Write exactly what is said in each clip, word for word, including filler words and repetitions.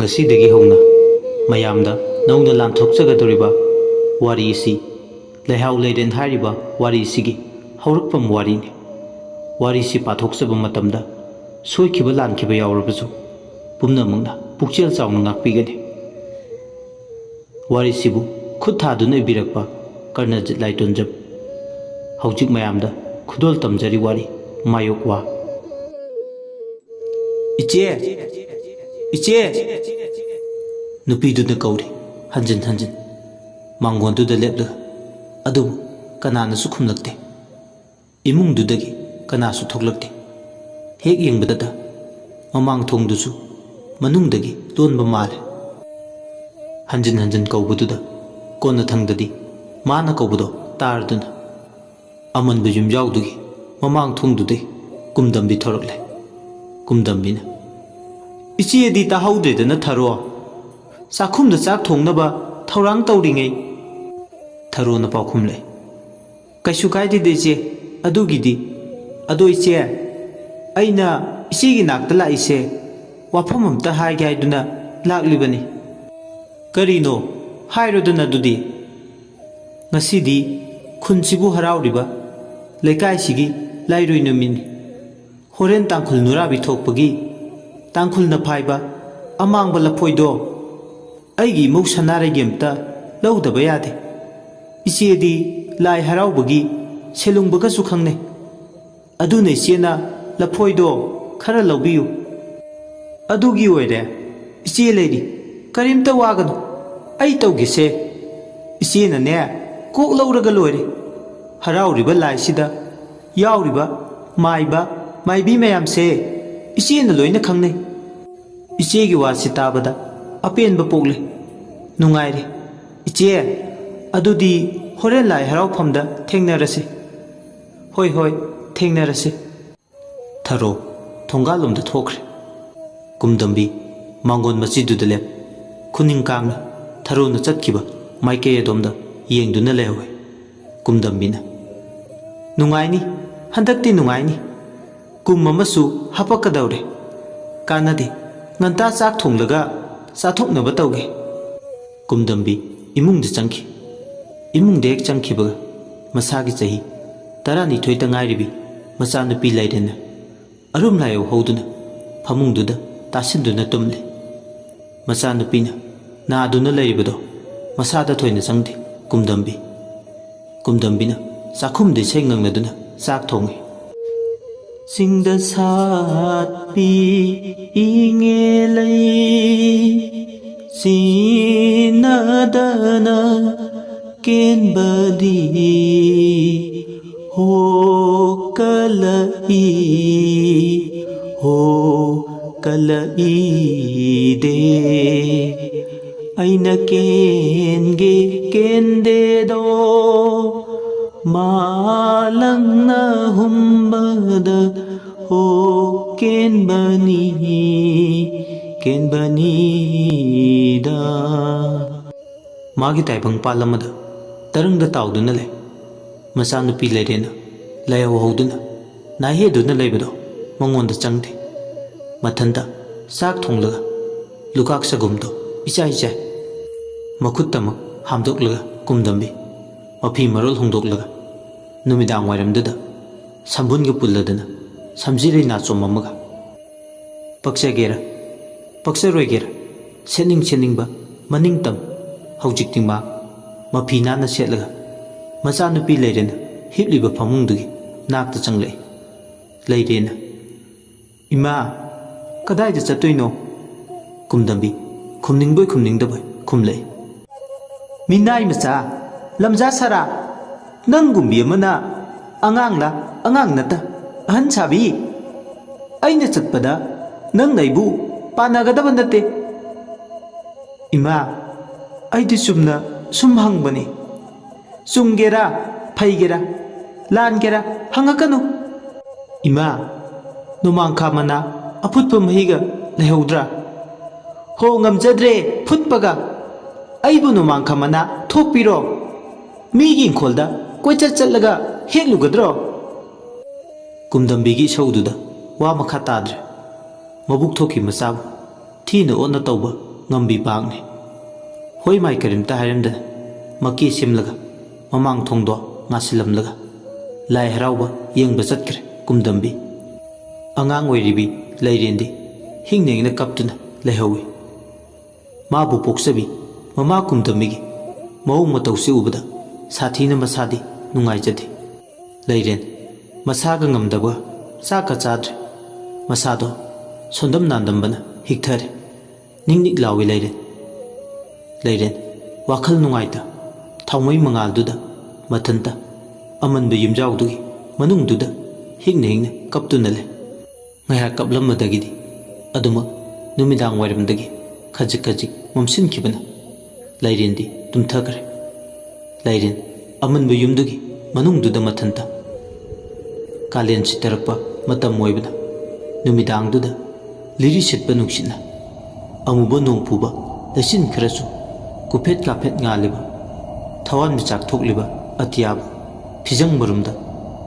ꯉꯁꯤꯗꯒꯤ ꯍꯧꯅ ꯃꯌꯥꯝꯗ ꯅꯧꯅ ꯂꯥꯟꯊꯣꯛꯆꯒꯗꯧꯔꯤꯕ ꯋꯥꯔꯤ ꯑꯁꯤ ꯂꯩꯍꯥꯎ ꯂꯩꯔꯦꯟ ꯍꯥꯏꯔꯤꯕ ꯋꯥꯔꯤꯁꯤꯒꯤ ꯍꯧꯔꯛꯐꯝ ꯋꯥꯔꯤꯅꯤ꯫ ꯋꯥꯔꯤꯁꯤ ꯄꯥꯊꯣꯛꯆꯕ ꯃꯇꯝꯗ ꯁꯣꯏꯈꯤꯕ ꯂꯥꯟꯈꯤꯕ ꯌꯥꯎꯔꯕꯁꯨ ꯄꯨꯝꯅꯃꯛꯅ ꯄꯨꯛꯆꯦꯜ ꯆꯥꯎꯅ ꯉꯥꯛꯄꯤꯒꯅꯤ꯫ ꯋꯥꯔꯤꯁꯤꯕꯨ ꯈꯨꯠ ꯊꯥꯗꯨꯅ ꯏꯕꯤꯔꯛꯄ ꯀꯔꯅꯖꯤꯠ ꯂꯥꯏꯇꯣꯟꯖꯝ꯫ ꯍꯧꯖꯤꯛ ꯃꯌꯥꯝꯗ ꯈꯨꯗꯣꯜ ꯇꯝꯖꯔꯤ ꯋꯥꯔꯤ ꯃꯥꯌꯣꯛ ꯋꯥ꯫ "ꯏꯆꯦ! ꯏꯆꯦ!" ꯅꯨꯄꯤꯗꯨꯅ ꯀꯧꯔꯤ ꯍꯟꯖꯤꯟ ꯍꯟꯖꯤꯟ꯫ ꯃꯥꯡꯒꯣꯟꯗꯨꯗ ꯂꯦꯞꯂꯒ꯫ ꯑꯗꯨꯕꯨ ꯀꯅꯥꯅꯁꯨ ꯈꯨꯝꯂꯛꯇꯦ꯫ ꯏꯃꯨꯡꯗꯨꯗꯒꯤ ꯀꯅꯥꯁꯨ ꯊꯣꯛꯂꯛꯇꯦ꯫ ꯍꯦꯛ ꯌꯦꯡꯕꯗꯇ ꯃꯃꯥꯡ ꯊꯣꯡꯗꯨꯁꯨ ꯃꯅꯨꯡꯗꯒꯤ ꯂꯣꯟꯕ ꯃꯥꯜꯂꯦ꯫ ꯍꯟꯖꯤꯟ ꯍꯟꯖꯤꯟ ꯀꯧꯕꯗꯨꯗ ꯀꯣꯟꯅꯊꯪꯗꯗꯤ ꯃꯥꯅ ꯀꯧꯕꯗꯣ ꯇꯥꯔꯗꯨꯅ ꯑꯃꯟꯕ ꯌꯨꯝꯖꯥꯎꯗꯨꯒꯤ ꯃꯃꯥꯡ ꯊꯣꯡꯗꯨꯗꯩ ꯀꯨꯝꯗꯝꯕꯤ ꯊꯣꯔꯛꯂꯦ꯫ ꯀꯨꯝꯗꯝꯕꯤꯅ, "ꯏꯆꯦꯗꯤ ꯇꯥꯍꯧꯗ꯭ꯔꯦꯗꯅ ꯊꯔꯣ꯫ ꯆꯥꯛꯈꯨꯝꯗ ꯆꯥꯛ ꯊꯣꯡꯅꯕ ꯊꯧꯔꯥꯡ ꯇꯧꯔꯤꯉꯩ?" ꯊꯔꯣꯅ ꯄꯥꯎꯈꯨꯝꯂꯦ, "ꯀꯩꯁꯨ ꯀꯥꯏꯗꯦꯗ ꯏꯆꯦ, ꯑꯗꯨꯒꯤꯗꯤ꯫ ꯑꯗꯣ ꯏꯆꯦ, ꯑꯩꯅ ꯏꯆꯦꯒꯤ ꯅꯥꯛꯇ ꯂꯥꯛꯏꯁꯦ ꯋꯥꯐꯝ ꯑꯝꯇ ꯍꯥꯏꯒꯦ ꯍꯥꯏꯗꯨꯅ ꯂꯥꯛꯂꯤꯕꯅꯤ꯫" "ꯀꯔꯤꯅꯣ? ꯍꯥꯏꯔꯣꯗꯅ ꯑꯗꯨꯗꯤ꯫" "ꯉꯁꯤꯗꯤ ꯈꯨꯟꯁꯤꯕꯨ ꯍꯔꯥꯎꯔꯤꯕ ꯂꯩꯀꯥꯏꯁꯤꯒꯤ ꯂꯥꯏꯔꯣꯏ ꯅꯨꯃꯤꯠꯅꯤ꯫ ꯍꯣꯔꯦꯟ ꯇꯥꯡꯈꯨꯜ ꯅꯨꯔꯥꯕꯤ ꯊꯣꯛꯄꯒꯤ ꯇꯥꯡꯈꯨꯜꯅ ꯐꯥꯏꯕ ꯑꯃꯥꯡꯕ ꯂꯐꯣꯏꯗꯣ ꯑꯩꯒꯤ ꯏꯃꯧ ꯁꯅꯥꯔꯩꯒꯤ ꯑꯝꯇ ꯂꯧꯗꯕ ꯌꯥꯗꯦ꯫ ꯏꯆꯦꯗꯤ ꯂꯥꯏ ꯍꯔꯥꯎꯕꯒꯤ ꯁꯦꯂꯨꯡꯕꯒꯁꯨ ꯈꯪꯅꯩ꯫ ꯑꯗꯨꯅ ꯏꯆꯦꯅ ꯂꯐꯣꯏꯗꯣ ꯈꯔ ꯂꯧꯕꯤꯌꯨ꯫" "ꯑꯗꯨꯒꯤ ꯑꯣꯏꯔꯦ ꯏꯆꯦ ꯂꯩꯔꯤ, ꯀꯔꯤꯝꯇ ꯋꯥꯒꯅꯨ, ꯑꯩ ꯇꯧꯒꯦꯁꯦ꯫ ꯏꯆꯦꯅꯅꯦ ꯀꯣꯛ ꯂꯧꯔꯒ ꯂꯣꯏꯔꯦ꯫ ꯍꯔꯥꯎꯔꯤꯕ ꯂꯥꯏꯁꯤꯗ ꯌꯥꯎꯔꯤꯕ ꯃꯥꯏꯕ ꯃꯥꯏꯕꯤ ꯃꯌꯥꯝꯁꯦ ꯏꯆꯦꯅ ꯂꯣꯏꯅ ꯈꯪꯅꯩ꯫" ꯏꯆꯦꯒꯤ ꯋꯥꯁꯤ ꯇꯥꯕꯗ ꯑꯄꯦꯟꯕ ꯄꯣꯛꯂꯦ꯫ "ꯅꯨꯡꯉꯥꯏꯔꯦ ꯏꯆꯦ, ꯑꯗꯨꯗꯤ ꯍꯣꯔꯦꯟ ꯂꯥꯏ ꯍꯔꯥꯎꯐꯝꯗ ꯊꯦꯡꯅꯔꯁꯤ꯫" "ꯍꯣꯏ ꯍꯣꯏ, ꯊꯦꯡꯅꯔꯁꯤ꯫" ꯊꯔꯣ ꯊꯣꯡꯒꯥꯜꯂꯣꯝꯗ ꯊꯣꯛꯈ꯭ꯔꯦ꯫ ꯀꯨꯝꯗꯝꯕꯤ ꯃꯥꯡꯒꯣꯟ ꯃꯆꯤꯗꯨꯗ ꯂꯦꯞ꯫ ꯈꯨꯅꯤꯡ ꯀꯥꯡꯅ ꯊꯔꯣꯅ ꯆꯠꯈꯤꯕ ꯃꯥꯏꯀꯩ ꯑꯗꯣꯝꯗ ꯌꯦꯡꯗꯨꯅ ꯂꯩꯍꯧꯏ꯫ ꯀꯨꯝꯗꯝꯕꯤꯅ, "ꯅꯨꯡꯉꯥꯏꯅꯤ, ꯍꯟꯗꯛꯇꯤ ꯅꯨꯡꯉꯥꯏꯅꯤ꯫ ꯀꯨꯝ ꯑꯃꯁꯨ ꯍꯥꯄꯛꯀꯗꯧꯔꯦ꯫ ꯀꯥꯟꯅꯗꯦ, ꯉꯟꯇꯥ ꯆꯥꯛ ꯊꯣꯡꯂꯒ ꯆꯥꯊꯣꯛꯅꯕ ꯇꯧꯒꯦ꯫ ꯀꯨꯝꯗꯝꯕꯤ ꯏꯃꯨꯡꯗ ꯆꯪꯈꯤ꯫ ꯏꯃꯨꯡꯗ ꯍꯦꯛ ꯆꯪꯈꯤꯕꯒ ꯃꯁꯥꯒꯤ ꯆꯍꯤ ꯇꯔꯥꯅꯤꯊꯣꯏꯇ ꯉꯥꯏꯔꯤꯕꯤ ꯃꯆꯥꯅꯨꯄꯤ ꯂꯩꯔꯦꯅ ꯑꯔꯨꯝ ꯂꯥꯏꯌꯧ ꯍꯧꯗꯨꯅ ꯐꯃꯨꯡꯗꯨꯗ ꯇꯥꯁꯤꯟꯗꯨꯅ ꯇꯨꯝꯂꯦ꯫ ꯃꯆꯥꯅꯨꯄꯤꯅ ꯅꯥꯗꯨꯅ ꯂꯩꯔꯤꯕꯗꯣ ꯃꯁꯥꯗ ꯊꯣꯏꯅ ꯆꯪꯗꯦ꯫ ꯀꯨꯝꯗꯝꯕꯤ ꯀꯨꯝꯗꯝꯕꯤꯅ ꯆꯥꯛꯈꯨꯝꯗ ꯏꯁꯩ ꯉꯪꯅꯗꯨꯅ ꯆꯥꯛ ꯊꯣꯡꯉꯤ꯫ ꯆꯤꯡꯗ ꯁꯥꯠꯄꯤ ꯏꯉꯦ ꯂꯩ ꯁꯤꯅꯗꯅ ꯀꯦꯟꯕꯗꯤ ꯍꯣꯛꯀꯠꯂꯛꯏ, ꯍꯣꯛꯀꯠꯂꯛꯏꯗꯦ꯫ ꯑꯩꯅ ꯀꯦꯟꯒꯦ ꯀꯦꯟꯗꯦꯗꯣ ꯃꯥꯂꯪꯅ ꯍꯨꯝꯕꯗ ꯍꯣ ꯀꯦꯟꯕꯅꯤ, ꯀꯦꯟꯕꯅꯤꯗ꯫ ꯃꯥꯒꯤ ꯇꯥꯏꯕꯪ ꯄꯥꯜ ꯑꯃꯗ ꯇꯔꯪꯗ ꯇꯥꯎꯗꯨꯅ ꯂꯩ꯫ ꯃꯆꯥꯅꯨꯄꯤ ꯂꯩꯔꯦꯅ ꯂꯥꯏꯍꯧ ꯍꯧꯗꯨꯅ ꯅꯥꯏꯍꯦꯗꯨꯅ ꯂꯩꯕꯗꯣ ꯃꯉꯣꯟꯗ ꯆꯪꯗꯦ꯫ ꯃꯊꯟꯇ ꯆꯥꯛ ꯊꯣꯡꯂꯒ ꯂꯨꯈꯥꯛ ꯆꯒꯨꯝꯗꯣ ꯏꯆꯥꯏ ꯆꯥꯏ꯫ ꯃꯈꯨꯠꯇꯃꯛ ꯍꯥꯝꯗꯣꯛꯂꯒ ꯀꯨꯝꯗꯝꯕꯤ ꯃꯐꯤ ꯃꯔꯣꯜ ꯍꯣꯡꯗꯣꯛꯂꯒ ꯅꯨꯃꯤꯗꯥꯡ ꯋꯥꯏꯔꯝꯗꯨꯗ ꯁꯝꯕꯨꯟꯒ ꯄꯨꯜꯂꯗꯅ ꯁꯝꯖꯤꯔꯩ ꯅꯥꯆꯣꯝ ꯑꯃꯒ ꯄꯛꯆꯒꯦꯔꯥ ꯄꯛꯆꯔꯣꯏꯒꯦꯔꯥ ꯁꯦꯠꯅꯤꯡ ꯁꯦꯠꯅꯤꯡꯕ ꯃꯅꯤꯡꯇꯝ ꯍꯧꯖꯤꯛꯇꯤ ꯃꯥ ꯃꯐꯤ ꯅꯥꯟꯅ ꯁꯦꯠꯂꯒ ꯃꯆꯥꯅꯨꯄꯤ ꯂꯩꯔꯦꯅ ꯍꯤꯞꯂꯤꯕ ꯐꯃꯨꯡꯗꯨꯒꯤ ꯅꯥꯛꯇ ꯆꯪꯂꯛꯏ꯫ ꯂꯩꯔꯦꯅ "ꯏꯃꯥ, ꯀꯗꯥꯏꯗ ꯆꯠꯇꯣꯏꯅꯣ?" ꯀꯨꯝꯗꯝꯕꯤ ꯈꯨꯝꯅꯤꯡꯕꯣꯏ ꯈꯨꯝꯅꯤꯡꯗꯕꯣꯏ ꯈꯨꯝꯂꯛꯏ꯫ "ꯃꯤꯅꯥꯏ ꯃꯆꯥ, ꯂꯝꯖꯥ ꯁꯥꯔꯥ, ꯅꯪꯒꯨꯝꯕꯤ ꯑꯃꯅ ꯑꯉꯥꯡꯂ? ꯑꯉꯥꯡ ꯅꯠꯇ, ꯑꯍꯟ ꯁꯥꯕꯤ꯫ ꯑꯩꯅ ꯆꯠꯄꯗ ꯅꯪꯅ ꯑꯩꯕꯨ ꯄꯥꯟꯅꯒꯗꯕ ꯅꯠꯇꯦ꯫" "ꯏꯃꯥ, ꯑꯩꯗꯤ ꯆꯨꯝꯅ ꯁꯨꯝ ꯍꯪꯕꯅꯤ꯫ ꯆꯨꯝꯒꯦꯔꯥ, ꯐꯩꯒꯦꯔꯥ, ꯂꯥꯟꯒꯦꯔꯥ, ꯍꯪꯉꯛꯀꯅꯨ꯫" "ꯏꯃꯥ, ꯅꯣꯡꯃꯥꯡꯈꯥ ꯃꯅꯥ ꯑꯐꯨꯠꯄ ꯃꯍꯤꯒ ꯂꯩꯍꯧꯗ꯭ꯔꯥ?" "ꯍꯣ, ꯉꯝꯖꯗ꯭ꯔꯦ ꯐꯨꯠꯄꯒ꯫ ꯑꯩꯕꯨ ꯅꯣꯡꯃꯥꯡꯈꯥ ꯃꯅꯥ ꯊꯣꯛꯄꯤꯔꯣ? ꯃꯤꯒꯤ ꯏꯪꯈꯣꯜꯗ ꯀꯣꯏꯆꯠ ꯆꯠꯂꯒ ꯍꯦꯛꯂꯨꯒꯗ꯭ꯔꯣ?" ꯀꯨꯝꯗꯝꯕꯤꯒꯤ ꯏꯁꯧꯗꯨꯗ ꯋꯥ ꯃꯈꯥ ꯇꯥꯗ꯭ꯔꯦ꯫ ꯃꯕꯨꯛ ꯊꯣꯛꯈꯤ ꯃꯆꯥꯕꯨ ꯊꯤꯅ ꯑꯣꯠꯅ ꯇꯧꯕ ꯉꯝꯕꯤ ꯄꯥꯛꯅꯤ꯫ ꯍꯣꯏ ꯃꯥꯏ ꯀꯔꯤꯝꯇ ꯍꯥꯏꯔꯝꯗꯅ ꯃꯀꯦ ꯁꯦꯝꯂꯒ ꯃꯃꯥꯡ ꯊꯣꯡꯗꯣ ꯉꯥꯁꯤꯜꯂꯝꯂꯒ ꯂꯥꯏ ꯍꯔꯥꯎꯕ ꯌꯦꯡꯕ ꯆꯠꯈ꯭ꯔꯦ ꯀꯨꯝꯗꯝꯕꯤ꯫ ꯑꯉꯥꯡ ꯑꯣꯏꯔꯤꯕꯤ ꯂꯩꯔꯦꯟꯗꯤ ꯍꯤꯡꯅ ꯍꯤꯡꯅ ꯀꯞꯇꯨꯅ ꯂꯩꯍꯧꯏ꯫ ꯃꯥꯕꯨ ꯄꯣꯛꯆꯕꯤ ꯃꯃꯥ ꯀꯨꯝꯗꯝꯕꯤꯒꯤ ꯃꯑꯣꯡ ꯃꯇꯧꯁꯤ ꯎꯕꯗ ꯁꯥꯊꯤꯅ ꯃꯁꯥꯗꯤ ꯅꯨꯡꯉꯥꯏꯖꯗꯦ꯫ ꯂꯩꯔꯦꯟ ꯃꯁꯥꯒ ꯉꯝꯗꯕ ꯆꯥꯛꯀ ꯆꯥꯗ꯭ꯔꯦ꯫ ꯃꯁꯥꯗꯣ ꯁꯣꯟꯗꯝ ꯅꯥꯟꯗꯝꯕꯅ ꯍꯤꯛꯊꯔꯦ꯫ ꯅꯤꯛ ꯅꯤꯛ ꯂꯥꯎꯏ ꯂꯩꯔꯦꯟ꯫ ꯂꯩꯔꯦꯟ ꯋꯥꯈꯜ ꯅꯨꯡꯉꯥꯏꯇ ꯊꯥꯎꯃꯩ ꯃꯉꯥꯜꯗꯨꯗ ꯃꯊꯟꯇ ꯑꯃꯟꯕ ꯌꯨꯝꯖꯥꯎꯗꯨꯒꯤ ꯃꯅꯨꯡꯗꯨꯗ ꯍꯤꯡꯅ ꯍꯤꯡꯅ ꯀꯞꯇꯨꯅ ꯂꯩ꯫ ꯉꯥꯏꯍꯥꯛ ꯀꯞꯂꯝꯕꯗꯒꯤꯗꯤ ꯑꯗꯨꯃꯛ ꯅꯨꯃꯤꯗꯥꯡ ꯋꯥꯏꯔꯝꯗꯒꯤ ꯈꯖꯤꯛ ꯈꯖꯤꯛ ꯃꯝꯁꯤꯟꯈꯤꯕꯅ ꯂꯩꯔꯦꯟꯗꯤ ꯇꯨꯝꯊꯈ꯭ꯔꯦ꯫ ꯂꯩꯔꯦꯟ ꯑꯃꯟꯕ ꯌꯨꯝꯗꯨꯒꯤ ꯃꯅꯨꯡꯗꯨꯗ ꯃꯊꯟꯇ꯫ ꯀꯥꯂꯦꯟ ꯁꯤꯠꯇꯔꯛꯄ ꯃꯇꯝ ꯑꯣꯏꯕꯅ ꯅꯨꯃꯤꯗꯥꯡꯗꯨꯗ ꯂꯤꯔꯤ ꯁꯤꯠꯄ ꯅꯨꯡꯁꯤꯠꯅ ꯑꯃꯨꯕ ꯅꯣꯡ ꯄꯨꯕ ꯂꯩꯆꯤꯟ ꯈꯔꯁꯨ ꯀꯨꯐꯦꯠ ꯀꯥꯐꯦꯠ ꯉꯥꯜꯂꯤꯕ ꯊꯋꯥꯟꯃꯤꯆꯥꯛ ꯊꯣꯛꯂꯤꯕ ꯑꯇꯤꯌꯥꯕꯨ ꯐꯤꯖꯪ ꯃꯔꯨꯝꯗ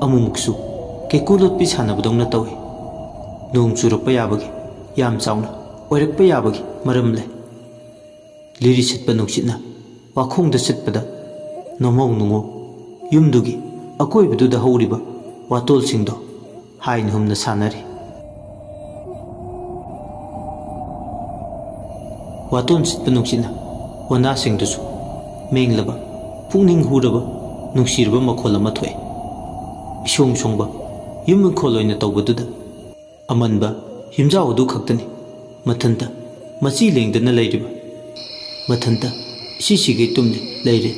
ꯑꯃꯨꯛꯃꯨꯛꯁꯨ ꯀꯦꯀꯨ ꯂꯣꯠꯄꯤ ꯁꯥꯟꯅꯕꯗꯧꯅ ꯇꯧꯏ꯫ ꯅꯣꯡ ꯆꯨꯔꯛꯄ ꯌꯥꯕꯒꯤ ꯌꯥꯝ ꯆꯥꯎꯅ ꯑꯣꯏꯔꯛꯄ ꯌꯥꯕꯒꯤ ꯃꯔꯝ ꯂꯩ꯫ ꯂꯤꯔꯤ ꯁꯤꯠꯄ ꯅꯨꯡꯁꯤꯠꯅ ꯋꯥꯈꯣꯡꯗ ꯁꯤꯠꯄꯗ ꯅꯣꯃꯧ ꯅꯨꯡꯉꯧ ꯌꯨꯝꯗꯨꯒꯤ ꯑꯀꯣꯏꯕꯗꯨꯗ ꯍꯧꯔꯤꯕ ꯋꯥꯇꯣꯜꯁꯤꯡꯗꯣ ꯍꯥꯏꯅ ꯍꯨꯝꯅ ꯁꯥꯟꯅꯔꯤ꯫ ꯋꯥꯇꯣꯟ ꯁꯤꯠꯄ ꯅꯨꯡꯁꯤꯠꯅ ꯋꯥꯅꯥꯁꯤꯡꯗꯨꯁꯨ ꯃꯦꯡꯂꯕ, ꯄꯨꯛꯅꯤꯡ ꯍꯨꯔꯕ, ꯅꯨꯡꯁꯤꯔꯕ ꯃꯈꯣꯜ ꯑꯃ ꯊꯣꯛꯏ꯫ ꯏꯁꯣꯡ ꯁꯣꯡꯕ ꯌꯨꯝ ꯏꯪꯈꯣꯜ ꯑꯣꯏꯅ ꯇꯧꯕꯗꯨꯗ ꯑꯃꯟꯕ ꯌꯨꯝꯖꯥꯎ ꯑꯗꯨ ꯈꯛꯇꯅꯤ ꯃꯊꯟꯇ ꯃꯆꯤ ꯂꯦꯡꯗꯅ ꯂꯩꯔꯤꯕ꯫ ꯃꯊꯟꯇ ꯏꯁꯤ ꯁꯤꯒꯩ ꯇꯨꯝꯂꯤ ꯂꯩꯔꯦ꯫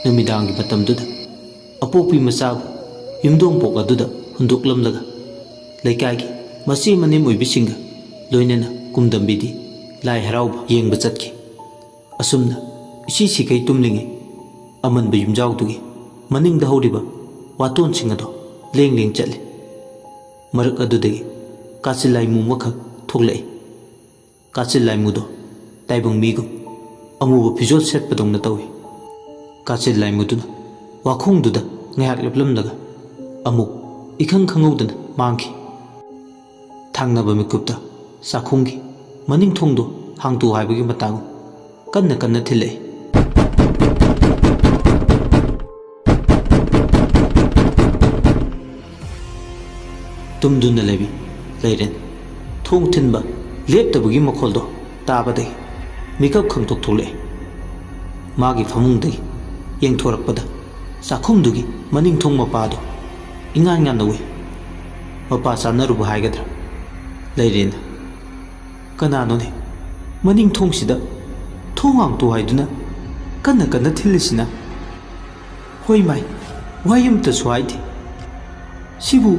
ꯅꯨꯃꯤꯗꯥꯡꯒꯤ ꯃꯇꯝꯗꯨꯗ ꯑꯄꯣꯛꯄꯤ ꯃꯆꯥꯕꯨ ꯌꯨꯝꯗꯣꯡꯄꯣꯛ ꯑꯗꯨꯗ ꯍꯨꯟꯗꯣꯛꯂꯝꯂꯒ ꯂꯩꯀꯥꯏꯒꯤ ꯃꯆꯦ ꯃꯅꯦꯝ ꯑꯣꯏꯕꯤꯁꯤꯡꯒ ꯂꯣꯏꯅꯅ ꯀꯨꯝꯗꯝꯕꯤꯗꯤ ꯂꯥꯏ ꯍꯔꯥꯎꯕ ꯌꯦꯡꯕ ꯆꯠꯈꯤ꯫ ꯑꯁꯨꯝꯅ ꯏꯁꯤ ꯁꯤꯈꯩ ꯇꯨꯝꯂꯤꯉꯩ ꯑꯃꯟꯕ ꯌꯨꯝꯖꯥꯎꯗꯨꯒꯤ ꯃꯅꯤꯡꯗ ꯍꯧꯔꯤꯕ ꯋꯥꯇꯣꯟꯁꯤꯡ ꯑꯗꯣ ꯂꯦꯡ ꯂꯦꯡ ꯆꯠꯂꯤ꯫ ꯃꯔꯛ ꯑꯗꯨꯗꯒꯤ ꯀꯥꯆꯤꯜ ꯂꯥꯏꯃꯨ ꯑꯃꯈꯛ ꯊꯣꯛꯂꯛꯏ꯫ ꯀꯥꯆꯤꯜ ꯂꯥꯏꯃꯨꯗꯣ ꯇꯥꯏꯕꯪ ꯃꯤꯒꯨꯝ ꯑꯃꯨꯕ ꯐꯤꯖꯣꯜ ꯁꯦꯠꯄꯗꯧꯅ ꯇꯧꯏ꯫ ꯀꯥꯆꯤꯜ ꯂꯥꯏꯃꯨꯗꯨꯅ ꯋꯥꯈꯣꯡꯗꯨꯗ ꯉꯥꯏꯍꯥꯛ ꯂꯦꯞꯂꯝꯂꯒ ꯑꯃꯨꯛ ꯏꯈꯪ ꯈꯪꯍꯧꯗꯅ ꯃꯥꯡꯈꯤ꯫ ꯊꯥꯡꯅꯕ ꯃꯤꯀꯨꯞꯇ ꯆꯥꯛꯈꯨꯝꯒꯤ ꯃꯅꯤꯡ ꯊꯣꯡꯗꯣ ꯍꯥꯡꯇꯣꯛ ꯍꯥꯏꯕꯒꯤ ꯃꯇꯥꯡ ꯀꯟꯅ ꯀꯟꯅ ꯊꯤꯜꯂꯛꯏ꯫ ꯇꯨꯝꯗꯨꯅ ꯂꯩꯕꯤ ꯂꯩꯔꯦꯟ ꯊꯣꯡ ꯊꯤꯟꯕ ꯂꯦꯞꯇꯕꯒꯤ ꯃꯈꯣꯜꯗꯣ ꯇꯥꯕꯗꯒꯤ ꯃꯤꯀꯞ ꯈꯪꯇꯣꯛ ꯊꯣꯛꯂꯛꯑꯦ꯫ ꯃꯥꯒꯤ ꯐꯃꯨꯡꯗꯒꯤ ꯌꯦꯡꯊꯣꯔꯛꯄꯗ ꯆꯥꯛꯈꯨꯝꯗꯨꯒꯤ ꯃꯅꯤꯡ ꯊꯣꯡ ꯃꯄꯥꯗꯣ ꯏꯉꯥꯟ ꯉꯥꯟꯅ ꯎꯏ꯫ ꯃꯄꯥ ꯆꯥꯅꯔꯨꯕ ꯍꯥꯏꯒꯗ꯭ꯔꯥ? ꯂꯩꯔꯦꯟꯅ "ꯀꯅꯥꯅꯣꯅꯦ? ꯃꯅꯤꯡ ꯊꯣꯡꯁꯤꯗ ꯊꯣꯡ ꯍꯥꯡꯇꯣ ꯍꯥꯏꯗꯨꯅ ꯀꯟꯅ ꯀꯟꯅ ꯊꯤꯜꯂꯤꯁꯤꯅ? ꯍꯣꯏ ꯃꯥꯏ, ꯋꯥꯍꯩ ꯑꯃꯇꯁꯨ ꯍꯥꯏꯗꯦ꯫ ꯁꯤꯕꯨ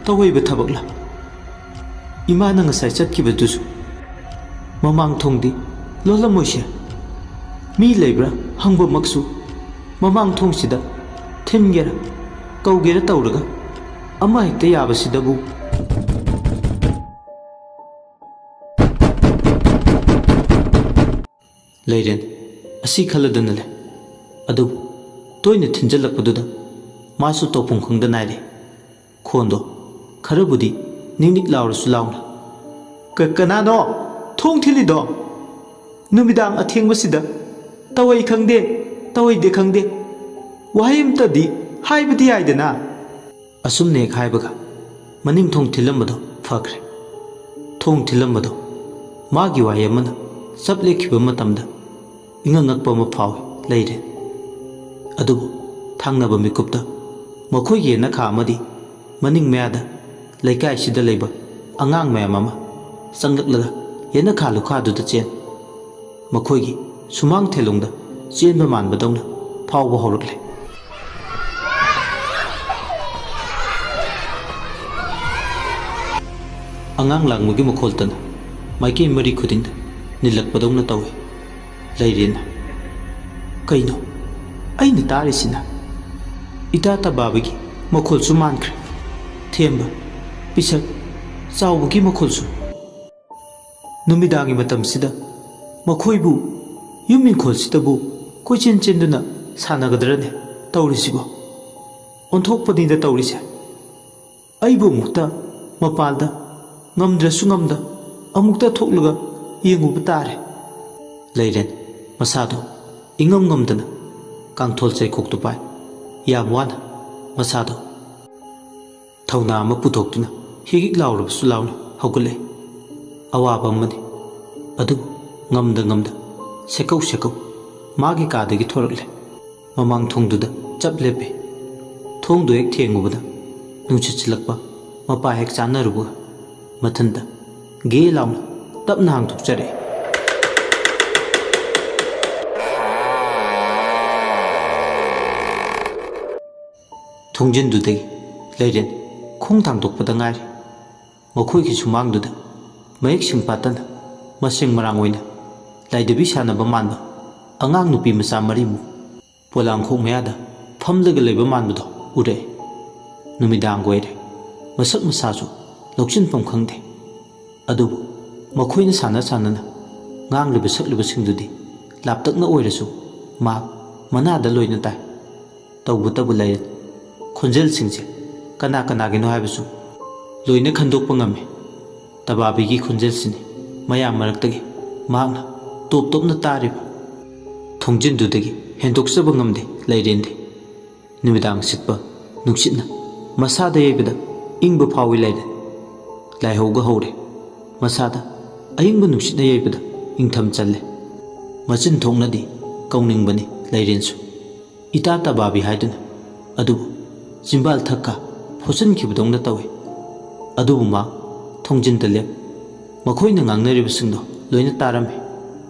ꯇꯧꯍꯩꯕ ꯊꯕꯛꯂ? ꯏꯃꯥꯅ ꯉꯁꯥꯏ ꯆꯠꯈꯤꯕꯗꯨꯁꯨ ꯃꯃꯥꯡ ꯊꯣꯡꯗꯤ ꯂꯣꯜꯂꯝꯃꯣꯏꯁꯦ꯫ ꯃꯤ ꯂꯩꯕ꯭ꯔꯥ ꯍꯪꯕꯃꯛꯁꯨ ꯃꯃꯥꯡ ꯊꯣꯡꯁꯤꯗ ꯊꯤꯟꯒꯦꯔꯥ ꯀꯧꯒꯦꯔꯥ ꯇꯧꯔꯒ ꯑꯃ ꯍꯦꯛꯇ ꯌꯥꯕꯁꯤꯗꯕꯨ"꯫ ꯂꯩꯔꯦꯟ ꯑꯁꯤ ꯈꯜꯂꯗꯅ ꯂꯩ꯫ ꯑꯗꯨꯕꯨ ꯇꯣꯏꯅ ꯊꯤꯟꯖꯜꯂꯛꯄꯗꯨꯗ ꯃꯥꯁꯨ ꯇꯧꯐꯝ ꯈꯪꯗ ꯅꯥꯏꯔꯦ꯫ ꯈꯣꯟꯗꯣ ꯈꯔꯕꯨꯗꯤ ꯅꯤꯛ ꯅꯤꯛ ꯂꯥꯎꯔꯁꯨ ꯂꯥꯎꯅ, "ꯀ-, ꯀꯅꯥꯅꯣ ꯊꯣꯡ ꯊꯤꯜꯂꯤꯗꯣ? ꯅꯨꯃꯤꯗꯥꯡ ꯑꯊꯦꯡꯕꯁꯤꯗ ꯇꯧꯍꯩ ꯈꯪꯗꯦ, ꯇꯧꯍꯩꯗꯦ ꯈꯪꯗꯦ, ꯋꯥꯍꯩ ꯑꯃꯇꯗꯤ ꯍꯥꯏꯕꯗꯤ ꯌꯥꯏꯗꯅ"꯫ ꯑꯁꯨꯝꯅ ꯍꯦꯛ ꯍꯥꯏꯕꯒ ꯃꯅꯤꯡ ꯊꯣꯡ ꯊꯤꯜꯂꯝꯕꯗꯣ ꯐꯈ꯭ꯔꯦ꯫ ꯊꯣꯡ ꯊꯤꯜꯂꯝꯕꯗꯣ ꯃꯥꯒꯤ ꯋꯥꯍꯩ ꯑꯃꯅ ꯆꯞ ꯂꯦꯞꯈꯤꯕ ꯃꯇꯝꯗ ꯏꯉꯛ ꯉꯛꯄ ꯑꯃ ꯐꯥꯎꯏ ꯂꯩꯔꯦ꯫ ꯑꯗꯨꯕꯨ ꯊꯪꯅꯕ ꯃꯤꯀꯨꯞꯇ ꯃꯈꯣꯏꯒꯤ ꯌꯦꯅꯈꯥ ꯑꯃꯗꯤ ꯃꯅꯤꯡ ꯃꯌꯥꯗ ꯂꯩꯀꯥꯏꯁꯤꯗ ꯂꯩꯕ ꯑꯉꯥꯡ ꯃꯌꯥꯝ ꯑꯃ ꯆꯪꯂꯛꯂꯒ ꯌꯦꯅꯈꯥ ꯂꯨꯈꯥꯗꯨꯗ ꯆꯦꯟ꯫ ꯃꯈꯣꯏꯒꯤ ꯁꯨꯃꯥꯡ ꯊꯦꯂꯣꯡꯗ ꯆꯦꯟꯕ ꯃꯥꯟꯕꯗꯧꯅ ꯐꯥꯎꯕ ꯍꯧꯔꯛꯂꯦ꯫ ꯑꯉꯥꯡ ꯂꯥꯡꯕꯒꯤ ꯃꯈꯣꯜꯇꯅ ꯃꯥꯏꯀꯩ ꯃꯔꯤ ꯈꯨꯗꯤꯡꯗ ꯅꯤꯜꯂꯛꯄꯗꯧꯅ ꯇꯧꯏ꯫ ꯂꯩꯔꯦꯟꯅ, "ꯀꯩꯅꯣ ꯑꯩꯅ ꯇꯥꯔꯤꯁꯤꯅ? ꯏꯇꯥ ꯇꯕꯥꯕꯒꯤ ꯃꯈꯣꯜꯁꯨ ꯃꯥꯟꯈ꯭ꯔꯦ꯫ ꯊꯦꯝꯕ, ꯄꯤꯁꯛ, ꯆꯥꯎꯕꯒꯤ ꯃꯈꯣꯜꯁꯨ꯫ ꯅꯨꯃꯤꯗꯥꯡꯒꯤ ꯃꯇꯝꯁꯤꯗ ꯃꯈꯣꯏꯕꯨ ꯌꯨꯝ ꯏꯪꯈꯣꯜꯁꯤꯗꯕꯨ ꯀꯣꯏꯆꯦꯟ ꯆꯦꯟꯗꯨꯅ ꯁꯥꯟꯅꯒꯗ꯭ꯔꯅꯦ ꯇꯧꯔꯤꯁꯤꯕꯣ? ꯑꯣꯟꯊꯣꯛꯄꯅꯤꯗ ꯇꯧꯔꯤꯁꯦ꯫ ꯑꯩꯕꯨ ꯑꯃꯨꯛꯇ ꯃꯄꯥꯜꯗ ꯉꯝꯗ꯭ꯔꯁꯨ ꯉꯝꯗ ꯑꯃꯨꯛꯇ ꯊꯣꯛꯂꯒ ꯌꯦꯡꯉꯨꯕ ꯇꯥꯔꯦ꯫ ꯂꯩꯔꯦꯟ ꯃꯁꯥꯗꯣ ꯏꯉꯝ ꯉꯝꯗꯅ ꯀꯥꯡꯊꯣꯜ ꯆꯩꯈꯣꯛꯇꯨ ꯄꯥꯏ꯫ ꯌꯥꯝ ꯋꯥꯅ ꯃꯁꯥꯗꯣ ꯊꯧꯅꯥ ꯑꯃ ꯄꯨꯊꯣꯛꯇꯨꯅ ꯍꯤꯛ ꯍꯤꯛ ꯂꯥꯎꯔꯕꯁꯨ ꯂꯥꯎꯅ ꯍꯧꯒꯠꯂꯛꯏ꯫ ꯑꯋꯥꯕ ꯑꯃꯅꯤ꯫ ꯑꯗꯨꯕꯨ ꯉꯝꯗ ꯉꯝꯗ ꯁꯦꯀꯧ ꯁꯦꯀꯧ ꯃꯥꯒꯤ ꯀꯥꯗꯒꯤ ꯊꯣꯔꯛꯂꯦ꯫ ꯃꯃꯥꯡ ꯊꯣꯡꯗꯨꯗ ꯆꯞ ꯂꯦꯞꯄꯦ꯫ ꯊꯣꯡꯗꯨ ꯍꯦꯛ ꯊꯦꯡꯉꯨꯕꯗ ꯅꯨꯡꯁꯤꯠ ꯁꯤꯠꯂꯛꯄ ꯃꯄꯥ ꯍꯦꯛ ꯆꯥꯅꯔꯨꯕꯒ ꯃꯊꯟꯇ ꯒꯦ ꯂꯥꯎꯅ ꯇꯞꯅ ꯍꯥꯡꯗꯣꯛꯆꯔꯛꯏ꯫ ꯊꯣꯡꯖꯤꯟꯗꯨꯗꯒꯤ ꯂꯩꯔꯦꯟ ꯈꯣꯡ ꯊꯥꯡꯗꯣꯛꯄꯗ ꯉꯥꯏꯔꯤ꯫ ꯃꯈꯣꯏꯒꯤ ꯁꯨꯃꯥꯡꯗꯨꯗ ꯃꯌꯦꯛ ꯁꯦꯡꯐꯥꯠꯇꯅ ꯃꯁꯦꯡ ꯃꯔꯥꯡ ꯑꯣꯏꯅ ꯂꯥꯏꯙꯕꯤ ꯁꯥꯟꯅꯕ ꯃꯥꯟꯕ ꯑꯉꯥꯡ ꯅꯨꯄꯤ ꯃꯆꯥ ꯃꯔꯤꯃꯨꯛ ꯄꯣꯂꯥꯡꯈꯣꯛ ꯃꯌꯥꯗ ꯐꯝꯂꯒ ꯂꯩꯕ ꯃꯥꯟꯕꯗꯣ ꯎꯔꯛꯏ꯫ ꯅꯨꯃꯤꯗꯥꯡ ꯑꯣꯏꯔꯦ꯫ ꯃꯁꯛ ꯃꯁꯥꯁꯨ ꯂꯧꯁꯤꯟꯐꯝ ꯈꯪꯗꯦ꯫ ꯑꯗꯨꯕꯨ ꯃꯈꯣꯏꯅ ꯁꯥꯟꯅ ꯁꯥꯟꯅꯅ ꯉꯥꯡꯂꯤꯕ ꯁꯛꯂꯤꯕꯁꯤꯡꯗꯨꯗꯤ ꯂꯥꯞꯇꯛꯅ ꯑꯣꯏꯔꯁꯨ ꯃꯍꯥꯛ ꯃꯅꯥꯗ ꯂꯣꯏꯅ ꯇꯥꯏ꯫ ꯇꯧꯕꯇꯕꯨ ꯂꯩꯔꯦ, ꯈꯣꯟꯖꯦꯜꯁꯤꯡꯁꯦ ꯀꯅꯥ ꯀꯅꯥꯒꯤꯅꯣ ꯍꯥꯏꯕꯁꯨ ꯂꯣꯏꯅ ꯈꯟꯗꯣꯛꯄ ꯉꯝꯃꯤ꯫ ꯇꯕꯥꯕꯤꯒꯤ ꯈꯣꯟꯖꯦꯜꯁꯤꯅꯤ ꯃꯌꯥꯝ ꯃꯔꯛꯇꯒꯤ ꯃꯍꯥꯛꯅ ꯇꯣꯞ ꯇꯣꯞꯅ ꯇꯥꯔꯤꯕ꯫ ꯊꯣꯡꯖꯤꯟꯗꯨꯗꯒꯤ ꯍꯦꯟꯗꯣꯛꯆꯕ ꯉꯝꯗꯦ ꯂꯩꯔꯦꯟꯗꯤ꯫ ꯅꯨꯃꯤꯗꯥꯡ ꯁꯤꯠꯄ ꯅꯨꯡꯁꯤꯠꯅ ꯃꯁꯥꯗ ꯌꯩꯕꯗ ꯏꯪꯕ ꯐꯥꯎꯏ ꯂꯩꯔꯦ꯫ ꯂꯥꯏꯍꯧꯒ ꯍꯧꯔꯦ꯫ ꯃꯁꯥꯗ ꯑꯏꯪꯕ ꯅꯨꯡꯁꯤꯠꯅ ꯌꯩꯕꯗ ꯏꯪꯊꯝ ꯆꯜꯂꯦ꯫ ꯃꯆꯤꯟ ꯊꯣꯛꯅꯗꯤ ꯀꯧꯅꯤꯡꯕꯅꯤ ꯂꯩꯔꯦꯟꯁꯨ꯫ ꯏꯇꯥ ꯇꯕꯥꯕꯤ ꯍꯥꯏꯗꯨꯅ꯫ ꯑꯗꯨꯕꯨ ꯆꯤꯝꯕꯥꯜ ꯊꯛꯀ ꯐꯣꯠꯆꯤꯟꯈꯤꯕꯗꯧꯅ ꯇꯧꯏ꯫ ꯑꯗꯨꯕꯨ ꯃꯥ ꯊꯣꯡꯖꯤꯟꯗ ꯂꯦꯞ꯫ ꯃꯈꯣꯏꯅ ꯉꯥꯡꯅꯔꯤꯕꯁꯤꯡꯗꯣ ꯂꯣꯏꯅ ꯇꯥꯔꯝꯃꯤ꯫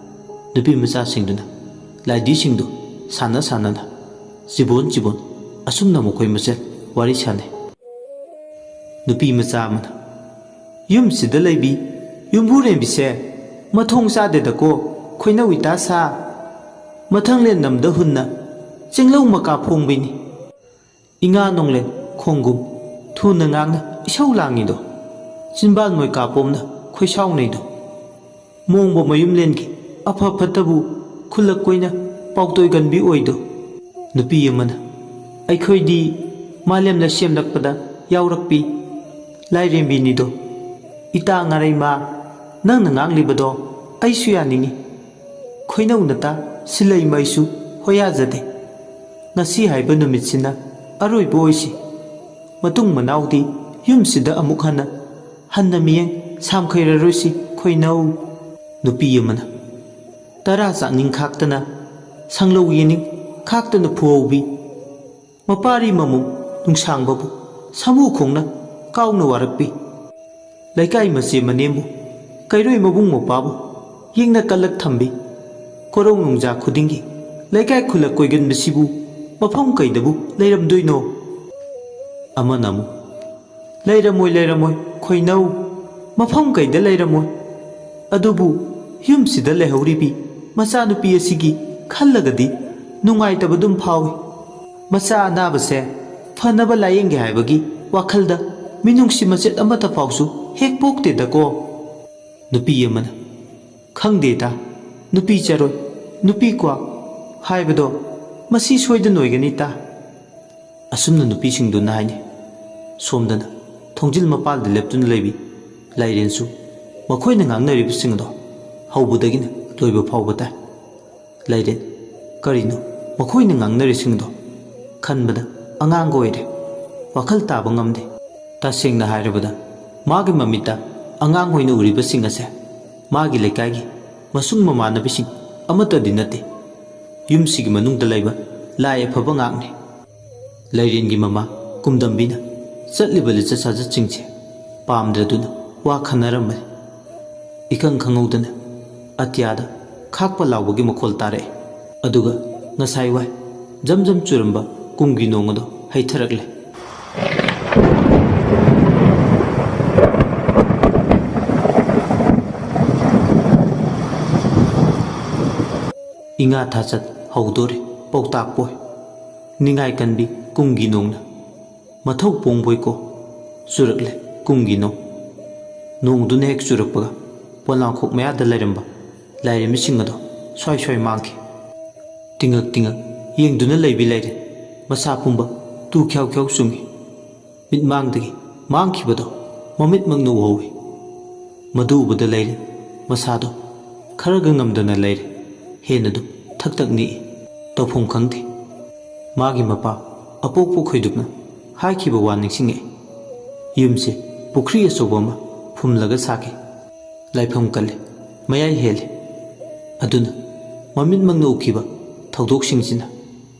ꯅꯨꯄꯤ ꯃꯆꯥꯁꯤꯡꯗꯨꯅ ꯂꯥꯏꯙꯤꯁꯤꯡꯗꯨ ꯁꯥꯟꯅ ꯁꯥꯟꯅꯅ ꯆꯤꯕꯣꯟ ꯆꯤꯕꯣꯟ ꯑꯁꯨꯝꯅ ꯃꯈꯣꯏ ꯃꯁꯦꯜ ꯋꯥꯔꯤ ꯁꯥꯟꯅꯩ꯫ ꯅꯨꯄꯤ ꯃꯆꯥ ꯑꯃꯅ, "ꯌꯨꯝꯁꯤꯗ ꯂꯩꯕꯤ ꯌꯨꯝꯕꯨꯔꯦꯝꯕꯤꯁꯦ ꯃꯊꯣꯡ ꯆꯥꯗꯦꯗꯀꯣ, ꯈꯣꯏꯅꯧ ꯏꯇꯥ ꯁꯥ꯫ ꯃꯊꯪꯂꯦꯟ ꯅꯝꯗ ꯍꯨꯟꯅ ꯆꯤꯡꯂꯧ ꯃꯀꯥ ꯐꯣꯡꯕꯤꯅꯤ꯫ ꯏꯉꯥ ꯅꯣꯡꯂꯦꯟ ꯈꯣꯡꯒꯨꯝ ꯊꯨꯅ ꯉꯥꯡꯅ ꯏꯁꯧ ꯂꯥꯡꯉꯤꯗꯣ, ꯆꯤꯟꯕꯥꯟ ꯃꯣꯏ ꯀꯥꯄꯣꯝꯅ ꯈꯣꯏꯁꯥꯎꯅꯩꯗꯣ, ꯃꯣꯡꯕ ꯃꯌꯨꯝꯂꯦꯟꯒꯤ ꯑꯐ ꯐꯠꯇꯕꯨ ꯈꯨꯜꯂꯛ ꯀꯣꯏꯅ ꯄꯥꯎꯇꯣꯏ ꯒꯟꯕꯤ ꯑꯣꯏꯗꯣ, ꯅꯨꯄꯤ ꯑꯃꯅ ꯑꯩꯈꯣꯏꯗꯤ ꯃꯥꯂꯦꯝꯅ ꯁꯦꯝꯂꯛꯄꯗ ꯌꯥꯎꯔꯛꯄꯤ ꯂꯥꯏꯔꯦꯝꯕꯤꯅꯤꯗꯣ꯫ ꯏꯇꯥ ꯉꯥꯔꯩꯃ, ꯅꯪꯅ ꯉꯥꯡꯂꯤꯕꯗꯣ ꯑꯩꯁꯨ ꯌꯥꯅꯤꯡꯏ꯫ ꯈꯣꯏꯅꯧ ꯅꯇꯥ, ꯁꯤꯂꯩꯃ ꯑꯩꯁꯨ ꯍꯣꯌꯥꯖꯗꯦ꯫ ꯉꯁꯤ ꯍꯥꯏꯕ ꯅꯨꯃꯤꯠꯁꯤꯅ ꯑꯔꯣꯏꯕ ꯑꯣꯏꯁꯤ꯫ ꯃꯇꯨꯡ ꯃꯅꯥꯎꯗꯤ ꯌꯨꯝꯁꯤꯗ ꯑꯃꯨꯛ ꯍꯟꯅ, ꯍꯟꯅ ꯃꯤꯠꯌꯦꯡ ꯁꯥꯝꯈꯩꯔꯔꯣꯏꯁꯤ ꯈꯣꯏꯅꯧ꯫ ꯅꯨꯄꯤ ꯑꯃꯅ ꯇꯔꯥ ꯆꯥꯛꯅꯤꯡ ꯈꯥꯛꯇꯅ, ꯁꯪꯂꯧ ꯌꯦꯅꯤꯡ ꯈꯥꯛꯇꯅ ꯐꯨꯍꯧꯕꯤ꯫ ꯃꯄꯥꯔꯤ ꯃꯃꯨꯡ ꯅꯨꯡꯁꯥꯡꯕꯕꯨ ꯁꯥꯃꯨ ꯈꯣꯡꯅ ꯀꯥꯎꯅ ꯋꯥꯔꯛꯄꯤ꯫ ꯂꯩꯀꯥꯏ ꯃꯆꯦ ꯃꯅꯦꯝꯕꯨ, ꯀꯩꯔꯣꯏ ꯃꯕꯨꯡ ꯃꯧꯄ꯭ꯋꯥꯕꯨ ꯌꯦꯡꯅ ꯀꯜꯂꯛ ꯊꯝꯕꯤ꯫ ꯀꯣꯔꯧ ꯅꯨꯡꯖꯥ ꯈꯨꯗꯤꯡꯒꯤ ꯂꯩꯀꯥꯏ ꯈꯨꯜꯂꯛ ꯀꯣꯏꯒꯟꯕꯁꯤꯕꯨ ꯃꯐꯝ ꯀꯩꯗꯕꯨ ꯂꯩꯔꯝꯗꯣꯏꯅꯣ? ꯑꯃꯅ ꯑꯃꯨꯛ, "ꯂꯩꯔꯝꯃꯣꯏ, ꯂꯩꯔꯝꯃꯣꯏ, ꯈꯣꯏꯅꯧ, ꯃꯐꯝ ꯀꯩꯗ ꯂꯩꯔꯝꯃꯣꯏ꯫ ꯑꯗꯨꯕꯨ ꯌꯨꯝꯁꯤꯗ ꯂꯩꯍꯧꯔꯤꯕꯤ ꯃꯆꯥꯅꯨꯄꯤ ꯑꯁꯤꯒꯤ ꯈꯜꯂꯒꯗꯤ ꯅꯨꯡꯉꯥꯏꯇꯕ ꯑꯗꯨꯝ ꯐꯥꯎꯏ꯫ ꯃꯆꯥ ꯑꯅꯥꯕꯁꯦ ꯐꯅꯕ ꯂꯥꯌꯦꯡꯒꯦ ꯍꯥꯏꯕꯒꯤ ꯋꯥꯈꯜꯗ ꯃꯤꯅꯨꯡꯁꯤ ꯃꯆꯦꯠ ꯑꯃꯠꯇ ꯐꯥꯎꯁꯨ ꯍꯦꯛ ꯄꯣꯛꯇꯦꯗꯀꯣ"꯫ ꯅꯨꯄꯤ ꯑꯃꯅ, "ꯈꯪꯗꯦ ꯇꯥ, ꯅꯨꯄꯤ ꯆꯔꯣꯏ, ꯅꯨꯄꯤ ꯀ꯭ꯋꯥꯛ ꯍꯥꯏꯕꯗꯣ ꯃꯁꯤ ꯁꯣꯏꯗꯅ ꯑꯣꯏꯒꯅꯤ ꯇꯥ"꯫ ꯑꯁꯨꯝꯅ ꯅꯨꯄꯤꯁꯤꯡꯗꯨꯅ ꯍꯥꯏꯅꯩ꯫ ꯁꯣꯝꯗꯅ ꯊꯣꯡꯖꯤꯜ ꯃꯄꯥꯜꯗ ꯂꯦꯞꯇꯨꯅ ꯂꯩꯕꯤ ꯂꯥꯏꯔꯦꯟꯁꯨ ꯃꯈꯣꯏꯅ ꯉꯥꯡꯅꯔꯤꯕꯁꯤꯡ ꯑꯗꯣ ꯍꯧꯕꯗꯒꯤꯅ ꯂꯣꯏꯕ ꯐꯥꯎꯕ ꯇꯥꯏ꯫ ꯂꯥꯏꯔꯦꯟ, ꯀꯔꯤꯅꯣ ꯃꯈꯣꯏꯅ ꯉꯥꯡꯅꯔꯤꯁꯤꯡꯗꯣ? ꯈꯟꯕꯗ ꯑꯉꯥꯡꯒ ꯑꯣꯏꯔꯦ꯫ ꯋꯥꯈꯜ ꯇꯥꯕ ꯉꯝꯗꯦ꯫ ꯇꯁꯦꯡꯅ ꯍꯥꯏꯔꯕꯗ, ꯃꯥꯒꯤ ꯃꯃꯤꯠꯇ ꯑꯉꯥꯡ ꯑꯣꯏꯅ ꯎꯔꯤꯕꯁꯤꯡ ꯑꯁꯦ ꯃꯥꯒꯤ ꯂꯩꯀꯥꯏꯒꯤ ꯃꯁꯨꯡ ꯃꯃꯥꯟꯅꯕꯤꯁꯤꯡ ꯑꯃꯠꯇꯗꯤ ꯅꯠꯇꯦ꯫ ꯌꯨꯝꯁꯤꯒꯤ ꯃꯅꯨꯡꯗ ꯂꯩꯕ ꯂꯥꯏ ꯑꯐꯕ ꯉꯥꯛꯅꯤ꯫ ꯂꯥꯏꯔꯦꯟꯒꯤ ꯃꯃꯥ ꯀꯨꯝꯗꯝꯕꯤꯅ ꯆꯠꯂꯤꯕ ꯂꯤꯆꯠ ꯁꯥꯖꯠꯁꯤꯡꯁꯦ ꯄꯥꯝꯗ꯭ꯔꯗꯨꯅ ꯋꯥ ꯈꯟꯅꯔꯝꯕꯅꯤ꯫ ꯏꯈꯪ ꯈꯪꯍꯧꯗꯅ ꯑꯇꯤꯌꯥꯗ ꯈꯥꯛꯄ ꯂꯥꯎꯕꯒꯤ ꯃꯈꯣꯜ ꯇꯥꯔꯛꯏ꯫ ꯑꯗꯨꯒ ꯉꯁꯥꯏ ꯋꯥꯏ ꯖꯝ ꯖꯝ ꯆꯨꯔꯝꯕ ꯀꯨꯝꯒꯤ ꯅꯣꯡ ꯑꯗꯨ ꯍꯩꯊꯔꯛꯂꯦ꯫ ꯏꯉꯥ ꯊꯥꯆꯠ ꯍꯧꯗꯣꯔꯦ, ꯄꯥꯎꯇꯥꯛꯄꯣꯏ꯫ ꯅꯤꯡꯉꯥꯏ ꯀꯟꯕꯤ ꯀꯨꯝꯒꯤ ꯅꯣꯡꯅ ꯃꯊꯧ ꯄꯣꯡꯕꯣꯏꯀꯣ ꯆꯨꯔꯛꯂꯦ ꯀꯨꯝꯒꯤ ꯅꯣꯡ꯫ ꯅꯣꯡꯗꯨꯅ ꯍꯦꯛ ꯆꯨꯔꯛꯄꯒ ꯄꯣꯂꯥꯡꯈꯣꯛ ꯃꯌꯥꯗ ꯂꯩꯔꯝꯕ ꯂꯥꯏꯔꯦꯝꯕꯤꯁꯤꯡ ꯑꯗꯣ ꯁ꯭ꯋꯥꯏ ꯁ꯭ꯋꯥꯏ ꯃꯥꯡꯈꯤ꯫ ꯇꯤꯉꯛ ꯇꯤꯉꯛ ꯌꯦꯡꯗꯨꯅ ꯂꯩꯕꯤ ꯂꯩꯔꯦ꯫ ꯃꯁꯥ ꯄꯨꯝꯕ ꯇꯨ ꯈ꯭ꯌꯥꯎ ꯈ꯭ꯌꯥꯎ ꯆꯨꯡꯏ꯫ ꯃꯤꯠꯃꯥꯡꯗꯒꯤ ꯃꯥꯡꯈꯤꯕꯗꯣ ꯃꯃꯤꯠꯃꯛꯅ ꯎꯍꯧꯏ꯫ ꯃꯗꯨ ꯎꯕꯗ ꯂꯩꯔꯦ ꯃꯁꯥꯗꯣ ꯈꯔꯒ ꯉꯝꯗꯅ ꯂꯩꯔꯦ꯫ ꯍꯦꯟꯅꯗꯨ ꯊꯛ ꯊꯛ ꯅꯤꯛꯏ꯫ ꯇꯧꯐꯝ ꯈꯪꯗꯦ꯫ ꯃꯥꯒꯤ ꯃꯄꯥ ꯑꯄꯣꯛꯄ ꯈꯣꯏꯗꯨꯞꯅ ꯍꯥꯏꯈꯤꯕ ꯋꯥ ꯅꯤꯡꯁꯤꯡꯉꯛꯏ꯫ ꯌꯨꯝꯁꯦ ꯄꯨꯈ꯭ꯔꯤ ꯑꯆꯧꯕ ꯑꯃ ꯐꯨꯝꯂꯒ ꯁꯥꯈꯤ꯫ ꯂꯥꯏꯐꯝ ꯀꯜꯂꯤ, ꯃꯌꯥꯏ ꯍꯦꯜꯂꯤ꯫ ꯑꯗꯨꯅ ꯃꯃꯤꯠꯃꯛꯅ ꯎꯈꯤꯕ ꯊꯧꯗꯣꯛꯁꯤꯡꯁꯤꯅ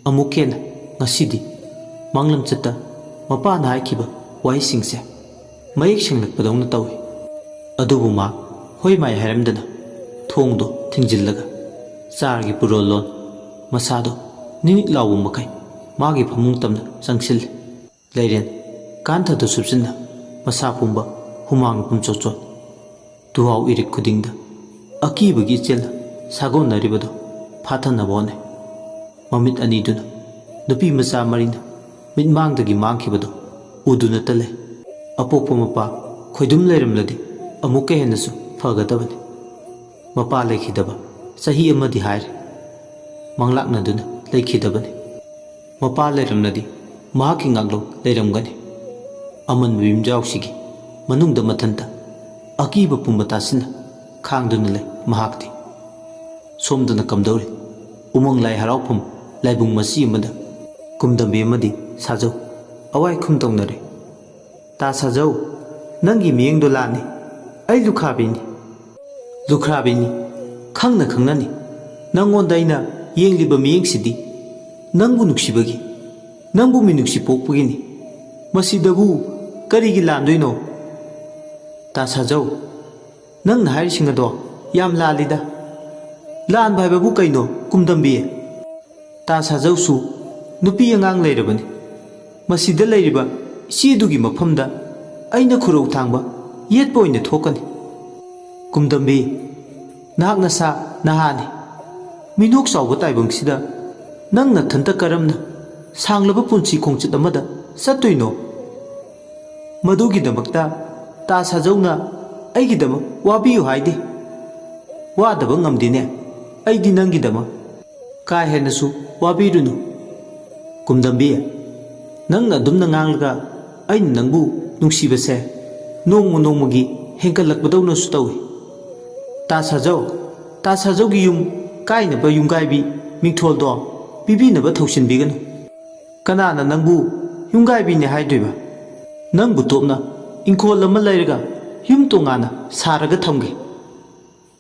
ꯑꯃꯨꯛ ꯍꯦꯟꯅ ꯉꯁꯤꯗꯤ ꯃꯥꯡꯂꯝꯆꯠꯇ ꯃꯄꯥꯅ ꯍꯥꯏꯈꯤꯕ ꯋꯥꯍꯩꯁꯤꯡꯁꯦ ꯃꯌꯦꯛ ꯁꯦꯡꯂꯛꯄꯗꯧꯅ ꯇꯧꯏ꯫ ꯑꯗꯨꯕꯨ ꯃꯥ ꯍꯣꯏ ꯃꯥꯏ ꯍꯥꯏꯔꯝꯗꯅ ꯊꯣꯡꯗꯣ ꯊꯤꯡꯖꯤꯜꯂꯒ ꯆꯥꯔꯒꯤ ꯄꯨꯔꯣꯜꯂꯣꯟ ꯃꯁꯥꯗꯣ ꯅꯤꯅꯤꯛ ꯂꯥꯎꯕ ꯃꯈꯩ ꯃꯥꯒꯤ ꯐꯃꯨꯡ ꯇꯝꯅ ꯆꯪꯁꯤꯜꯂꯤ꯫ ꯂꯩꯔꯦꯟ ꯀꯥꯟꯊꯗ ꯁꯨꯞꯆꯤꯟꯅ ꯃꯁꯥ ꯄꯨꯝꯕ ꯍꯨꯃꯥꯡ ꯄꯨꯝꯆꯣꯠ ꯆꯣꯠ꯫ ꯇꯨꯍꯥꯎ ꯏꯔꯤꯛ ꯈꯨꯗꯤꯡꯗ ꯑꯀꯤꯕꯒꯤ ꯏꯆꯦꯜꯅ ꯁꯥꯒꯣꯟꯅꯔꯤꯕꯗꯨ ꯐꯥꯊꯅꯕ ꯍꯣꯠꯅꯩ꯫ ꯃꯃꯤꯠ ꯑꯅꯤꯗꯨꯅ ꯅꯨꯄꯤ ꯃꯆꯥ ꯃꯔꯤꯅ ꯃꯤꯠꯃꯥꯡꯗꯒꯤ ꯃꯥꯡꯈꯤꯕꯗꯨ ꯎꯗꯨꯅꯇ ꯂꯩ꯫ ꯑꯄꯣꯛꯄ ꯃꯄꯥ ꯈꯣꯏꯗꯨꯝ ꯂꯩꯔꯝꯂꯗꯤ ꯑꯃꯨꯛꯀ ꯍꯦꯟꯅꯁꯨ ꯐꯒꯗꯕꯅꯤ꯫ ꯃꯄꯥ ꯂꯩꯈꯤꯗꯕ ꯆꯍꯤ ꯑꯃꯗꯤ ꯍꯥꯏꯔꯦ꯫ ꯃꯪꯂꯥꯛꯅꯗꯨꯅ ꯂꯩꯈꯤꯗꯕꯅꯤ꯫ ꯃꯄꯥ ꯂꯩꯔꯝꯂꯗꯤ ꯃꯍꯥꯛꯀꯤ ꯉꯥꯛꯂꯧ ꯂꯩꯔꯝꯒꯅꯤ꯫ ꯑꯃꯟꯕ ꯌꯨꯝꯖꯥꯎꯁꯤꯒꯤ ꯃꯅꯨꯡꯗ ꯃꯊꯟꯇ ꯑꯀꯤꯕ ꯄꯨꯝꯕ ꯇꯥꯁꯤꯟꯅ ꯈꯥꯡꯗꯨꯅ ꯂꯩ ꯃꯍꯥꯛꯇꯤ꯫ ꯁꯣꯝꯗꯅ ꯀꯝꯗꯧꯔꯤ? ꯎꯃꯪ ꯂꯥꯏ ꯍꯔꯥꯎꯐꯝ ꯂꯥꯏꯕꯨꯡ ꯃꯆꯤ ꯑꯃꯗ ꯀꯨꯝꯗꯝꯕꯤ ꯑꯃꯗꯤ ꯁꯥꯖꯧ ꯑꯋꯥꯏ ꯈꯨꯝ ꯇꯧꯅꯔꯦ꯫ "ꯇꯥ ꯁꯥꯖꯧ, ꯅꯪꯒꯤ ꯃꯤꯠꯌꯦꯡꯗꯣ ꯂꯥꯟꯅꯤ꯫ ꯑꯩ ꯂꯨꯈ꯭ꯔꯥꯕꯤꯅꯤ꯫ ꯂꯨꯈ꯭ꯔꯥꯕꯤꯅꯤ꯫ ꯈꯪꯅ ꯈꯪꯅꯅꯤ꯫ ꯅꯪꯉꯣꯟꯗ ꯑꯩꯅ ꯌꯦꯡꯂꯤꯕ ꯃꯤꯠꯌꯦꯡꯁꯤꯗꯤ ꯅꯪꯕꯨ ꯅꯨꯡꯁꯤꯕꯒꯤ, ꯅꯪꯕꯨ ꯃꯤꯅꯨꯡꯁꯤ ꯄꯣꯛꯄꯒꯤꯅꯤ꯫ ꯃꯁꯤꯗꯕꯨ ꯀꯔꯤꯒꯤ ꯂꯥꯟꯗꯣꯏꯅꯣ? ꯇꯥ ꯁꯥꯖꯧ, ꯅꯪꯅ ꯍꯥꯏꯔꯤꯁꯤꯡ ꯑꯗꯣ ꯌꯥꯝ ꯂꯥꯜꯂꯤꯗ꯫ ꯂꯥꯟꯕ ꯍꯥꯏꯕꯕꯨ ꯀꯩꯅꯣ, ꯀꯨꯝꯗꯝꯕꯤ? ꯇꯥ ꯁꯥꯖꯧꯁꯨ ꯅꯨꯄꯤ ꯑꯉꯥꯡ ꯂꯩꯔꯕꯅꯤ꯫ ꯃꯁꯤꯗ ꯂꯩꯔꯤꯕ ꯏꯆꯦꯗꯨꯒꯤ ꯃꯐꯝꯗ ꯑꯩꯅ ꯈꯨꯔꯧ ꯊꯥꯡꯕ ꯌꯦꯠꯄ ꯑꯣꯏꯅ ꯊꯣꯛꯀꯅꯤ꯫ ꯀꯨꯝꯗꯝꯕꯤ, ꯅꯍꯥꯛ ꯅꯁꯥ ꯅꯍꯥꯅꯤ꯫ ꯃꯤꯅꯣꯛ ꯆꯥꯎꯕ ꯇꯥꯏꯕꯪꯁꯤꯗ ꯅꯪ ꯅꯊꯟꯇ ꯀꯔꯝꯅ ꯁꯥꯡꯂꯕ ꯄꯨꯟꯁꯤ ꯈꯣꯡꯆꯠ ꯑꯃꯗ ꯆꯠꯇꯣꯏꯅꯣ? ꯃꯗꯨꯒꯤꯗꯃꯛꯇ ꯇꯥ ꯁꯥꯖꯧꯅ ꯑꯩꯒꯤꯗꯃꯛ ꯋꯥꯕꯤꯌꯨ ꯍꯥꯏꯗꯦ꯫ ꯋꯥꯗꯕ ꯉꯝꯗꯦꯅꯦ ꯑꯩꯗꯤ ꯅꯪꯒꯤꯗꯃꯛ꯫ ꯀꯥ ꯍꯦꯟꯅꯁꯨ ꯋꯥꯕꯤꯔꯨꯅꯨ꯫ ꯀꯨꯝꯗꯝꯕꯤ, ꯅꯪꯅ ꯑꯗꯨꯝꯅ ꯉꯥꯡꯂꯒ ꯑꯩꯅ ꯅꯪꯕꯨ ꯅꯨꯡꯁꯤꯕꯁꯦ ꯅꯣꯡꯃ ꯅꯣꯡꯃꯒꯤ ꯍꯦꯟꯒꯠꯂꯛꯄꯗꯧꯅꯁꯨ ꯇꯧꯏ꯫ ꯇꯥ ꯁꯥꯖꯧ, ꯇꯥ ꯁꯥꯖꯧꯒꯤ ꯌꯨꯝ ꯀꯥꯏꯅꯕ ꯌꯨꯝꯒꯥꯏꯕꯤ ꯃꯤꯡꯊꯣꯜꯗꯣ ꯄꯤꯕꯤꯅꯕ ꯊꯧꯁꯤꯟꯕꯤꯒꯅꯨ꯫ ꯀꯅꯥꯅ ꯅꯪꯕꯨ ꯌꯨꯝꯒꯥꯏꯕꯤꯅꯦ ꯍꯥꯏꯗꯣꯏꯕ? ꯅꯪꯕꯨ ꯇꯣꯞꯅ ꯏꯪꯈꯣꯜ ꯑꯃ ꯂꯩꯔꯒ ꯌꯨꯝ ꯇꯣꯉꯥꯟꯅ ꯁꯥꯔꯒ ꯊꯝꯒꯦ꯫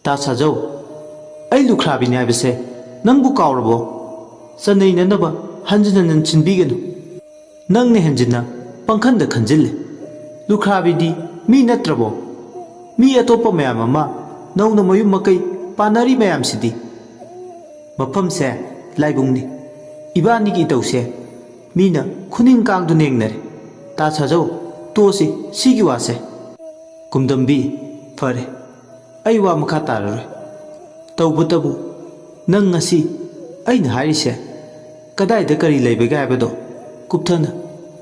ꯇꯥ ꯁꯥꯖꯧ, ꯑꯩ ꯂꯨꯈ꯭ꯔꯥꯕꯤꯅꯦ ꯍꯥꯏꯕꯁꯦ ꯅꯪꯕꯨ ꯀꯥꯎꯔꯕꯣ? ꯆꯟꯅꯩꯅꯅꯕ ꯍꯟꯖꯤꯟ ꯍꯟꯖꯤꯟ ꯁꯤꯟꯕꯤꯒꯅꯨ꯫ ꯅꯪꯅ ꯍꯦꯟꯖꯤꯟꯅ ꯄꯪꯈꯟꯗ ꯈꯟꯖꯤꯜꯂꯦ꯫ ꯂꯨꯈ꯭ꯔꯥꯕꯤꯗꯤ ꯃꯤ ꯅꯠꯇ꯭ꯔꯕꯣ? ꯃꯤ ꯑꯇꯣꯞꯄ ꯃꯌꯥꯝ ꯑꯃ ꯅꯧꯅ ꯃꯌꯨꯝ ꯃꯀꯩ ꯄꯥꯟꯅꯔꯤ ꯃꯌꯥꯝꯁꯤꯗꯤ꯫ ꯃꯐꯝꯁꯦ ꯂꯥꯏꯕꯨꯡꯅꯤ꯫ ꯏꯕꯥꯅꯤꯒꯤ ꯏꯇꯧꯁꯦ ꯃꯤꯅ ꯈꯨꯅꯤꯡ ꯀꯥꯡꯗꯨꯅ ꯌꯦꯡꯅꯔꯦ꯫ ꯇꯥ ꯁꯥꯖꯧ, ꯇꯣꯛꯑꯁꯤ ꯁꯤꯒꯤ ꯋꯥꯁꯦ꯫ ꯀꯨꯝꯗꯝꯕꯤ, ꯐꯔꯦ, ꯑꯩ ꯋꯥ ꯃꯈꯥ ꯇꯥꯔꯔꯣꯏ꯫ ꯇꯧꯕꯇꯕꯨ ꯅꯪ ꯉꯁꯤ ꯑꯩꯅ ꯍꯥꯏꯔꯤꯁꯦ ꯀꯗꯥꯏꯗ ꯀꯔꯤ ꯂꯩꯕꯒꯦ ꯍꯥꯏꯕꯗꯣ ꯀꯨꯞꯊꯅ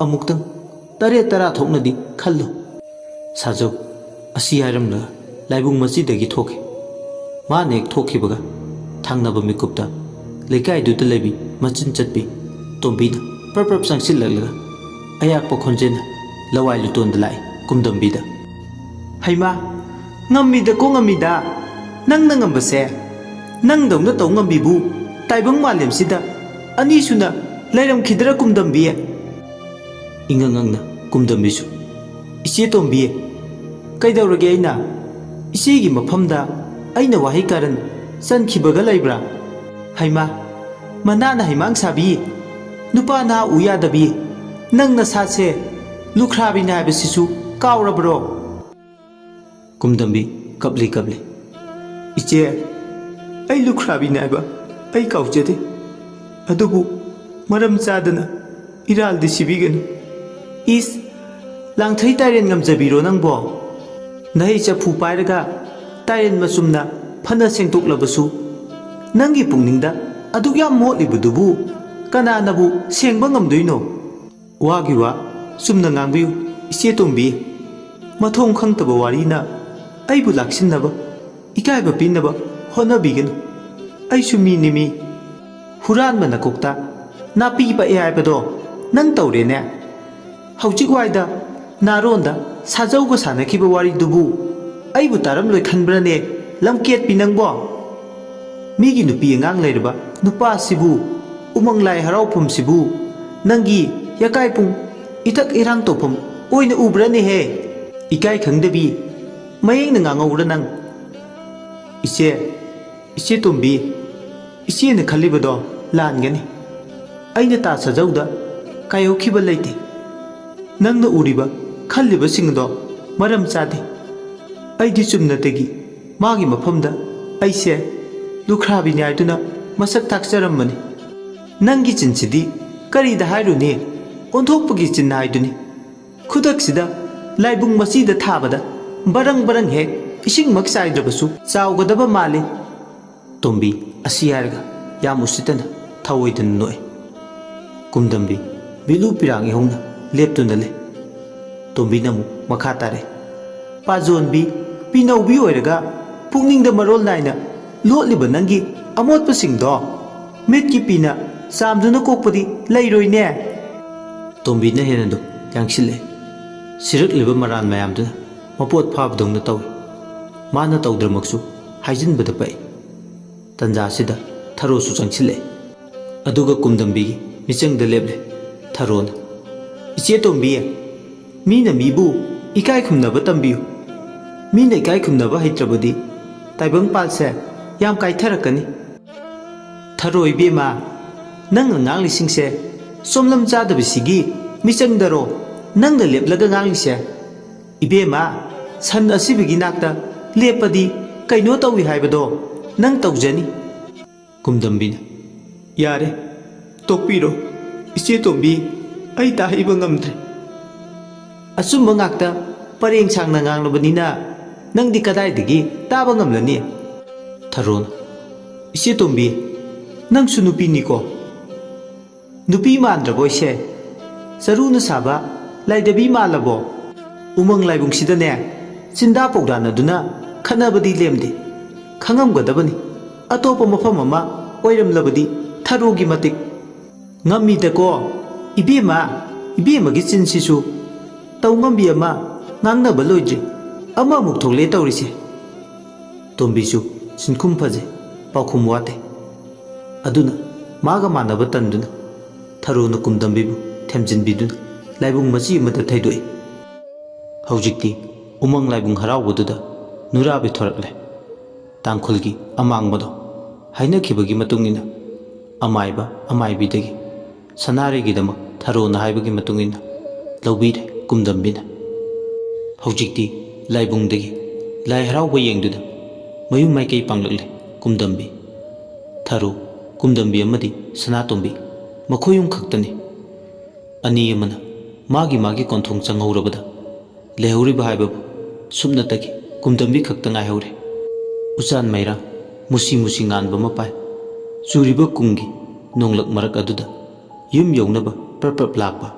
ꯑꯃꯨꯛꯇꯪ ꯇꯔꯦꯠ ꯇꯔꯥ ꯊꯣꯛꯅꯗꯤ ꯈꯜꯂꯨ꯫ ꯁꯥꯖꯧ ꯑꯁꯤ ꯍꯥꯏꯔꯝꯂꯒ ꯂꯥꯏꯕꯨꯡ ꯃꯆꯤꯗꯒꯤ ꯊꯣꯛꯈꯤ꯫ ꯃꯥꯅ ꯍꯦꯛ ꯊꯣꯛꯈꯤꯕꯒ ꯊꯪꯅꯕ ꯃꯤꯀꯨꯞꯇ ꯂꯩꯀꯥꯏꯗꯨꯗ ꯂꯩꯕꯤ ꯃꯆꯤꯟ ꯆꯠꯄꯤ ꯇꯣꯝꯕꯤꯅ ꯄ꯭ꯔꯞ ꯄ꯭ꯔꯞ ꯆꯪꯁꯤꯜꯂꯛꯂꯒ ꯑꯌꯥꯛꯄ ꯈꯣꯟꯖꯦꯜꯅ ꯂꯋꯥꯏ ꯂꯨꯇꯣꯟꯗ ꯂꯥꯛꯏ ꯀꯨꯝꯗꯝꯕꯤꯗ꯫ ꯍꯩꯃꯥ, ꯉꯝꯃꯤꯗꯀꯣ ꯉꯝꯃꯤꯗ꯫ ꯅꯪꯅ ꯉꯝꯕꯁꯦ ꯅꯪꯗꯧꯅ ꯇꯧ ꯉꯝꯕꯤꯕꯨ ꯇꯥꯏꯕꯪ ꯃꯥꯂꯦꯝꯁꯤꯗ ꯑꯅꯤꯁꯨꯅ ꯂꯩꯔꯝꯈꯤꯗ꯭ꯔꯥ ꯀꯨꯝꯗꯝꯕꯤ? ꯏꯉꯛ ꯉꯛꯅ ꯀꯨꯝꯗꯝꯕꯤꯁꯨ, "ꯏꯆꯦ ꯇꯣꯝꯕꯤ, ꯀꯩꯗꯧꯔꯒꯦ ꯑꯩꯅ? ꯏꯆꯦꯒꯤ ꯃꯐꯝꯗ ꯑꯩꯅ ꯋꯥꯍꯩ ꯀꯥꯔꯟ ꯆꯟꯈꯤꯕꯒ ꯂꯩꯕ꯭ꯔꯥ? ꯍꯩꯃꯥ, ꯃꯅꯥꯅ ꯍꯩꯃꯥꯡ ꯁꯥꯕꯤ, ꯅꯨꯄꯥ ꯅꯍꯥ ꯎ ꯌꯥꯗꯕꯤ, ꯅꯪ ꯅꯁꯥꯁꯦ ꯂꯨꯈ꯭ꯔꯥꯕꯤꯅꯦ ꯍꯥꯏꯕꯁꯤꯁꯨ ꯀꯥꯎꯔꯕ꯭ꯔꯣ?" ꯀꯨꯝꯗꯝꯕꯤ ꯀꯞꯂꯤ ꯀꯞꯂꯤ, "ꯏꯆꯦ, ꯑꯩ ꯂꯨꯈ꯭ꯔꯥꯕꯤꯅꯦ ꯍꯥꯏꯕ ꯑꯩ ꯀꯥꯎꯖꯗꯦ꯫ ꯑꯗꯨꯕꯨ ꯃꯔꯝ ꯆꯥꯗꯅ ꯏꯔꯥꯜꯗꯤ ꯁꯤꯕꯤꯒꯅꯨ꯫" "ꯏꯁ, ꯂꯥꯡꯊꯩ ꯇꯥꯏꯔꯦꯟ ꯉꯝꯖꯕꯤꯔꯣ ꯅꯪꯕꯣ? ꯅꯍꯩ ꯆꯐꯨ ꯄꯥꯏꯔꯒ ꯇꯥꯏꯔꯦꯟ ꯃꯆꯨꯝꯅ ꯐꯅ ꯁꯦꯡꯗꯣꯛꯂꯕꯁꯨ, ꯅꯪꯒꯤ ꯄꯨꯛꯅꯤꯡꯗ ꯑꯗꯨꯛ ꯌꯥꯝ ꯃꯣꯠꯂꯤꯕꯗꯨꯕꯨ ꯀꯅꯥꯅꯕꯨ ꯁꯦꯡꯕ ꯉꯝꯗꯣꯏꯅꯣ?" "ꯋꯥꯒꯤ ꯋꯥ ꯆꯨꯝꯅ ꯉꯥꯡꯕꯤꯌꯨ, ꯏꯆꯦ ꯇꯣꯝꯕꯤ꯫ ꯃꯊꯣꯡ ꯈꯪꯗꯕ ꯋꯥꯔꯤꯅ ꯑꯩꯕꯨ ꯂꯥꯛꯁꯤꯟꯅꯕ, ꯏꯀꯥꯏꯕ ꯄꯤꯅꯕ ꯍꯣꯠꯅꯕꯤꯒꯅꯨ꯫ ꯑꯩꯁꯨ ꯃꯤꯅꯤ ꯃꯤ꯫ ꯍꯨꯔꯥꯟꯕ ꯅꯀꯣꯛꯇ ꯅꯥꯄꯤ ꯄꯛꯑꯦ ꯍꯥꯏꯕꯗꯣ ꯅꯪ ꯇꯧꯔꯦꯅꯦ꯫ ꯍꯧꯖꯤꯛ ꯋꯥꯏꯗ ꯅꯥꯔꯣꯟꯗ ꯁꯥꯖꯧꯒ ꯁꯥꯟꯅꯈꯤꯕ ꯋꯥꯔꯤꯗꯨꯕꯨ ꯑꯩꯕꯨ ꯇꯥꯔꯝꯂꯣꯏ ꯈꯟꯕ꯭ꯔꯅꯦ, ꯂꯝꯀꯦꯠꯄꯤ ꯅꯪꯕꯣ?" ꯃꯤꯒꯤ ꯅꯨꯄꯤ ꯑꯉꯥꯡ ꯂꯩꯔꯕ ꯅꯨꯄꯥꯁꯤꯕꯨ, ꯎꯃꯪ ꯂꯥꯏ ꯍꯔꯥꯎꯐꯝꯁꯤꯕꯨ ꯅꯪꯒꯤ ꯌꯥꯀꯥꯏ ꯄꯨꯡ ꯏꯊꯛ ꯏꯔꯥꯡ ꯇꯧꯐꯝ ꯑꯣꯏꯅ ꯎꯕ꯭ꯔꯅꯦꯍꯦ? ꯏꯀꯥꯏ ꯈꯪꯗꯕꯤ ꯃꯌꯦꯛꯅ ꯉꯥꯡꯍꯧꯔ ꯅꯪ꯫ ꯏꯆꯦ, ꯏꯆꯦ ꯇꯣꯝꯕꯤ, ꯏꯆꯦꯅ ꯈꯜꯂꯤꯕꯗꯣ ꯂꯥꯟꯒꯅꯤ꯫ ꯑꯩꯅ ꯇꯥ ꯁꯥꯖꯧꯗ ꯀꯥꯏꯍꯧꯈꯤꯕ ꯂꯩꯇꯦ꯫ ꯅꯪꯅ ꯎꯔꯤꯕ, ꯈꯜꯂꯤꯕꯁꯤꯡꯗꯣ ꯃꯔꯝ ꯆꯥꯗꯦ꯫ ꯑꯩꯗꯤ ꯆꯨꯝꯅꯇꯒꯤ ꯃꯥꯒꯤ ꯃꯐꯝꯗ ꯑꯩꯁꯦ ꯂꯨꯈ꯭ꯔꯥꯕꯤꯅꯤ ꯍꯥꯏꯗꯨꯅ ꯃꯁꯛ ꯇꯥꯛꯆꯔꯝꯕꯅꯤ꯫ ꯅꯪꯒꯤ ꯆꯤꯟꯁꯤꯗꯤ ꯀꯔꯤꯗ ꯍꯥꯏꯔꯨꯅꯤ? ꯑꯣꯟꯊꯣꯛꯄꯒꯤ ꯆꯤꯟ ꯍꯥꯏꯗꯨꯅꯤ꯫ ꯈꯨꯗꯛꯁꯤꯗ ꯂꯥꯏꯕꯨꯡ ꯃꯆꯤꯗ ꯊꯥꯕꯗ ꯕꯔꯪ ꯕꯔꯪ ꯍꯦꯛ ꯏꯁꯤꯡꯃꯛ ꯆꯥꯏꯗ꯭ꯔꯕꯁꯨ ꯆꯥꯎꯒꯗꯕ ꯃꯥꯜꯂꯤ꯫ ꯇꯣꯝꯕꯤ ꯑꯁꯤ ꯍꯥꯏꯔꯒ ꯌꯥꯝ ꯎꯁꯤꯠꯇꯅ ꯊꯑꯣꯏꯗꯅ ꯅꯣꯛꯏ꯫ ꯀꯨꯝꯗꯝꯕꯤ ꯃꯤꯠꯂꯨ ꯄꯤꯔꯥꯡ ꯏꯍꯧꯅ ꯂꯦꯞꯇꯨꯅ ꯂꯩ꯫ ꯇꯣꯝꯕꯤꯅ ꯑꯃꯨꯛ ꯃꯈꯥ ꯇꯥꯔꯦ꯫ ꯄꯥꯖꯣꯟꯕꯤ, ꯄꯤꯅꯧꯕꯤ ꯑꯣꯏꯔꯒ ꯄꯨꯛꯅꯤꯡꯗ ꯃꯔꯣꯜ ꯅꯥꯏꯅ ꯂꯣꯠꯂꯤꯕ ꯅꯪꯒꯤ ꯑꯃꯣꯠꯄꯁꯤꯡꯗꯣ ꯃꯤꯠꯀꯤ ꯄꯤꯅ ꯆꯥꯝꯗꯨꯅ ꯀꯣꯛꯄꯗꯤ ꯂꯩꯔꯣꯏꯅꯦ꯫ ꯇꯣꯝꯕꯤꯅ ꯍꯦꯟꯅꯗꯨ ꯌꯥꯡꯁꯤꯜꯂꯦ꯫ ꯁꯤꯔꯛꯂꯤꯕ ꯃꯔꯥꯜ ꯃꯌꯥꯝꯗꯨꯅ ꯃꯄꯣꯠ ꯐꯥꯕꯗꯧꯅ ꯇꯧꯏ꯫ ꯃꯥꯅ ꯇꯧꯗ꯭ꯔꯃꯛꯁꯨ ꯍꯥꯏꯖꯤꯟꯕꯗ ꯄꯛꯏ꯫ ꯇꯟꯖꯥꯁꯤꯗ ꯊꯔꯣꯁꯨ ꯆꯪꯁꯤꯜꯂꯛꯏ꯫ ꯑꯗꯨꯒ ꯀꯨꯝꯗꯝꯕꯤꯒꯤ ꯃꯤꯆꯪꯗ ꯂꯦꯞꯂꯦ꯫ ꯊꯔꯣꯅ, "ꯏꯆꯦ ꯇꯣꯝꯕꯤ, ꯃꯤꯅ ꯃꯤꯕꯨ ꯏꯀꯥꯏ ꯈꯨꯝꯅꯕ ꯇꯝꯕꯤꯌꯨ꯫ ꯃꯤꯅ ꯏꯀꯥꯏ ꯈꯨꯝꯅꯕ ꯍꯩꯇ꯭ꯔꯕꯗꯤ ꯇꯥꯏꯕꯪꯄꯥꯜꯁꯦ ꯌꯥꯝ ꯀꯥꯏꯊꯔꯛꯀꯅꯤ꯫" "ꯊꯔꯣ ꯏꯕꯦꯝꯃ, ꯅꯪꯅ ꯉꯥꯡꯂꯤꯁꯤꯡꯁꯦ ꯁꯣꯝꯂꯝ ꯆꯥꯗꯕꯁꯤꯒꯤ ꯃꯤꯆꯪꯗꯔꯣ ꯅꯪꯅ ꯂꯦꯞꯂꯒ ꯉꯥꯡꯂꯤꯁꯦ? ꯏꯕꯦꯝꯃ, ꯁꯟ ꯑꯁꯤꯕꯒꯤ ꯅꯥꯛꯇ ꯂꯦꯞꯄꯗꯤ ꯀꯩꯅꯣ ꯇꯧꯏ ꯍꯥꯏꯕꯗꯣ ꯅꯪ ꯇꯧꯖꯅꯤ꯫" ꯀꯨꯝꯗꯝꯕꯤꯅ, "ꯌꯥꯔꯦ, ꯇꯣꯛꯄꯤꯔꯣ꯫ ꯏꯆꯦ ꯇꯣꯝꯕꯤ, ꯑꯩ ꯇꯥꯍꯩꯕ ꯉꯝꯗ꯭ꯔꯦ꯫ ꯑꯆꯨꯝꯕ ꯉꯥꯛꯇ ꯄꯔꯦꯡ ꯁꯥꯡꯅ ꯉꯥꯡꯂꯕꯅꯤꯅ ꯅꯪꯗꯤ ꯀꯗꯥꯏꯗꯒꯤ ꯇꯥꯕ ꯉꯝꯂꯅꯤ?" ꯊꯔꯣꯅ, "ꯏꯆꯦ ꯇꯣꯝꯕꯤ, ꯅꯪꯁꯨ ꯅꯨꯄꯤꯅꯤꯀꯣ꯫ ꯅꯨꯄꯤ ꯃꯥꯟꯗ꯭ꯔꯕꯣ ꯑꯩꯁꯦ? ꯆꯔꯨꯅ ꯁꯥꯕ ꯂꯥꯏꯙꯕꯤ ꯃꯥꯜꯂꯕꯣ? ꯎꯃꯪ ꯂꯥꯏꯕꯨꯡꯁꯤꯗꯅꯦ ꯆꯤꯟꯗꯥ ꯄꯧꯗꯥꯅꯗꯨꯅ ꯈꯠꯅꯕꯗꯤ ꯂꯦꯝꯗꯦ꯫ ꯈꯪꯉꯝꯒꯗꯕꯅꯤ, ꯑꯇꯣꯞꯄ ꯃꯐꯝ ꯑꯃ ꯑꯣꯏꯔꯝꯂꯕꯗꯤ ꯊꯔꯣꯒꯤ ꯃꯇꯤꯛ꯫ ꯉꯝꯃꯤꯗꯀꯣ, ꯏꯕꯦꯝꯃ, ꯏꯕꯦꯝꯃꯒꯤ ꯆꯤꯟꯁꯤꯁꯨ ꯇꯧ ꯉꯝꯕꯤ ꯑꯃ, ꯉꯥꯡꯅꯕ ꯂꯣꯏꯗ꯭ꯔꯤ, ꯑꯃꯃꯨꯛ ꯊꯣꯛꯂꯛꯑꯦ ꯇꯧꯔꯤꯁꯦ꯫" ꯇꯣꯝꯕꯤꯁꯨ ꯁꯤꯟꯈꯨꯝ ꯐꯖꯩ꯫ ꯄꯥꯎꯈꯨꯝ ꯋꯥꯠꯇꯦ꯫ ꯑꯗꯨꯅ ꯃꯥꯒ ꯃꯥꯟꯅꯕ ꯇꯟꯗꯨꯅ ꯊꯔꯣꯅ ꯀꯨꯝꯗꯝꯕꯤꯕꯨ ꯊꯦꯝꯖꯤꯟꯕꯤꯗꯨꯅ ꯂꯥꯏꯕꯨꯡ ꯃꯆꯤ ꯑꯃꯗ ꯊꯩꯗꯣꯛꯏ꯫ ꯍꯧꯖꯤꯛꯇꯤ ꯎꯃꯪ ꯂꯥꯏꯕꯨꯡ ꯍꯔꯥꯎꯕꯗꯨꯗ ꯅꯨꯔꯥꯕꯤ ꯊꯣꯔꯛꯂꯦ꯫ ꯇꯥꯡꯈꯨꯜꯒꯤ ꯑꯃꯥꯡꯕꯗꯣ ꯍꯥꯏꯅꯈꯤꯕꯒꯤ ꯃꯇꯨꯡ ꯏꯟꯅ ꯑꯃꯥꯏꯕ ꯑꯃꯥꯏꯕꯤꯗꯒꯤ ꯁꯅꯥꯔꯩꯒꯤꯗꯃꯛ ꯊꯔꯣꯅ ꯍꯥꯏꯕꯒꯤ ꯃꯇꯨꯡ ꯏꯟꯅ ꯂꯧꯕꯤꯔꯦ ꯀꯨꯝꯗꯝꯕꯤꯅ꯫ ꯍꯧꯖꯤꯛꯇꯤ ꯂꯥꯏꯕꯨꯡꯗꯒꯤ ꯂꯥꯏ ꯍꯔꯥꯎꯕ ꯌꯦꯡꯗꯨꯅ ꯃꯌꯨꯝ ꯃꯥꯏꯀꯩ ꯄꯥꯡꯂꯛꯂꯦ ꯀꯨꯝꯗꯝꯕꯤ꯫ ꯊꯔꯣ, ꯀꯨꯝꯗꯝꯕꯤ ꯑꯃꯗꯤ ꯁꯅꯥꯇꯣꯝꯕꯤ ꯃꯈꯣꯏ ꯑꯍꯨꯝ ꯈꯛꯇꯅꯤ꯫ ꯑꯅꯤ ꯑꯃꯅ ꯃꯥꯒꯤ ꯃꯥꯒꯤ ꯀꯣꯟꯊꯣꯡ ꯆꯪꯍꯧꯔꯕꯗ ꯂꯩꯍꯧꯔꯤꯕ ꯍꯥꯏꯕꯕꯨ ꯁꯨꯞꯅꯇꯒꯤ ꯀꯨꯝꯗꯝꯕꯤ ꯈꯛꯇ ꯉꯥꯏꯍꯧꯔꯦ꯫ ꯎꯆꯥꯟ ꯃꯩꯔꯥ ꯃꯨꯁꯤ ꯃꯨꯁꯤ ꯉꯥꯟꯕ ꯃꯄꯥꯏ ꯆꯨꯔꯤꯕ ꯀꯨꯝꯒꯤ ꯅꯣꯡꯂꯛ ꯃꯔꯛ ꯑꯗꯨꯗ ꯌꯨꯝ ꯌꯧꯅꯕ ꯄ꯭ꯔꯞ ꯄ꯭ꯔꯞ ꯂꯥꯛꯄ꯫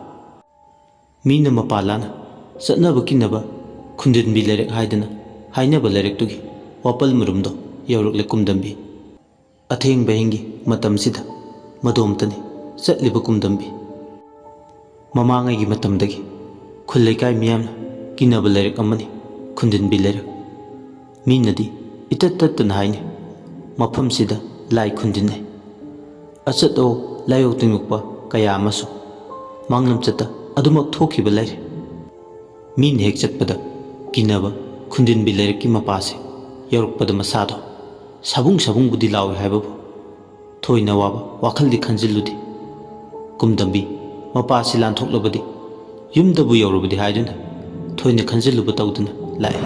ꯃꯤꯅ ꯃꯄꯥ ꯂꯥꯟꯅ ꯆꯠꯅꯕ ꯀꯤꯟꯅꯕ ꯈꯨꯟꯗꯤꯟꯕꯤ ꯂꯩꯔꯛ ꯍꯥꯏꯗꯅ ꯍꯥꯏꯅꯕ ꯂꯩꯔꯛꯇꯨꯒꯤ ꯋꯥꯄꯜ ꯃꯔꯨꯝꯗꯣ ꯌꯧꯔꯛꯂꯦ ꯀꯨꯝꯗꯝꯕꯤ꯫ ꯑꯊꯦꯡꯕ ꯑꯍꯤꯡꯒꯤ ꯃꯇꯝꯁꯤꯗ ꯃꯗꯣꯝꯇꯅꯤ ꯆꯠꯂꯤꯕ ꯀꯨꯝꯗꯝꯕꯤ꯫ ꯃꯃꯥꯡꯉꯩꯒꯤ ꯃꯇꯝꯗꯒꯤ ꯈꯨꯜ ꯂꯩꯀꯥꯏ ꯃꯤꯌꯥꯝꯅ ꯀꯤꯅꯕ ꯂꯩꯔꯛ ꯑꯃꯅꯤ ꯈꯨꯟꯗꯤꯟꯕꯤ ꯂꯩꯔꯛ꯫ ꯃꯤꯅꯗꯤ ꯏꯇꯠ ꯇꯠꯇꯅ ꯍꯥꯏꯅꯩ, ꯃꯐꯝꯁꯤꯗ ꯂꯥꯏ ꯈꯨꯟꯗꯤꯟꯅꯩ꯫ ꯑꯆꯠ ꯑꯋꯣꯛ ꯂꯥꯏꯑꯣꯛ ꯇꯤꯡꯉꯛꯄ ꯀꯌꯥ ꯑꯃꯁꯨ ꯃꯥꯡꯂꯝꯆꯠꯇ ꯑꯗꯨꯃꯛ ꯊꯣꯛꯈꯤꯕ ꯂꯩꯔꯦ꯫ ꯃꯤꯅ ꯍꯦꯛ ꯆꯠꯄꯗ ꯀꯤꯅꯕ ꯈꯨꯟꯗꯤꯟꯕꯤ ꯂꯩꯔꯛꯀꯤ ꯃꯄꯥꯁꯦ ꯌꯧꯔꯛꯄꯗ ꯃꯁꯥꯗꯣ ꯁꯥꯕꯨꯡ ꯁꯥꯕꯨꯡꯕꯨꯗꯤ ꯂꯥꯎꯏ ꯍꯥꯏꯕꯕꯨ ꯊꯣꯏꯅ ꯋꯥꯕ ꯋꯥꯈꯜꯗꯤ ꯈꯟꯖꯤꯜꯂꯨꯗꯦ꯫ ꯀꯨꯝꯗꯝꯕꯤ ꯃꯄꯥꯁꯤ ꯂꯥꯟꯊꯣꯛꯂꯕꯗꯤ ꯌꯨꯝꯗꯕꯨ ꯌꯧꯔꯕꯗꯤ ꯍꯥꯏꯗꯨꯅ ꯊꯣꯏꯅ ꯈꯟꯖꯤꯜꯂꯨꯕ ꯇꯧꯗꯨꯅ ꯂꯥꯛꯏ꯫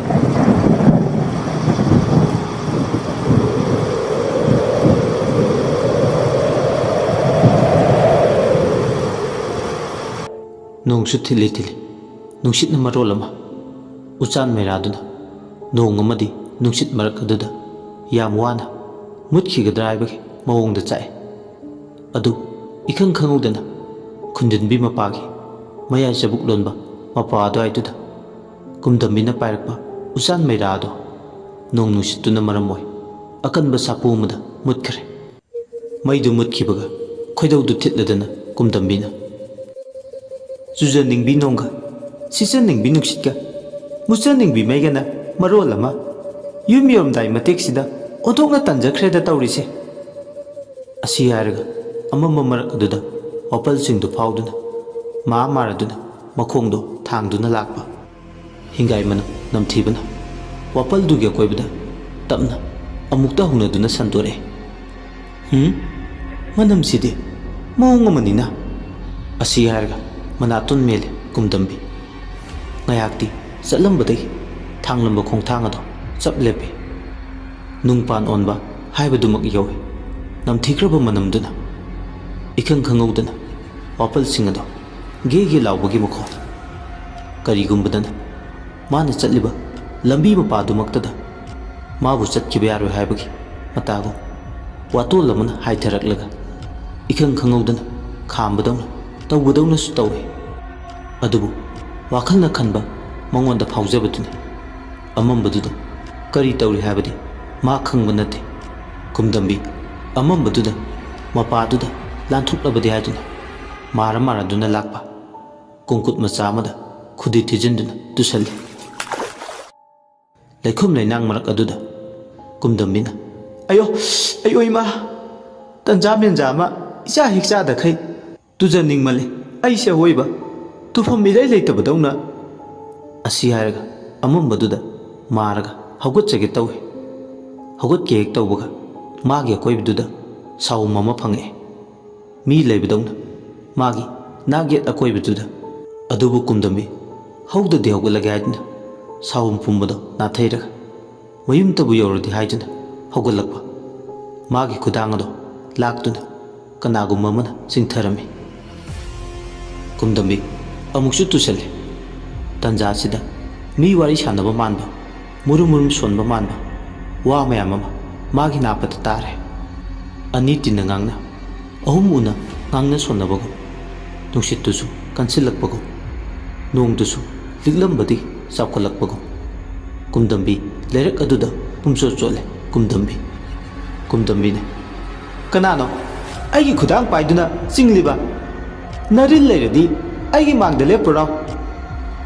ꯅꯣꯡꯁꯨ ꯊꯤꯠꯂꯤ ꯊꯤꯠꯂꯤ, ꯅꯨꯡꯁꯤꯠꯅ ꯃꯔꯣꯜ ꯑꯃ꯫ ꯎꯆꯥꯟ ꯃꯩꯔꯥꯗꯨꯅ ꯅꯣꯡ ꯑꯃꯗꯤ ꯅꯨꯡꯁꯤꯠ ꯃꯔꯛ ꯑꯗꯨꯗ ꯌꯥꯝ ꯋꯥꯅ ꯃꯨꯠꯈꯤꯒꯗ꯭ꯔꯥ ꯍꯥꯏꯕꯒꯤ ꯃꯑꯣꯡꯗ ꯆꯥꯛꯏ꯫ ꯑꯗꯨ ꯏꯈꯪ ꯈꯪꯍꯧꯗꯅ ꯈꯨꯟꯗꯤꯟꯕꯤ ꯃꯄꯥꯒꯤ ꯃꯌꯥꯏ ꯆꯕꯨꯛ ꯂꯣꯟꯕ ꯃꯄꯥ ꯑꯗꯨꯋꯥꯏꯗꯨꯗ ꯀꯨꯝꯗꯝꯕꯤꯅ ꯄꯥꯏꯔꯛꯄ ꯎꯆꯥꯟ ꯃꯩꯔꯥ ꯑꯗꯨ ꯅꯣꯡ ꯅꯨꯡꯁꯤꯠꯇꯨꯅ ꯃꯔꯝ ꯑꯣꯏ ꯑꯀꯟꯕ ꯁꯥꯄꯨ ꯑꯃꯗ ꯃꯨꯠꯈ꯭ꯔꯦ꯫ ꯃꯩꯗꯨ ꯃꯨꯠꯈꯤꯕꯒ ꯈꯣꯏꯗꯧꯗꯨ ꯊꯤꯠꯂꯗꯅ ꯀꯨꯝꯗꯝꯕꯤꯅ, "ꯆꯨꯖꯅꯤꯡꯕꯤ ꯅꯣꯡꯒ, ꯁꯤꯠꯆꯅꯤꯡꯕꯤ ꯅꯨꯡꯁꯤꯠꯀ, ꯃꯨꯠꯆꯅꯤꯡꯕꯤ ꯃꯩꯒꯅ ꯃꯔꯣꯜ ꯑꯃ, ꯌꯨꯝ ꯌꯧꯔꯝꯗꯥꯏ ꯃꯇꯦꯛꯁꯤꯗ ꯑꯣꯟꯊꯣꯛꯅ ꯇꯟꯖꯈ꯭ꯔꯦꯗ ꯇꯧꯔꯤꯁꯦ꯫ ꯑꯁꯤ ꯍꯥꯏꯔꯒ ꯑꯃꯝꯕ ꯃꯔꯛ ꯑꯗꯨꯗ ꯋꯥꯄꯜꯁꯤꯡꯗꯨ ꯐꯥꯎꯗꯨꯅ ꯃꯥ ꯃꯥꯔꯗꯨꯅ ꯃꯈꯣꯡꯗꯣ ꯊꯥꯡꯗꯨꯅ ꯂꯥꯛꯄ ꯍꯤꯡꯒꯥꯏ ꯃꯅꯝ ꯅꯝꯊꯤꯕꯅ ꯋꯥꯄꯜꯗꯨꯒꯤ ꯑꯀꯣꯏꯕꯗ ꯇꯞꯅ ꯑꯃꯨꯛꯇ ꯍꯧꯅꯗꯨꯅ ꯁꯟꯗꯣꯔꯛꯑꯦ꯫ "ꯍꯨꯝ? ꯃꯅꯝꯁꯤꯗꯤ ꯃꯑꯣꯡ ꯑꯃꯅꯤꯅ?" ꯑꯁꯤ ꯍꯥꯏꯔꯒ ꯃꯅꯥꯇꯣꯟ ꯃꯦꯜꯂꯦ ꯀꯨꯝꯗꯝꯕꯤ꯫ ꯉꯥꯏꯍꯥꯛꯇꯤ ꯆꯠꯂꯝꯕꯗꯒꯤ ꯊꯥꯡꯂꯝꯕ ꯈꯣꯡꯊꯥꯡ ꯑꯗꯣ ꯆꯞ ꯂꯦꯞꯄꯦ꯫ ꯅꯨꯡꯄꯥꯟ ꯑꯣꯟꯕ ꯍꯥꯏꯕꯗꯨꯃꯛ ꯌꯧꯏ꯫ ꯅꯝꯊꯤꯈ꯭ꯔꯕ ꯃꯅꯝꯗꯨꯅ ꯏꯈꯪ ꯈꯪꯍꯧꯗꯅ ꯋꯥꯄꯜꯁꯤꯡ ꯑꯗꯣ ꯒꯦ ꯒꯦ ꯂꯥꯎꯕꯒꯤ ꯃꯈꯣꯜ꯫ ꯀꯔꯤꯒꯨꯝꯕꯗꯅ ꯃꯥꯅ ꯆꯠꯂꯤꯕ ꯂꯝꯕꯤ ꯃꯄꯥꯗꯨꯃꯛꯇꯗ ꯃꯥꯕꯨ ꯆꯠꯈꯤꯕ ꯌꯥꯔꯣꯏ ꯍꯥꯏꯕꯒꯤ ꯃꯇꯥꯒꯨꯝ ꯋꯥꯇꯣꯜ ꯑꯃꯅ ꯍꯥꯏꯊꯔꯛꯂꯒ ꯏꯈꯪ ꯈꯪꯍꯧꯗꯅ ꯈꯥꯝꯕꯗꯧꯅ ꯇꯧꯕꯗꯧꯅꯁꯨ ꯇꯧꯏ꯫ ꯑꯗꯨꯕꯨ ꯋꯥꯈꯜꯅ ꯈꯟꯕ ꯃꯉꯣꯟꯗ ꯐꯥꯎꯖꯕꯗꯨꯅꯤ꯫ ꯑꯃꯝꯕꯗꯨꯗ ꯀꯔꯤ ꯇꯧꯔꯤ ꯍꯥꯏꯕꯗꯤ ꯃꯥ ꯈꯪꯕ ꯅꯠꯇꯦ꯫ ꯀꯨꯝꯗꯝꯕꯤ ꯑꯃꯝꯕꯗꯨꯗ ꯃꯄꯥꯗꯨꯗ ꯂꯥꯟꯊꯣꯛꯂꯕꯗꯤ ꯍꯥꯏꯗꯨꯅ ꯃꯥꯔ ꯃꯥꯔꯗꯨꯅ ꯂꯥꯛꯄ ꯀꯣꯡꯀꯨꯠ ꯃꯆꯥ ꯑꯃꯗ ꯈꯨꯗꯤ ꯊꯤꯖꯤꯟꯗꯨꯅ ꯇꯨꯁꯜꯂꯤ꯫ ꯂꯩꯈꯣꯝ ꯂꯩꯅꯥꯡ ꯃꯔꯛ ꯑꯗꯨꯗ ꯀꯨꯝꯗꯝꯕꯤꯅ, "ꯑꯌꯣ, ꯑꯌꯣ ꯏꯃꯥ! ꯇꯟꯖꯥ ꯃꯦꯟꯖꯥ ꯑꯃ ꯏꯆꯥ ꯍꯦꯛ ꯆꯥꯗꯈꯩ ꯇꯨꯖꯅꯤꯡꯃꯜꯂꯤ꯫ ꯑꯩꯁꯦ ꯑꯋꯣꯏꯕ ꯇꯨꯐꯝ ꯏꯔꯩ ꯂꯩꯇꯕꯗꯧꯅ"꯫ ꯑꯁꯤ ꯍꯥꯏꯔꯒ ꯑꯃꯝꯕꯗꯨꯗ ꯃꯥꯔꯒ ꯍꯧꯒꯠꯆꯒꯦ ꯇꯧꯏ꯫ ꯍꯧꯒꯠꯀꯦ ꯍꯦꯛ ꯇꯧꯕꯒ ꯃꯥꯒꯤ ꯑꯀꯣꯏꯕꯗꯨꯗ ꯁꯥꯎꯝ ꯑꯃ ꯐꯪꯉꯛꯑꯦ꯫ ꯃꯤ ꯂꯩꯕꯗꯧꯅ ꯃꯥꯒꯤ ꯅꯥꯛ ꯌꯦꯠ ꯑꯀꯣꯏꯕꯗꯨꯗ꯫ ꯑꯗꯨꯕꯨ ꯀꯨꯝꯗꯝꯕꯤ ꯍꯧꯗꯗꯤ ꯍꯧꯒꯠꯂꯒꯦ ꯍꯥꯏꯗꯨꯅ ꯁꯥꯎꯝ ꯄꯨꯝꯕꯗꯣ ꯅꯥꯊꯩꯔꯒ ꯃꯌꯨꯝꯇꯕꯨ ꯌꯧꯔꯗꯤ ꯍꯥꯏꯗꯨꯅ ꯍꯧꯒꯠꯂꯛꯄ ꯃꯥꯒꯤ ꯈꯨꯗꯥꯡ ꯑꯗꯣ ꯂꯥꯛꯇꯨꯅ ꯀꯅꯥꯒꯨꯝꯕ ꯑꯃꯅ ꯆꯤꯡꯊꯔꯝꯃꯤ꯫ ꯀꯨꯝꯗꯝꯕꯤ ꯑꯃꯨꯛꯁꯨ ꯇꯨꯁꯜꯂꯤ꯫ ꯇꯟꯖꯥꯁꯤꯗ ꯃꯤ ꯋꯥꯔꯤ ꯁꯥꯟꯅꯕ ꯃꯥꯟꯕ, ꯃꯨꯔꯨꯝ ꯃꯨꯔꯨꯝ ꯁꯣꯟꯕ ꯃꯥꯟꯕ ꯋꯥ ꯃꯌꯥꯝ ꯑꯃ ꯃꯥꯒꯤ ꯅꯥꯄꯗ ꯇꯥꯔꯦ꯫ ꯑꯅꯤ ꯇꯤꯟꯅ ꯉꯥꯡꯅ, ꯑꯍꯨꯝ ꯎꯅ ꯉꯥꯡꯅ ꯁꯣꯟꯅꯕꯒꯨꯝ, ꯅꯨꯡꯁꯤꯠꯇꯨꯁꯨ ꯀꯟꯁꯤꯜꯂꯛꯄꯒꯨꯝ, ꯅꯣꯡꯗꯨꯁꯨ ꯂꯤꯛꯂꯝꯕꯗꯒꯤ ꯆꯥꯎꯈꯠꯂꯛꯄꯒꯨꯝ꯫ ꯀꯨꯝꯗꯝꯕꯤ ꯂꯩꯔꯛ ꯑꯗꯨꯗ ꯄꯨꯝꯆꯣꯠ ꯆꯣꯠꯂꯦ꯫ ꯀꯨꯝꯗꯝꯕꯤ, ꯀꯨꯝꯗꯝꯕꯤꯅ, "ꯀꯅꯥꯅꯣ ꯑꯩꯒꯤ ꯈꯨꯗꯥꯡ ꯄꯥꯏꯗꯨꯅ ꯆꯤꯡꯂꯤꯕ? ꯅꯔꯤꯜ ꯂꯩꯔꯗꯤ ꯑꯩꯒꯤ ꯃꯥꯡꯗ ꯂꯦꯞꯄꯨꯔꯥꯎ"꯫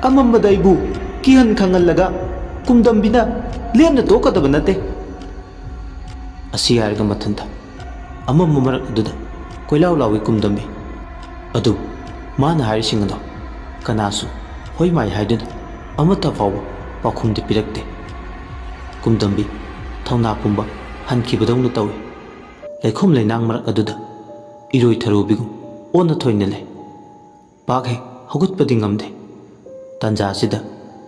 ꯑꯃꯝꯕꯗ ꯑꯩꯕꯨ ꯀꯤꯍꯟ ꯈꯪꯍꯜꯂꯒ ꯀꯨꯝꯗꯝꯕꯤꯅ ꯂꯦꯝꯅ ꯇꯣꯛꯀꯗꯕ ꯅꯠꯇꯦ꯫ ꯑꯁꯤ ꯍꯥꯏꯔꯒ ꯃꯊꯟꯇ ꯑꯃꯝꯕ ꯃꯔꯛ ꯑꯗꯨꯗ ꯀꯣꯏꯂꯥꯎ ꯂꯥꯎꯏ ꯀꯨꯝꯗꯝꯕꯤ꯫ ꯑꯗꯨꯕꯨ ꯃꯥꯅ ꯍꯥꯏꯔꯤꯁꯤꯡ ꯑꯗꯣ ꯀꯅꯥꯁꯨ ꯍꯣꯏ ꯃꯥꯏ ꯍꯥꯏꯗꯨꯅ ꯑꯃꯠꯇ ꯐꯥꯎꯕ ꯄꯥꯎꯈꯨꯝꯗꯤ ꯄꯤꯔꯛꯇꯦ꯫ ꯀꯨꯝꯗꯝꯕꯤ ꯊꯧꯅꯥ ꯄꯨꯝꯕ ꯍꯟꯈꯤꯕꯗꯧꯅ ꯇꯧꯏ꯫ ꯂꯩꯈꯣꯝ ꯂꯩꯅꯥꯡ ꯃꯔꯛ ꯑꯗꯨꯗ ꯏꯔꯣꯏ ꯊꯔꯣꯕꯤꯒꯨꯝ ꯑꯣꯟꯅ ꯊꯣꯏꯅ ꯂꯩ꯫ ꯄꯥꯛ ꯍꯦꯛ ꯍꯧꯒꯠꯄꯗꯤ ꯉꯝꯗꯦ꯫ ꯇꯥꯟꯖꯥ ꯑꯁꯤꯗ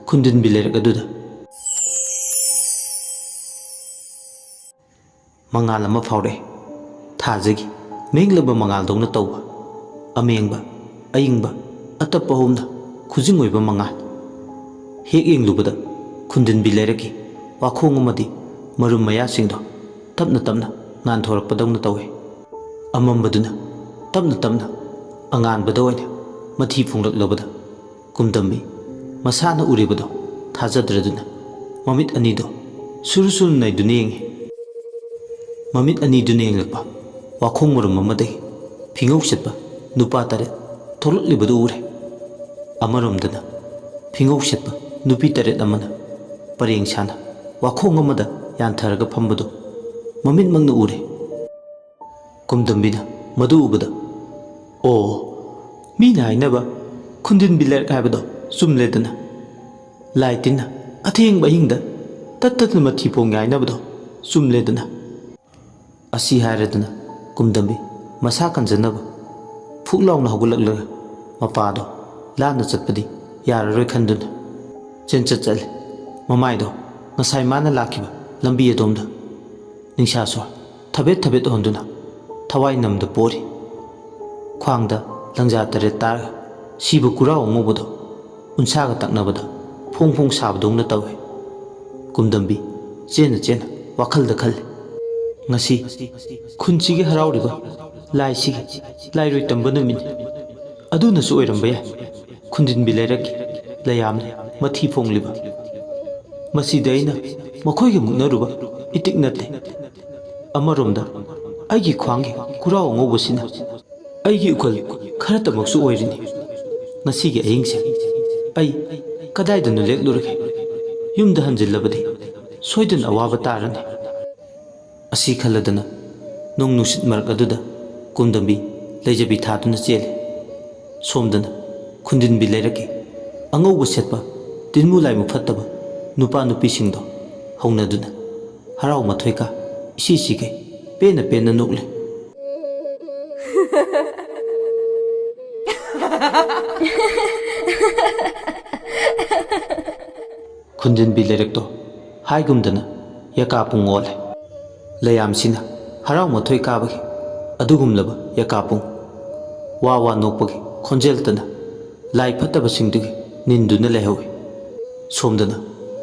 ꯈꯨꯟꯗꯤꯟꯕꯤ ꯂꯩꯔꯛ ꯑꯗꯨꯗ ꯃꯉꯥꯜ ꯑꯃ ꯐꯥꯎꯔꯛꯑꯦ꯫ ꯊꯥꯖꯒꯤ ꯃꯦꯡꯂꯕ ꯃꯉꯥꯜꯗꯧꯅ ꯇꯧꯕ, ꯑꯃꯦꯡꯕ, ꯑꯏꯪꯕ, ꯑꯇꯞꯄ ꯑꯍꯨꯝꯅ ꯈꯨꯖꯤꯡ ꯑꯣꯏꯕ ꯃꯉꯥꯜ꯫ ꯍꯦꯛ ꯌꯦꯡꯂꯨꯕꯗ ꯈꯨꯟꯗꯤꯟꯕꯤ ꯂꯩꯔꯛꯀꯤ ꯋꯥꯈꯣꯡ ꯑꯃꯗꯤ ꯃꯔꯨꯝ ꯃꯌꯥꯁꯤꯡꯗꯣ ꯇꯞꯅ ꯇꯞꯅ ꯉꯥꯟꯊꯣꯔꯛꯄꯗꯧꯅ ꯇꯧꯏ꯫ ꯑꯃꯝꯕꯗꯨꯅ ꯇꯞꯅ ꯇꯞꯅ ꯑꯉꯥꯟꯕꯗ ꯑꯣꯏꯅ ꯃꯊꯤ ꯐꯣꯡꯂꯛꯂꯕꯗ ꯀꯨꯝꯗꯝꯕꯤ ꯃꯁꯥꯅ ꯎꯔꯤꯕꯗꯣ ꯊꯥꯖꯗ꯭ꯔꯗꯨꯅ ꯃꯃꯤꯠ ꯑꯅꯤꯗꯣ ꯁꯨꯔꯨ ꯁꯨꯔꯨ ꯅꯩꯗꯨꯅ ꯌꯦꯡꯉꯤ꯫ ꯃꯃꯤꯠ ꯑꯅꯤꯗꯨꯅ ꯌꯦꯡꯂꯛꯄ ꯋꯥꯈꯣꯡ ꯃꯔꯨꯝ ꯑꯃꯗꯒꯤ ꯐꯤꯉꯧ ꯁꯦꯠꯄ ꯅꯨꯄꯥ ꯇꯔꯦꯠ ꯊꯣꯛꯂꯛꯂꯤꯕꯗꯨ ꯎꯔꯦ꯫ ꯑꯃꯔꯣꯝꯗꯅ ꯐꯤꯉꯧ ꯁꯦꯠꯄ ꯅꯨꯄꯤ ꯇꯔꯦꯠ ꯑꯃꯅ ꯄꯔꯦꯡ ꯁꯥꯅ ꯋꯥꯈꯣꯡ ꯑꯃꯗ ꯌꯥꯟꯊꯔꯒ ꯐꯝꯕꯗꯨ ꯃꯃꯤꯠꯃꯛꯅ ꯎꯔꯦ꯫ ꯀꯨꯝꯗꯝꯕꯤꯅ ꯃꯗꯨ ꯎꯕꯗ, "ꯑꯣ, ꯃꯤꯅ ꯍꯥꯏꯅꯕ ꯈꯨꯟꯗꯤꯟꯕꯤ ꯂꯩꯔꯛ ꯍꯥꯏꯕꯗꯣ ꯆꯨꯝꯂꯦꯗꯅ꯫ ꯂꯥꯏ ꯇꯤꯟꯅ ꯑꯊꯦꯡꯕ ꯑꯍꯤꯡꯗ ꯇꯠ ꯇꯠꯅ ꯃꯊꯤ ꯐꯣꯡꯉꯦ ꯍꯥꯏꯅꯕꯗꯣ ꯆꯨꯝꯂꯦꯗꯅ꯫" ꯑꯁꯤ ꯍꯥꯏꯔꯗꯨꯅ ꯀꯨꯝꯗꯝꯕꯤ ꯃꯁꯥ ꯀꯟꯖꯅꯕ ꯐꯨꯛ ꯂꯥꯎꯅ ꯍꯧꯒꯠꯂꯛꯂꯒ ꯃꯄꯥꯗꯣ ꯂꯥꯟꯅ ꯆꯠꯄꯗꯤ ꯌꯥꯔꯔꯣꯏ ꯈꯟꯗꯨꯅ ꯆꯦꯟꯆꯠ ꯆꯠꯂꯦ꯫ ꯃꯃꯥꯏꯗꯣ ꯉꯁꯥꯏ ꯃꯥꯅ ꯂꯥꯛꯈꯤꯕ ꯂꯝꯕꯤ ꯑꯗꯣꯝꯗ ꯅꯤꯡꯁꯥ ꯁ꯭ꯋꯔ ꯊꯕꯦꯠ ꯊꯕꯦꯠ ꯍꯣꯟꯗꯨꯅ ꯊꯋꯥꯏ ꯅꯝꯗ ꯄꯣꯔꯤ꯫ ꯈ꯭ꯋꯥꯡꯗ ꯂꯪꯖꯥ ꯇꯔꯦꯠ ꯇꯥꯔꯒ ꯁꯤꯕ ꯀꯨꯔꯥꯎ ꯑꯉꯧꯕꯗꯣ ꯎꯟꯁꯥꯒ ꯇꯛꯅꯕꯗ ꯐꯣꯡ ꯐꯣꯡ ꯁꯥꯕꯗꯧꯅ ꯇꯧꯏ꯫ ꯀꯨꯝꯗꯝꯕꯤ ꯆꯦꯟꯅ ꯆꯦꯟꯅ ꯋꯥꯈꯜꯗ ꯈꯜꯂꯤ, "ꯉꯁꯤ ꯈꯨꯟꯁꯤꯒꯤ ꯍꯔꯥꯎꯔꯤꯕ ꯂꯥꯏꯁꯤꯒꯤ ꯂꯥꯏꯔꯣꯏ ꯇꯝꯕ ꯅꯨꯃꯤꯠꯅꯤ꯫ ꯑꯗꯨꯅꯁꯨ ꯑꯣꯏꯔꯝꯕ ꯌꯥꯏ ꯈꯨꯟꯗꯤꯟꯕꯤ ꯂꯩꯔꯛꯀꯤ ꯂꯩꯌꯥꯝꯅ ꯃꯊꯤ ꯐꯣꯡꯂꯤꯕ꯫ ꯃꯁꯤꯗ ꯑꯩꯅ ꯃꯈꯣꯏꯒ ꯃꯨꯛꯅꯔꯨꯕ ꯏꯇꯤꯛ ꯅꯠꯇꯦ꯫ ꯑꯃꯔꯣꯝꯗ ꯑꯩꯒꯤ ꯈ꯭ꯋꯥꯡꯒꯤ ꯈꯨꯔꯥꯎ ꯑꯉꯧꯕꯁꯤꯅ ꯑꯩꯒꯤ ꯏꯈꯨꯜ ꯈꯔꯇꯃꯛꯁꯨ ꯑꯣꯏꯔꯤꯅꯤ꯫ ꯉꯁꯤꯒꯤ ꯑꯍꯤꯡꯁꯦ ꯑꯩ ꯀꯗꯥꯏꯗꯅꯣ ꯂꯦꯛꯂꯨꯔꯒꯦ꯫ ꯌꯨꯝꯗ ꯍꯟꯖꯤꯜꯂꯕꯗꯤ ꯁꯣꯏꯗꯅ ꯑꯋꯥꯕ ꯇꯥꯔꯅꯤ꯫" ꯑꯁꯤ ꯈꯜꯂꯗꯅ ꯅꯣꯡ ꯅꯨꯡꯁꯤꯠ ꯃꯔꯛ ꯑꯗꯨꯗ ꯀꯨꯝꯗꯝꯕꯤ ꯂꯩꯖꯕꯤ ꯊꯥꯗꯨꯅ ꯆꯦꯜꯂꯤ꯫ ꯁꯣꯝꯗꯅ ꯈꯨꯟꯗꯤꯟꯕꯤ ꯂꯩꯔꯛꯀꯤ ꯑꯉꯧꯕ ꯁꯦꯠꯄ ꯇꯤꯟꯃꯨ ꯂꯥꯏꯃꯨ ꯐꯠꯇꯕ ꯅꯨꯄꯥ ꯅꯨꯄꯤꯁꯤꯡꯗꯣ ꯍꯧꯅꯗꯨꯅ ꯍꯔꯥꯎ ꯃꯊꯣꯏ ꯀꯥ ꯏꯁꯤ ꯁꯤꯈꯩ ꯄꯦꯟꯅ ꯄꯦꯟꯅ ꯅꯣꯛꯂꯤ꯫ ꯈꯨꯟꯗꯤꯟꯕꯤ ꯂꯩꯔꯛꯇꯣ ꯍꯥꯏꯒꯨꯝꯗꯅ ꯌꯀꯥ ꯄꯨꯡ ꯑꯣꯜꯂꯦ꯫ ꯂꯩꯌꯥꯝꯁꯤꯅ ꯍꯔꯥꯎ ꯃꯊꯣꯏ ꯀꯥꯕꯒꯤ ꯑꯗꯨꯒꯨꯝꯂꯕ ꯌꯀꯥ ꯄꯨꯡ, ꯋꯥ ꯋꯥ ꯅꯣꯛꯄꯒꯤ ꯈꯣꯟꯖꯦꯜꯇꯅ ꯂꯥꯏ ꯐꯠꯇꯕꯁꯤꯡꯗꯨꯒꯤ ꯅꯤꯟꯗꯨꯅ ꯂꯩꯍꯧꯏ꯫ ꯁꯣꯝꯗꯅ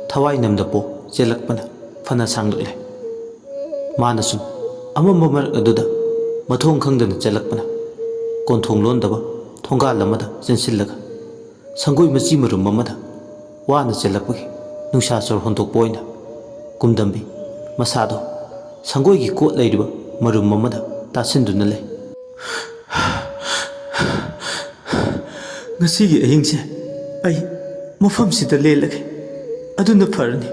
ꯊꯋꯥꯏ ꯅꯝꯂꯄꯣ ꯆꯦꯜꯂꯛꯄꯅ ꯐꯅ ꯁꯥꯡꯂꯛꯂꯦ꯫ ꯃꯥꯅ ꯁꯨꯝ ꯑꯃꯝꯕ ꯃꯔꯛ ꯑꯗꯨꯗ ꯃꯊꯣꯡ ꯈꯪꯗꯅ ꯆꯦꯜꯂꯛꯄꯅ ꯀꯣꯟꯊꯣꯡ ꯂꯣꯟꯗꯕ ꯊꯣꯡꯒꯥꯜ ꯑꯃꯗ ꯆꯦꯟꯁꯤꯜꯂꯒ ꯁꯪꯒꯣꯏ ꯃꯆꯤ ꯃꯔꯨꯝ ꯑꯃꯗ ꯋꯥꯅ ꯆꯦꯜꯂꯛꯄꯒꯤ ꯅꯨꯡꯁꯥ ꯁꯣꯔ ꯍꯣꯟꯗꯣꯛꯄ ꯑꯣꯏꯅ ꯀꯨꯝꯗꯝꯕꯤ ꯃꯁꯥꯗꯣ ꯁꯪꯒꯣꯏꯒꯤ ꯀꯣꯠ ꯂꯩꯔꯤꯕ ꯃꯔꯨꯝ ꯑꯃꯗ ꯇꯥꯁꯤꯟꯗꯨꯅ ꯂꯩ꯫ "ꯉꯁꯤꯒꯤ ꯑꯍꯤꯡꯁꯦ ꯑꯩ ꯃꯐꯝꯁꯤꯗ ꯂꯦꯜꯂꯒꯦ꯫ ꯑꯗꯨꯅ ꯐꯔꯅꯤ꯫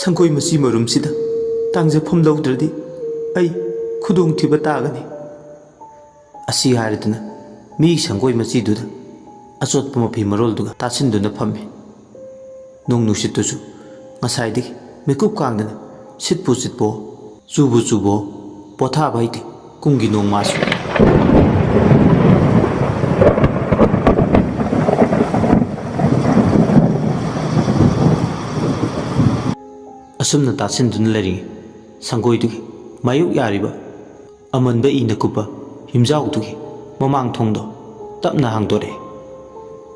ꯁꯪꯒꯣꯏ ꯃꯆꯤ ꯃꯔꯨꯝꯁꯤꯗ ꯇꯥꯡꯖꯐꯝ ꯂꯧꯗ꯭ꯔꯗꯤ ꯑꯩ ꯈꯨꯗꯣꯡꯊꯤꯕ ꯇꯥꯒꯅꯤ꯫" ꯑꯁꯤ ꯍꯥꯏꯔꯗꯨꯅ ꯃꯤ ꯁꯪꯒꯣꯏ ꯃꯆꯤꯗꯨꯗ ꯑꯆꯣꯠꯄ ꯃꯐꯤ ꯃꯔꯣꯜꯗꯨꯒ ꯇꯥꯁꯤꯟꯗꯨꯅ ꯐꯝꯃꯤ꯫ ꯅꯣꯡ ꯅꯨꯡꯁꯤꯠꯇꯨꯁꯨ ꯉꯁꯥꯏꯗꯒꯤ ꯃꯤꯀꯨꯞ ꯀꯥꯡꯗꯅ ꯁꯤꯠꯄꯨ ꯁꯤꯠꯄꯣ, ꯆꯨꯕꯨ ꯆꯨꯕꯣ, ꯄꯣꯊꯥꯕ ꯍꯩꯇꯦ ꯀꯨꯝꯒꯤ ꯅꯣꯡꯃꯥꯁꯨ꯫ ꯑꯁꯨꯝꯅ ꯇꯥꯁꯤꯟꯗꯨꯅ ꯂꯩꯔꯤꯉꯩ ꯁꯪꯒꯣꯏꯗꯨꯒꯤ ꯃꯥꯌꯣꯛ ꯌꯥꯔꯤꯕ ꯑꯃꯟꯕ ꯏꯅ ꯀꯨꯞꯄ ꯌꯨꯝꯖꯥꯎꯗꯨꯒꯤ ꯃꯃꯥꯡ ꯊꯣꯡꯗꯣ ꯇꯞꯅ ꯍꯥꯡꯗꯣꯔꯛꯑꯦ꯫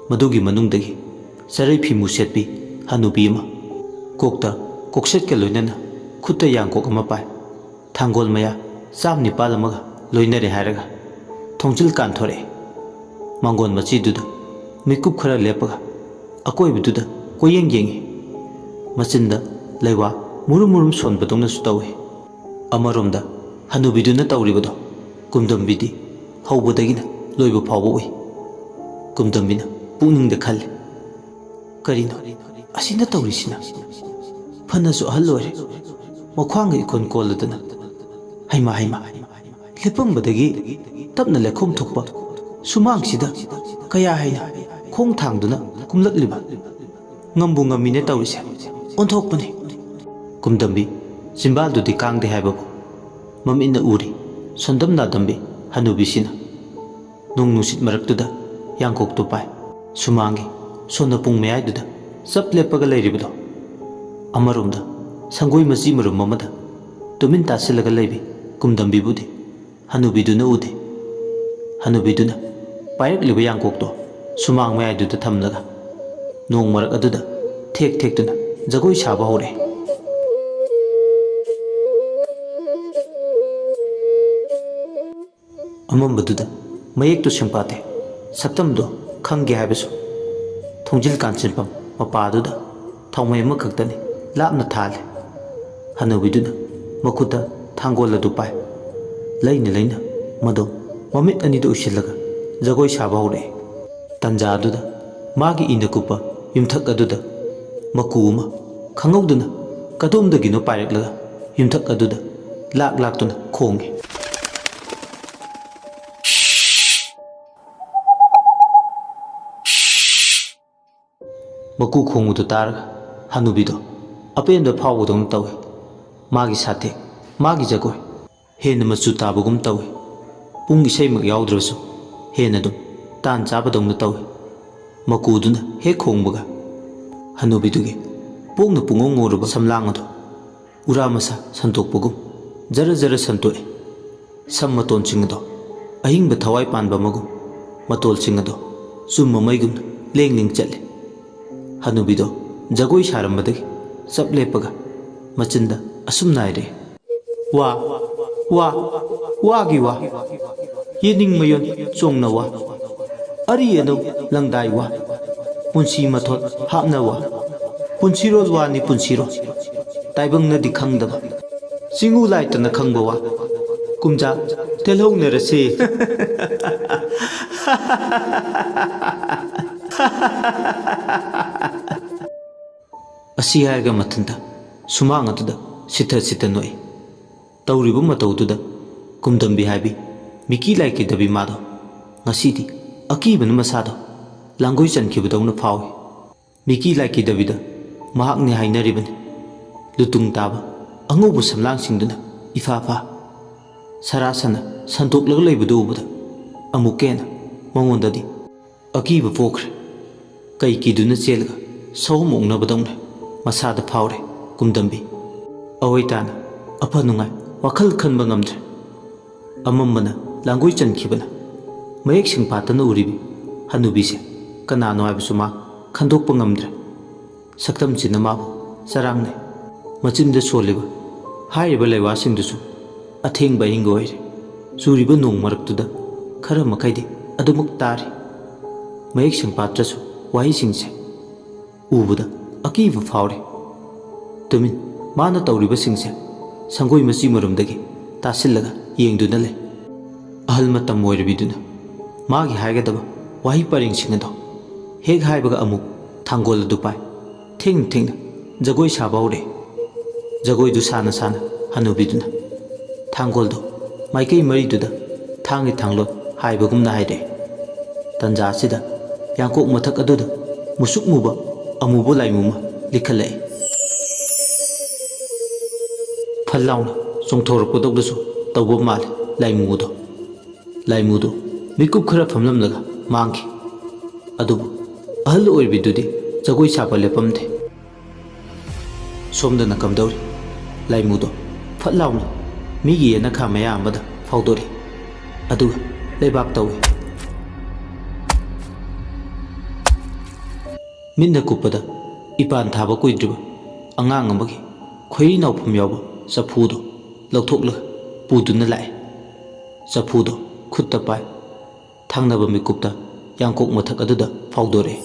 ꯃꯗꯨꯒꯤ ꯃꯅꯨꯡꯗꯒꯤ ꯆꯔꯩ ꯐꯤꯃꯨ ꯁꯦꯠꯄꯤ ꯍꯅꯨꯕꯤ ꯑꯃ, ꯀꯣꯛꯇ ꯀꯣꯛꯁꯦꯠꯀ ꯂꯣꯏꯅꯅ ꯈꯨꯠꯇ ꯌꯥꯡꯀꯣꯛ ꯑꯃ ꯄꯥꯏ, ꯊꯥꯡꯒꯣꯜ ꯃꯌꯥ ꯆꯥꯝ ꯅꯤꯄꯥꯜ ꯑꯃꯒ ꯂꯣꯏꯅꯔꯦ ꯍꯥꯏꯔꯒ ꯊꯣꯡꯖꯤꯜ ꯀꯥꯟꯊꯣꯔꯛꯑꯦ꯫ ꯃꯥꯡꯒꯣꯟ ꯃꯆꯤꯗꯨꯗ ꯃꯤꯀꯨꯞ ꯈꯔ ꯂꯦꯞꯄꯒ ꯑꯀꯣꯏꯕꯗꯨꯗ ꯀꯣꯏꯌꯦꯡ ꯌꯦꯡꯉꯤ꯫ ꯃꯆꯤꯟꯗ ꯂꯩꯋꯥ ꯃꯨꯔꯨꯝ ꯃꯨꯔꯨꯝ ꯁꯣꯟꯕꯗꯧꯅꯁꯨ ꯇꯧꯏ꯫ ꯑꯃꯔꯣꯝꯗ ꯍꯅꯨꯕꯤꯗꯨꯅ ꯇꯧꯔꯤꯕꯗꯣ ꯀꯨꯝꯗꯝꯕꯤꯗꯤ ꯍꯧꯕꯗꯒꯤꯅ ꯂꯣꯏꯕ ꯐꯥꯎꯕ ꯎꯏ꯫ ꯀꯨꯝꯗꯝꯕꯤꯅ ꯄꯨꯛꯅꯤꯡꯗ ꯈꯜꯂꯤ, "ꯀꯔꯤꯅꯣ ꯑꯁꯤꯅ ꯇꯧꯔꯤꯁꯤꯅ? ꯐꯅꯁꯨ ꯑꯍꯜ ꯑꯣꯏꯔꯦ, ꯃꯈ꯭ꯋꯥꯡꯒ ꯏꯀꯣꯟ ꯀꯣꯜꯂꯗꯅ, "ꯍꯩꯃꯥ, ꯍꯩꯃꯥ, ꯂꯦꯞꯄꯝꯕꯗꯒꯤ ꯇꯞꯅ ꯂꯩꯈꯣꯝ ꯊꯣꯛꯄ ꯁꯨꯃꯥꯡꯁꯤꯗ ꯀꯌꯥ ꯍꯩꯅ ꯈꯣꯡ ꯊꯥꯡꯗꯨꯅ ꯀꯨꯝꯂꯛꯂꯤꯕ꯫ ꯉꯝꯕꯨ ꯉꯝꯃꯤꯅꯦ ꯇꯧꯔꯤꯁꯦ, ꯑꯣꯟꯊꯣꯛꯄꯅꯤ!" ꯀꯨꯝꯗꯝꯕꯤ ꯆꯤꯝꯕꯥꯜꯗꯨꯗꯤ ꯀꯥꯡꯗꯦ ꯍꯥꯏꯕꯕꯨ ꯃꯃꯤꯠꯅ ꯎꯔꯤ ꯁꯣꯟꯗꯝ ꯅꯥꯗꯝꯕꯤ ꯍꯅꯨꯕꯤꯁꯤꯅ꯫ ꯅꯣꯡ ꯅꯨꯡꯁꯤꯠ ꯃꯔꯛꯇꯨꯗ ꯌꯥꯡꯀꯣꯛꯇꯨ ꯄꯥꯏ꯫ ꯁꯨꯃꯥꯡꯒꯤ ꯁꯣꯟꯅ ꯄꯨꯡ ꯃꯌꯥꯏꯗꯨꯗ ꯆꯞ ꯂꯦꯞꯄꯒ ꯂꯩꯔꯤꯕꯗꯣ꯫ ꯑꯃꯔꯣꯝꯗ ꯁꯪꯒꯣꯏ ꯃꯆꯤ ꯃꯔꯨꯝ ꯑꯃꯗ ꯇꯨꯃꯤꯟ ꯇꯥꯁꯤꯜꯂꯒ ꯂꯩꯕꯤ ꯀꯨꯝꯗꯝꯕꯤꯕꯨꯗꯤ ꯍꯅꯨꯕꯤꯗꯨꯅ ꯎꯗꯦ꯫ ꯍꯅꯨꯕꯤꯗꯨꯅ ꯄꯥꯏꯔꯛꯂꯤꯕ ꯌꯥꯡꯀꯣꯛꯇꯣ ꯁꯨꯃꯥꯡ ꯃꯌꯥꯏꯗꯨꯗ ꯊꯝꯂꯒ ꯅꯣꯡ ꯃꯔꯛ ꯑꯗꯨꯗ ꯊꯦꯛ ꯊꯦꯛꯇꯨꯅ ꯖꯒꯣꯏ ꯁꯥꯕ ꯍꯧꯔꯛꯑꯦ꯫ ꯑꯃꯝꯕꯗꯨꯗ ꯃꯌꯦꯛꯇꯨ ꯁꯦꯡꯄꯥꯠꯇꯦ꯫ ꯁꯛꯇꯝꯗꯨ ꯈꯪꯒꯦ ꯍꯥꯏꯕꯁꯨ ꯊꯣꯡꯖꯤꯜ ꯀꯥꯟꯆꯤꯟꯐꯝ ꯃꯄꯥꯗꯨꯗ ꯊꯥꯎꯃꯩ ꯑꯃꯈꯛꯇꯅꯤ ꯂꯥꯞꯅ ꯊꯥꯜꯂꯤ꯫ ꯍꯅꯨꯕꯤꯗꯨꯅ ꯃꯈꯨꯠꯇ ꯊꯥꯡꯒꯣꯜ ꯑꯗꯨ ꯄꯥꯏ꯫ ꯂꯩꯅ ꯂꯩꯅ ꯃꯗꯨ ꯃꯃꯤꯠ ꯑꯅꯤꯗꯨ ꯎꯏꯁꯤꯜꯂꯒ ꯖꯒꯣꯏ ꯁꯥꯕ ꯍꯧꯔꯛꯏ꯫ ꯇꯟꯖꯥ ꯑꯗꯨꯗ ꯃꯥꯒꯤ ꯏꯅ ꯀꯨꯞꯄ ꯌꯨꯝꯊꯛ ꯑꯗꯨꯗ ꯃꯀꯨ ꯑꯃ ꯈꯪꯍꯧꯗꯅ ꯀꯗꯣꯝꯗꯒꯤꯅꯣ ꯄꯥꯏꯔꯛꯂꯒ ꯌꯨꯝꯊꯛ ꯑꯗꯨꯗ ꯂꯥꯛ ꯂꯥꯛꯇꯨꯅ ꯈꯣꯡꯏ꯫ ꯃꯀꯨ ꯈꯣꯡꯕꯗꯨ ꯇꯥꯔꯒ ꯍꯅꯨꯕꯤꯗꯣ ꯑꯄꯦꯟꯕ ꯐꯥꯎꯕꯗꯧꯅ ꯇꯧꯏ꯫ ꯃꯥꯒꯤ ꯁꯥꯊꯦꯛ, ꯃꯥꯒꯤ ꯖꯒꯣꯏ ꯍꯦꯟꯅ ꯃꯆꯨ ꯇꯥꯕꯒꯨꯝ ꯇꯧꯏ꯫ ꯄꯨꯡ ꯏꯁꯩꯃꯛ ꯌꯥꯎꯗ꯭ꯔꯕꯁꯨ ꯍꯦꯟꯅ ꯑꯗꯨꯝ ꯇꯥꯟ ꯆꯥꯕꯗꯧꯅ ꯇꯧꯏ꯫ ꯃꯀꯨꯗꯨꯅ ꯍꯦꯛ ꯈꯣꯡꯕꯒ ꯍꯅꯨꯕꯤꯗꯨꯒꯤ ꯄꯣꯡꯅ ꯄꯨꯡꯉꯧ ꯉꯧꯔꯕ ꯁꯝꯂꯥꯡ ꯑꯗꯨ ꯎꯔꯥ ꯃꯁꯥ ꯁꯟꯗꯣꯛꯄꯒꯨꯝ ꯖꯔ ꯖꯔ ꯁꯟꯗꯣꯛꯏ꯫ ꯁꯝ ꯃꯇꯣꯟꯁꯤꯡ ꯑꯗꯣ ꯑꯍꯤꯡꯕ ꯊꯋꯥꯏ ꯄꯥꯟꯕ ꯑꯃꯒꯨꯝ ꯃꯇꯣꯜꯁꯤꯡ ꯑꯗꯣ ꯆꯨꯝꯕ ꯃꯩꯒꯨꯝꯅ ꯂꯦꯡ ꯂꯦꯡ ꯆꯠꯂꯤ꯫ ꯍꯅꯨꯕꯤꯗꯣ ꯖꯒꯣꯏ ꯁꯥꯔꯝꯕꯗꯒꯤ ꯆꯞ ꯂꯦꯞꯄꯒ ꯃꯆꯤꯟꯗ ꯑꯁꯨꯝꯅ ꯍꯥꯏꯔꯛꯏ, "ꯋꯥ, ꯋꯥ, ꯋꯥꯒꯤ ꯋꯥ, ꯌꯦꯅꯤꯡ ꯃꯌꯣꯟ ꯆꯣꯡꯅ ꯋꯥ, ꯑꯔꯤ ꯑꯅꯧ ꯂꯪꯗꯥꯏ ꯋꯥ, ꯄꯨꯟꯁꯤ ꯃꯊꯣꯜ ꯍꯥꯞꯅ ꯋꯥ, ꯄꯨꯟꯁꯤꯔꯣꯜ ꯋꯥꯅꯤ ꯄꯨꯟꯁꯤꯔꯣꯜ, ꯇꯥꯏꯕꯪꯅꯗꯤ ꯈꯪꯗꯕ, ꯆꯤꯡꯉꯨ ꯂꯥꯏꯇꯅ ꯈꯪꯕ ꯋꯥ, ꯀꯨꯝꯖꯥ ꯇꯦꯜꯍꯧꯅꯔꯁꯤ꯫" ꯑꯁꯤ ꯍꯥꯏꯔꯒ ꯃꯊꯟꯇ ꯁꯨꯃꯥꯡ ꯑꯗꯨꯗ ꯁꯤꯠꯊ ꯁꯤꯠꯊ ꯅꯣꯛꯏ꯫ ꯇꯧꯔꯤꯕ ꯃꯇꯧꯗꯨꯗ ꯀꯨꯝꯗꯝꯕꯤ ꯍꯥꯏꯕꯤ ꯃꯤꯀꯤ ꯂꯥꯏꯀꯤꯗꯕꯤ ꯃꯥꯗꯣ ꯉꯁꯤꯗꯤ ꯑꯀꯤꯕꯅ ꯃꯁꯥꯗꯣ ꯂꯥꯡꯒꯣꯏ ꯆꯟꯈꯤꯕꯗꯧꯅ ꯐꯥꯎꯏ꯫ ꯃꯤꯀꯤ ꯂꯥꯏꯀꯤꯗꯕꯤꯗ ꯃꯍꯥꯛꯅꯤ ꯍꯥꯏꯅꯔꯤꯕꯅꯤ꯫ ꯂꯨꯇꯨꯡ ꯇꯥꯕ ꯑꯉꯧꯕ ꯁꯝꯂꯥꯡꯁꯤꯡꯗꯨꯅ ꯏꯐꯥ ꯐꯥ ꯁꯔꯥ ꯁꯟꯅ ꯁꯟꯗꯣꯛꯂꯒ ꯂꯩꯕꯗꯨ ꯎꯕꯗ ꯑꯃꯨꯛꯀ ꯍꯦꯟꯅ ꯃꯉꯣꯟꯗꯗꯤ ꯑꯀꯤꯕ ꯄꯣꯛꯈ꯭ꯔꯦ꯫ ꯀꯩ ꯀꯤꯗꯨꯅ ꯆꯦꯜꯂꯒ ꯁꯑꯣꯝ ꯑꯣꯛꯅꯕꯗꯧꯅ ꯃꯁꯥꯗ ꯐꯥꯎꯔꯦ ꯀꯨꯝꯗꯝꯕꯤ꯫ ꯑꯑꯣꯏ ꯇꯥꯅ ꯑꯐ ꯅꯨꯡꯉꯥꯏ ꯋꯥꯈꯜ ꯈꯟꯕ ꯉꯝꯗ꯭ꯔꯦ꯫ ꯑꯃꯝꯕꯅ ꯂꯥꯡꯒꯣꯏ ꯆꯟꯈꯤꯕꯅ ꯃꯌꯦꯛ ꯁꯦꯡꯐꯥꯠꯇꯅ ꯎꯔꯤꯕꯤ ꯍꯅꯨꯕꯤꯁꯦ ꯀꯅꯥꯅꯣ ꯍꯥꯏꯕꯁꯨ ꯃꯥ ꯈꯟꯗꯣꯛꯄ ꯉꯝꯗ꯭ꯔꯦ꯫ ꯁꯛꯇꯝꯁꯤꯅ ꯃꯥꯕꯨ ꯆꯔꯥꯡꯅꯩ꯫ ꯃꯆꯤꯟꯗ ꯁꯣꯜꯂꯤꯕ ꯍꯥꯏꯔꯤꯕ ꯂꯩꯋꯥꯁꯤꯡꯗꯨꯁꯨ ꯑꯊꯦꯡꯕ ꯑꯍꯤꯡꯒ ꯑꯣꯏꯔꯦ꯫ ꯆꯨꯔꯤꯕ ꯅꯣꯡ ꯃꯔꯛꯇꯨꯗ ꯈꯔ ꯃꯈꯩꯗꯤ ꯑꯗꯨꯃꯛ ꯇꯥꯔꯤ꯫ ꯃꯌꯦꯛ ꯁꯦꯡꯐꯥꯠꯇ꯭ꯔꯁꯨ ꯋꯥꯍꯩꯁꯤꯡꯁꯦ ꯎꯕꯗ ꯑꯀꯤꯕ ꯐꯥꯎꯔꯦ꯫ ꯇꯨꯃꯤꯟ ꯃꯥꯅ ꯇꯧꯔꯤꯕꯁꯤꯡꯁꯦ ꯁꯪꯒꯣꯏ ꯃꯆꯤ ꯃꯔꯨꯝꯗꯒꯤ ꯇꯥꯁꯤꯜꯂꯒ ꯌꯦꯡꯗꯨꯅ ꯂꯩ꯫ ꯑꯍꯜ ꯃꯇꯝ ꯑꯣꯏꯔꯕꯤꯗꯨꯅ ꯃꯥꯒꯤ ꯍꯥꯏꯒꯗꯕ ꯋꯥꯍꯩ ꯄꯔꯦꯡꯁꯤꯡ ꯑꯗꯣ ꯍꯦꯛ ꯍꯥꯏꯕꯒ ꯑꯃꯨꯛ ꯊꯥꯡꯒꯣꯜ ꯑꯗꯨ ꯄꯥꯏ꯫ ꯊꯦꯡꯅ ꯊꯦꯡꯅ ꯖꯒꯣꯏ ꯁꯥꯕ ꯍꯧꯔꯛꯏ꯫ ꯖꯒꯣꯏꯗꯨ ꯁꯥꯅ ꯁꯥꯅ ꯍꯅꯨꯕꯤꯗꯨꯅ ꯊꯥꯡꯒꯣꯜꯗꯨ ꯃꯥꯏꯀꯩ ꯃꯔꯤꯗꯨꯗ ꯊꯥꯡꯒꯤ ꯊꯥꯡꯂꯣꯠ ꯍꯥꯏꯕꯒꯨꯝꯅ ꯍꯥꯏꯔꯛꯏ꯫ ꯇꯟꯖꯥ ꯑꯁꯤꯗ ꯌꯥꯡꯀꯣꯛ ꯃꯊꯛ ꯑꯗꯨꯗ ꯃꯨꯁꯨꯛ ꯃꯨꯕ ꯑꯃꯨꯕ ꯂꯥꯏꯃꯨ ꯑꯃ ꯂꯤꯈꯠꯂꯛꯏ꯫ ꯐꯠ ꯂꯥꯎꯅ ꯆꯣꯡꯊꯣꯔꯛꯄꯗꯧꯅꯁꯨ ꯇꯧꯕ ꯃꯥꯜꯂꯤ ꯂꯥꯏꯃꯨꯗꯣ꯫ ꯂꯥꯏꯃꯨꯗꯣ ꯃꯤꯀꯨꯞ ꯈꯔ ꯐꯝꯂꯝꯂꯒ ꯃꯥꯡꯈꯤ꯫ ꯑꯗꯨꯕꯨ ꯑꯍꯜ ꯑꯣꯏꯕꯤꯗꯨꯗꯤ ꯖꯒꯣꯏ ꯁꯥꯕ ꯂꯦꯞꯄꯝꯗꯦ꯫ ꯁꯣꯝꯗꯅ ꯀꯝꯗꯧꯔꯤ? ꯂꯥꯏꯃꯨꯗꯣ ꯐꯠ ꯂꯥꯎꯅ ꯃꯤꯒꯤ ꯌꯦꯅꯈꯥ ꯃꯌꯥ ꯑꯃꯗ ꯐꯥꯎꯗꯣꯔꯛꯏ꯫ ꯑꯗꯨꯒ ꯂꯩꯕꯥꯛ ꯇꯧꯏ꯫ ꯃꯤꯠꯅ ꯀꯨꯞꯄꯗ ꯏꯄꯥꯟ ꯊꯥꯕ ꯀꯨꯏꯗ꯭ꯔꯤꯕ ꯑꯉꯥꯡ ꯑꯃꯒꯤ ꯈꯣꯏꯔꯤ ꯅꯥꯎꯐꯝ ꯌꯥꯎꯕ ꯆꯐꯨꯗꯣ ꯂꯧꯊꯣꯛꯂꯒ ꯄꯨꯗꯨꯅ ꯂꯥꯛꯏ꯫ ꯆꯐꯨꯗꯣ ꯈꯨꯠꯇ ꯄꯥꯏ꯫ ꯊꯪꯅꯕ ꯃꯤꯀꯨꯞꯇ ꯌꯥꯡꯀꯣꯛ ꯃꯊꯛ ꯑꯗꯨꯗ ꯐꯥꯎꯗꯣꯔꯛꯏ꯫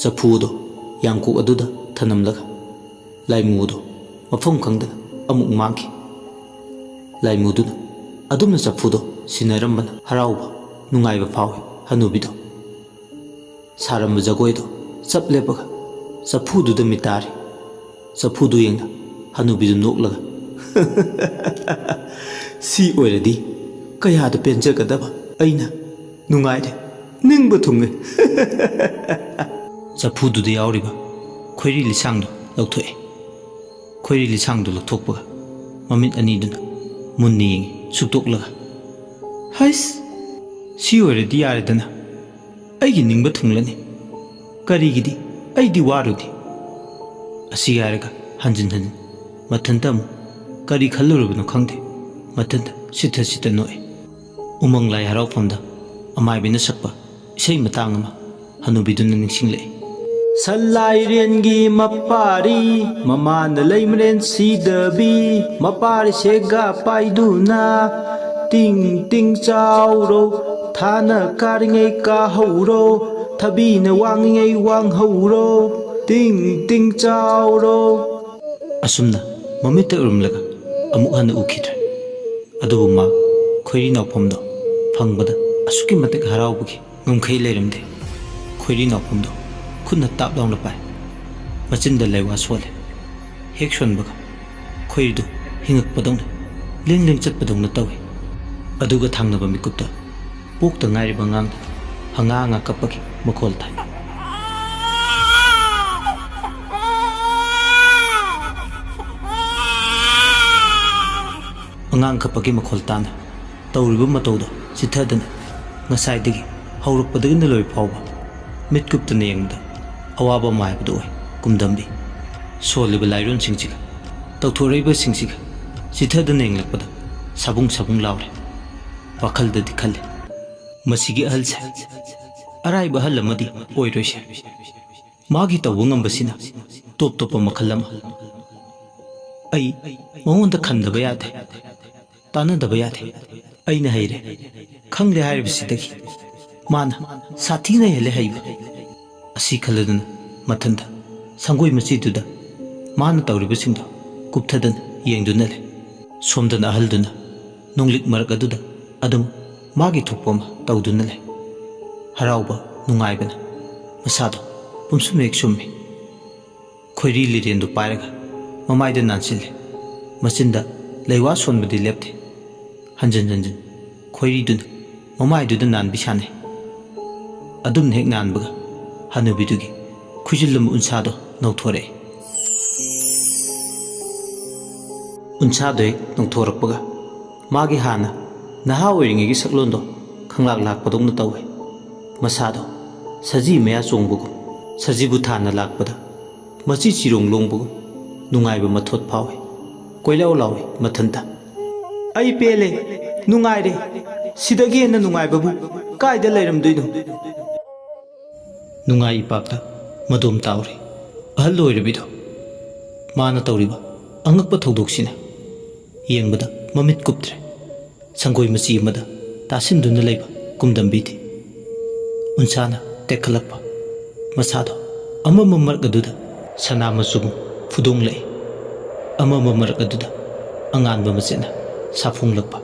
ꯆꯐꯨ ꯑꯗꯨ ꯌꯥꯡꯀꯣꯛ ꯑꯗꯨꯗ ꯊꯅꯝꯂꯒ ꯂꯥꯏꯃꯨ ꯑꯗꯨ ꯃꯐꯝ ꯈꯪꯗꯅ ꯑꯃꯨꯛ ꯃꯥꯡꯈꯤ꯫ ꯂꯥꯏꯃꯨꯗꯨꯅ ꯑꯗꯨꯝꯅ ꯆꯐꯨꯗꯣ ꯁꯤꯟꯅꯔꯝꯕꯅ ꯍꯔꯥꯎꯕ, ꯅꯨꯡꯉꯥꯏꯕ ꯐꯥꯎꯏ ꯍꯅꯨꯕꯤꯗꯣ꯫ ꯁꯥꯔꯝꯕ ꯖꯒꯣꯏꯗꯣ ꯆꯞ ꯂꯦꯞꯄꯒ ꯆꯐꯨꯗꯨꯗ ꯃꯤꯇꯥꯔꯤ꯫ ꯆꯐꯨꯗꯨ ꯌꯦꯡꯅ ꯍꯅꯨꯕꯤꯗꯨ ꯅꯣꯛꯂꯒ, "ꯁꯤ ꯑꯣꯏꯔꯗꯤ ꯀꯌꯥꯗ ꯄꯦꯟꯖꯒꯗꯕ! ꯑꯩꯅ ꯅꯨꯡꯉꯥꯏꯔꯦ, ꯅꯤꯡꯕ ꯊꯨꯡꯉꯦ!" ꯆꯐꯨꯗꯨꯗ ꯌꯥꯎꯔꯤꯕ ꯈꯣꯏꯔꯤ ꯂꯤꯁꯥꯡꯗꯨ ꯂꯧꯊꯣꯛꯑꯦ꯫ ꯈꯣꯏꯔꯤ ꯂꯤꯁꯥꯡꯗꯨ ꯂꯧꯊꯣꯛꯄꯒ ꯃꯃꯤꯠ ꯑꯅꯤꯗꯨꯅ ꯃꯨꯟꯅ ꯌꯦꯡꯉꯤ, ꯁꯨꯛꯇꯣꯛꯂꯒ꯫ "ꯍꯩꯁ, ꯁꯤ ꯑꯣꯏꯔꯗꯤ ꯌꯥꯔꯦꯗꯅ꯫ ꯑꯩꯒꯤ ꯅꯤꯡꯕ ꯊꯨꯡꯂꯅꯤ꯫ ꯀꯔꯤꯒꯤꯗꯤ ꯑꯩꯗꯤ ꯋꯥꯔꯨꯅꯤ?" ꯑꯁꯤ ꯍꯥꯏꯔꯒ ꯍꯟꯖꯤꯟ ꯍꯟꯖꯤꯟ ꯃꯊꯟꯇ ꯑꯃꯨꯛ ꯀꯔꯤ ꯈꯜꯂꯨꯔꯕꯅꯣ ꯈꯪꯗꯦ, ꯃꯊꯟꯇ ꯁꯤꯠꯊ ꯁꯤꯠꯊ ꯅꯣꯛꯑꯦ꯫ ꯎꯃꯪ ꯂꯥꯏ ꯍꯔꯥꯎꯐꯝꯗ ꯑꯃꯥꯏꯕꯤꯅ ꯁꯛꯄ ꯏꯁꯩ ꯃꯇꯥꯡ ꯑꯃ ꯍꯅꯨꯕꯤꯗꯨꯅ ꯅꯤꯡꯁꯤꯡꯂꯛꯏ꯫ "ꯁꯟ ꯂꯥꯏꯔꯦꯟꯒꯤ ꯃꯄꯥꯔꯤ, ꯃꯃꯥꯅ ꯂꯩꯃꯔꯦꯟ ꯁꯤꯗꯕꯤ, ꯃꯄꯥꯔꯤ ꯁꯦꯒꯥ ꯄꯥꯏꯗꯨꯅ, ꯇꯤꯡ ꯇꯤꯡ ꯆꯥꯎꯔꯣ, ꯊꯥꯅ ꯀꯥꯔꯤꯉꯩ ꯀꯥꯍꯧꯔꯣ, ꯊꯕꯤꯅ ꯋꯥꯡꯉꯤꯉꯩ ꯋꯥꯡꯍꯧꯔꯣ, ꯇꯤꯡ ꯇꯤꯡ ꯆꯥꯎꯔꯣ!" ꯑꯁꯨꯝꯅ ꯃꯃꯤꯠꯇ ꯎꯔꯝꯂꯒ ꯑꯃꯨꯛ ꯍꯟꯅ ꯎꯈꯤꯗ꯭ꯔꯦ꯫ ꯑꯗꯨꯕꯨ ꯃꯥ ꯈꯣꯏꯔꯤ ꯅꯥꯎꯐꯝꯗꯣ ꯐꯪꯕꯗ ꯑꯁꯨꯛꯀꯤ ꯃꯇꯤꯛ ꯍꯔꯥꯎꯕꯒꯤ ꯉꯝꯈꯩ ꯂꯩꯔꯝꯗꯦ꯫ ꯈꯣꯏꯔꯤ ꯅꯥꯎꯐꯝꯗꯣ ꯈꯨꯠꯅ ꯇꯥꯞ ꯂꯥꯎꯅ ꯄꯥꯏ꯫ ꯃꯆꯤꯟꯗ ꯂꯩꯋꯥ ꯁꯣꯜꯂꯦ꯫ ꯍꯦꯛ ꯁꯣꯟꯕꯒ ꯈꯣꯏꯔꯤꯗꯨ ꯍꯤꯡꯉꯛꯄꯗꯧꯅ ꯂꯦꯡ ꯂꯦꯡ ꯆꯠꯄꯗꯧꯅ ꯇꯧꯏ꯫ ꯑꯗꯨꯒ ꯊꯪꯅꯕ ꯃꯤꯀꯨꯞꯇ ꯄꯣꯛꯇ ꯉꯥꯏꯔꯤꯕ ꯑꯉꯥꯡꯗ ꯍꯉꯥ ꯍꯉꯥ ꯀꯞꯄꯒꯤ ꯃꯈꯣꯜ ꯇꯥꯏ꯫ ꯑꯉꯥꯡ ꯀꯞꯄꯒꯤ ꯃꯈꯣꯜ ꯇꯥꯅ ꯇꯧꯔꯤꯕ ꯃꯇꯧꯗꯣ ꯆꯤꯊꯗꯅ, ꯉꯁꯥꯏꯗꯒꯤ ꯍꯧꯔꯛꯄꯗꯒꯤꯅ ꯂꯣꯏ ꯐꯥꯎꯕ ꯃꯤꯠ ꯀꯨꯞꯇꯅ ꯌꯦꯡꯕꯗ ꯑꯋꯥꯕ ꯑꯃ ꯍꯥꯏꯕꯗꯨ ꯑꯣꯏ ꯀꯨꯝꯗꯝꯕꯤ꯫ ꯁꯣꯜꯂꯤꯕ ꯂꯥꯏꯔꯣꯟꯁꯤꯡꯁꯤꯒ ꯇꯧꯊꯣꯔꯛꯏꯕꯁꯤꯡꯁꯤꯒ ꯆꯤꯊꯗꯅ ꯌꯦꯡꯂꯛꯄꯗ ꯁꯥꯕꯨꯡ ꯁꯥꯕꯨꯡ ꯂꯥꯎꯔꯦ꯫ ꯋꯥꯈꯜꯗꯗꯤ ꯈꯜꯂꯦ, "ꯃꯁꯤꯒꯤ ꯑꯍꯜꯁꯦ ꯑꯔꯥꯏꯕ ꯑꯍꯜ ꯑꯃꯗꯤ ꯑꯣꯏꯔꯣꯏꯁꯦ꯫ ꯃꯥꯒꯤ ꯇꯧꯕ ꯉꯝꯕꯁꯤꯅ ꯇꯣꯞ ꯇꯣꯞꯄ ꯃꯈꯜ ꯑꯃ꯫ ꯑꯩ ꯃꯉꯣꯟꯗ ꯈꯟꯗꯕ ꯌꯥꯗꯦ, ꯇꯥꯟꯅꯗꯕ ꯌꯥꯗꯦ꯫ ꯑꯩꯅ ꯍꯩꯔꯦ, ꯈꯪꯂꯦ ꯍꯥꯏꯔꯤꯕꯁꯤꯗꯒꯤ ꯃꯥꯅ ꯁꯥꯊꯤꯅ ꯍꯦꯜꯂꯦ ꯍꯩꯕ"꯫ ꯑꯁꯤ ꯈꯜꯂꯗꯨꯅ ꯃꯊꯟꯇ ꯁꯪꯒꯣꯏ ꯃꯆꯤꯗꯨꯗ ꯃꯥꯅ ꯇꯧꯔꯤꯕꯁꯤꯡꯗꯣ ꯀꯨꯞꯊꯗꯅ ꯌꯦꯡꯗꯨꯅ ꯂꯩ꯫ ꯁꯣꯝꯗꯅ ꯑꯍꯜꯗꯨꯅ ꯅꯣꯡꯂꯤꯛ ꯃꯔꯛ ꯑꯗꯨꯗ ꯑꯗꯨꯝ ꯃꯥꯒꯤ ꯊꯣꯛꯄ ꯑꯃ ꯇꯧꯗꯨꯅ ꯂꯩ꯫ ꯍꯔꯥꯎꯕ ꯅꯨꯡꯉꯥꯏꯕꯅ ꯃꯁꯥꯗꯣ ꯄꯨꯝꯁꯨꯝ ꯍꯦꯛ ꯁꯨꯝꯃꯤ꯫ ꯈꯣꯏꯔꯤ ꯂꯤꯔꯦꯟꯗꯨ ꯄꯥꯏꯔꯒ ꯃꯃꯥꯏꯗ ꯅꯥꯟꯁꯤꯜꯂꯦ꯫ ꯃꯆꯤꯟꯗ ꯂꯩꯋꯥ ꯁꯣꯟꯕꯗꯤ ꯂꯦꯞꯇꯦ꯫ ꯍꯟꯖꯤꯟ ꯍꯟꯖꯤꯟ ꯈꯣꯏꯔꯤꯗꯨꯅ ꯃꯃꯥꯏꯗꯨꯗ ꯅꯥꯟꯕꯤ ꯁꯥꯟꯅꯩ꯫ ꯑꯗꯨꯝ ꯍꯦꯛ ꯅꯥꯟꯕꯒ ꯍꯅꯨꯕꯤꯗꯨꯒꯤ ꯈꯨꯏꯖꯤꯜꯂꯝꯕ ꯎꯟꯁꯥꯗꯣ ꯅꯧꯊꯣꯔꯛꯑꯦ꯫ ꯎꯟꯁꯥꯗꯣ ꯍꯦꯛ ꯅꯧꯊꯣꯔꯛꯄꯒ ꯃꯥꯒꯤ ꯍꯥꯟꯅ ꯅꯍꯥ ꯑꯣꯏꯔꯤꯉꯩꯒꯤ ꯁꯛꯂꯣꯟꯗꯣ ꯈꯪꯂꯥꯛ ꯂꯥꯛꯄꯗꯧꯅ ꯇꯧꯋꯦ꯫ ꯃꯁꯥꯗꯣ ꯁꯖꯤ ꯃꯌꯥ ꯆꯣꯡꯕꯒꯨꯝ, ꯁꯖꯤꯕꯨ ꯊꯥꯅ ꯂꯥꯛꯄꯗ ꯃꯆꯤ ꯆꯤꯔꯣꯡ ꯂꯣꯡꯕꯒꯨꯝ ꯅꯨꯡꯉꯥꯏꯕ ꯃꯊꯣꯠ ꯐꯥꯎꯏ꯫ ꯀꯣꯏꯂꯥꯎ ꯂꯥꯎꯏ ꯃꯊꯟꯇ꯫ "ꯑꯩ ꯄꯦꯜꯂꯦ, ꯅꯨꯡꯉꯥꯏꯔꯦ, ꯁꯤꯗꯒꯤ ꯍꯦꯟꯅ ꯅꯨꯡꯉꯥꯏꯕꯕꯨ ꯀꯥꯏꯗ ꯂꯩꯔꯝꯗꯣꯏꯅꯣ?" ꯅꯨꯡꯉꯥꯏ ꯏꯄꯥꯛꯇ ꯃꯗꯣꯝ ꯇꯥꯎꯔꯤ꯫ ꯑꯍꯜ ꯑꯣꯏꯔꯕꯤꯗꯣ ꯃꯥꯅ ꯇꯧꯔꯤꯕ ꯑꯉꯛꯄ ꯊꯧꯗꯣꯛꯁꯤꯅ ꯌꯦꯡꯕꯗ ꯃꯃꯤꯠ ꯀꯨꯞꯇ꯭ꯔꯦ꯫ ꯁꯪꯒꯣꯏ ꯃꯆꯤ ꯑꯃꯗ ꯇꯥꯁꯤꯟꯗꯨꯅ ꯂꯩꯕ ꯀꯨꯝꯗꯝꯕꯤꯗꯤ ꯎꯟꯁꯥꯅ ꯇꯦꯛꯈꯠꯂꯛꯄ ꯃꯁꯥꯗꯣ ꯑꯃꯝꯕ ꯃꯔꯛ ꯑꯗꯨꯗ ꯁꯅꯥ ꯃꯆꯨꯒꯨꯝ ꯐꯨꯗꯣꯡꯂꯛꯏ꯫ ꯑꯃꯝꯕ ꯃꯔꯛ ꯑꯗꯨꯗ ꯑꯉꯥꯟꯕ ꯃꯆꯦꯠꯅ ꯁꯥꯐꯣꯡꯂꯛꯄ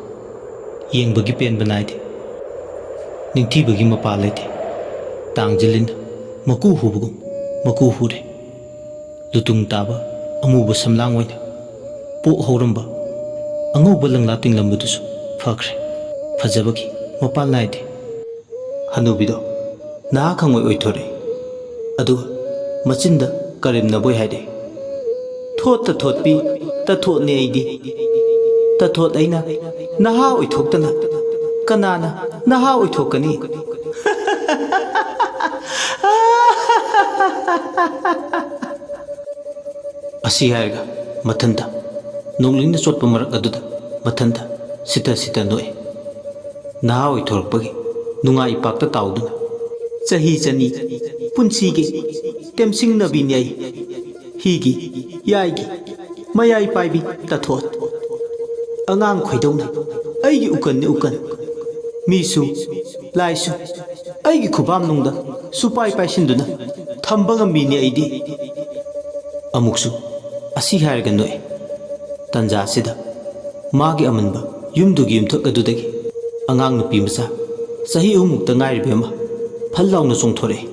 ꯌꯦꯡꯕꯒꯤ ꯄꯦꯟꯕ ꯅꯥꯏꯗꯦ꯫ ꯅꯤꯡꯊꯤꯕꯒꯤ ꯃꯄꯥ ꯂꯩꯇꯦ꯫ ꯇꯥꯡꯖꯤꯜꯂꯤꯅ ꯃꯀꯨ ꯍꯨꯕꯒꯨꯝ ꯃꯀꯨ ꯍꯨꯔꯦ꯫ ꯂꯨꯇꯨꯡ ꯇꯥꯕ ꯑꯃꯨꯕ ꯁꯝꯂꯥꯡ ꯑꯣꯏꯅ ꯄꯣꯛ ꯍꯧꯔꯝꯕ ꯑꯉꯧꯕ ꯂꯪꯂꯥ ꯇꯤꯡꯂꯝꯕꯗꯨꯁꯨ ꯐꯈ꯭ꯔꯦ꯫ ꯐꯖꯕꯒꯤ ꯃꯄꯥꯜ ꯅꯥꯏꯗꯦ꯫ ꯍꯅꯨꯕꯤꯗꯣ ꯅꯍꯥ ꯈꯪꯑꯣꯏ ꯑꯣꯏꯊꯣꯔꯛꯏ꯫ ꯑꯗꯨꯒ ꯃꯆꯤꯟꯗ ꯀꯔꯦꯝꯅꯕꯣꯏ ꯍꯥꯏꯔꯛꯏ, "ꯊꯣꯠꯇ ꯊꯣꯠꯄꯤ ꯇꯊꯣꯠꯅꯦ ꯑꯩꯗꯤ꯫ ꯇꯊꯣꯠ ꯑꯩꯅ ꯅꯍꯥ ꯑꯣꯏꯊꯣꯛꯇꯅ ꯀꯅꯥꯅ ꯅꯍꯥ ꯑꯣꯏꯊꯣꯛꯀꯅꯤ?" ꯑꯁꯤ ꯍꯥꯏꯔꯒ ꯃꯊꯟꯇ ꯅꯣꯡꯂꯤꯡꯅ ꯆꯣꯠꯄ ꯃꯔꯛ ꯑꯗꯨꯗ ꯃꯊꯟꯇ ꯁꯤꯇ ꯁꯤꯇ ꯅꯣꯛꯏ꯫ ꯅꯍꯥ ꯑꯣꯏꯊꯣꯔꯛꯄꯒꯤ ꯅꯨꯡꯉꯥꯏ ꯏꯄꯥꯛꯇ ꯇꯥꯎꯗꯨꯅ, "ꯆꯍꯤ ꯆꯅꯤ ꯄꯨꯟꯁꯤꯒꯤ ꯇꯦꯝꯁꯤꯡꯅꯕꯤꯅꯤ ꯑꯩ꯫ ꯍꯤꯒꯤ ꯌꯥꯏꯒꯤ ꯃꯌꯥꯏ ꯄꯥꯏꯕꯤ ꯇꯊꯣꯠ꯫ ꯑꯉꯥꯡ ꯈꯣꯏꯗꯧꯅ ꯑꯩꯒꯤ ꯎꯀꯟꯅꯤ ꯎꯀꯟ꯫ ꯃꯤꯁꯨ ꯂꯥꯏꯁꯨ ꯑꯩꯒꯤ ꯈꯨꯕꯥꯝꯅꯨꯡꯗ ꯁꯨꯄꯥꯏ ꯄꯥꯏꯁꯤꯟꯗꯨꯅ ꯊꯝꯕ ꯉꯝꯃꯤꯅꯦ ꯑꯩꯗꯤ꯫" ꯑꯃꯨꯛꯁꯨ ꯑꯁꯤ ꯍꯥꯏꯔꯒ ꯅꯣꯛꯏ꯫ ꯇꯟꯖꯥ ꯑꯁꯤꯗ ꯃꯥꯒꯤ ꯑꯃꯟꯕ ꯌꯨꯝꯗꯨꯒꯤ ꯌꯨꯝꯊꯛ ꯑꯗꯨꯗꯒꯤ ꯑꯉꯥꯡ ꯅꯨꯄꯤ ꯃꯆꯥ ꯆꯍꯤ ꯑꯍꯨꯝꯃꯨꯛꯇ ꯉꯥꯏꯔꯤꯕꯤ ꯑꯃ ꯐꯜ ꯂꯥꯎꯅ ꯆꯣꯡꯊꯣꯔꯛꯏ꯫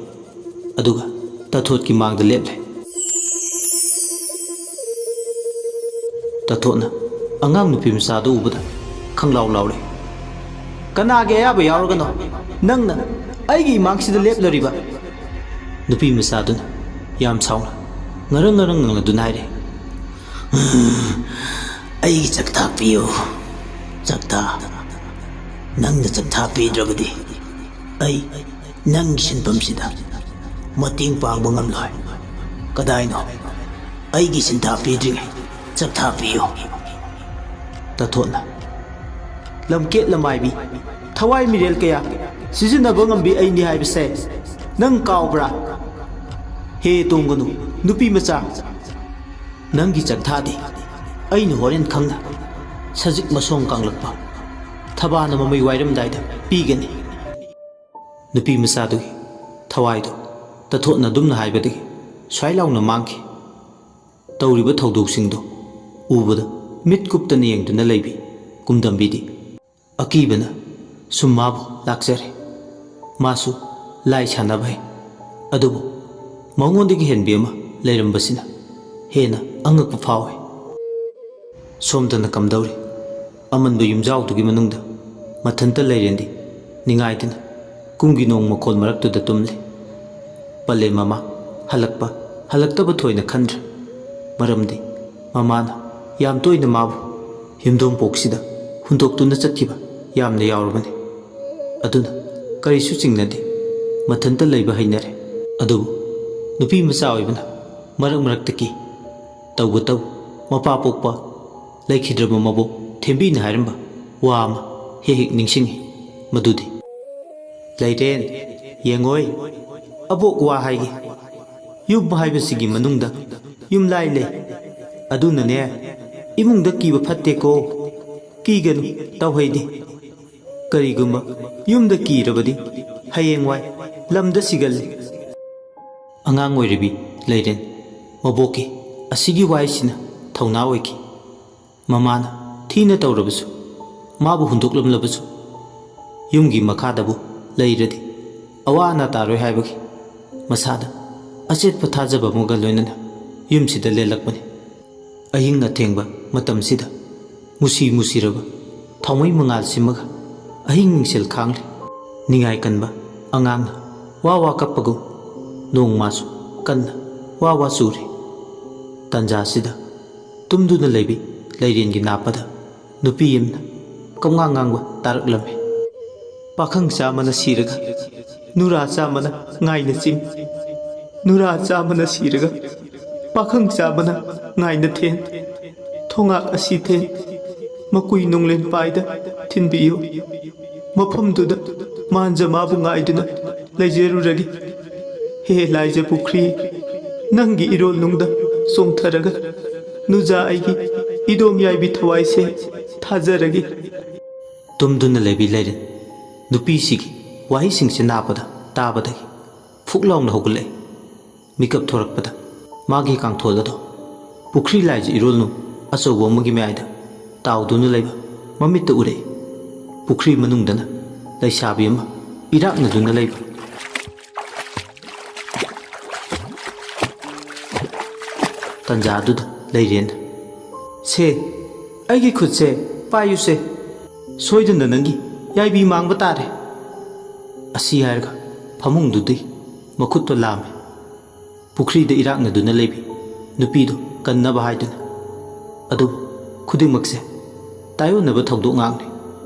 ꯑꯗꯨꯒ ꯇꯊꯣꯠꯀꯤ ꯃꯥꯡꯗ ꯂꯦꯞꯂꯦ꯫ ꯇꯥꯊꯣꯠꯅ ꯑꯉꯥꯡ ꯅꯨꯄꯤ ꯃꯆꯥꯗꯨ ꯎꯕꯗ ꯈꯪꯂꯥꯎ ꯂꯥꯎꯔꯦ꯫ "ꯀꯅꯥꯒꯤ ꯑꯌꯥꯕ ꯌꯥꯎꯔꯒꯅꯣ ꯅꯪꯅ ꯑꯩꯒꯤ ꯏꯃꯥꯡꯁꯤꯗ ꯂꯦꯞꯂꯔꯤꯕ?" ꯅꯨꯄꯤ ꯃꯆꯥꯗꯨꯅ ꯌꯥꯝ ꯁꯥꯎꯅ ꯉꯔꯪ ꯉꯔꯪ ꯉꯪꯂꯗꯨꯅ ꯍꯥꯏꯔꯦ, "ꯑꯩꯒꯤ ꯆꯥꯛꯊꯥ ꯄꯤꯌꯨ, ꯆꯥꯛꯊꯥ꯫ ꯅꯪꯅ ꯆꯥꯛꯊꯥ ꯄꯤꯗ꯭ꯔꯕꯗꯤ ꯑꯩ ꯅꯪꯒꯤ ꯁꯤꯟꯐꯝꯁꯤꯗ ꯃꯇꯦꯡ ꯄꯥꯡꯕ ꯉꯝꯂꯣꯏ꯫ ꯀꯗꯥꯏꯅꯣ ꯑꯩꯒꯤ ꯁꯤꯟꯊꯥ ꯄꯤꯗ꯭ꯔꯤꯉꯩ ꯆꯥꯛꯊꯥ ꯄꯤꯌꯨ?" ꯇꯥꯊꯣꯠꯅ, "ꯂꯝꯀꯦꯠ ꯂꯃꯥꯏꯕꯤ, ꯊꯋꯥꯏ ꯃꯤꯔꯦꯜ ꯀꯌꯥ ꯁꯤꯖꯤꯟꯅꯕ ꯉꯝꯕꯤ ꯑꯩꯅꯤ ꯍꯥꯏꯕꯁꯦ ꯅꯪ ꯀꯥꯎꯕ꯭ꯔꯥ? ꯍꯦ ꯇꯣꯡꯒꯅꯨ, ꯅꯨꯄꯤ ꯃꯆꯥ꯫ ꯅꯪꯒꯤ ꯆꯥꯛꯊꯥꯗꯤ ꯑꯩꯅ ꯍꯣꯔꯦꯟ ꯈꯪꯅ ꯁꯖꯤꯛ ꯃꯁꯣꯡ ꯀꯥꯡꯂꯛꯄ ꯊꯕꯥꯅ ꯃꯃꯩ ꯋꯥꯏꯔꯝꯗꯥꯏꯗ ꯄꯤꯒꯅꯤ꯫" ꯅꯨꯄꯤ ꯃꯆꯥꯗꯨꯒꯤ ꯊꯋꯥꯏꯗꯨ ꯇꯥꯊꯣꯠꯅ ꯑꯗꯨꯝꯅ ꯍꯥꯏꯕꯗꯒꯤ ꯁ꯭ꯋꯥꯏ ꯂꯥꯎꯅ ꯃꯥꯡꯈꯤ꯫ ꯇꯧꯔꯤꯕ ꯊꯧꯗꯣꯛꯁꯤꯡꯗꯨ ꯎꯕꯗ ꯃꯤꯠ ꯀꯨꯞꯇꯅ ꯌꯦꯡꯗꯨꯅ ꯂꯩꯕꯤ ꯀꯨꯝꯗꯝꯕꯤꯗꯤ ꯑꯀꯤꯕꯅ ꯁꯨꯝ ꯃꯥꯕꯨ ꯂꯥꯛꯆꯔꯦ꯫ ꯃꯥꯁꯨ ꯂꯥꯏ ꯁꯥꯟꯅꯕ ꯍꯩ, ꯑꯗꯨꯕꯨ ꯃꯉꯣꯟꯗꯒꯤ ꯍꯦꯟꯕꯤ ꯑꯃ ꯂꯩꯔꯝꯕꯁꯤꯅ ꯍꯦꯟꯅ ꯑꯉꯛꯄ ꯐꯥꯎꯏ꯫ ꯁꯣꯝꯗꯅ ꯀꯝꯗꯧꯔꯤ? ꯑꯃꯟꯕ ꯌꯨꯝꯖꯥꯎꯗꯨꯒꯤ ꯃꯅꯨꯡꯗ ꯃꯊꯟꯇ ꯂꯩꯔꯦꯟꯗꯤ ꯅꯤꯡꯉꯥꯏꯗꯨꯅ ꯀꯨꯝꯒꯤ ꯅꯣꯡ ꯃꯈꯣꯜ ꯃꯔꯛꯇꯨꯗ ꯇꯨꯝꯂꯤ꯫ ꯄꯂꯦꯝ ꯃꯃꯥ ꯍꯜꯂꯛꯄ ꯍꯜꯂꯛꯇꯕ ꯊꯣꯏꯅ ꯈꯟꯗ꯭ꯔꯦ꯫ ꯃꯔꯝꯗꯤ ꯃꯃꯥꯅ ꯌꯥꯝ ꯇꯣꯏꯅ ꯃꯥꯕꯨ ꯌꯨꯝꯊꯣꯡ ꯄꯣꯛꯁꯤꯗ ꯍꯨꯟꯗꯣꯛꯇꯨꯅ ꯆꯠꯈꯤꯕ ꯌꯥꯝꯅ ꯌꯥꯎꯔꯕꯅꯤ꯫ ꯑꯗꯨꯅ ꯀꯔꯤꯁꯨ ꯆꯤꯡꯅꯗꯦ, ꯃꯊꯟꯇ ꯂꯩꯕ ꯍꯩꯅꯔꯦ꯫ ꯑꯗꯨꯕꯨ ꯅꯨꯄꯤ ꯃꯆꯥ ꯑꯣꯏꯕꯅ ꯃꯔꯛ ꯃꯔꯛꯇ ꯀꯤ꯫ ꯇꯧꯕꯇꯕꯨ ꯃꯄꯥ ꯄꯣꯛꯄ ꯂꯩꯈꯤꯗ꯭ꯔꯕ ꯃꯕꯣꯛ ꯊꯦꯝꯕꯤꯅ ꯍꯥꯏꯔꯝꯕ ꯋꯥ ꯑꯃ ꯍꯦꯛ ꯍꯦꯛ ꯅꯤꯡꯁꯤꯡꯏ꯫ ꯃꯗꯨꯗꯤ, "ꯂꯩꯔꯦꯟ, ꯌꯦꯡꯉꯣꯏ, ꯑꯕꯣꯛ ꯋꯥ ꯍꯥꯏꯒꯦ꯫ ꯌꯨꯝ ꯍꯥꯏꯕꯁꯤꯒꯤ ꯃꯅꯨꯡꯗ ꯌꯨꯝꯂꯥꯏ ꯂꯩ꯫ ꯑꯗꯨꯅꯅꯦ, ꯏꯃꯨꯡꯗ ꯀꯤꯕ ꯐꯠꯇꯦꯀꯣ꯫ ꯀꯤꯒꯅꯨ, ꯇꯧꯍꯩꯗꯦ꯫ ꯀꯔꯤꯒꯨꯝꯕ ꯌꯨꯝꯗ ꯀꯤꯔꯕꯗꯤ ꯍꯌꯦꯡꯋꯥꯏ ꯂꯝꯗ ꯁꯤꯒꯜꯂꯤ꯫" ꯑꯉꯥꯡ ꯑꯣꯏꯔꯤꯕꯤ ꯂꯩꯔꯦꯟ ꯃꯕꯣꯛꯀꯤ ꯑꯁꯤꯒꯤ ꯋꯥꯍꯩꯁꯤꯅ ꯊꯧꯅꯥ ꯑꯣꯏꯈꯤ꯫ ꯃꯃꯥꯅ ꯊꯤꯅ ꯇꯧꯔꯕꯁꯨ, ꯃꯥꯕꯨ ꯍꯨꯟꯗꯣꯛꯂꯝꯂꯕꯁꯨ, ꯌꯨꯝꯒꯤ ꯃꯈꯥꯗꯕꯨ ꯂꯩꯔꯗꯤ ꯑꯋꯥ ꯑꯅꯥ ꯇꯥꯔꯣꯏ ꯍꯥꯏꯕꯒꯤ ꯃꯁꯥꯗ ꯑꯆꯦꯠꯄ ꯊꯥꯖꯕ ꯑꯃꯒ ꯂꯣꯏꯅꯅ ꯌꯨꯝꯁꯤꯗ ꯂꯦꯜꯂꯛꯄꯅꯤ꯫ ꯑꯍꯤꯡ ꯑꯊꯦꯡꯕ ꯃꯇꯝꯁꯤꯗ ꯃꯨꯁꯤ ꯃꯨꯁꯤꯔꯕ ꯊꯥꯎꯃꯩ ꯃꯉꯥꯜ ꯁꯤꯃꯒ ꯑꯍꯤꯡ ꯃꯤꯡꯁꯦꯜ ꯈꯥꯡꯂꯤ꯫ ꯅꯤꯡꯉꯥꯏ ꯀꯟꯕ ꯑꯉꯥꯡꯅ ꯋꯥ ꯋꯥ ꯀꯞꯄꯒꯨꯝ ꯅꯣꯡ ꯃꯥꯁꯨ ꯀꯟꯅ ꯋꯥ ꯋꯥ ꯆꯨꯔꯤ꯫ ꯇꯟꯖꯥꯁꯤꯗ ꯇꯨꯝꯗꯨꯅ ꯂꯩꯕꯤ ꯂꯩꯔꯦꯟꯒꯤ ꯅꯥꯞꯄꯗ ꯅꯨꯄꯤ ꯑꯃꯅ ꯀꯝꯉꯥꯡ ꯉꯥꯡꯕ ꯇꯥꯔꯛꯂꯝꯃꯤ꯫ "ꯄꯥꯈꯪ ꯆꯥꯝꯃꯅ ꯁꯤꯔꯒ ꯅꯨꯔꯥ ꯆꯥꯝꯃꯅ ꯉꯥꯏꯅ ꯆꯤꯡ, ꯅꯨꯔꯥ ꯆꯥꯝꯃꯅ ꯁꯤꯔꯒ ꯄꯥꯈꯪ ꯆꯥꯝꯃꯅ ꯉꯥꯏꯅ ꯊꯦꯟ, ꯊꯣꯉꯥꯛ ꯑꯁꯤ ꯊꯦꯟ, ꯃꯀꯨꯏ ꯅꯣꯡꯂꯦꯟ ꯄꯥꯏꯗ ꯊꯤꯟꯕꯤꯌꯨ꯫ ꯃꯐꯝꯗꯨꯗ ꯃꯥꯟꯖ ꯃꯥꯕꯨ ꯉꯥꯏꯗꯨꯅ ꯂꯩꯖꯔꯨꯔꯒꯦ꯫ ꯍꯦ ꯂꯥꯏꯖ ꯄꯨꯈ꯭ꯔꯤ, ꯅꯪꯒꯤ ꯏꯔꯣꯜꯅꯨꯡꯗ ꯆꯣꯡꯊꯔꯒ ꯅꯨꯖꯥ ꯑꯩꯒꯤ ꯏꯗꯣꯝ ꯌꯥꯏꯕꯤ ꯊꯋꯥꯏꯁꯦ ꯊꯥꯖꯔꯒꯦ꯫" ꯇꯨꯝꯗꯨꯅ ꯂꯩꯕꯤ ꯂꯩꯔꯦ꯫ ꯅꯨꯄꯤꯁꯤꯒꯤ ꯋꯥꯍꯩꯁꯤꯡꯁꯦ ꯅꯥꯕꯗ ꯇꯥꯕꯗꯒꯤ ꯐꯨꯛ ꯂꯥꯎꯅ ꯍꯧꯒꯠꯂꯛꯏ꯫ ꯃꯤꯀꯞ ꯊꯣꯔꯛꯄꯗ ꯃꯥꯒꯤ ꯀꯥꯡꯊꯣꯜ ꯑꯗꯣ ꯄꯨꯈ꯭ꯔꯤ ꯂꯥꯏꯖ ꯏꯔꯣꯜꯅꯨ ꯑꯆꯧꯕ ꯑꯃꯒꯤ ꯃꯌꯥꯏꯗ ꯇꯥꯎꯗꯨꯅ ꯂꯩꯕ ꯃꯃꯤꯠꯇ ꯎꯔꯛꯏ꯫ ꯄꯨꯈ꯭ꯔꯤ ꯃꯅꯨꯡꯗꯅ ꯂꯩꯁꯥꯕꯤ ꯑꯃ ꯏꯔꯥꯛꯅꯗꯨꯅ ꯂꯩꯕ꯫ ꯇꯟꯖꯥꯗꯨꯗ ꯂꯩꯔꯦꯟꯅ, "ꯁꯦ, ꯑꯩꯒꯤ ꯈꯨꯠꯁꯦ ꯄꯥꯏꯌꯨꯁꯦ, ꯁꯣꯏꯗꯅ ꯅꯪꯒꯤ ꯌꯥꯏꯕꯤ ꯃꯥꯡꯕ ꯇꯥꯔꯦ꯫" ꯑꯁꯤ ꯍꯥꯏꯔꯒ ꯐꯃꯨꯡꯗꯨꯗꯤ ꯃꯈꯨꯠꯇꯣ ꯂꯥꯝꯃꯦ꯫ ꯄꯨꯈ꯭ꯔꯤꯗ ꯏꯔꯥꯛꯅꯗꯨꯅ ꯂꯩꯕꯤ ꯅꯨꯄꯤꯗꯣ ꯀꯟꯅꯕ ꯍꯥꯏꯗꯨꯅ꯫ ꯑꯗꯨꯕꯨ ꯈꯨꯗꯤꯡꯃꯛꯁꯦ ꯇꯥꯏꯑꯣꯟꯅꯕ ꯊꯧꯗꯣꯛ ꯉꯥꯛꯅꯤ꯫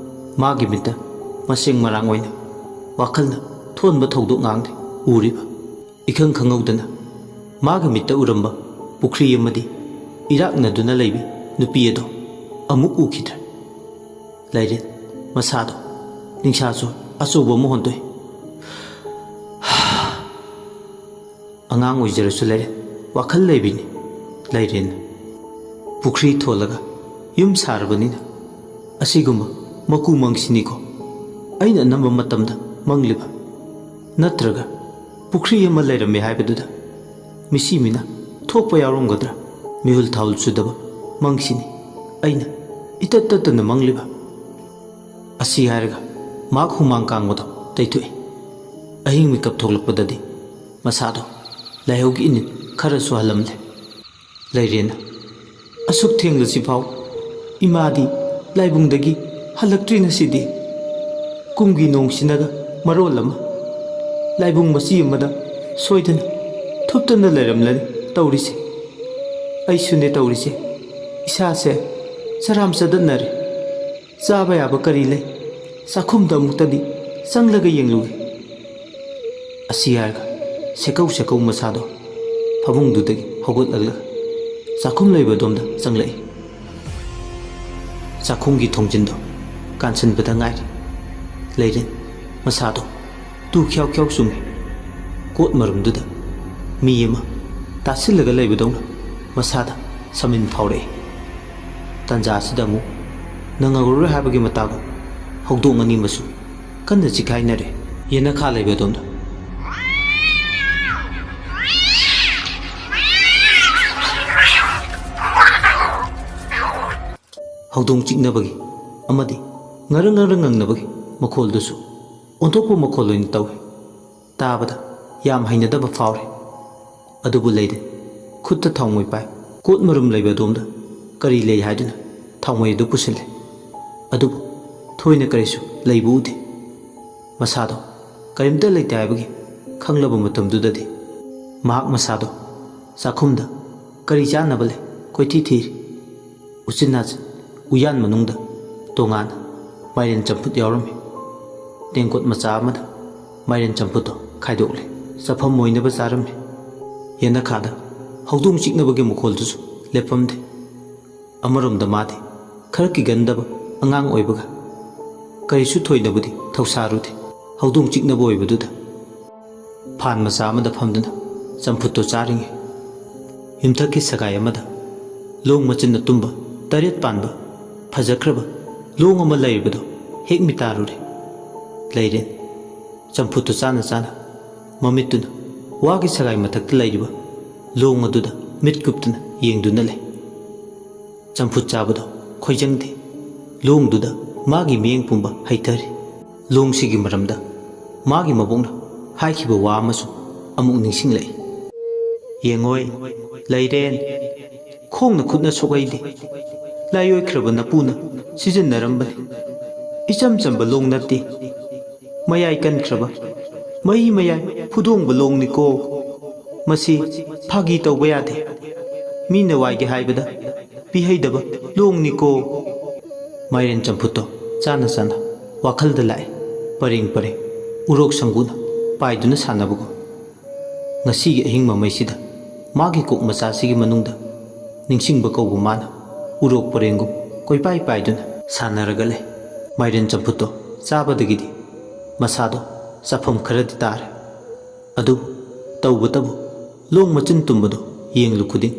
ꯃꯥꯒꯤ ꯃꯤꯠꯇ ꯃꯁꯦꯡ ꯃꯔꯥꯡ ꯑꯣꯏꯅ ꯋꯥꯈꯜꯅ ꯊꯣꯟꯕ ꯊꯧꯗꯣꯛ ꯉꯥꯛꯅꯤ ꯎꯔꯤꯕ꯫ ꯏꯈꯪ ꯈꯪꯍꯧꯗꯅ ꯃꯥꯒꯤ ꯃꯤꯠꯇ ꯎꯔꯝꯕ ꯄꯨꯈ꯭ꯔꯤ ꯑꯃꯗꯤ ꯏꯔꯥꯛꯅꯗꯨꯅ ꯂꯩꯕꯤ ꯅꯨꯄꯤ ꯑꯗꯣ ꯑꯃꯨꯛ ꯎꯈꯤꯗ꯭ꯔꯦ꯫ ꯂꯩꯔꯦ ꯃꯁꯥꯗꯣ ꯅꯤꯡꯁꯥꯁꯨ ꯑꯆꯧꯕ ꯑꯃ ꯍꯣꯟꯗꯣꯛꯏ꯫ ꯑꯉꯥꯡ ꯑꯣꯏꯖꯔꯁꯨ ꯂꯩꯔꯦ ꯋꯥꯈꯜ ꯂꯩꯕꯤꯅꯤ꯫ ꯂꯩꯔꯦꯅ ꯄꯨꯈ꯭ꯔꯤ ꯊꯣꯜꯂꯒ ꯌꯨꯝ ꯁꯥꯔꯕꯅꯤꯅ ꯑꯁꯤꯒꯨꯝꯕ ꯃꯀꯨ ꯃꯪꯁꯤꯅꯤꯀꯣ ꯑꯩꯅ ꯑꯅꯝꯕ ꯃꯇꯝꯗ ꯃꯪꯂꯤꯕ꯫ ꯅꯠꯇ꯭ꯔꯒ ꯄꯨꯈ꯭ꯔꯤ ꯑꯃ ꯂꯩꯔꯝꯃꯦ ꯍꯥꯏꯕꯗꯨꯗ ꯃꯤꯁꯤ ꯃꯤꯅ ꯊꯣꯛꯄ ꯌꯥꯎꯔꯝꯒꯗ꯭ꯔꯥ? ꯃꯤꯍꯨꯜ ꯊꯥꯍꯨꯜ ꯆꯨꯗꯕ ꯃꯪꯁꯤꯅꯤ ꯑꯩꯅ ꯏꯇꯠ ꯇꯠꯇꯅ ꯃꯪꯂꯤꯕ꯫ ꯑꯁꯤ ꯍꯥꯏꯔꯒ ꯃꯍꯥꯛ ꯍꯨꯃꯥꯡ ꯀꯥꯡꯕꯗꯣ ꯇꯩꯊꯣꯛꯏ꯫ ꯑꯍꯤꯡ ꯃꯤꯀꯞ ꯊꯣꯛꯂꯛꯄꯗꯗꯤ ꯃꯁꯥꯗꯣ ꯂꯥꯏꯍꯧꯒꯤ ꯏꯅꯤꯠ ꯈꯔꯁꯨ ꯍꯜꯂꯝꯂꯦ꯫ ꯂꯩꯔꯦꯅ ꯑꯁꯨꯛ ꯊꯦꯡꯂꯁꯤꯐꯥꯎ ꯏꯃꯥꯗꯤ ꯂꯥꯏꯕꯨꯡꯗꯒꯤ ꯍꯜꯂꯛꯇ꯭ꯔꯤ ꯉꯁꯤꯗꯤ꯫ ꯀꯨꯝꯒꯤ ꯅꯣꯡꯁꯤꯅꯒ ꯃꯔꯣꯜ ꯑꯃ, ꯂꯥꯏꯕꯨꯡ ꯃꯆꯤ ꯑꯃꯗ ꯁꯣꯏꯗꯅ ꯊꯨꯞꯇꯅ ꯂꯩꯔꯝꯂꯅꯤ ꯇꯧꯔꯤꯁꯦ꯫ ꯑꯩꯁꯨꯅꯦ ꯇꯧꯔꯤꯁꯦ, ꯏꯁꯥꯁꯦ ꯆꯔꯥꯝ ꯆꯗꯠꯅꯔꯦ꯫ ꯆꯥꯕ ꯌꯥꯕ ꯀꯔꯤ ꯂꯩ? ꯆꯥꯛꯈꯨꯝꯗ ꯑꯃꯨꯛꯇꯗꯤ ꯆꯪꯂꯒ ꯌꯦꯡꯂꯨꯒꯦ꯫ ꯑꯁꯤ ꯍꯥꯏꯔꯒ ꯁꯦꯀꯧ ꯁꯦꯀꯧ ꯃꯁꯥꯗꯣ ꯐꯃꯨꯡꯗꯨꯗꯒꯤ ꯍꯧꯒꯠꯂꯛꯂꯒ ꯆꯥꯛꯈꯨꯝ ꯂꯩꯕ ꯑꯗꯣꯝꯗ ꯆꯪꯂꯛꯏ꯫ ꯆꯥꯛꯈꯨꯝꯒꯤ ꯊꯣꯡꯖꯤꯟꯗꯣ ꯀꯥꯟꯁꯤꯟꯕꯗ ꯉꯥꯏꯔꯤ꯫ ꯂꯩꯔꯦ ꯃꯁꯥꯗꯣ ꯇꯨ ꯈ꯭ꯌꯥꯎ ꯈ꯭ꯌꯥꯎ ꯆꯨꯡꯏ꯫ ꯀꯣꯠ ꯃꯔꯨꯝꯗꯨꯗ ꯃꯤ ꯑꯃ ꯇꯥꯁꯤꯜꯂꯒ ꯂꯩꯕꯗꯧꯅ ꯃꯁꯥꯗ ꯁꯃꯤꯟ ꯐꯥꯎꯔꯛꯏ꯫ ꯇꯟꯖꯥ ꯑꯁꯤꯗ ꯑꯃꯨꯛ ꯅꯪꯉꯔꯣꯏ ꯍꯥꯏꯕꯒꯤ ꯃꯇꯥꯒꯨꯝ ꯍꯧꯗꯣꯡ ꯑꯅꯤꯃꯁꯨ ꯀꯟꯅ ꯆꯤꯈꯥꯏꯅꯔꯦ꯫ ꯌꯦꯅꯈꯥ ꯂꯩꯕ ꯑꯗꯣꯝꯗ ꯍꯧꯗꯣꯡ ꯆꯤꯛꯅꯕꯒꯤ ꯑꯃꯗꯤ ꯉꯔꯪ ꯉꯔꯪ ꯉꯪꯅꯕꯒꯤ ꯃꯈꯣꯜꯗꯨꯁꯨ ꯑꯣꯟꯊꯣꯛꯄ ꯃꯈꯣꯜ ꯑꯣꯏꯅ ꯇꯧꯏ꯫ ꯇꯥꯕꯗ ꯌꯥꯝ ꯍꯩꯅꯗꯕ ꯐꯥꯎꯔꯦ꯫ ꯑꯗꯨꯕꯨ ꯂꯩꯔꯦ, ꯈꯨꯠꯇ ꯊꯥꯎꯃꯩ ꯄꯥꯏ꯫ ꯀꯣꯠ ꯃꯔꯨꯝ ꯂꯩꯕ ꯑꯗꯣꯝꯗ ꯀꯔꯤ ꯂꯩ ꯍꯥꯏꯗꯨꯅ ꯊꯥꯎꯃꯩ ꯑꯗꯨ ꯄꯨꯁꯤꯜꯂꯦ꯫ ꯑꯗꯨꯕꯨ ꯊꯣꯏꯅ ꯀꯔꯤꯁꯨ ꯂꯩꯕ ꯎꯗꯦ꯫ ꯃꯁꯥꯗꯣ ꯀꯔꯤꯝꯇ ꯂꯩꯇꯦ ꯍꯥꯏꯕꯒꯤ ꯈꯪꯂꯕ ꯃꯇꯝꯗꯨꯗꯗꯤ ꯃꯍꯥꯛ ꯃꯁꯥꯗꯣ ꯆꯥꯛꯈꯨꯝꯗ ꯀꯔꯤ ꯆꯥꯅꯕ ꯂꯩ ꯀꯣꯏꯊꯤ ꯊꯤꯔꯤ꯫ ꯎꯆꯤꯟ ꯅꯥꯆꯤꯟ ꯎꯌꯥꯟ ꯃꯅꯨꯡꯗ ꯇꯣꯉꯥꯟꯅ ꯃꯥꯏꯔꯦꯟ ꯆꯝꯐꯨꯠ ꯌꯥꯎꯔꯝꯃꯤ꯫ ꯇꯦꯡꯀꯣꯠ ꯃꯆꯥ ꯑꯃꯗ ꯃꯥꯏꯔꯦꯟ ꯆꯝꯐꯨꯠꯇꯣ ꯈꯥꯏꯗꯣꯛꯂꯦ꯫ ꯆꯥꯐꯝ ꯑꯣꯏꯅꯕ ꯆꯥꯔꯝꯃꯤ꯫ ꯌꯦꯅꯈꯥꯗ ꯍꯧꯗꯣꯡ ꯆꯤꯛꯅꯕꯒꯤ ꯃꯈꯣꯜꯗꯨꯁꯨ ꯂꯦꯞꯄꯝꯗꯦ꯫ ꯑꯃꯔꯣꯝꯗ ꯃꯥꯗꯤ ꯈꯔ ꯀꯤꯒꯟꯗꯕ ꯑꯉꯥꯡ ꯑꯣꯏꯕꯒ ꯀꯔꯤꯁꯨ ꯊꯣꯏꯅꯕꯨꯗꯤ ꯊꯧꯁꯥꯔꯨꯗꯦ꯫ ꯍꯧꯗꯣꯡ ꯆꯤꯛꯅꯕ ꯑꯣꯏꯕꯗꯨꯗ ꯐꯥꯟ ꯃꯆꯥ ꯑꯃꯗ ꯐꯝꯗꯨꯅ ꯆꯝꯐꯨꯠꯇꯣ ꯆꯥꯔꯤꯉꯩ, ꯌꯨꯝꯊꯛꯀꯤ ꯁꯒꯥꯏ ꯑꯃꯗ ꯂꯣꯡ ꯃꯆꯤꯟꯅ ꯇꯨꯝꯕ ꯇꯔꯦꯠ ꯄꯥꯟꯕ ꯐꯖꯈ꯭ꯔꯕ ꯂꯣꯡ ꯑꯃ ꯂꯩꯔꯤꯕꯗꯣ ꯍꯦꯛ ꯃꯤꯇꯥꯔꯨꯔꯦ꯫ ꯂꯩꯔꯦ꯫ ꯆꯝꯐꯨꯠꯇꯨ ꯆꯥꯅ ꯆꯥꯅ ꯃꯃꯤꯠꯇꯨꯅ ꯋꯥꯒꯤ ꯁꯒꯥꯏ ꯃꯊꯛꯇ ꯂꯩꯔꯤꯕ ꯂꯣꯡ ꯑꯗꯨꯗ ꯃꯤꯠ ꯀꯨꯞꯇꯨꯅ ꯌꯦꯡꯗꯨꯅ ꯂꯩ꯫ ꯆꯝꯐꯨꯠ ꯆꯥꯕꯗꯣ ꯈꯣꯏꯖꯪꯗꯦ꯫ ꯂꯣꯡꯗꯨꯗ ꯃꯥꯒꯤ ꯃꯤꯠꯌꯦꯡ ꯄꯨꯝꯕ ꯍꯩꯊꯔꯤ꯫ ꯂꯣꯡꯁꯤꯒꯤ ꯃꯔꯝꯗ ꯃꯥꯒꯤ ꯃꯕꯣꯛꯅ ꯍꯥꯏꯈꯤꯕ ꯋꯥ ꯑꯃꯁꯨ ꯑꯃꯨꯛ ꯅꯤꯡꯁꯤꯡꯂꯛꯏ꯫ "ꯌꯦꯡꯉꯣꯏ, ꯂꯩꯔꯦꯟ, ꯈꯣꯡꯅ ꯈꯨꯠꯅ ꯁꯣꯛꯍꯩꯗꯦ꯫ ꯂꯥꯏꯑꯣꯏꯈ꯭ꯔꯕ ꯅꯄꯨꯅ ꯁꯤꯖꯤꯟꯅꯔꯝꯕꯅꯤ꯫ ꯏꯆꯝ ꯆꯝꯕ ꯂꯣꯡ ꯅꯠꯇꯦ꯫ ꯃꯌꯥꯏ ꯀꯟꯈ꯭ꯔꯕ, ꯃꯍꯤ ꯃꯌꯥꯏ ꯐꯨꯗꯣꯡꯕ ꯂꯣꯡꯅꯤꯀꯣ꯫ ꯃꯁꯤ ꯐꯥꯒꯤ ꯇꯧꯕ ꯌꯥꯗꯦ꯫ ꯃꯤꯅ ꯋꯥꯏꯒꯦ ꯍꯥꯏꯕꯗ ꯄꯤꯍꯩꯗꯕ ꯂꯣꯡꯅꯤꯀꯣ꯫ ꯃꯥꯏꯔꯦꯟ ꯆꯝꯐꯨꯠꯇꯣ ꯆꯥꯅ ꯆꯥꯅ ꯋꯥꯈꯜꯗ ꯂꯥꯛꯑꯦ꯫ ꯄꯔꯦꯡ ꯄꯔꯦꯡ ꯎꯔꯣꯛ ꯁꯪꯒꯨꯅ ꯄꯥꯏꯗꯨꯅ ꯁꯥꯟꯅꯕꯒꯨꯝ꯫ ꯉꯁꯤꯒꯤ ꯑꯍꯤꯡ ꯃꯃꯩꯁꯤꯗ ꯃꯥꯒꯤ ꯀꯣꯛ ꯃꯆꯥꯁꯤꯒꯤ ꯃꯅꯨꯡꯗ ꯅꯤꯡꯁꯤꯡꯕ ꯀꯧꯕ ꯃꯥꯅ ꯎꯔꯣꯛ ꯄꯔꯦꯡꯒꯨꯝ ꯀꯣꯏꯄꯥꯏ ꯄꯥꯏꯗꯨꯅ ꯁꯥꯟꯅꯔꯒ ꯂꯩ꯫ ꯃꯥꯏꯔꯦꯟ ꯆꯝꯐꯨꯠꯇꯣ ꯆꯥꯕꯗꯒꯤꯗꯤ ꯃꯁꯥꯗꯣ ꯆꯥꯐꯝ ꯈꯔꯗꯤ ꯇꯥꯔꯦ꯫ ꯑꯗꯨꯕꯨ ꯇꯧꯕꯇꯕꯨ ꯂꯣꯡ ꯃꯆꯤꯟ ꯇꯨꯝꯕꯗꯣ ꯌꯦꯡꯂꯨ ꯈꯨꯗꯤꯡ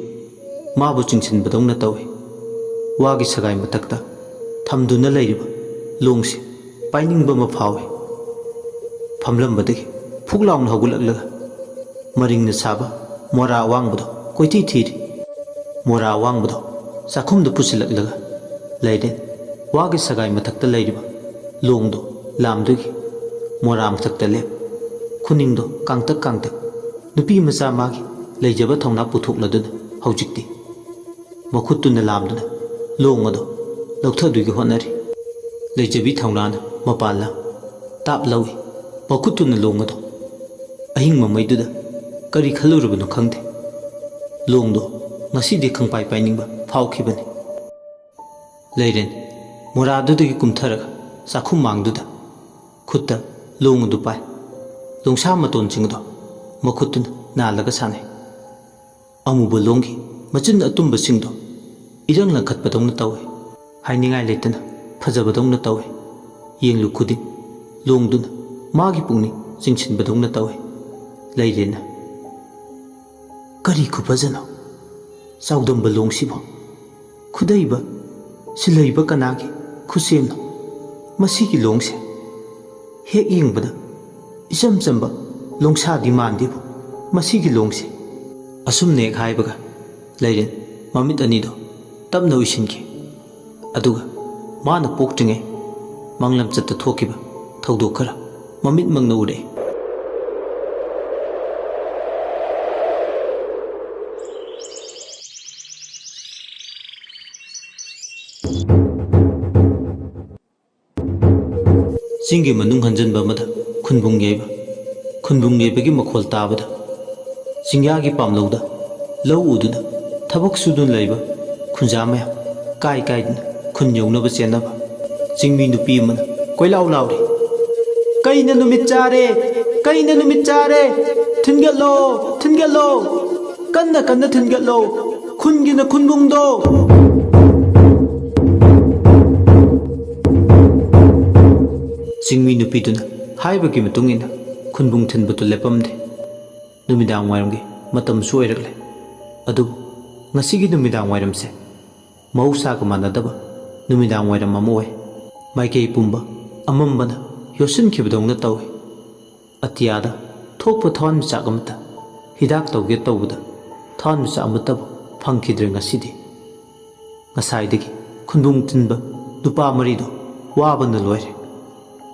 ꯃꯥꯕꯨ ꯆꯤꯡꯁꯤꯟꯕꯗꯧꯅ ꯇꯧꯏ꯫ ꯋꯥꯒꯤ ꯁꯒꯥꯏ ꯃꯊꯛꯇ ꯊꯝꯗꯨꯅ ꯂꯩꯔꯤꯕ ꯂꯣꯡꯁꯤ ꯄꯥꯏꯅꯤꯡꯕ ꯑꯃ ꯐꯥꯎꯏ꯫ ꯐꯝꯂꯝꯕꯗꯒꯤ ꯐꯨꯛ ꯂꯥꯎꯅ ꯍꯧꯒꯠꯂꯛꯂꯒ ꯃꯔꯤꯡꯅ ꯁꯥꯕ ꯃꯣꯔꯥ ꯑꯋꯥꯡꯕꯗꯣ ꯀꯣꯏꯊꯤ ꯊꯤꯔꯤ꯫ ꯃꯣꯔꯥ ꯑꯋꯥꯡꯕꯗꯣ ꯆꯥꯛꯈꯨꯝꯗ ꯄꯨꯁꯤꯜꯂꯛꯂꯒ ꯂꯩꯔꯦ꯫ ꯋꯥꯒꯤ ꯁꯒꯥꯏ ꯃꯊꯛꯇ ꯂꯩꯔꯤꯕ ꯂꯣꯡꯗꯣ ꯂꯥꯝꯗꯨꯒꯤ ꯃꯣꯔꯥ ꯃꯊꯛꯇ ꯂꯦꯞ꯫ ꯈꯨꯅꯤꯡꯗꯣ ꯀꯥꯡꯇꯛ ꯀꯥꯡꯇꯛ꯫ ꯅꯨꯄꯤ ꯃꯆꯥ ꯃꯥꯒꯤ ꯂꯩꯖꯕ ꯊꯧꯅꯥ ꯄꯨꯊꯣꯛꯂꯗꯨꯅ ꯍꯧꯖꯤꯛꯇꯤ ꯃꯈꯨꯠꯇꯨꯅ ꯂꯥꯝꯗꯨꯅ ꯂꯣꯡ ꯑꯗꯣ ꯂꯧꯊꯗꯨꯒꯤ ꯍꯣꯠꯅꯔꯤ꯫ ꯂꯩꯖꯕꯤ ꯊꯧꯅꯥꯅ ꯃꯄꯥꯟ ꯂꯥꯝ ꯇꯥꯞ ꯂꯧꯏ꯫ ꯃꯈꯨꯠꯇꯨꯅ ꯂꯣꯡ ꯑꯗꯣ ꯑꯍꯤꯡ ꯃꯃꯩꯗꯨꯗ ꯀꯔꯤ ꯈꯜꯂꯨꯔꯕꯅꯣ ꯈꯪꯗꯦ꯫ ꯂꯣꯡꯗꯣ ꯉꯁꯤꯗꯤ ꯈꯪꯄꯥꯏ ꯄꯥꯏꯅꯤꯡꯕ ꯐꯥꯎꯈꯤꯕꯅꯤ꯫ ꯂꯩꯔꯦꯟ ꯃꯣꯔꯥꯗꯨꯗꯒꯤ ꯀꯨꯝꯊꯔꯒ ꯆꯥꯛꯈꯨꯝ ꯃꯥꯡꯗꯨꯗ ꯈꯨꯠꯇ ꯂꯣꯡ ꯑꯗꯨ ꯄꯥꯏ꯫ ꯂꯣꯡꯁꯥ ꯃꯇꯣꯟꯁꯤꯡ ꯑꯗꯣ ꯃꯈꯨꯠꯇꯨꯅ ꯅꯥꯜꯂꯒ ꯁꯥꯟꯅꯩ꯫ ꯑꯃꯨꯕ ꯂꯣꯡꯒꯤ ꯃꯆꯤꯟ ꯑꯇꯨꯝꯕꯁꯤꯡꯗꯣ ꯏꯔꯪ ꯂꯪꯈꯠꯄꯗꯧꯅ ꯇꯧꯏ꯫ ꯍꯥꯏꯅꯤꯡꯉꯥꯏ ꯂꯩꯇꯅ ꯐꯖꯕꯗꯧꯅ ꯇꯧꯏ꯫ ꯌꯦꯡꯂꯨ ꯈꯨꯗꯤꯡ ꯂꯣꯡꯗꯨꯅ ꯃꯥꯒꯤ ꯄꯨꯛꯅꯤꯡ ꯆꯤꯡꯁꯤꯟꯕꯗꯧꯅ ꯇꯧꯏ꯫ ꯂꯩꯔꯦꯟꯅ, "ꯀꯔꯤ ꯈꯨꯐꯖꯅꯣ? ꯆꯥꯎꯗꯝꯕ ꯂꯣꯡꯁꯤꯕꯨ ꯈꯨꯗꯩꯕ, ꯁꯤꯜꯍꯩꯕ ꯀꯅꯥꯒꯤ ꯈꯨꯠꯁꯦꯝꯅꯣ? ꯃꯁꯤꯒꯤ ꯂꯣꯡꯁꯦ ꯍꯦꯛ ꯌꯦꯡꯕꯗ ꯏꯆꯝ ꯆꯝꯕ ꯂꯣꯡꯁꯥꯗꯤ ꯃꯥꯟꯗꯦꯕꯨ, ꯃꯁꯤꯒꯤ ꯂꯣꯡꯁꯦ"꯫ ꯑꯁꯨꯝꯅ ꯍꯦꯛ ꯍꯥꯏꯕꯒ ꯂꯩꯔꯦꯟ ꯃꯃꯤꯠ ꯑꯅꯤꯗꯣ ꯇꯞꯅ ꯎꯏꯁꯤꯟꯈꯤ꯫ ꯑꯗꯨꯒ ꯃꯥꯅ ꯄꯣꯛꯇ꯭ꯔꯤꯉꯩ ꯃꯪꯂꯝꯆꯠꯇ ꯊꯣꯛꯈꯤꯕ ꯊꯧꯗꯣꯛ ꯈꯔ ꯃꯃꯤꯠꯃꯛꯅ ꯎꯔꯛꯏ꯫ ꯆꯤꯡꯒꯤ ꯃꯅꯨꯡ ꯍꯟꯖꯤꯟꯕ ꯑꯃꯗ ꯈꯨꯟꯕꯨꯡ ꯌꯩꯕ꯫ ꯈꯨꯟꯕꯨꯡ ꯌꯩꯕꯒꯤ ꯃꯈꯣꯜ ꯇꯥꯕꯗ ꯆꯤꯡꯌꯥꯒꯤ ꯄꯥꯝꯂꯧꯗ ꯂꯧ ꯎꯗꯨꯅ ꯊꯕꯛ ꯁꯨꯗꯨꯅ ꯂꯩꯕ ꯈꯨꯟꯖꯥ ꯃꯌꯥꯝ ꯀꯥꯏ ꯀꯥꯏꯗꯨꯅ ꯈꯨꯟ ꯌꯧꯅꯕ ꯆꯦꯟꯅꯕ꯫ ꯆꯤꯡꯃꯤ ꯅꯨꯄꯤ ꯑꯃꯅ ꯀꯣꯏꯂꯥꯎ ꯂꯥꯎꯔꯤ, "ꯀꯩꯅ ꯅꯨꯃꯤꯠ ꯆꯥꯔꯦ! ꯀꯩꯅ ꯅꯨꯃꯤꯠ ꯆꯥꯔꯦ! ꯊꯤꯟꯒꯠꯂꯣ! ꯊꯤꯟꯒꯠꯂꯣ! ꯀꯟꯅ ꯀꯟꯅ ꯊꯤꯟꯒꯠꯂꯣ! ꯈꯨꯟꯒꯤꯅ ꯈꯨꯟꯕꯨꯡꯗꯣ!" ꯆꯤꯡꯃꯤ ꯅꯨꯄꯤꯗꯨꯅ ꯍꯥꯏꯕꯒꯤ ꯃꯇꯨꯡ ꯏꯟꯅ ꯈꯨꯟꯕꯨꯡ ꯊꯤꯟꯕꯗꯨ ꯂꯦꯞꯄꯝꯗꯦ꯫ ꯅꯨꯃꯤꯗꯥꯡ ꯋꯥꯏꯔꯝꯒꯤ ꯃꯇꯝꯁꯨ ꯑꯣꯏꯔꯛꯂꯦ꯫ ꯑꯗꯨꯕꯨ ꯉꯁꯤꯒꯤ ꯅꯨꯃꯤꯗꯥꯡ ꯋꯥꯏꯔꯝꯁꯦ ꯃꯍꯧꯁꯥꯒ ꯃꯥꯟꯅꯗꯕ ꯅꯨꯃꯤꯗꯥꯡ ꯋꯥꯏꯔꯝ ꯑꯃ ꯑꯣꯏ꯫ ꯃꯥꯏꯀꯩ ꯄꯨꯝꯕ ꯑꯃꯝꯕꯅ ꯌꯣꯠꯁꯤꯟꯈꯤꯕꯗꯧꯅ ꯇꯧꯏ꯫ ꯑꯇꯤꯌꯥꯗ ꯊꯣꯛꯄ ꯊꯋꯥꯟꯃꯤꯆꯥꯛ ꯑꯃꯠꯇ, ꯍꯤꯗꯥꯛ ꯇꯧꯒꯦ ꯇꯧꯕꯗ ꯊꯋꯥꯟꯃꯤꯆꯥꯛ ꯑꯃꯠꯇꯕꯨ ꯐꯪꯈꯤꯗ꯭ꯔꯦ ꯉꯁꯤꯗꯤ꯫ ꯉꯁꯥꯏꯗꯒꯤ ꯈꯨꯟꯕꯨꯡ ꯊꯤꯟꯕ ꯅꯨꯄꯥ ꯃꯔꯤꯗꯣ ꯋꯥꯕꯅ ꯂꯣꯏꯔꯦ꯫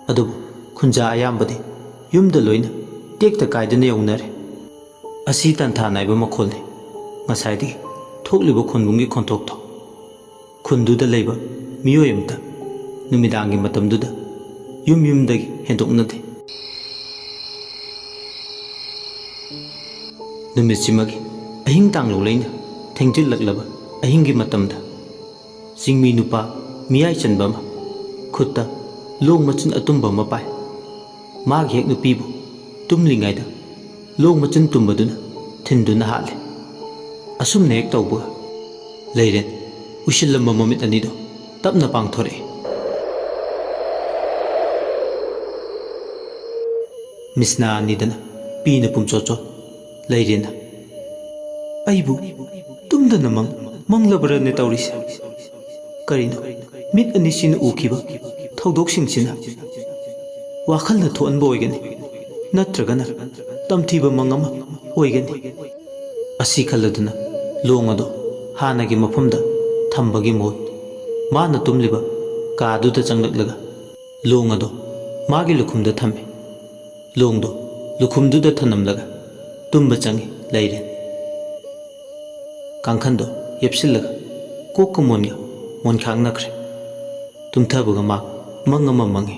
ꯑꯗꯨꯕꯨ ꯈꯨꯟꯖꯥ ꯑꯌꯥꯝꯕꯗꯤ ꯌꯨꯝꯗ ꯂꯣꯏꯅ ꯇꯦꯛꯇ ꯀꯥꯏꯗꯅ ꯌꯧꯅꯔꯦ꯫ ꯑꯁꯤ ꯇꯟꯊꯥ ꯅꯥꯏꯕ ꯃꯈꯣꯜꯅꯤ ꯉꯁꯥꯏꯗꯒꯤ ꯊꯣꯛꯂꯤꯕ ꯈꯨꯟꯕꯨꯡꯒꯤ ꯈꯣꯟꯊꯣꯛꯇꯣ꯫ ꯈꯨꯟꯗꯨꯗ ꯂꯩꯕ ꯃꯤꯑꯣꯏ ꯑꯃꯇ ꯅꯨꯃꯤꯗꯥꯡꯒꯤ ꯃꯇꯝꯗꯨꯗ ꯌꯨꯝ ꯌꯨꯝꯗꯒꯤ ꯍꯦꯟꯗꯣꯛꯅꯗꯦ꯫ ꯅꯨꯃꯤꯠꯁꯤꯃꯒꯤ ꯑꯍꯤꯡ ꯇꯥꯡꯂꯨ ꯂꯩꯅ ꯊꯦꯡꯖꯤꯜꯂꯛꯂꯕ ꯑꯍꯤꯡꯒꯤ ꯃꯇꯝꯗ ꯆꯤꯡꯃꯤ ꯅꯨꯄꯥ ꯃꯤꯌꯥꯏ ꯆꯟꯕ ꯑꯃ ꯈꯨꯠꯇ ꯂꯣꯡ ꯃꯆꯤꯟ ꯑꯇꯨꯝꯕ ꯑꯃ ꯄꯥꯏ꯫ ꯃꯥꯒꯤ ꯍꯦꯛ ꯅꯨꯄꯤꯕꯨ ꯇꯨꯝꯂꯤꯉꯩꯗ ꯂꯣꯡ ꯃꯆꯤꯟ ꯇꯨꯝꯕꯗꯨꯅ ꯊꯤꯟꯗꯨꯅ ꯍꯥꯠꯂꯦ꯫ ꯑꯁꯨꯝꯅ ꯍꯦꯛ ꯇꯧꯕꯒ ꯂꯩꯔꯦꯟ ꯎꯏꯁꯤꯜꯂꯝꯕ ꯃꯃꯤꯠ ꯑꯅꯤꯗꯣ ꯇꯞꯅ ꯄꯥꯡꯊꯣꯔꯛꯏ꯫ ꯃꯤꯠꯁꯅꯥ ꯑꯅꯤꯗꯅ ꯄꯤꯅ ꯄꯨꯝꯆꯣꯠ ꯆꯣꯠ ꯂꯩꯔꯦꯟꯅ, "ꯑꯩꯕꯨ ꯇꯨꯝꯗꯅ ꯃꯪ ꯃꯪꯂꯕ꯭ꯔꯅꯦ ꯇꯧꯔꯤꯁꯦ? ꯀꯔꯤꯅꯣ ꯃꯤꯠ ꯑꯅꯤꯁꯤꯅ ꯎꯈꯤꯕ ꯊꯧꯗꯣꯛꯁꯤꯡꯁꯤꯅ ꯋꯥꯈꯜꯅ ꯊꯣꯛꯍꯟꯕ ꯑꯣꯏꯒꯅꯤ, ꯅꯠꯇ꯭ꯔꯒꯅ ꯇꯝꯊꯤꯕ ꯃꯪ ꯑꯃ ꯑꯣꯏꯒꯅꯤ?" ꯑꯁꯤ ꯈꯜꯂꯗꯨꯅ ꯂꯣꯡ ꯑꯗꯨ ꯍꯥꯟꯅꯒꯤ ꯃꯐꯝꯗ ꯊꯝꯕꯒꯤ ꯃꯍꯨꯠ, ꯃꯥꯅ ꯇꯨꯝꯂꯤꯕ ꯀꯥꯗꯨꯗ ꯆꯪꯂꯛꯂꯒ ꯂꯣꯡ ꯑꯗꯨ ꯃꯥꯒꯤ ꯂꯨꯈꯨꯝꯗ ꯊꯝꯃꯤ꯫ ꯂꯣꯡꯗꯨ ꯂꯨꯈꯨꯝꯗꯨꯗ ꯊꯅꯝꯂꯒ ꯇꯨꯝꯕ ꯆꯪꯏ ꯂꯩꯔꯦꯟ꯫ ꯀꯥꯡꯈꯟꯗꯨ ꯌꯦꯞꯁꯤꯜꯂꯒ ꯀꯣꯛꯀ ꯃꯣꯟꯒ ꯃꯣꯟꯈꯥꯡꯅꯈ꯭ꯔꯦ꯫ ꯇꯨꯝꯊꯕꯒ ꯃꯥ ꯃꯪ ꯑꯃ ꯃꯪꯉꯤ꯫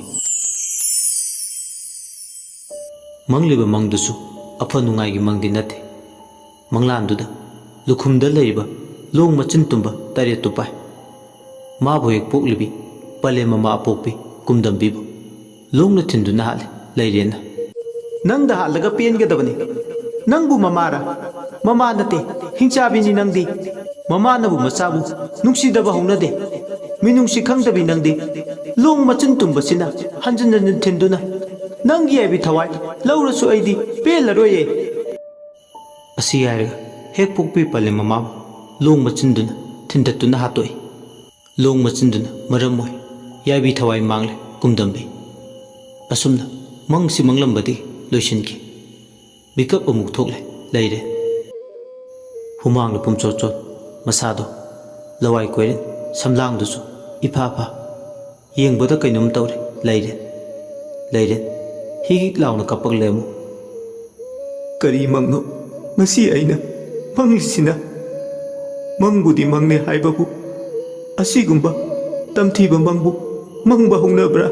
ꯃꯪꯂꯤꯕ ꯃꯪꯗꯨꯁꯨ ꯑꯐ ꯅꯨꯡꯉꯥꯏꯒꯤ ꯃꯪꯗꯤ ꯅꯠꯇꯦ꯫ ꯃꯪꯂꯥꯟꯗꯨꯗ ꯂꯨꯈꯨꯝꯗ ꯂꯩꯔꯤꯕ ꯂꯣꯡ ꯃꯆꯤꯟ ꯇꯨꯝꯕ ꯇꯔꯦꯠꯇꯨ ꯄꯥꯏ꯫ ꯃꯥꯕꯨ ꯍꯦꯛ ꯄꯣꯛꯂꯤꯕꯤ ꯄꯂꯦꯝ ꯃꯃꯥ ꯑꯄꯣꯛꯄꯤ ꯀꯨꯝꯗꯝꯕꯤꯕꯨ ꯂꯣꯡꯅ ꯊꯤꯟꯗꯨꯅ ꯍꯥꯠꯂꯦ ꯂꯩꯔꯦꯟꯅ꯫ "ꯅꯪꯗ ꯍꯥꯠꯂꯒ ꯄꯦꯟꯒꯗꯕꯅꯤ꯫ ꯅꯪꯕꯨ ꯃꯃꯥꯔ? ꯃꯃꯥ ꯅꯠꯇꯦ, ꯍꯤꯡꯆꯥꯕꯤꯅꯤ ꯅꯪꯗꯤ꯫ ꯃꯃꯥꯅꯕꯨ ꯃꯆꯥꯕꯨ ꯅꯨꯡꯁꯤꯗꯕ ꯍꯧꯅꯗꯦ꯫ ꯃꯤꯅꯨꯡꯁꯤ ꯈꯪꯗꯕꯤ ꯅꯪꯗꯤ꯫ ꯂꯣꯡ ꯃꯆꯤꯟ ꯇꯨꯝꯕꯁꯤꯅ ꯍꯟꯖꯤꯟ ꯍꯟꯖꯤꯟ ꯊꯤꯟꯗꯨꯅ ꯅꯪꯒꯤ ꯌꯥꯏꯕꯤ ꯊꯋꯥꯏ ꯂꯧꯔꯁꯨ ꯑꯩꯗꯤ ꯄꯦꯜꯂꯔꯣꯏꯌꯦ"꯫ ꯑꯁꯤ ꯍꯥꯏꯔꯒ ꯍꯦꯛ ꯄꯣꯛꯄꯤ ꯄꯂꯦꯝ ꯃꯃꯥꯕꯨ ꯂꯣꯡ ꯃꯆꯤꯟꯗꯨꯅ ꯊꯤꯟꯗꯠꯇꯨꯅ ꯍꯥꯠꯇꯣꯛꯏ꯫ ꯂꯣꯡ ꯃꯆꯤꯟꯗꯨꯅ ꯃꯔꯝ ꯑꯣꯏ ꯌꯥꯏꯕꯤ ꯊꯋꯥꯏ ꯃꯥꯡꯂꯦ ꯀꯨꯝꯗꯝꯕꯤ꯫ ꯑꯁꯨꯝꯅ ꯃꯪꯁꯤ ꯃꯪꯂꯝꯕꯗꯒꯤ ꯂꯣꯏꯁꯤꯟꯈꯤ꯫ ꯃꯤꯀꯞ ꯑꯃꯨꯛ ꯊꯣꯛꯂꯦ ꯂꯩꯔꯦ꯫ ꯍꯨꯃꯥꯡꯅ ꯄꯨꯝꯆꯣꯠ ꯆꯣꯠ ꯃꯁꯥꯗꯣ꯫ ꯂꯋꯥꯏ ꯀꯣꯏꯔꯦꯟ ꯁꯝꯂꯥꯡꯗꯨꯁꯨ ꯏꯐꯥ ꯐꯥ꯫ ꯌꯦꯡꯕꯗ ꯀꯩꯅꯣꯝ ꯇꯧꯔꯦ ꯂꯩꯔꯦ꯫ ꯂꯩꯔꯦ꯫ ꯍꯤꯛ ꯍꯤꯛ ꯂꯥꯎꯅ ꯀꯞꯄꯛꯂꯦ ꯑꯃꯨꯛ꯫ "ꯀꯔꯤ ꯃꯪꯅꯣ ꯉꯁꯤ ꯑꯩꯅ ꯃꯪꯂꯤꯁꯤꯅ? ꯃꯪꯕꯨꯗꯤ ꯃꯪꯅꯦ ꯍꯥꯏꯕꯕꯨ ꯑꯁꯤꯒꯨꯝꯕ ꯇꯝꯊꯤꯕ ꯃꯪꯕꯨ ꯃꯪꯕ ꯍꯧꯅꯕ꯭ꯔꯥ?"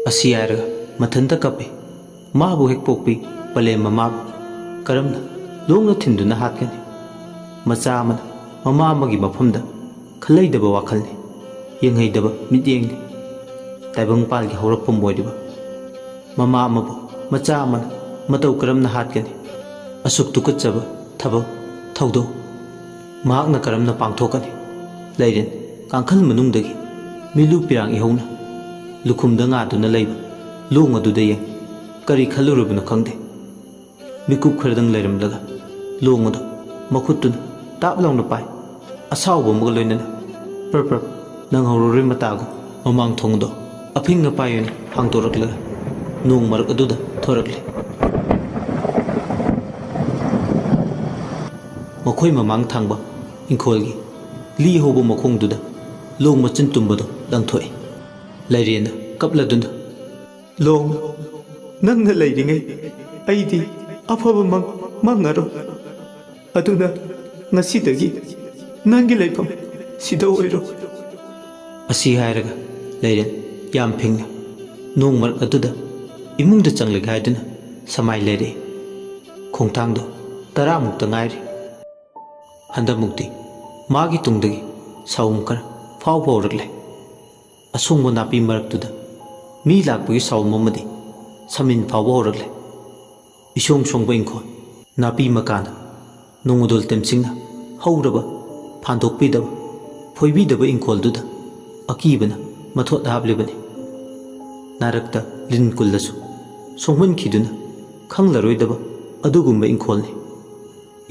ꯑꯁꯤ ꯍꯥꯏꯔꯒ ꯃꯊꯟꯇ ꯀꯞꯄꯤ꯫ ꯃꯥꯕꯨ ꯍꯦꯛ ꯄꯣꯛꯄꯤ ꯄꯂꯦꯝ ꯃꯃꯥꯕꯨ ꯀꯔꯝꯅ ꯂꯣꯡꯅ ꯊꯤꯟꯗꯨꯅ ꯍꯥꯠꯀꯅꯤ? ꯃꯆꯥ ꯑꯃꯅ ꯃꯃꯥ ꯑꯃꯒꯤ ꯃꯐꯝꯗ ꯈꯜꯂꯩꯗꯕ ꯋꯥꯈꯜꯅꯤ, ꯌꯦꯡꯍꯩꯗꯕ ꯃꯤꯠꯌꯦꯡꯅꯤ꯫ ꯇꯥꯏꯕꯪꯄꯥꯜꯒꯤ ꯍꯧꯔꯛꯐꯝ ꯑꯣꯏꯔꯤꯕ ꯃꯃꯥ ꯑꯃꯕꯨ ꯃꯆꯥ ꯑꯃꯅ ꯃꯇꯧ ꯀꯔꯝꯅ ꯍꯥꯠꯀꯅꯤ? ꯑꯁꯨꯛ ꯇꯨꯀꯠꯆꯕ ꯊꯕꯛ ꯊꯧꯗꯣꯛ ꯃꯍꯥꯛꯅ ꯀꯔꯝꯅ ꯄꯥꯡꯊꯣꯛꯀꯅꯤ? ꯂꯩꯔꯦꯟ ꯀꯥꯡꯈꯜ ꯃꯅꯨꯡꯗꯒꯤ ꯃꯤꯂꯨ ꯄꯤꯔꯥꯡ ꯏꯍꯧꯅ ꯂꯨꯈꯨꯝꯗ ꯉꯥꯗꯨꯅ ꯂꯩꯕ ꯂꯣꯡ ꯑꯗꯨꯗ ꯌꯦꯡ ꯀꯔꯤ ꯈꯜꯂꯨꯔꯕꯅꯣ ꯈꯪꯗꯦ꯫ ꯃꯤꯀꯨꯞ ꯈꯔꯗꯪ ꯂꯩꯔꯝꯂꯒ ꯂꯣꯡ ꯑꯗꯨ ꯃꯈꯨꯠꯇꯨꯅ ꯇꯥꯞ ꯂꯥꯎꯅ ꯄꯥꯏ꯫ ꯑꯁꯥꯎꯕ ꯑꯃꯒ ꯂꯣꯏꯅꯅ ꯄ꯭ꯔꯞ ꯄ꯭ꯔꯞ ꯅꯪꯍꯧꯔꯔꯣꯏ ꯃꯇꯥꯒꯨꯝ ꯃꯃꯥꯡ ꯊꯣꯡꯗꯣ ꯑꯐꯤꯡ ꯑꯄꯥꯏ ꯑꯣꯏꯅ ꯍꯥꯡꯗꯣꯔꯛꯂꯒ ꯅꯣꯡ ꯃꯔꯛ ꯑꯗꯨꯗ ꯊꯣꯔꯛꯂꯦ꯫ ꯃꯈꯣꯏ ꯃꯃꯥꯡ ꯊꯪꯕ ꯏꯪꯈꯣꯜꯒꯤ ꯂꯤ ꯍꯧꯕ ꯃꯈꯣꯡꯗꯨꯗ ꯂꯣꯡ ꯃꯆꯤꯟ ꯇꯨꯝꯕꯗꯣ ꯂꯪꯊꯣꯛꯏ꯫ ꯂꯩꯔꯦꯟꯅ ꯀꯞꯂꯗꯨꯅ, "ꯂꯣꯡ, ꯅꯪꯅ ꯂꯩꯔꯤꯉꯩ ꯑꯩꯗꯤ ꯑꯐꯕ ꯃꯪ ꯃꯪꯉꯔꯣꯏ꯫ ꯑꯗꯨꯅ ꯉꯁꯤꯗꯒꯤ ꯅꯪꯒꯤ ꯂꯩꯐꯝ ꯁꯤꯗ ꯑꯣꯏꯔꯣ"꯫ ꯑꯁꯤ ꯍꯥꯏꯔꯒ ꯂꯩꯔꯦꯟ ꯌꯥꯝ ꯐꯤꯡꯅ ꯅꯣꯡ ꯃꯔꯛ ꯑꯗꯨꯗ ꯏꯃꯨꯡꯗ ꯆꯪꯂꯒꯦ ꯍꯥꯏꯗꯨꯅ ꯁꯃꯥꯏ ꯂꯩꯔꯛꯏ꯫ ꯈꯣꯡꯊꯥꯡꯗꯣ ꯇꯔꯥꯃꯨꯛꯇ ꯉꯥꯏꯔꯤ꯫ ꯍꯟꯗꯛꯃꯨꯛꯇꯤ ꯃꯥꯒꯤ ꯇꯨꯡꯗꯒꯤ ꯁꯥꯎꯝ ꯈꯔ ꯐꯥꯎꯕ ꯍꯧꯔꯛꯂꯦ꯫ ꯑꯁꯣꯡꯕ ꯅꯥꯄꯤ ꯃꯔꯛꯇꯨꯗ ꯃꯤ ꯂꯥꯛꯄꯒꯤ ꯁꯥꯎꯝ ꯑꯃꯗꯤ ꯁꯃꯤꯟ ꯐꯥꯎꯕ ꯍꯧꯔꯛꯂꯦ꯫ ꯏꯁꯣꯡ ꯁꯣꯡꯕ ꯏꯪꯈꯣꯜ, ꯅꯥꯄꯤ ꯃꯀꯥꯅ ꯅꯣꯡꯃꯗꯣꯜ ꯇꯦꯝꯁꯤꯡꯅ ꯍꯧꯔꯕ, ꯐꯥꯟꯗꯣꯛꯄꯤꯗꯕ, ꯐꯣꯏꯕꯤꯗꯕ ꯏꯪꯈꯣꯜꯗꯨꯗ ꯑꯀꯤꯕꯅ ꯃꯊꯣꯠ ꯍꯥꯞꯂꯤꯕꯅꯤ꯫ ꯅꯥꯔꯛꯇ ꯂꯤꯟ ꯀꯨꯜꯂꯁꯨ ꯁꯣꯡꯍꯟꯈꯤꯗꯨꯅ ꯈꯪꯂꯔꯣꯏꯗꯕ ꯑꯗꯨꯒꯨꯝꯕ ꯏꯪꯈꯣꯜꯅꯤ꯫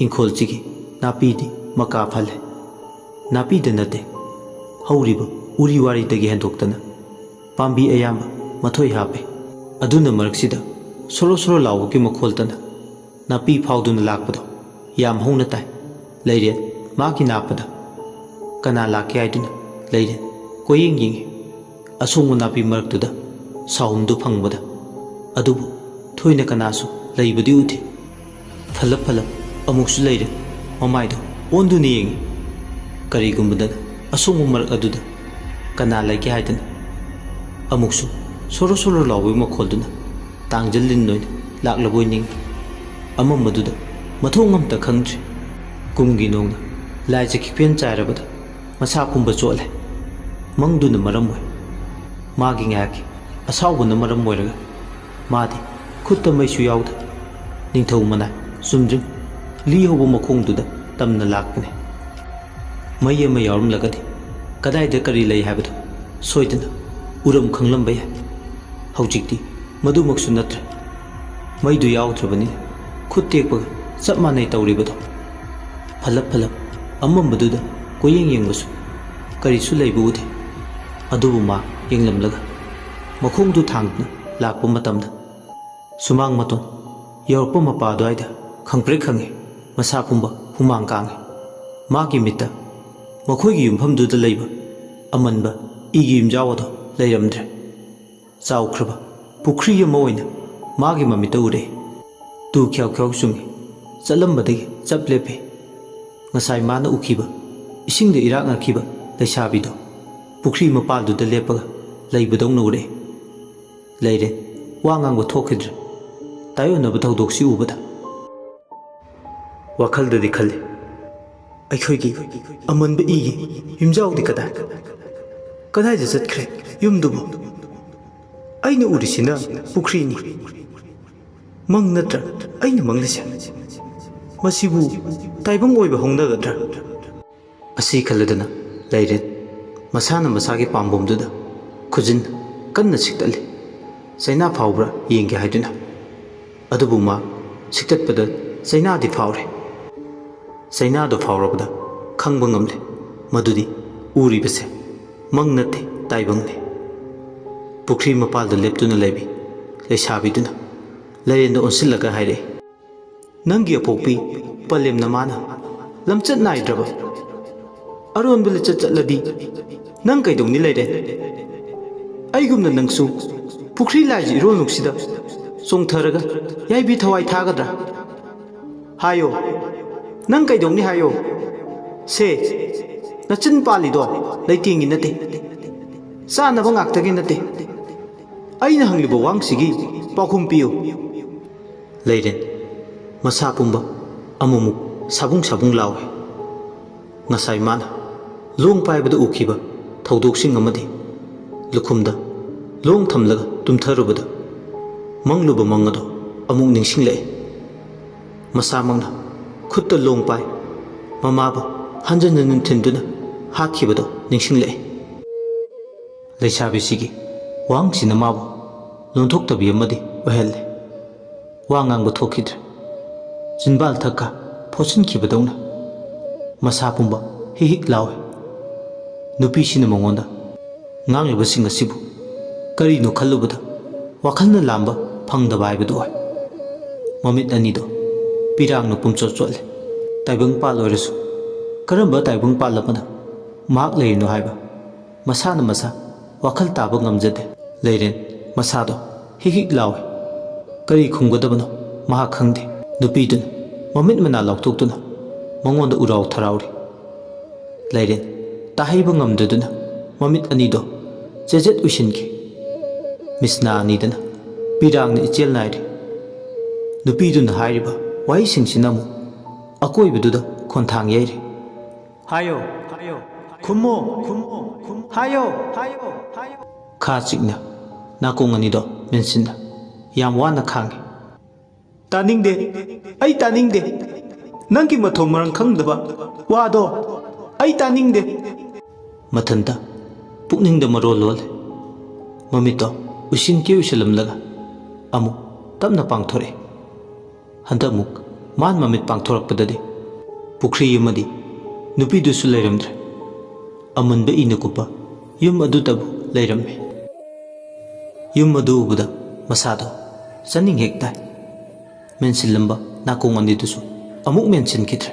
ꯏꯪꯈꯣꯜꯁꯤꯒꯤ ꯅꯥꯄꯤꯗꯤ ꯃꯀꯥ ꯐꯜꯂꯦ꯫ ꯅꯥꯄꯤꯗ ꯅꯠꯇꯦ, ꯍꯧꯔꯤꯕ ꯎꯔꯤ ꯋꯥꯔꯤꯗꯒꯤ ꯍꯦꯟꯗꯣꯛꯇꯅ ꯄꯥꯝꯕꯤ ꯑꯌꯥꯝꯕ ꯃꯊꯣꯏ ꯍꯥꯞꯄꯦ꯫ ꯑꯗꯨꯅ ꯃꯔꯛꯁꯤꯗ ꯁꯣꯔꯣ ꯁꯣꯔꯣ ꯂꯥꯎꯕꯒꯤ ꯃꯈꯣꯜꯇꯅ ꯅꯥꯄꯤ ꯐꯥꯎꯗꯨꯅ ꯂꯥꯛꯄꯗꯣ ꯌꯥꯝ ꯍꯧꯅ ꯇꯥꯏ꯫ ꯂꯩꯔꯦꯟ ꯃꯥꯒꯤ ꯅꯥꯞꯄꯗ ꯀꯅꯥ ꯂꯥꯛꯀꯦ ꯍꯥꯏꯗꯨꯅ ꯂꯩꯔꯦꯟ ꯀꯣꯏꯌꯦꯡ ꯌꯦꯡꯉꯤ꯫ ꯑꯁꯣꯡꯕ ꯅꯥꯄꯤ ꯃꯔꯛꯇꯨꯗ ꯁꯥꯍꯨꯝꯗꯨ ꯐꯪꯕꯗ ꯑꯗꯨꯕꯨ ꯊꯣꯏꯅ ꯀꯅꯥꯁꯨ ꯂꯩꯕꯗꯤ ꯎꯗꯦ꯫ ꯐꯜꯂꯞ ꯐꯜꯂꯞ ꯑꯃꯨꯛꯁꯨ ꯂꯩꯔꯦ꯫ ꯃꯃꯥꯏꯗꯣ ꯑꯣꯟꯗꯨꯅ ꯌꯦꯡꯉꯤ꯫ ꯀꯔꯤꯒꯨꯝꯕꯗꯅ ꯑꯁꯣꯡꯕ ꯃꯔꯛ ꯑꯗꯨꯗ ꯀꯅꯥ ꯂꯩꯒꯦ ꯍꯥꯏꯗꯅ꯫ ꯑꯃꯨꯛꯁꯨ ꯁꯣꯔꯣ ꯁꯣꯔꯣ ꯂꯥꯎꯕꯒꯤ ꯃꯈꯣꯜꯗꯨꯅ ꯇꯥꯡꯖꯜ ꯂꯤꯟ ꯑꯣꯏꯅ ꯂꯥꯛꯂꯕꯣꯏ ꯅꯤꯡꯏ꯫ ꯑꯃꯝꯕꯗꯨꯗ ꯃꯊꯣꯡ ꯑꯃꯇ ꯈꯪꯗ꯭ꯔꯤ꯫ ꯀꯨꯝꯒꯤ ꯅꯣꯡꯅ ꯂꯥꯏꯖ ꯈꯤꯛꯐꯦꯟ ꯆꯥꯏꯔꯕꯗ ꯃꯁꯥ ꯄꯨꯝꯕ ꯆꯣꯠꯂꯦ꯫ ꯃꯪꯗꯨꯅ ꯃꯔꯝ ꯑꯣꯏ꯫ ꯃꯥꯒꯤ ꯉꯥꯏꯍꯥꯛꯀꯤ ꯑꯁꯥꯎꯕꯅ ꯃꯔꯝ ꯑꯣꯏꯔꯒ ꯃꯥꯗꯤ ꯈꯨꯠꯇ ꯃꯩꯁꯨ ꯌꯥꯎꯗ ꯅꯤꯡꯊꯧ ꯃꯅꯥꯏ ꯆꯨꯝꯗ꯭ꯔꯤꯡ ꯂꯤ ꯍꯧꯕ ꯃꯈꯣꯡꯗꯨꯗ ꯇꯝꯅ ꯂꯥꯛꯄꯅꯤ꯫ ꯃꯩ ꯑꯃ ꯌꯥꯎꯔꯝꯂꯒꯗꯤ ꯀꯗꯥꯏꯗ ꯀꯔꯤ ꯂꯩ ꯍꯥꯏꯕꯗꯨ ꯁꯣꯏꯗꯅ ꯎꯔꯝ ꯈꯪꯂꯝꯕ ꯌꯥꯏ꯫ ꯍꯧꯖꯤꯛꯇꯤ ꯃꯗꯨꯃꯛꯁꯨ ꯅꯠꯇ꯭ꯔꯦ꯫ ꯃꯩꯗꯨ ꯌꯥꯎꯗ꯭ꯔꯕꯅꯤꯅ ꯈꯨꯠ ꯇꯦꯛꯄꯒ ꯆꯞ ꯃꯥꯟꯅꯩ ꯇꯧꯔꯤꯕꯗꯣ꯫ ꯐꯂꯞ ꯐꯂꯞ ꯑꯃꯝꯕꯗꯨꯗ ꯀꯣꯏꯌꯦꯡ ꯌꯦꯡꯕꯁꯨ ꯀꯔꯤꯁꯨ ꯂꯩꯕ ꯎꯗꯦ꯫ ꯑꯗꯨꯕꯨ ꯃꯥ ꯌꯦꯡꯂꯝꯂꯒ ꯃꯈꯣꯡꯗꯨ ꯊꯥꯡꯗꯨꯅ ꯂꯥꯛꯄ ꯃꯇꯝꯗ ꯁꯨꯃꯥꯡ ꯃꯇꯣꯟ ꯌꯧꯔꯛꯄ ꯃꯄꯥ ꯑꯗꯨꯋꯥꯏꯗ ꯈꯪꯄ꯭ꯔꯦꯛ ꯈꯪꯉꯤ꯫ ꯃꯁꯥ ꯄꯨꯝꯕ ꯍꯨꯃꯥꯡ ꯀꯥꯡꯉꯤ꯫ ꯃꯥꯒꯤ ꯃꯤꯠꯇ ꯃꯈꯣꯏꯒꯤ ꯌꯨꯝꯐꯝꯗꯨꯗ ꯂꯩꯕ ꯑꯃꯟꯕ ꯏꯒꯤ ꯌꯨꯝꯖꯥꯎ ꯑꯗꯨ ꯂꯩꯔꯝꯗ꯭ꯔꯦ꯫ ꯆꯥꯎꯈ꯭ꯔꯕ ꯄꯨꯈ꯭ꯔꯤ ꯑꯃ ꯑꯣꯏꯅ ꯃꯥꯒꯤ ꯃꯃꯤꯠꯇ ꯎꯔꯦ꯫ ꯇꯨ ꯈ꯭ꯌꯥꯎ ꯈ꯭ꯌꯥꯎ ꯆꯨꯡꯉꯤ꯫ ꯆꯠꯂꯝꯕꯗꯒꯤ ꯆꯞ ꯂꯦꯞꯄꯤ꯫ ꯉꯁꯥꯏ ꯃꯥꯅ ꯎꯈꯤꯕ, ꯏꯁꯤꯡꯗ ꯏꯔꯥꯛꯅꯈꯤꯕ ꯂꯩꯁꯥꯕꯤꯗꯣ ꯄꯨꯈ꯭ꯔꯤ ꯃꯄꯥꯜꯗꯨꯗ ꯂꯦꯞꯄꯒ ꯂꯩꯕꯗꯧꯅ ꯎꯔꯦ꯫ ꯂꯩꯔꯦ꯫ ꯋꯥ ꯉꯥꯡꯕ ꯊꯣꯛꯈꯤꯗ꯭ꯔꯦ꯫ ꯇꯥꯏꯑꯣꯟꯅꯕ ꯊꯧꯗꯣꯛꯁꯤ ꯎꯕꯗ ꯋꯥꯈꯜꯗꯗꯤ ꯈꯜꯂꯤ, "ꯑꯩꯈꯣꯏꯒꯤ ꯑꯃꯟꯕ ꯏꯒꯤ ꯌꯨꯝꯖꯥꯎꯗꯤ ꯀꯗꯥꯏ? ꯀꯗꯥꯏꯗ ꯆꯠꯈ꯭ꯔꯦ ꯌꯨꯝꯗꯨꯕꯨ? ꯑꯩꯅ ꯎꯔꯤꯁꯤꯅ ꯄꯨꯈ꯭ꯔꯤꯅꯤ꯫ ꯃꯪ ꯅꯠꯇ꯭ꯔꯥ ꯑꯩꯅ ꯃꯪꯂꯤꯁꯦ? ꯃꯁꯤꯕꯨ ꯇꯥꯏꯕꯪ ꯑꯣꯏꯕ ꯍꯧꯅꯒꯗ꯭ꯔꯥ?" ꯑꯁꯤ ꯈꯜꯂꯗꯨꯅ ꯂꯩꯔꯦ꯫ ꯃꯁꯥꯅ ꯃꯁꯥꯒꯤ ꯄꯥꯝꯕꯣꯝꯗꯨꯗ ꯈꯨꯖꯤꯟ ꯀꯟꯅ ꯁꯤꯛꯇꯠꯂꯤ꯫ ꯆꯩꯅꯥ ꯐꯥꯎꯕ꯭ꯔꯥ ꯌꯦꯡꯒꯦ ꯍꯥꯏꯗꯨꯅ꯫ ꯑꯗꯨꯕꯨ ꯃꯥ ꯁꯤꯛꯇꯠꯄꯗ ꯆꯩꯅꯥꯗꯤ ꯐꯥꯎꯔꯦ꯫ ꯆꯩꯅꯥꯗꯣ ꯐꯥꯎꯔꯕꯗ ꯈꯪꯕ ꯉꯝꯂꯦ ꯃꯗꯨꯗꯤ ꯎꯔꯤꯕꯁꯦ ꯃꯪ ꯅꯠꯇꯦ, ꯇꯥꯏꯕꯪꯅꯤ꯫ ꯄꯨꯈ꯭ꯔꯤ ꯃꯄꯥꯜꯗ ꯂꯦꯞꯇꯨꯅ ꯂꯩꯕꯤ ꯂꯩꯁꯥꯕꯤꯗꯨꯅ ꯂꯩꯔꯦꯟꯗ ꯑꯣꯟꯁꯤꯜꯂꯒ ꯍꯥꯏꯔꯛꯏ, "ꯅꯪꯒꯤ ꯑꯄꯣꯛꯄꯤ ꯄꯂꯦꯝꯅ ꯃꯥꯅ ꯂꯝꯆꯠ ꯅꯥꯏꯗ꯭ꯔꯕ ꯑꯔꯣꯟꯕ ꯂꯤꯆꯠ ꯆꯠꯂꯗꯤ ꯅꯪ ꯀꯩꯗꯧꯅꯤ ꯂꯩꯔꯦ? ꯑꯩꯒꯨꯝꯅ ꯅꯪꯁꯨ ꯄꯨꯈ꯭ꯔꯤ ꯂꯥꯏꯒꯤ ꯏꯔꯣꯜꯅꯨꯡꯁꯤꯗ ꯆꯣꯡꯊꯔꯒ ꯌꯥꯏꯕꯤ ꯊꯋꯥꯏ ꯊꯥꯒꯗ꯭ꯔꯥ? ꯍꯥꯏꯌꯣ, ꯅꯪ ꯀꯩꯗꯧꯅꯤ ꯍꯥꯏꯌꯣ? ꯁꯦ, ꯅꯆꯤꯟ ꯄꯥꯜꯂꯤꯗꯣ ꯂꯩꯇꯦꯡꯒꯤ ꯅꯠꯇꯦ, ꯆꯥꯅꯕ ꯉꯥꯛꯇꯒꯤ ꯅꯠꯇꯦ꯫ ꯑꯩꯅ ꯍꯪꯂꯤꯕ ꯋꯥꯍꯪꯁꯤꯒꯤ ꯄꯥꯎꯈꯨꯝ ꯄꯤꯌꯨ꯫" ꯂꯩꯔꯦꯟ ꯃꯁꯥ ꯄꯨꯝꯕ ꯑꯃꯨꯛꯃꯨꯛ ꯁꯥꯕꯨꯡ ꯁꯥꯕꯨꯡ ꯂꯥꯎꯏ꯫ ꯉꯁꯥꯏ ꯃꯥꯅ ꯂꯣꯡ ꯄꯥꯏꯕꯗ ꯎꯈꯤꯕ ꯊꯧꯗꯣꯛꯁꯤꯡ ꯑꯃꯗꯤ ꯂꯨꯈꯨꯝꯗ ꯂꯣꯡ ꯊꯝꯂꯒ ꯇꯨꯝꯊꯔꯨꯕꯗ ꯃꯪꯂꯨꯕ ꯃꯪ ꯑꯗꯣ ꯑꯃꯨꯛ ꯅꯤꯡꯁꯤꯡꯂꯛꯏ꯫ ꯃꯁꯥꯃꯛꯅ ꯈꯨꯠꯇ ꯂꯣꯡ ꯄꯥꯏ ꯃꯃꯥꯕꯨ ꯍꯟꯖꯤꯟ ꯍꯟꯖꯤꯟ ꯊꯤꯟꯗꯨꯅ ꯍꯥꯠꯈꯤꯕꯗꯣ ꯅꯤꯡꯁꯤꯡꯂꯛꯏ꯫ ꯂꯩꯁꯥꯕꯤꯁꯤꯒꯤ ꯋꯥꯍꯪꯁꯤꯅ ꯃꯥꯕꯨ ꯂꯣꯟꯊꯣꯛꯇꯕꯤ ꯑꯃꯗꯤ ꯑꯣꯏꯍꯜꯂꯦ꯫ ꯋꯥ ꯉꯥꯡꯕ ꯊꯣꯛꯈꯤꯗ꯭ꯔꯦ꯫ ꯆꯤꯟꯕꯥꯜ ꯊꯛꯀ ꯐꯣꯠꯆꯤꯟꯈꯤꯕꯗꯧꯅ ꯃꯁꯥ ꯄꯨꯝꯕ ꯍꯤꯛ ꯍꯤꯛ ꯂꯥꯎꯏ꯫ ꯅꯨꯄꯤꯁꯤꯅ ꯃꯉꯣꯟꯗ ꯉꯥꯡꯂꯤꯕꯁꯤꯡ ꯑꯁꯤꯕꯨ ꯀꯔꯤꯅꯣ ꯈꯜꯂꯨꯕꯗ ꯋꯥꯈꯜꯅ ꯂꯥꯝꯕ ꯐꯪꯗꯕ ꯍꯥꯏꯕꯗꯨ ꯑꯣꯏ꯫ ꯃꯃꯤꯠ ꯑꯅꯤꯗꯣ ꯄꯤꯔꯥꯡꯅ ꯄꯨꯝꯆꯣꯠ ꯆꯣꯠꯂꯦ꯫ ꯇꯥꯏꯕꯪꯄꯥꯜ ꯑꯣꯏꯔꯁꯨ ꯀꯔꯝꯕ ꯇꯥꯏꯕꯪꯄꯥꯜ ꯑꯃꯅ ꯃꯍꯥꯛ ꯂꯩꯔꯤꯅꯣ ꯍꯥꯏꯕ ꯃꯁꯥꯅ ꯃꯁꯥ ꯋꯥꯈꯜ ꯇꯥꯕ ꯉꯝꯖꯗꯦ꯫ ꯂꯩꯔꯦꯟ ꯃꯁꯥꯗꯣ ꯍꯤꯛ ꯍꯤꯛ ꯂꯥꯎꯏ꯫ ꯀꯔꯤ ꯈꯨꯝꯒꯗꯕꯅꯣ ꯃꯍꯥꯛ ꯈꯪꯗꯦ꯫ ꯅꯨꯄꯤꯗꯨꯅ ꯃꯃꯤꯠ ꯃꯅꯥ ꯂꯥꯎꯊꯣꯛꯇꯨꯅ ꯃꯉꯣꯟꯗ ꯎꯔꯥꯎ ꯊꯔꯥꯎꯔꯤ꯫ ꯂꯩꯔꯦꯟ ꯇꯥꯍꯩꯕ ꯉꯝꯗꯗꯨꯅ ꯃꯃꯤꯠ ꯑꯅꯤꯗꯣ ꯆꯦꯖꯦꯠ ꯎꯏꯁꯤꯟꯈꯤ꯫ ꯃꯤꯁꯅꯥ ꯑꯅꯤꯗꯨꯅ ꯄꯤꯔꯥꯡꯅ ꯏꯆꯦꯜ ꯅꯥꯏꯔꯤ꯫ ꯅꯨꯄꯤꯗꯨꯅ ꯍꯥꯏꯔꯤꯕ ꯋꯥꯍꯩꯁꯤꯡꯁꯤꯅ ꯑꯃꯨꯛ ꯑꯀꯣꯏꯕꯗꯨꯗ ꯈꯣꯟꯊꯥꯡ ꯌꯩꯔꯤ꯫ "ꯍꯥꯏꯌꯣ, ꯍꯥꯏꯌꯣ, ꯈꯨꯝꯃꯣ, ꯈꯨꯝꯃꯣ, ꯈꯨꯝꯃꯣ, ꯍꯥꯏꯌꯣ, ꯍꯥꯏꯌꯣ, ꯍꯥꯏꯌꯣ"꯫ ꯈꯥ ꯆꯤꯛꯅ ꯅꯥꯀꯣꯡ ꯑꯅꯤꯗꯣ ꯃꯦꯟꯁꯤꯟꯅ ꯌꯥꯝ ꯋꯥꯅ ꯈꯥꯡꯉꯤ꯫ "ꯇꯥꯅꯤꯡꯗꯦ, ꯑꯩ ꯇꯥꯅꯤꯡꯗꯦ꯫ ꯅꯪꯒꯤ ꯃꯊꯣꯡ ꯃꯔꯝ ꯈꯪꯗꯕ ꯋꯥꯗꯣ ꯑꯩ ꯇꯥꯅꯤꯡꯗꯦ"꯫ ꯃꯊꯟꯇ ꯄꯨꯛꯅꯤꯡꯗ ꯃꯔꯣꯜ ꯂꯣꯜꯂꯦ꯫ ꯃꯃꯤꯠꯇꯣ ꯎꯏꯁꯤꯟ ꯀꯤ ꯎꯏꯁꯤꯜꯂꯝꯂꯒ ꯑꯃꯨꯛ ꯇꯞꯅ ꯄꯥꯡꯊꯣꯔꯛꯑꯦ꯫ ꯍꯟꯗꯛꯃꯨꯛ ꯃꯥꯅ ꯃꯃꯤꯠ ꯄꯥꯡꯊꯣꯔꯛꯄꯗꯗꯤ ꯄꯨꯈ꯭ꯔꯤ ꯑꯃꯗꯤ ꯅꯨꯄꯤꯗꯨꯁꯨ ꯂꯩꯔꯝꯗ꯭ꯔꯦ꯫ ꯑꯃꯨꯟꯕ ꯏꯅ ꯀꯨꯞꯄ ꯌꯨꯝ ꯑꯗꯨꯗꯕꯨ ꯂꯩꯔꯝꯃꯤ꯫ ꯌꯨꯝ ꯑꯗꯨ ꯎꯕꯗ ꯃꯁꯥꯗꯣ ꯆꯥꯅꯤꯡ ꯍꯦꯛ ꯇꯥꯏ꯫ ꯃꯦꯟꯁꯤꯜꯂꯝꯕ ꯅꯥꯀꯣꯡ ꯑꯅꯤꯗꯨꯁꯨ ꯑꯃꯨꯛ ꯃꯦꯟꯁꯤꯟꯈꯤꯗ꯭ꯔꯦ꯫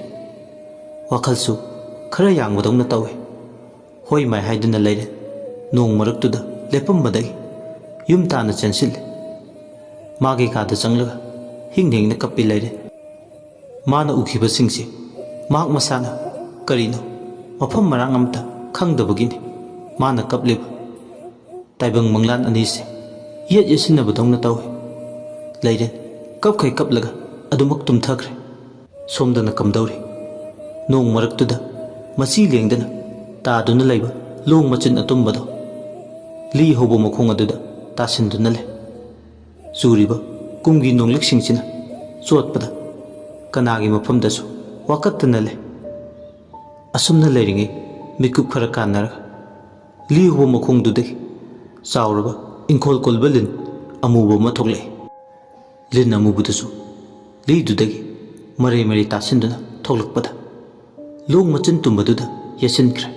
ꯋꯥꯈꯜꯁꯨ ꯈꯔ ꯌꯥꯡꯕꯗꯧꯅ ꯇꯧꯏ꯫ ꯍꯣꯏ ꯃꯥꯏ ꯍꯥꯏꯗꯨꯅ ꯂꯩꯔꯦ꯫ ꯅꯣꯡ ꯃꯔꯛꯇꯨꯗ ꯂꯦꯞꯄꯝꯕꯗꯒꯤ ꯌꯨꯝ ꯇꯥꯅ ꯆꯦꯟꯁꯤꯜꯂꯦ꯫ ꯃꯥꯒꯤ ꯀꯥꯗ ꯆꯪꯂꯒ ꯍꯤꯡ ꯍꯤꯡꯅ ꯀꯞꯄꯤ ꯂꯩꯔꯦ꯫ ꯃꯥꯅ ꯎꯈꯤꯕꯁꯤꯡꯁꯦ ꯃꯍꯥꯛ ꯃꯁꯥꯅ ꯀꯔꯤꯅꯣ ꯃꯐꯝ ꯃꯔꯥꯡ ꯑꯃꯇ ꯈꯪꯗꯕꯒꯤꯅꯤ꯫ ꯃꯥꯅ ꯀꯞꯂꯤꯕ ꯇꯥꯏꯕꯪ ꯃꯪꯂꯥꯟ ꯑꯅꯤꯁꯦ ꯌꯦꯠ ꯌꯦꯠꯁꯤꯟꯅꯕꯗꯧꯅ ꯇꯧꯏ꯫ ꯂꯩꯔꯦ ꯀꯞꯈꯩ ꯀꯞꯂꯒ ꯑꯗꯨꯃꯛ ꯇꯨꯝꯊꯈ꯭ꯔꯦ꯫ ꯁꯣꯝꯗꯅ ꯀꯝꯗꯧꯔꯤ? ꯅꯣꯡ ꯃꯔꯛꯇꯨꯗ ꯃꯆꯤ ꯂꯦꯡꯗꯅ ꯇꯥꯗꯨꯅ ꯂꯩꯕ ꯂꯣꯡ ꯃꯆꯤꯟ ꯑꯇꯨꯝꯕꯗꯣ ꯂꯤ ꯍꯧꯕ ꯃꯈꯣꯡ ꯑꯗꯨꯗ ꯇꯥꯁꯤꯟꯗꯨꯅ ꯂꯩ꯫ ꯆꯨꯔꯤꯕ ꯀꯨꯝꯒꯤ ꯅꯣꯡꯂꯤꯛꯁꯤꯡꯁꯤꯅ ꯆꯣꯠꯄꯗ ꯀꯅꯥꯒꯤ ꯃꯐꯝꯗꯁꯨ ꯋꯥꯀꯠꯇꯅ ꯂꯩ꯫ ꯑꯁꯨꯝꯅ ꯂꯩꯔꯤꯉꯩ ꯃꯤꯀꯨꯞ ꯈꯔ ꯀꯥꯟꯅꯔꯒ ꯂꯤ ꯍꯧꯕ ꯃꯈꯣꯡꯗꯨꯗꯒꯤ ꯆꯥꯎꯔꯕ ꯏꯪꯈꯣꯜ ꯀꯣꯏꯕ ꯂꯤꯟ ꯑꯃꯨꯕ ꯑꯃ ꯊꯣꯛꯂꯛꯏ꯫ ꯂꯤꯟ ꯑꯃꯨꯕꯗꯨꯁꯨ ꯂꯤꯗꯨꯗꯒꯤ ꯃꯔꯩ ꯃꯔꯩ ꯇꯥꯁꯤꯟꯗꯨꯅ ꯊꯣꯛꯂꯛꯄꯗ ꯂꯣꯡ ꯃꯆꯤꯟ ꯇꯨꯝꯕꯗꯨꯗ ꯌꯦꯠꯁꯤꯟꯈ꯭ꯔꯦ꯫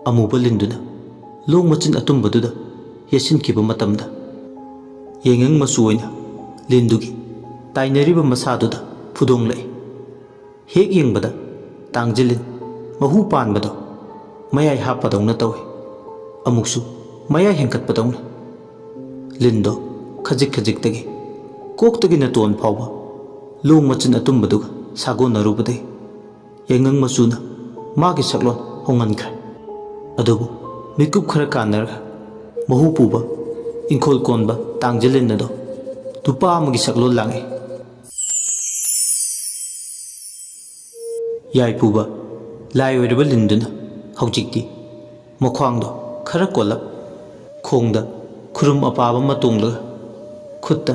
ꯑꯃꯨꯕ ꯂꯤꯟꯗꯨꯅ ꯂꯣꯡ ꯃꯆꯤꯟ ꯑꯇꯨꯝꯕꯗꯨꯗ ꯌꯦꯠꯁꯤꯟꯈꯤꯕ ꯃꯇꯝꯗ ꯌꯥꯏꯉꯪ ꯃꯆꯨ ꯑꯣꯏꯅ ꯂꯤꯟꯗꯨꯒꯤ ꯇꯥꯏꯅꯔꯤꯕ ꯃꯁꯥꯗꯨꯗ ꯐꯨꯗꯣꯡꯂꯛꯏ꯫ ꯍꯦꯛ ꯌꯦꯡꯕꯗ ꯇꯥꯡꯖꯤꯜꯂꯤꯟ ꯃꯍꯨ ꯄꯥꯟꯕꯗꯣ ꯃꯌꯥꯏ ꯍꯥꯞꯄꯗꯧꯅ ꯇꯧꯏ꯫ ꯑꯃꯨꯛꯁꯨ ꯃꯌꯥꯏ ꯍꯦꯟꯒꯠꯄꯗꯧꯅ꯫ ꯂꯤꯟꯗꯣ ꯈꯖꯤꯛ ꯈꯖꯤꯛꯇꯒꯤ ꯀꯣꯛꯇꯒꯤ ꯅꯇꯣꯟ ꯐꯥꯎꯕ ꯂꯣꯡ ꯃꯆꯤꯟ ꯑꯇꯨꯝꯕꯗꯨꯒ ꯁꯥꯒꯣꯟꯅꯔꯨꯕꯗꯒꯤ ꯌꯥꯏꯉꯪ ꯃꯆꯨꯅ ꯃꯥꯒꯤ ꯁꯛꯂꯣꯟ ꯍꯣꯡꯍꯟꯈ꯭ꯔꯦ꯫ ꯑꯗꯨꯕꯨ ꯃꯤꯀꯨꯞ ꯈꯔ ꯀꯥꯟꯅꯔꯒ ꯃꯍꯨ ꯄꯨꯕ ꯏꯪꯈꯣꯜ ꯀꯣꯟꯕ ꯇꯥꯡꯖꯂꯤꯟ ꯑꯗꯣ ꯅꯨꯄꯥ ꯑꯃꯒꯤ ꯁꯛꯂꯣꯟ ꯂꯥꯡꯉꯤ꯫ ꯌꯥꯏꯄꯨꯕ ꯂꯥꯏ ꯑꯣꯏꯔꯕ ꯂꯤꯟꯗꯨꯅ ꯍꯧꯖꯤꯛꯇꯤ ꯃꯈ꯭ꯋꯥꯡꯗꯣ ꯈꯔ ꯀꯣꯜꯂꯞ, ꯈꯣꯡꯗ ꯈꯨꯔꯨꯝ ꯑꯄꯥꯕ ꯑꯃ ꯇꯣꯡꯂꯒ, ꯈꯨꯠꯇ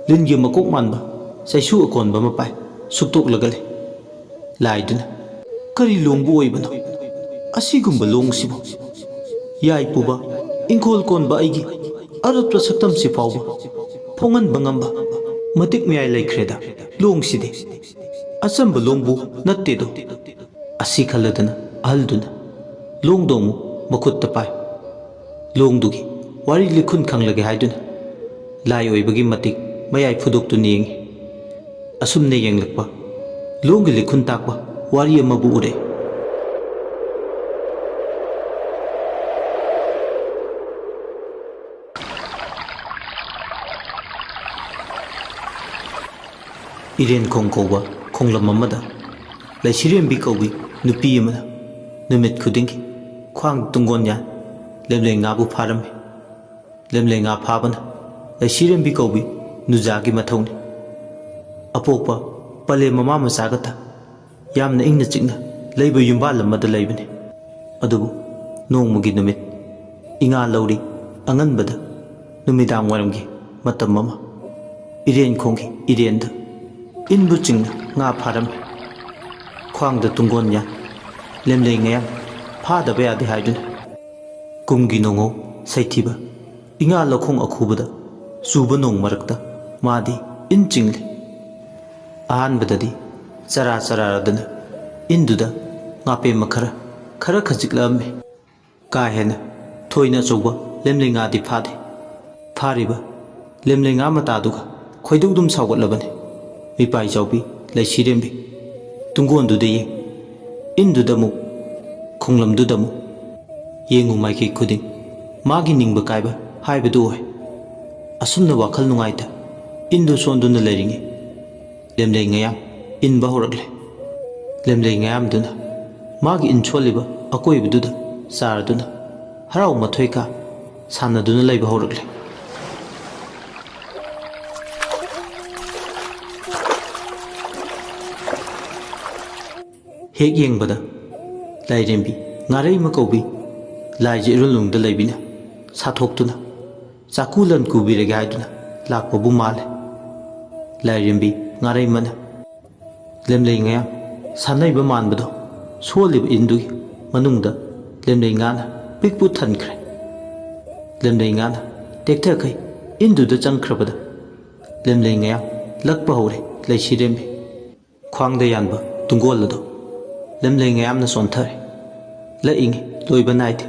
ꯂꯤꯟꯒꯤ ꯃꯀꯣꯛ ꯃꯥꯟꯕ ꯆꯩꯁꯨ ꯑꯀꯣꯟꯕ ꯑꯃ ꯄꯥꯏ ꯁꯨꯛꯇꯣꯛꯂꯒ ꯂꯩ꯫ ꯂꯥꯏꯗꯨꯅ, "ꯀꯔꯤ ꯂꯣꯡꯕꯨ ꯑꯣꯏꯕꯅꯣ ꯑꯁꯤꯒꯨꯝꯕ ꯂꯣꯡꯁꯤꯕꯨ? ꯌꯥꯏꯄꯨꯕ, ꯏꯪꯈꯣꯜ ꯀꯣꯟꯕ ꯑꯩꯒꯤ ꯑꯔꯣꯠꯄ ꯁꯛꯇꯝꯁꯤ ꯐꯥꯎꯕ ꯐꯣꯡꯍꯟꯕ ꯉꯝꯕ ꯃꯇꯤꯛ ꯃꯌꯥꯏ ꯂꯩꯈ꯭ꯔꯦꯗ ꯂꯣꯡꯁꯤꯗꯤ꯫ ꯑꯆꯝꯕ ꯂꯣꯡꯕꯨ ꯅꯠꯇꯦꯗꯣ"꯫ ꯑꯁꯤ ꯈꯜꯂꯗꯅ ꯑꯍꯜꯗꯨꯅ ꯂꯣꯡꯗꯣ ꯑꯃꯨꯛ ꯃꯈꯨꯠꯇ ꯄꯥꯏ꯫ ꯂꯣꯡꯗꯨꯒꯤ ꯋꯥꯔꯤ ꯂꯤꯈꯨꯟ ꯈꯪꯂꯒꯦ ꯍꯥꯏꯗꯨꯅ ꯂꯥꯏ ꯑꯣꯏꯕꯒꯤ ꯃꯇꯤꯛ ꯃꯌꯥꯏ ꯐꯨꯗꯣꯛꯇꯨꯅ ꯌꯦꯡꯉꯤ꯫ ꯑꯁꯨꯝꯅ ꯌꯦꯡꯂꯛꯄ, ꯂꯣꯡꯒꯤ ꯂꯤꯈꯨꯟ ꯇꯥꯛꯄ ꯋꯥꯔꯤ ꯑꯃꯕꯨ ꯎꯔꯦ꯫ ꯏꯔꯦꯟꯈꯣꯡ ꯀꯧꯕ ꯈꯣꯡꯂꯝ ꯑꯃꯗ ꯂꯩꯁꯤꯔꯦꯝꯕꯤ ꯀꯧꯕꯤ ꯅꯨꯄꯤ ꯑꯃꯅ ꯅꯨꯃꯤꯠ ꯈꯨꯗꯤꯡꯒꯤ ꯈ꯭ꯋꯥꯡ ꯇꯨꯡꯒꯣꯟ ꯌꯥꯟ ꯂꯦꯝꯂꯩ ꯉꯥꯕꯨ ꯐꯥꯔꯝꯃꯤ꯫ ꯂꯦꯝꯂꯩ ꯉꯥ ꯐꯥꯕꯅ ꯂꯩꯁꯤꯔꯦꯝꯕꯤ ꯀꯧꯕꯤ ꯅꯨꯖꯥꯒꯤ ꯃꯊꯧꯅꯤ꯫ ꯑꯄꯣꯛꯄ ꯄꯂꯦꯝ ꯃꯃꯥ ꯃꯆꯥꯒꯇ ꯌꯥꯝꯅ ꯏꯪꯅ ꯆꯤꯛꯅ ꯂꯩꯕ ꯌꯨꯝꯕꯥꯜ ꯑꯃꯗ ꯂꯩꯕꯅꯤ꯫ ꯑꯗꯨꯕꯨ ꯅꯣꯡꯃꯒꯤ ꯅꯨꯃꯤꯠ ꯏꯉꯥ ꯂꯧꯔꯤ ꯑꯉꯟꯕꯗ ꯅꯨꯃꯤꯗꯥꯡ ꯋꯥꯏꯔꯝꯒꯤ ꯃꯇꯝ ꯑꯃ ꯏꯔꯦꯟꯈꯣꯡꯒꯤ ꯏꯔꯦꯟꯗ ꯏꯟꯕꯨ ꯆꯤꯡꯅ ꯉꯥ ꯐꯥꯔꯝꯃꯤ꯫ ꯈ꯭ꯋꯥꯡꯗ ꯇꯨꯡꯒꯣꯟ ꯌꯥꯟ ꯂꯦꯝꯂꯩ ꯉꯌꯥꯝ ꯐꯥꯗꯕ ꯌꯥꯗꯦ ꯍꯥꯏꯗꯨꯅ ꯀꯨꯝꯒꯤ ꯅꯣꯡꯉꯧ ꯁꯩꯊꯤꯕ ꯏꯉꯥ ꯂꯧꯈꯣꯡ ꯑꯈꯨꯕꯗ ꯆꯨꯕ ꯅꯣꯡ ꯃꯔꯛꯇ ꯃꯥꯗꯤ ꯏꯟ ꯆꯤꯡꯂꯤ꯫ ꯑꯍꯥꯟꯕꯗꯗꯤ ꯆꯔꯥ ꯆꯔꯥꯔꯗꯅ ꯏꯟꯗꯨꯗ ꯉꯥꯄꯦꯝꯃ ꯈꯔ, ꯈꯔ ꯈꯖꯤꯛꯂꯛꯑꯝꯃꯤ꯫ ꯀꯥ ꯍꯦꯟꯅ ꯊꯣꯏꯅ ꯑꯆꯧꯕ ꯂꯦꯝꯂꯩ ꯉꯥꯗꯤ ꯐꯥꯗꯦ꯫ ꯐꯥꯔꯤꯕ ꯂꯦꯝꯂꯩ ꯉꯥ ꯃꯇꯥꯗꯨꯒ ꯈꯣꯏꯗꯧꯗꯨꯝ ꯁꯥꯎꯒꯠꯂꯕꯅꯤ꯫ ꯃꯤꯄꯥꯏ ꯆꯥꯎꯕꯤ ꯂꯩꯁꯤꯔꯦꯝꯕꯤ ꯇꯨꯡꯒꯣꯟꯗꯨꯗ ꯌꯦꯡ, ꯏꯟꯗꯨꯗ ꯑꯃꯨꯛ, ꯈꯣꯡꯂꯝꯗꯨꯗ ꯑꯃꯨꯛ ꯌꯦꯡꯉꯨ ꯃꯥꯏꯀꯩ ꯈꯨꯗꯤꯡ ꯃꯥꯒꯤ ꯅꯤꯡꯕ ꯀꯥꯏꯕ ꯍꯥꯏꯕꯗꯨ ꯑꯣꯏ꯫ ꯑꯁꯨꯝꯅ ꯋꯥꯈꯜ ꯅꯨꯡꯉꯥꯏꯇ ꯏꯟꯗꯨ ꯁꯣꯟꯗꯨꯅ ꯂꯩꯔꯤꯉꯩ ꯂꯦꯝꯂꯩ ꯉꯌꯥꯝ ꯏꯟꯕ ꯍꯧꯔꯛꯂꯦ꯫ ꯂꯦꯝꯂꯩ ꯉꯌꯥꯝꯗꯨꯅ ꯃꯥꯒꯤ ꯏꯟ ꯁꯣꯜꯂꯤꯕ ꯑꯀꯣꯏꯕꯗꯨꯗ ꯆꯥꯔꯗꯨꯅ ꯍꯔꯥꯎ ꯃꯊꯣꯏ ꯀꯥ ꯁꯥꯟꯅꯗꯨꯅ ꯂꯩꯕ ꯍꯧꯔꯛꯂꯦ꯫ ꯍꯦꯛ ꯌꯦꯡꯕꯗ ꯂꯥꯏꯔꯦꯝꯕꯤ ꯉꯥꯔꯩꯃ ꯀꯧꯕꯤ ꯂꯥꯏꯁꯦ ꯏꯔꯨꯜ ꯂꯨꯡꯗ ꯂꯩꯕꯤꯅ ꯁꯥꯊꯣꯛꯇꯨꯅ ꯆꯥꯛꯀꯨ ꯂꯟ ꯀꯨꯕꯤꯔꯒꯦ ꯍꯥꯏꯗꯨꯅ ꯂꯥꯛꯄꯕꯨ ꯃꯥꯜꯂꯦ꯫ ꯂꯥꯏꯔꯦꯝꯕꯤ ꯉꯥꯔꯩꯃꯅ ꯂꯦꯝꯂꯩ ꯉꯌꯥꯝ ꯁꯥꯟꯅꯩꯕ ꯃꯥꯟꯕꯗꯣ ꯁꯣꯜꯂꯤꯕ ꯏꯟꯗꯨꯒꯤ ꯃꯅꯨꯡꯗ ꯂꯦꯝꯂꯩ ꯉꯥꯅ ꯄꯤꯛꯄꯨ ꯊꯟꯈ꯭ꯔꯦ꯫ ꯂꯦꯝꯂꯩ ꯉꯥꯅ ꯇꯦꯛꯊꯈꯩ ꯏꯟꯗꯨꯗ ꯆꯪꯈ꯭ꯔꯕꯗ ꯂꯦꯝꯂꯩ ꯉꯌꯥꯝ ꯂꯛꯄ ꯍꯧꯔꯦ꯫ ꯂꯩꯁꯤꯔꯦꯝꯕꯤ ꯈ꯭ꯋꯥꯡꯗ ꯌꯥꯟꯕ ꯇꯨꯡꯒꯣꯜ ꯑꯗꯣ ꯂꯦꯝꯂꯩ ꯉꯌꯥꯝꯅ ꯆꯣꯟꯊꯔꯦ꯫ ꯂꯛꯏꯉꯩ ꯂꯣꯏꯕ ꯅꯥꯏꯗꯦ꯫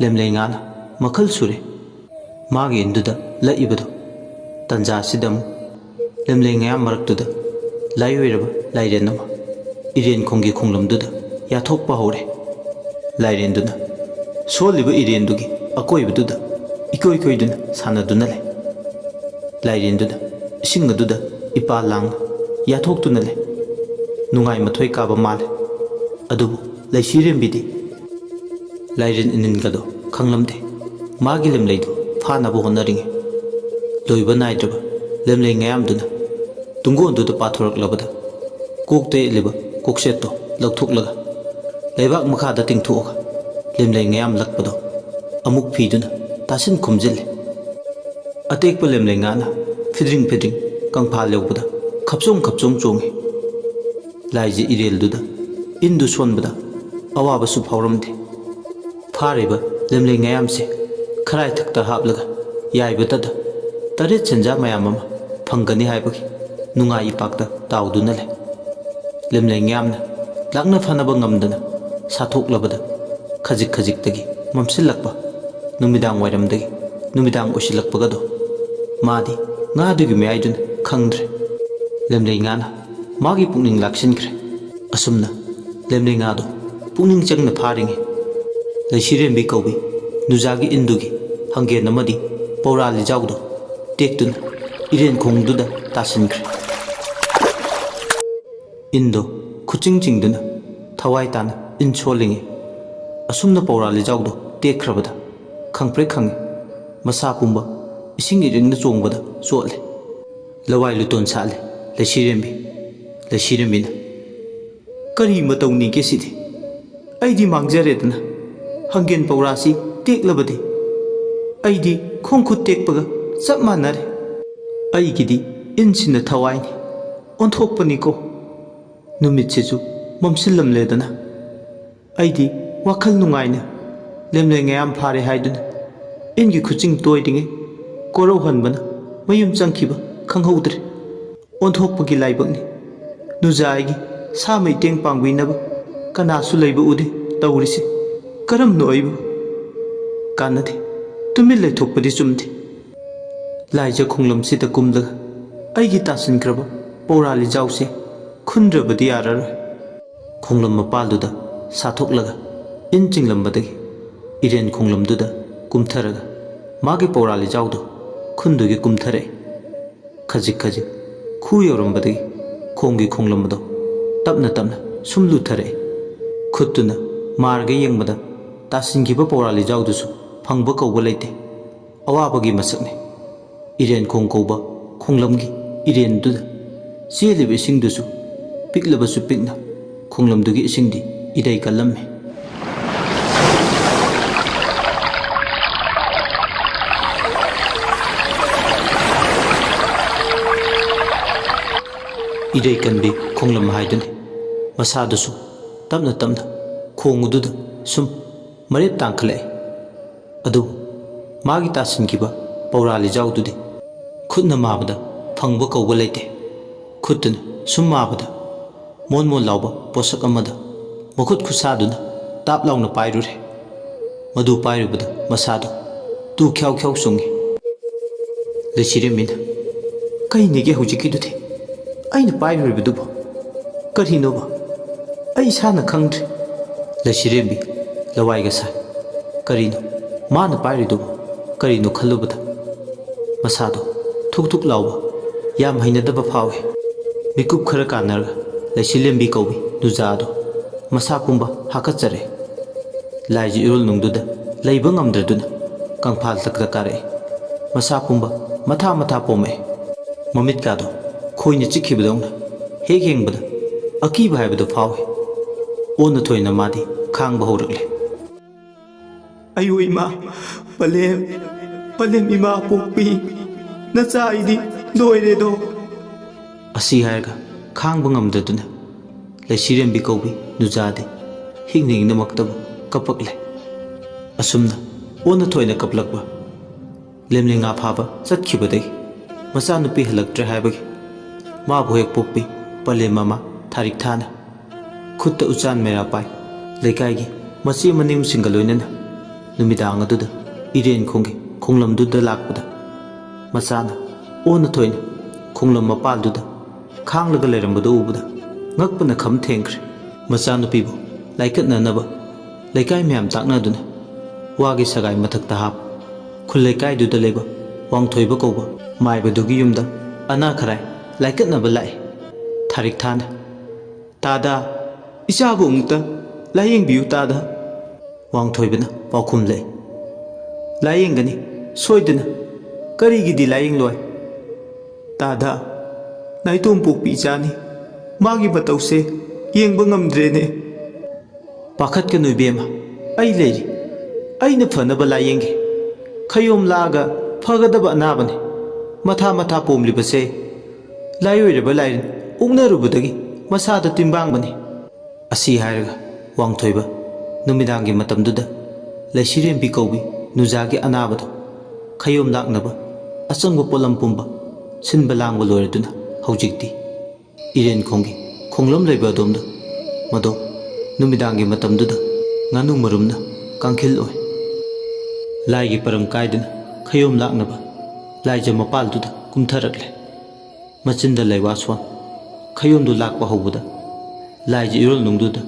ꯂꯦꯝꯂꯩ ꯉꯥꯅ ꯃꯈꯜ ꯁꯨꯔꯦ ꯃꯥꯒꯤ ꯏꯟꯗꯨꯗ ꯂꯛꯏꯕꯗꯣ꯫ ꯇꯟꯖꯥꯁꯤꯗ ꯑꯃꯨꯛ ꯂꯦꯝꯂꯩ ꯉꯌꯥꯝ ꯃꯔꯛꯇꯨꯗ ꯂꯥꯏꯑꯣꯏꯔꯕ ꯂꯥꯏꯔꯦꯟ ꯑꯃ ꯏꯔꯦꯟ ꯈꯣꯡꯒꯤ ꯈꯣꯡꯂꯝꯗꯨꯗ ꯌꯥꯊꯣꯛꯄ ꯍꯧꯔꯦ꯫ ꯂꯥꯏꯔꯦꯟꯗꯨꯅ ꯁꯣꯜꯂꯤꯕ ꯏꯔꯦꯟꯗꯨꯒꯤ ꯑꯀꯣꯏꯕꯗꯨꯗ ꯏꯀꯣꯏ ꯀꯣꯏꯗꯨꯅ ꯁꯥꯟꯅꯗꯨꯅ ꯂꯩ꯫ ꯂꯥꯏꯔꯦꯟꯗꯨꯅ ꯏꯁꯤꯡ ꯑꯗꯨꯗ ꯏꯄꯥ ꯂꯥꯡꯅ ꯌꯥꯊꯣꯛꯇꯨꯅ ꯂꯩ꯫ ꯅꯨꯡꯉꯥꯏ ꯃꯊꯣꯏ ꯀꯥꯕ ꯃꯥꯜꯂꯦ꯫ ꯑꯗꯨꯕꯨ ꯂꯩꯁꯤꯔꯦꯝꯕꯤꯗꯤ ꯂꯥꯏꯔꯦꯟ ꯏꯅꯤꯟꯒꯗꯣ ꯈꯪꯂꯝꯗꯦ꯫ ꯃꯥꯒꯤ ꯂꯦꯝꯂꯩꯗꯨ ꯐꯥꯅꯕ ꯍꯣꯠꯅꯔꯤꯉꯩ ꯂꯣꯏꯕ ꯅꯥꯏꯗ꯭ꯔꯕ ꯂꯦꯝꯂꯩ ꯉꯌꯥꯝꯗꯨꯅ ꯇꯨꯡꯒꯣꯟꯗꯨꯗ ꯄꯥꯊꯣꯔꯛꯂꯕꯗ ꯀꯣꯛꯇ ꯌꯦꯠꯂꯤꯕ ꯀꯣꯛꯁꯦꯠꯇꯣ ꯂꯧꯊꯣꯛꯂꯒ ꯂꯩꯕꯥꯛ ꯃꯈꯥꯗ ꯇꯤꯡꯊꯣꯛꯑꯒ ꯂꯦꯝꯂꯩ ꯉꯌꯥꯝ ꯂꯛꯄꯗꯣ ꯑꯃꯨꯛ ꯐꯤꯗꯨꯅ ꯇꯥꯁꯤꯟ ꯈꯨꯝꯖꯤꯜꯂꯤ꯫ ꯑꯇꯦꯛꯄ ꯂꯦꯝꯂꯩ ꯉꯥꯅ ꯐꯤꯗ꯭ꯔꯤꯡ ꯐꯤꯗ꯭ꯔꯤꯡ ꯀꯪꯐꯥꯜ ꯌꯧꯕꯗ ꯈꯞꯆꯣꯡ ꯈꯞꯆꯣꯡ ꯆꯣꯡꯉꯤ꯫ ꯂꯥꯏꯖ ꯏꯔꯦꯜꯗꯨꯗ ꯏꯟꯗꯨ ꯁꯣꯟꯕꯗ ꯑꯋꯥꯕꯁꯨ ꯐꯥꯎꯔꯝꯗꯦ꯫ ꯐꯥꯔꯤꯕ ꯂꯦꯝꯂꯩ ꯉꯌꯥꯝꯁꯦ ꯈꯔꯥꯏ ꯊꯛꯇ ꯍꯥꯞꯂꯒ ꯌꯥꯏꯕꯇꯗ ꯇꯔꯦꯠ ꯁꯦꯟꯖꯥ ꯃꯌꯥꯝ ꯑꯃ ꯐꯪꯒꯅꯤ ꯍꯥꯏꯕꯒꯤ ꯅꯨꯡꯉꯥꯏ ꯏꯄꯥꯛꯇ ꯇꯥꯎꯗꯨꯅ ꯂꯩ꯫ ꯂꯦꯝꯂꯩ ꯉꯌꯥꯝꯅ ꯂꯥꯛꯅ ꯐꯅꯕ ꯉꯝꯗꯅ ꯁꯥꯊꯣꯛꯂꯕꯗ ꯈꯖꯤꯛ ꯈꯖꯤꯛꯇꯒꯤ ꯃꯝꯁꯤꯜꯂꯛꯄ ꯅꯨꯃꯤꯗꯥꯡ ꯋꯥꯏꯔꯝꯗꯒꯤ ꯅꯨꯃꯤꯗꯥꯡ ꯑꯣꯏꯁꯤꯜꯂꯛꯄꯒꯗꯣ ꯃꯥꯗꯤ ꯉꯥꯗꯨꯒꯤ ꯃꯌꯥꯏꯗꯨꯅ ꯈꯪꯗ꯭ꯔꯦ꯫ ꯂꯦꯝꯂꯩ ꯉꯥꯅ ꯃꯥꯒꯤ ꯄꯨꯛꯅꯤꯡ ꯂꯥꯛꯁꯤꯟꯈ꯭ꯔꯦ꯫ ꯑꯁꯨꯝꯅ ꯂꯦꯝꯂꯩ ꯉꯥꯗꯣ ꯄꯨꯛꯅꯤꯡ ꯆꯪꯅ ꯐꯥꯔꯤꯉꯩ ꯂꯩꯁꯤꯔꯦꯝꯕꯤ ꯀꯧꯕꯤ ꯅꯨꯖꯥꯒꯤ ꯏꯟꯗꯨꯒꯤ ꯍꯪꯒꯦꯟ ꯑꯃꯗꯤ ꯄꯧꯔꯥ ꯂꯤꯖꯥꯎꯗꯣ ꯇꯦꯛꯇꯨꯅ ꯏꯔꯦꯟ ꯈꯣꯡꯗꯨꯗ ꯇꯥꯁꯤꯟꯈ꯭ꯔꯦ꯫ ꯏꯟꯗꯣ ꯈꯨꯆꯤꯡ ꯆꯤꯡꯗꯨꯅ ꯊꯋꯥꯏ ꯇꯥꯅ ꯏꯟ ꯁꯣꯜꯂꯤꯉꯩ ꯑꯁꯨꯝꯅ ꯄꯧꯔꯥ ꯂꯤꯖꯥꯎꯗꯣ ꯇꯦꯛꯈ꯭ꯔꯕꯗ ꯈꯪꯄ꯭ꯔꯦꯛ ꯈꯪꯉꯤ꯫ ꯃꯁꯥ ꯄꯨꯝꯕ ꯏꯁꯤꯡ ꯏꯔꯤꯡꯅ ꯆꯣꯡꯕꯗ ꯆꯣꯠꯂꯦ꯫ ꯂꯋꯥꯏ ꯂꯨꯇꯣꯟ ꯁꯥꯠꯂꯦ ꯂꯩꯁꯤꯔꯦꯝꯕꯤ꯫ ꯂꯩꯁꯤꯔꯦꯝꯕꯤꯅ "ꯀꯔꯤ ꯃꯇꯧꯅꯤꯒꯦ ꯁꯤꯗꯤ? ꯑꯩꯗꯤ ꯃꯥꯡꯖꯔꯦꯗꯅ꯫ ꯍꯪꯒꯦꯟ ꯄꯧꯔꯥꯁꯤ ꯇꯦꯛꯂꯕꯗꯤ ꯑꯩꯗꯤ ꯈꯣꯡ ꯈꯨꯠ ꯇꯦꯛꯄꯒ ꯆꯞ ꯃꯥꯟꯅꯔꯦ꯫ ꯑꯩꯒꯤꯗꯤ ꯏꯟꯁꯤꯅ ꯊꯋꯥꯏꯅꯤ꯫ ꯑꯣꯟꯊꯣꯛꯄꯅꯤꯀꯣ꯫ ꯅꯨꯃꯤꯠꯁꯤꯁꯨ ꯃꯝꯁꯤꯜꯂꯝꯂꯦꯗꯅ꯫ ꯑꯩꯗꯤ ꯋꯥꯈꯜ ꯅꯨꯡꯉꯥꯏꯅ ꯂꯦꯝꯂꯩ ꯉꯌꯥꯝ ꯐꯥꯔꯦ ꯍꯥꯏꯗꯨꯅ ꯏꯟꯒꯤ ꯈꯨꯆꯤꯡ ꯇꯣꯏꯔꯤꯉꯩ ꯀꯣꯔꯧꯍꯟꯕꯅ ꯃꯌꯨꯝ ꯆꯪꯈꯤꯕ ꯈꯪꯍꯧꯗ꯭ꯔꯦ꯫ ꯑꯣꯟꯊꯣꯛꯄꯒꯤ ꯂꯥꯏꯕꯛꯅꯤ꯫ ꯅꯨꯖꯥ ꯑꯩꯒꯤ ꯁꯥ ꯃꯩꯇꯦꯡ ꯄꯥꯡꯕꯤꯅꯕ ꯀꯅꯥꯁꯨ ꯂꯩꯕ ꯎꯗꯦ꯫ ꯇꯧꯔꯤꯁꯦ ꯀꯔꯝꯅꯣ ꯑꯩꯕꯨ? ꯀꯥꯟꯅꯗꯦ꯫ ꯇꯨꯃꯤꯟ ꯂꯩꯊꯣꯛꯄꯗꯤ ꯆꯨꯝꯗꯦ꯫ ꯂꯥꯏꯖ ꯈꯣꯡꯂꯝꯁꯤꯗ ꯀꯨꯝꯂꯒ ꯑꯩꯒꯤ ꯇꯥꯁꯤꯟꯈ꯭ꯔꯕ ꯄꯧꯔꯥ ꯂꯤꯖꯥꯎꯁꯦ ꯈꯨꯟꯗ꯭ꯔꯕꯗꯤ ꯌꯥꯔꯔꯣꯏ꯫ ꯈꯣꯡꯂꯝ ꯃꯄꯥꯜꯗꯨꯗ ꯁꯥꯊꯣꯛꯂꯒ ꯏꯟ ꯆꯤꯡꯂꯝꯕꯗꯒꯤ ꯏꯔꯦꯟ ꯈꯣꯡꯂꯝꯗꯨꯗ ꯀꯨꯝꯊꯔꯒ ꯃꯥꯒꯤ ꯄꯧꯔꯥ ꯂꯤꯖꯥꯎꯗꯨ ꯈꯨꯟꯗꯨꯒꯤ ꯀꯨꯝꯊꯔꯛꯏ꯫ ꯈꯖꯤꯛ ꯈꯖꯤꯛ ꯈꯨ ꯌꯧꯔꯝꯕꯗꯒꯤ ꯈꯣꯡꯒꯤ ꯈꯣꯡꯂꯝ ꯑꯗꯨ ꯇꯞꯅ ꯇꯞꯅ ꯁꯨꯝ ꯂꯨꯊꯔꯛꯏ꯫ ꯈꯨꯠꯇꯨꯅ ꯃꯥꯔꯒ ꯌꯦꯡꯕꯗ ꯇꯥꯁꯤꯟꯈꯤꯕ ꯄꯧꯔꯥ ꯂꯤꯖꯥꯎꯗꯨꯁꯨ ꯐꯪꯕ ꯀꯧꯕ ꯂꯩꯇꯦ꯫ ꯑꯋꯥꯕꯒꯤ ꯃꯁꯛꯅꯤ꯫ ꯏꯔꯦꯟꯈꯣꯡ ꯀꯧꯕ ꯈꯣꯡꯂꯝꯒꯤ ꯏꯔꯦꯟꯗꯨꯗ ꯆꯦꯜꯂꯤꯕ ꯏꯁꯤꯡꯗꯨꯁꯨ ꯄꯤꯛꯂꯕꯁꯨ ꯄꯤꯛꯅ ꯈꯣꯡꯂꯝꯗꯨꯒꯤ ꯏꯁꯤꯡꯗꯤ ꯏꯔꯩ ꯀꯜꯂꯝꯃꯤ꯫ ꯏꯔꯩ ꯀꯟꯕꯤ ꯈꯣꯡꯂꯝ ꯍꯥꯏꯗꯨꯅꯤ꯫ ꯃꯁꯥꯗꯨꯁꯨ ꯇꯞꯅ ꯇꯞꯅ ꯈꯣꯡ ꯑꯗꯨꯗ ꯁꯨꯝ ꯃꯔꯦꯞ ꯇꯥꯡꯈꯠꯂꯛꯏ꯫ ꯑꯗꯨꯕꯨ ꯃꯥꯒꯤ ꯇꯥꯁꯤꯟꯈꯤꯕ ꯄꯧꯔꯥ ꯂꯤꯖꯥꯎꯗꯨꯗꯤ ꯈꯨꯠꯅ ꯃꯥꯕꯗ ꯐꯪꯕ ꯀꯧꯕ ꯂꯩꯇꯦ꯫ ꯈꯨꯠꯇꯨꯅ ꯁꯨꯝ ꯃꯥꯕꯗ ꯃꯣꯟ ꯃꯣꯟ ꯂꯥꯎꯕ ꯄꯣꯠꯁꯛ ꯑꯃꯗ ꯃꯈꯨꯠ ꯈꯨꯠꯁꯥꯗꯨꯅ ꯇꯥꯞ ꯂꯥꯎꯅ ꯄꯥꯏꯔꯨꯔꯦ꯫ ꯃꯗꯨ ꯄꯥꯏꯔꯨꯕꯗ ꯃꯁꯥꯗꯨ ꯇꯨ ꯈ꯭ꯌꯥꯎ ꯈ꯭ꯌꯥꯎ ꯆꯨꯡꯉꯤ꯫ ꯂꯩꯁꯤꯔꯦꯝꯕꯤꯅ, "ꯀꯩꯅꯤꯒꯦ ꯍꯧꯖꯤꯛꯀꯤꯗꯨꯗꯤ? ꯑꯩꯅ ꯄꯥꯏꯔꯨꯔꯤꯕꯗꯨꯕꯨ ꯀꯔꯤꯅꯣꯕ? ꯑꯩ ꯏꯁꯥꯅ ꯈꯪꯗ꯭ꯔꯦ꯫" ꯂꯩꯁꯤꯔꯦꯝꯕꯤ ꯂꯋꯥꯏꯒ ꯁꯥꯏ꯫ ꯀꯔꯤꯅꯣ ꯃꯥꯅ ꯄꯥꯏꯔꯤꯗꯨꯕꯨ? ꯀꯔꯤꯅꯣ ꯈꯜꯂꯨꯕꯗ ꯃꯁꯥꯗꯣ ꯊꯨꯛ ꯊꯨꯛ ꯂꯥꯎꯕ, ꯌꯥꯝ ꯍꯩꯅꯗꯕ ꯐꯥꯎꯏ꯫ ꯃꯤꯀꯨꯞ ꯈꯔ ꯀꯥꯟꯅꯔꯒ ꯂꯩꯁꯤꯔꯦꯝꯕꯤ ꯀꯧꯕꯤ ꯅꯨꯖꯥꯗꯣ ꯃꯁꯥ ꯄꯨꯝꯕ ꯍꯥꯀꯠꯆꯔꯦ꯫ ꯂꯥꯏꯖ ꯏꯔꯣꯜꯅꯨꯡꯗꯨꯗ ꯂꯩꯕ ꯉꯝꯗ꯭ꯔꯗꯨꯅ ꯀꯪꯐꯥꯜ ꯇꯛꯇ ꯀꯥꯔꯛꯏ꯫ ꯃꯁꯥ ꯄꯨꯝꯕ ꯃꯊꯥ ꯃꯊꯥ ꯄꯣꯝꯃꯛꯏ꯫ ꯃꯃꯤꯠꯀꯥꯗꯣ ꯈꯣꯏꯅ ꯆꯤꯛꯈꯤꯕꯗꯧꯅ ꯍꯦꯛ ꯌꯦꯡꯕꯗ ꯑꯀꯤꯕ ꯍꯥꯏꯕꯗꯨ ꯐꯥꯎꯏ꯫ ꯑꯣꯟꯅ ꯊꯣꯏꯅ ꯃꯥꯗꯤ ꯈꯥꯡꯕ ꯍꯧꯔꯛꯂꯦ꯫ "ꯑꯌꯣ ꯏꯃꯥ, ꯄꯂꯦꯝ, ꯄꯂꯦꯝ ꯏꯃꯥ ꯄꯣꯛꯄꯤ, ꯅꯆꯥ ꯑꯩꯗꯤ ꯂꯣꯏꯔꯦꯗꯣ!" ꯑꯁꯤ ꯍꯥꯏꯔꯒ ꯈꯥꯡꯕ ꯉꯝꯗꯗꯨꯅ ꯂꯩꯁꯤꯔꯦꯝꯕꯤ ꯀꯧꯕꯤ ꯅꯨꯖꯥꯗꯤ ꯍꯤꯡꯅ ꯍꯤꯡꯅꯃꯛꯇꯕꯨ ꯀꯞꯄꯛꯂꯦ꯫ ꯑꯁꯨꯝꯅ ꯑꯣꯟꯅ ꯊꯣꯏꯅ ꯀꯞꯂꯛꯄ ꯂꯦꯝꯂꯩꯉꯥ ꯐꯥꯕ ꯆꯠꯈꯤꯕꯗꯒꯤ ꯃꯆꯥꯅꯨꯄꯤ ꯍꯜꯂꯛꯇ꯭ꯔꯦ ꯍꯥꯏꯕꯒꯤ ꯃꯥꯕꯨ ꯍꯦꯛ ꯄꯣꯛꯄꯤ ꯄꯂꯦꯝ ꯃꯃꯥ ꯊꯥꯔꯤꯛ ꯊꯥꯅ ꯈꯨꯠꯇ ꯎꯆꯥꯟ ꯃꯦꯔꯥ ꯄꯥꯏ ꯂꯩꯀꯥꯏꯒꯤ ꯃꯆꯦ ꯃꯅꯦꯝꯁꯤꯡꯒ ꯂꯣꯏꯅꯅ ꯅꯨꯃꯤꯗꯥꯡ ꯑꯗꯨꯗ ꯏꯔꯦꯟ ꯈꯣꯡꯒꯤ ꯈꯣꯡꯂꯝꯗꯨꯗ ꯂꯥꯛꯄꯗ ꯃꯆꯥꯅ ꯑꯣꯟꯅ ꯊꯣꯏꯅ ꯈꯣꯡꯂꯝ ꯃꯄꯥꯜꯗꯨꯗ ꯈꯥꯡꯂꯒ ꯂꯩꯔꯝꯕꯗꯨ ꯎꯕꯗ ꯉꯛꯄꯅ ꯈꯝ ꯊꯦꯡꯈ꯭ꯔꯦ꯫ ꯃꯆꯥꯅꯨꯄꯤꯕꯨ ꯂꯥꯏꯀꯠꯅꯅꯕ ꯂꯩꯀꯥꯏ ꯃꯌꯥꯝ ꯇꯥꯛꯅꯗꯨꯅ ꯋꯥꯒꯤ ꯁꯒꯥꯏ ꯃꯊꯛꯇ ꯍꯥꯞ ꯈꯨꯜ ꯂꯩꯀꯥꯏꯗꯨꯗ ꯂꯩꯕ ꯋꯥꯡꯊꯣꯏꯕ ꯀꯧꯕ ꯃꯥꯏꯕꯗꯨꯒꯤ ꯌꯨꯝꯗ ꯑꯅꯥ ꯈꯔꯥꯏ ꯂꯥꯏꯀꯠꯅꯕ ꯂꯥꯛꯏ꯫ ꯊꯥꯔꯤꯛ ꯊꯥꯅ, "ꯇꯥꯗ, ꯏꯆꯥꯕꯨ ꯑꯃꯨꯛꯇ ꯂꯥꯌꯦꯡꯕꯤꯌꯨ ꯇꯥꯗ꯫" ꯋꯥꯡꯊꯣꯏꯕꯅ ꯄꯥꯎꯈꯨꯝꯂꯛꯏ, "ꯂꯥꯌꯦꯡꯒꯅꯤ ꯁꯣꯏꯗꯅ, ꯀꯔꯤꯒꯤꯗꯤ ꯂꯥꯌꯦꯡꯂꯣꯏ? ꯇꯥꯗ, ꯅꯥꯏꯇꯣꯝ ꯄꯣꯛꯄꯤ ꯏꯆꯥꯅꯤ, ꯃꯥꯒꯤ ꯃꯇꯧꯁꯦ ꯌꯦꯡꯕ ꯉꯝꯗ꯭ꯔꯦꯅꯦ꯫" "ꯄꯥꯈꯠꯀꯅꯨ ꯏꯕꯦꯝꯃ, ꯑꯩ ꯂꯩꯔꯤ꯫ ꯑꯩꯅ ꯐꯅꯕ ꯂꯥꯌꯦꯡꯒꯦ꯫ ꯈꯌꯣꯝ ꯂꯥꯛꯑꯒ ꯐꯒꯗꯕ ꯑꯅꯥꯕꯅꯤ꯫ ꯃꯊꯥ ꯃꯊꯥ ꯄꯣꯝꯂꯤꯕꯁꯦ ꯂꯥꯏꯑꯣꯏꯔꯕ ꯂꯥꯏꯔꯤꯟ ꯑꯣꯛꯅꯔꯨꯕꯗꯒꯤ ꯃꯁꯥꯗ ꯇꯤꯟꯕꯥꯡꯕꯅꯤ꯫" ꯑꯁꯤ ꯍꯥꯏꯔꯒ ꯋꯥꯡꯊꯣꯏꯕ ꯅꯨꯃꯤꯗꯥꯡꯒꯤ ꯃꯇꯝꯗꯨꯗ ꯂꯩꯁꯤꯔꯦꯝꯕꯤ ꯀꯧꯕꯤ ꯅꯨꯖꯥꯒꯤ ꯑꯅꯥꯕꯗꯣ ꯈꯌꯣꯝ ꯂꯥꯛꯅꯕ ꯑꯆꯪꯕ ꯄꯣꯠꯂꯝ ꯄꯨꯝꯕ ꯁꯤꯟꯕ ꯂꯥꯡꯕ ꯂꯣꯏꯔꯗꯨꯅ ꯍꯧꯖꯤꯛꯇꯤ ꯏꯔꯦꯟꯈꯣꯡꯒꯤ ꯈꯣꯡꯂꯝ ꯂꯩꯕ ꯑꯗꯣꯝꯗ ꯃꯗꯣ ꯅꯨꯃꯤꯗꯥꯡꯒꯤ ꯃꯇꯝꯗꯨꯗ ꯉꯥꯅꯨ ꯃꯔꯨꯝꯅ ꯀꯥꯡꯈꯤꯜ ꯑꯣꯏ꯫ ꯂꯥꯏꯒꯤ ꯄꯔꯝ ꯀꯥꯏꯗꯨꯅ ꯈꯌꯣꯝ ꯂꯥꯛꯅꯕ ꯂꯥꯏꯖ ꯃꯄꯥꯜꯗꯨꯗ ꯀꯨꯝꯊꯔꯛꯂꯦ꯫ ꯃꯆꯤꯟꯗ ꯂꯩꯋꯥ ꯁꯣꯟ ꯈꯌꯣꯝꯗꯨ ꯂꯥꯛꯄ ꯍꯧꯕꯗ ꯂꯥꯏꯖ ꯏꯔꯣꯜꯅꯨꯡꯗꯨꯗ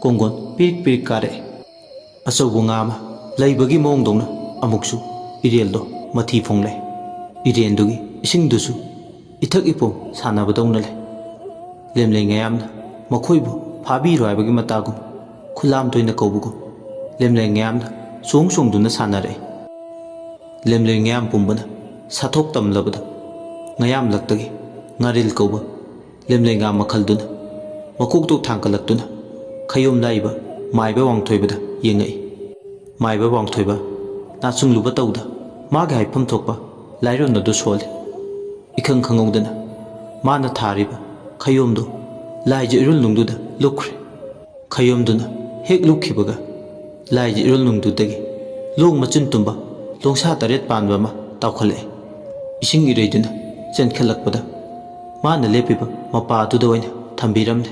ꯀꯣꯡꯒꯣꯟ ꯄꯤꯔꯤꯛ ꯄꯤꯔꯤꯛ ꯀꯥꯔꯛꯑꯦ꯫ ꯑꯆꯧꯕ ꯉꯥ ꯑꯃ ꯂꯩꯕꯒꯤ ꯃꯑꯣꯡꯗꯧꯅ ꯑꯃꯨꯛꯁꯨ ꯏꯔꯦꯜꯗꯣ ꯃꯊꯤ ꯐꯣꯡꯂꯦ꯫ ꯏꯔꯦꯟꯗꯨꯒꯤ ꯏꯁꯤꯡꯗꯨꯁꯨ ꯏꯊꯛ ꯏꯄꯣꯝ ꯁꯥꯟꯅꯕꯗꯧꯅ ꯂꯩ꯫ ꯂꯦꯝꯂꯩ ꯉꯌꯥꯝꯅ ꯃꯈꯣꯏꯕꯨ ꯐꯥꯕꯤꯔꯣ ꯍꯥꯏꯕꯒꯤ ꯃꯇꯥꯒꯨꯝ ꯈꯨꯂꯥꯝ ꯇꯣꯏꯅ ꯀꯧꯕꯒꯨꯝ ꯂꯦꯝꯂꯩ ꯉꯌꯥꯝꯅ ꯆꯣꯡ ꯆꯣꯡꯗꯨꯅ ꯁꯥꯟꯅꯔꯛꯏ꯫ ꯂꯦꯝꯂꯩ ꯉꯌꯥꯝ ꯄꯨꯝꯕꯅ ꯁꯥꯊꯣꯛ ꯇꯝꯂꯕꯗ ꯉꯌꯥꯝꯂꯛꯇꯒꯤ ꯉꯥꯔꯤꯜ ꯀꯧꯕ ꯂꯦꯝꯂꯩ ꯉꯥ ꯃꯈꯜꯗꯨꯅ ꯃꯀꯣꯛꯇꯣ ꯊꯥꯡꯒꯠꯂꯛꯇꯨꯅ ꯈꯌꯣꯝ ꯂꯥꯛꯏꯕ ꯃꯥꯏꯕ ꯋꯥꯡꯊꯣꯏꯕꯗ ꯌꯦꯡꯉꯛꯏ꯫ ꯃꯥꯏꯕ ꯋꯥꯡꯊꯣꯏꯕ ꯅꯥꯆꯨꯡꯂꯨꯕ ꯇꯧꯗ ꯃꯥꯒꯤ ꯍꯥꯏꯐꯝ ꯊꯣꯛꯄ ꯂꯥꯏꯔꯣꯟ ꯑꯗꯨ ꯁꯣꯜꯂꯤ꯫ ꯏꯈꯪ ꯈꯪꯍꯧꯗꯅ ꯃꯥꯅ ꯊꯥꯔꯤꯕ ꯈꯌꯣꯝꯗꯨ ꯂꯥꯏꯒꯤ ꯏꯔꯨꯜꯅꯨꯡꯗꯨꯗ ꯂꯨꯞꯈ꯭ꯔꯦ꯫ ꯈꯌꯣꯝꯗꯨꯅ ꯍꯦꯛ ꯂꯨꯞꯈꯤꯕꯒ ꯂꯥꯏꯒꯤ ꯏꯔꯨꯜꯅꯨꯡꯗꯨꯗꯒꯤ ꯂꯣꯡ ꯃꯆꯤꯟ ꯇꯨꯝꯕ ꯂꯣꯡꯁꯥ ꯇꯔꯦꯠ ꯄꯥꯟꯕ ꯑꯃ ꯇꯥꯎꯈꯠꯂꯛꯏ꯫ ꯏꯁꯤꯡ ꯏꯔꯩꯗꯨꯅ ꯆꯦꯟꯈꯠꯂꯛꯄꯗ ꯃꯥꯅ ꯂꯦꯞꯄꯤꯕ ꯃꯄꯥ ꯑꯗꯨꯗ ꯑꯣꯏꯅ ꯊꯝꯕꯤꯔꯝꯂꯦ꯫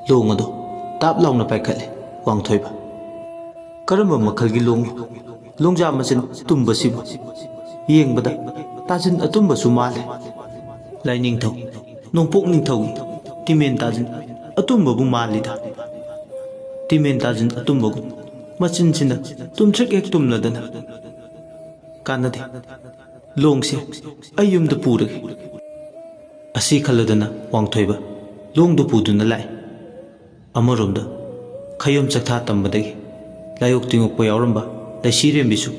ꯂꯣꯡ ꯑꯗꯨ ꯇꯥꯞ ꯂꯥꯎꯅ ꯄꯥꯏꯈꯠꯂꯦ ꯋꯥꯡꯊꯣꯏꯕ꯫ "ꯀꯔꯝꯕ ꯃꯈꯜꯒꯤ ꯂꯣꯡꯅꯣ? ꯂꯣꯡꯖꯥ ꯃꯆꯤꯟ ꯇꯨꯝꯕꯁꯤꯕꯨ ꯌꯦꯡꯕꯗ ꯇꯥꯖꯤꯟ ꯑꯇꯨꯝꯕꯁꯨ ꯃꯥꯜꯂꯦ꯫ ꯂꯥꯏꯅꯤꯡꯊꯧ ꯅꯣꯡꯄꯣꯛ ꯅꯤꯡꯊꯧꯒꯤ ꯇꯤꯃꯦꯟ ꯇꯥꯖꯤꯟ ꯑꯇꯨꯝꯕꯕꯨ ꯃꯥꯜꯂꯤꯗ꯫ ꯇꯤꯃꯦꯟ ꯇꯥꯖꯤꯟ ꯑꯇꯨꯝꯕꯒꯨꯝ ꯃꯆꯤꯟꯁꯤꯅ ꯇꯨꯝꯊ꯭ꯔꯤꯛ ꯍꯦꯛ ꯇꯨꯝꯂꯗꯅ꯫ ꯀꯥꯟꯅꯗꯦ, ꯂꯣꯡꯁꯦ ꯑꯩ ꯌꯨꯝꯗ ꯄꯨꯔꯒꯦ꯫" ꯑꯁꯤ ꯈꯜꯂꯗꯅ ꯋꯥꯡꯊꯣꯏꯕ ꯂꯣꯡꯗꯨ ꯄꯨꯗꯨꯅ ꯂꯥꯛꯏ꯫ ꯑꯃꯔꯣꯝꯗ ꯈꯌꯣꯝ ꯆꯥꯛꯊꯥ ꯇꯝꯕꯗꯒꯤ ꯂꯥꯏꯑꯣꯛ ꯇꯤꯡꯉꯣꯛꯄ ꯌꯥꯎꯔꯝꯕ ꯂꯩꯁꯤꯔꯦꯝꯕꯤꯁꯨ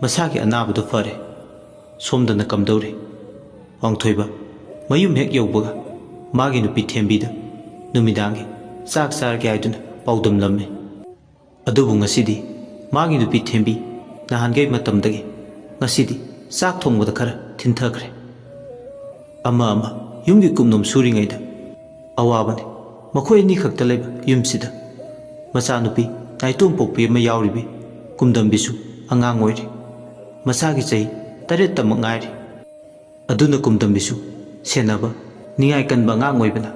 ꯃꯁꯥꯒꯤ ꯑꯅꯥꯕꯗꯨ ꯐꯔꯦ꯫ ꯁꯣꯝꯗꯅ ꯀꯝꯗꯧꯔꯤ? ꯋꯥꯡꯊꯣꯏꯕ ꯃꯌꯨꯝ ꯍꯦꯛ ꯌꯧꯕꯒ ꯃꯥꯒꯤ ꯅꯨꯄꯤ ꯊꯦꯝꯕꯤꯗ ꯅꯨꯃꯤꯗꯥꯡꯒꯤ ꯆꯥꯛ ꯆꯥꯔꯒꯦ ꯍꯥꯏꯗꯨꯅ ꯄꯥꯎꯗꯝꯂꯝꯃꯤ꯫ ꯑꯗꯨꯕꯨ ꯉꯁꯤꯗꯤ ꯃꯥꯒꯤ ꯅꯨꯄꯤ ꯊꯦꯝꯕꯤ ꯅꯍꯥꯟꯒꯩ ꯃꯇꯝꯗꯒꯤ ꯉꯁꯤꯗꯤ ꯆꯥꯛ ꯊꯣꯡꯕꯗ ꯈꯔ ꯊꯤꯟꯊꯈ꯭ꯔꯦ꯫ ꯑꯃ ꯑꯃ ꯌꯨꯝꯒꯤ ꯀꯨꯞꯅꯣꯝ ꯁꯨꯔꯤꯉꯩꯗ ꯑꯋꯥꯕꯅꯤ꯫ ꯃꯈꯣꯏ ꯑꯅꯤꯈꯛꯇ ꯂꯩꯕ ꯌꯨꯝꯁꯤꯗ ꯃꯆꯥꯅꯨꯄꯤ ꯅꯥꯏꯇꯣꯝ ꯄꯣꯛꯄꯤ ꯑꯃ ꯌꯥꯎꯔꯤꯕꯤ ꯀꯨꯝꯗꯝꯕꯤꯁꯨ ꯑꯉꯥꯡ ꯑꯣꯏꯔꯤ꯫ ꯃꯁꯥꯒꯤ ꯆꯍꯤ ꯇꯔꯦꯠꯇꯃꯛ ꯉꯥꯏꯔꯤ꯫ ꯑꯗꯨꯅ ꯀꯨꯝꯗꯝꯕꯤꯁꯨ ꯁꯦꯟꯅꯕ ꯅꯤꯡꯉꯥꯏ ꯀꯟꯕ ꯑꯉꯥꯡ ꯑꯣꯏꯕꯅ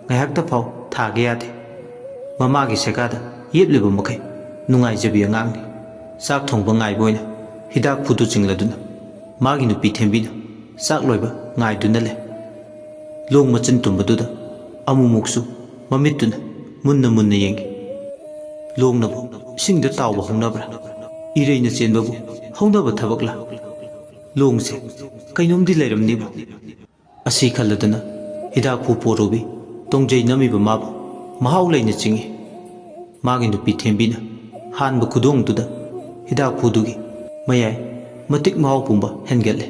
ꯉꯥꯏꯍꯥꯛꯇ ꯐꯥꯎ ꯊꯥꯒꯦ ꯌꯥꯗꯦ꯫ ꯃꯃꯥꯒꯤ ꯁꯦꯀꯥꯗ ꯌꯦꯞꯂꯤꯕ ꯃꯈꯩ ꯅꯨꯡꯉꯥꯏꯖꯕꯤ ꯑꯉꯥꯡꯅꯤ꯫ ꯆꯥꯛ ꯊꯣꯡꯕ ꯉꯥꯏꯕ ꯑꯣꯏꯅ ꯍꯤꯗꯥꯛ ꯐꯨꯗꯨ ꯆꯤꯡꯂꯗꯨꯅ ꯃꯥꯒꯤ ꯅꯨꯄꯤ ꯊꯦꯝꯕꯤꯅ ꯆꯥꯛ ꯂꯣꯏꯕ ꯉꯥꯏꯗꯨꯅ ꯂꯩ꯫ ꯂꯣꯡ ꯃꯆꯤꯟ ꯇꯨꯝꯕꯗꯨꯗ ꯑꯃꯨꯛꯃꯨꯛꯁꯨ ꯃꯃꯤꯠꯇꯨꯅ ꯃꯨꯟꯅ ꯃꯨꯟꯅ ꯌꯦꯡꯏ꯫ ꯂꯣꯡꯅꯕꯨ ꯏꯁꯤꯡꯗ ꯇꯥꯎꯕ ꯍꯧꯅꯕ꯭ꯔꯥ? ꯏꯔꯩꯅ ꯆꯦꯟꯕꯕꯨ ꯍꯧꯅꯕ ꯊꯕꯛꯂꯥ? ꯂꯣꯡꯁꯦ ꯀꯩꯅꯣꯝꯗꯤ ꯂꯩꯔꯝꯅꯤꯕꯨ꯫ ꯑꯁꯤ ꯈꯜꯂꯗꯅ ꯍꯤꯗꯥꯛꯐꯨ ꯄꯣꯔꯨꯕꯤ ꯇꯣꯡꯖꯩ ꯅꯝꯃꯤꯕ ꯃꯥꯕꯨ ꯃꯍꯥꯎ ꯂꯩꯅ ꯆꯤꯡꯏ꯫ ꯃꯥꯒꯤ ꯅꯨꯄꯤ ꯊꯦꯝꯕꯤꯅ ꯍꯥꯟꯕ ꯈꯨꯗꯣꯡꯗꯨꯗ ꯍꯤꯗꯥꯛꯐꯨꯗꯨꯒꯤ ꯃꯌꯥꯏ ꯃꯇꯤꯛ ꯃꯍꯥꯎ ꯄꯨꯝꯕ ꯍꯦꯟꯒꯠꯂꯦ꯫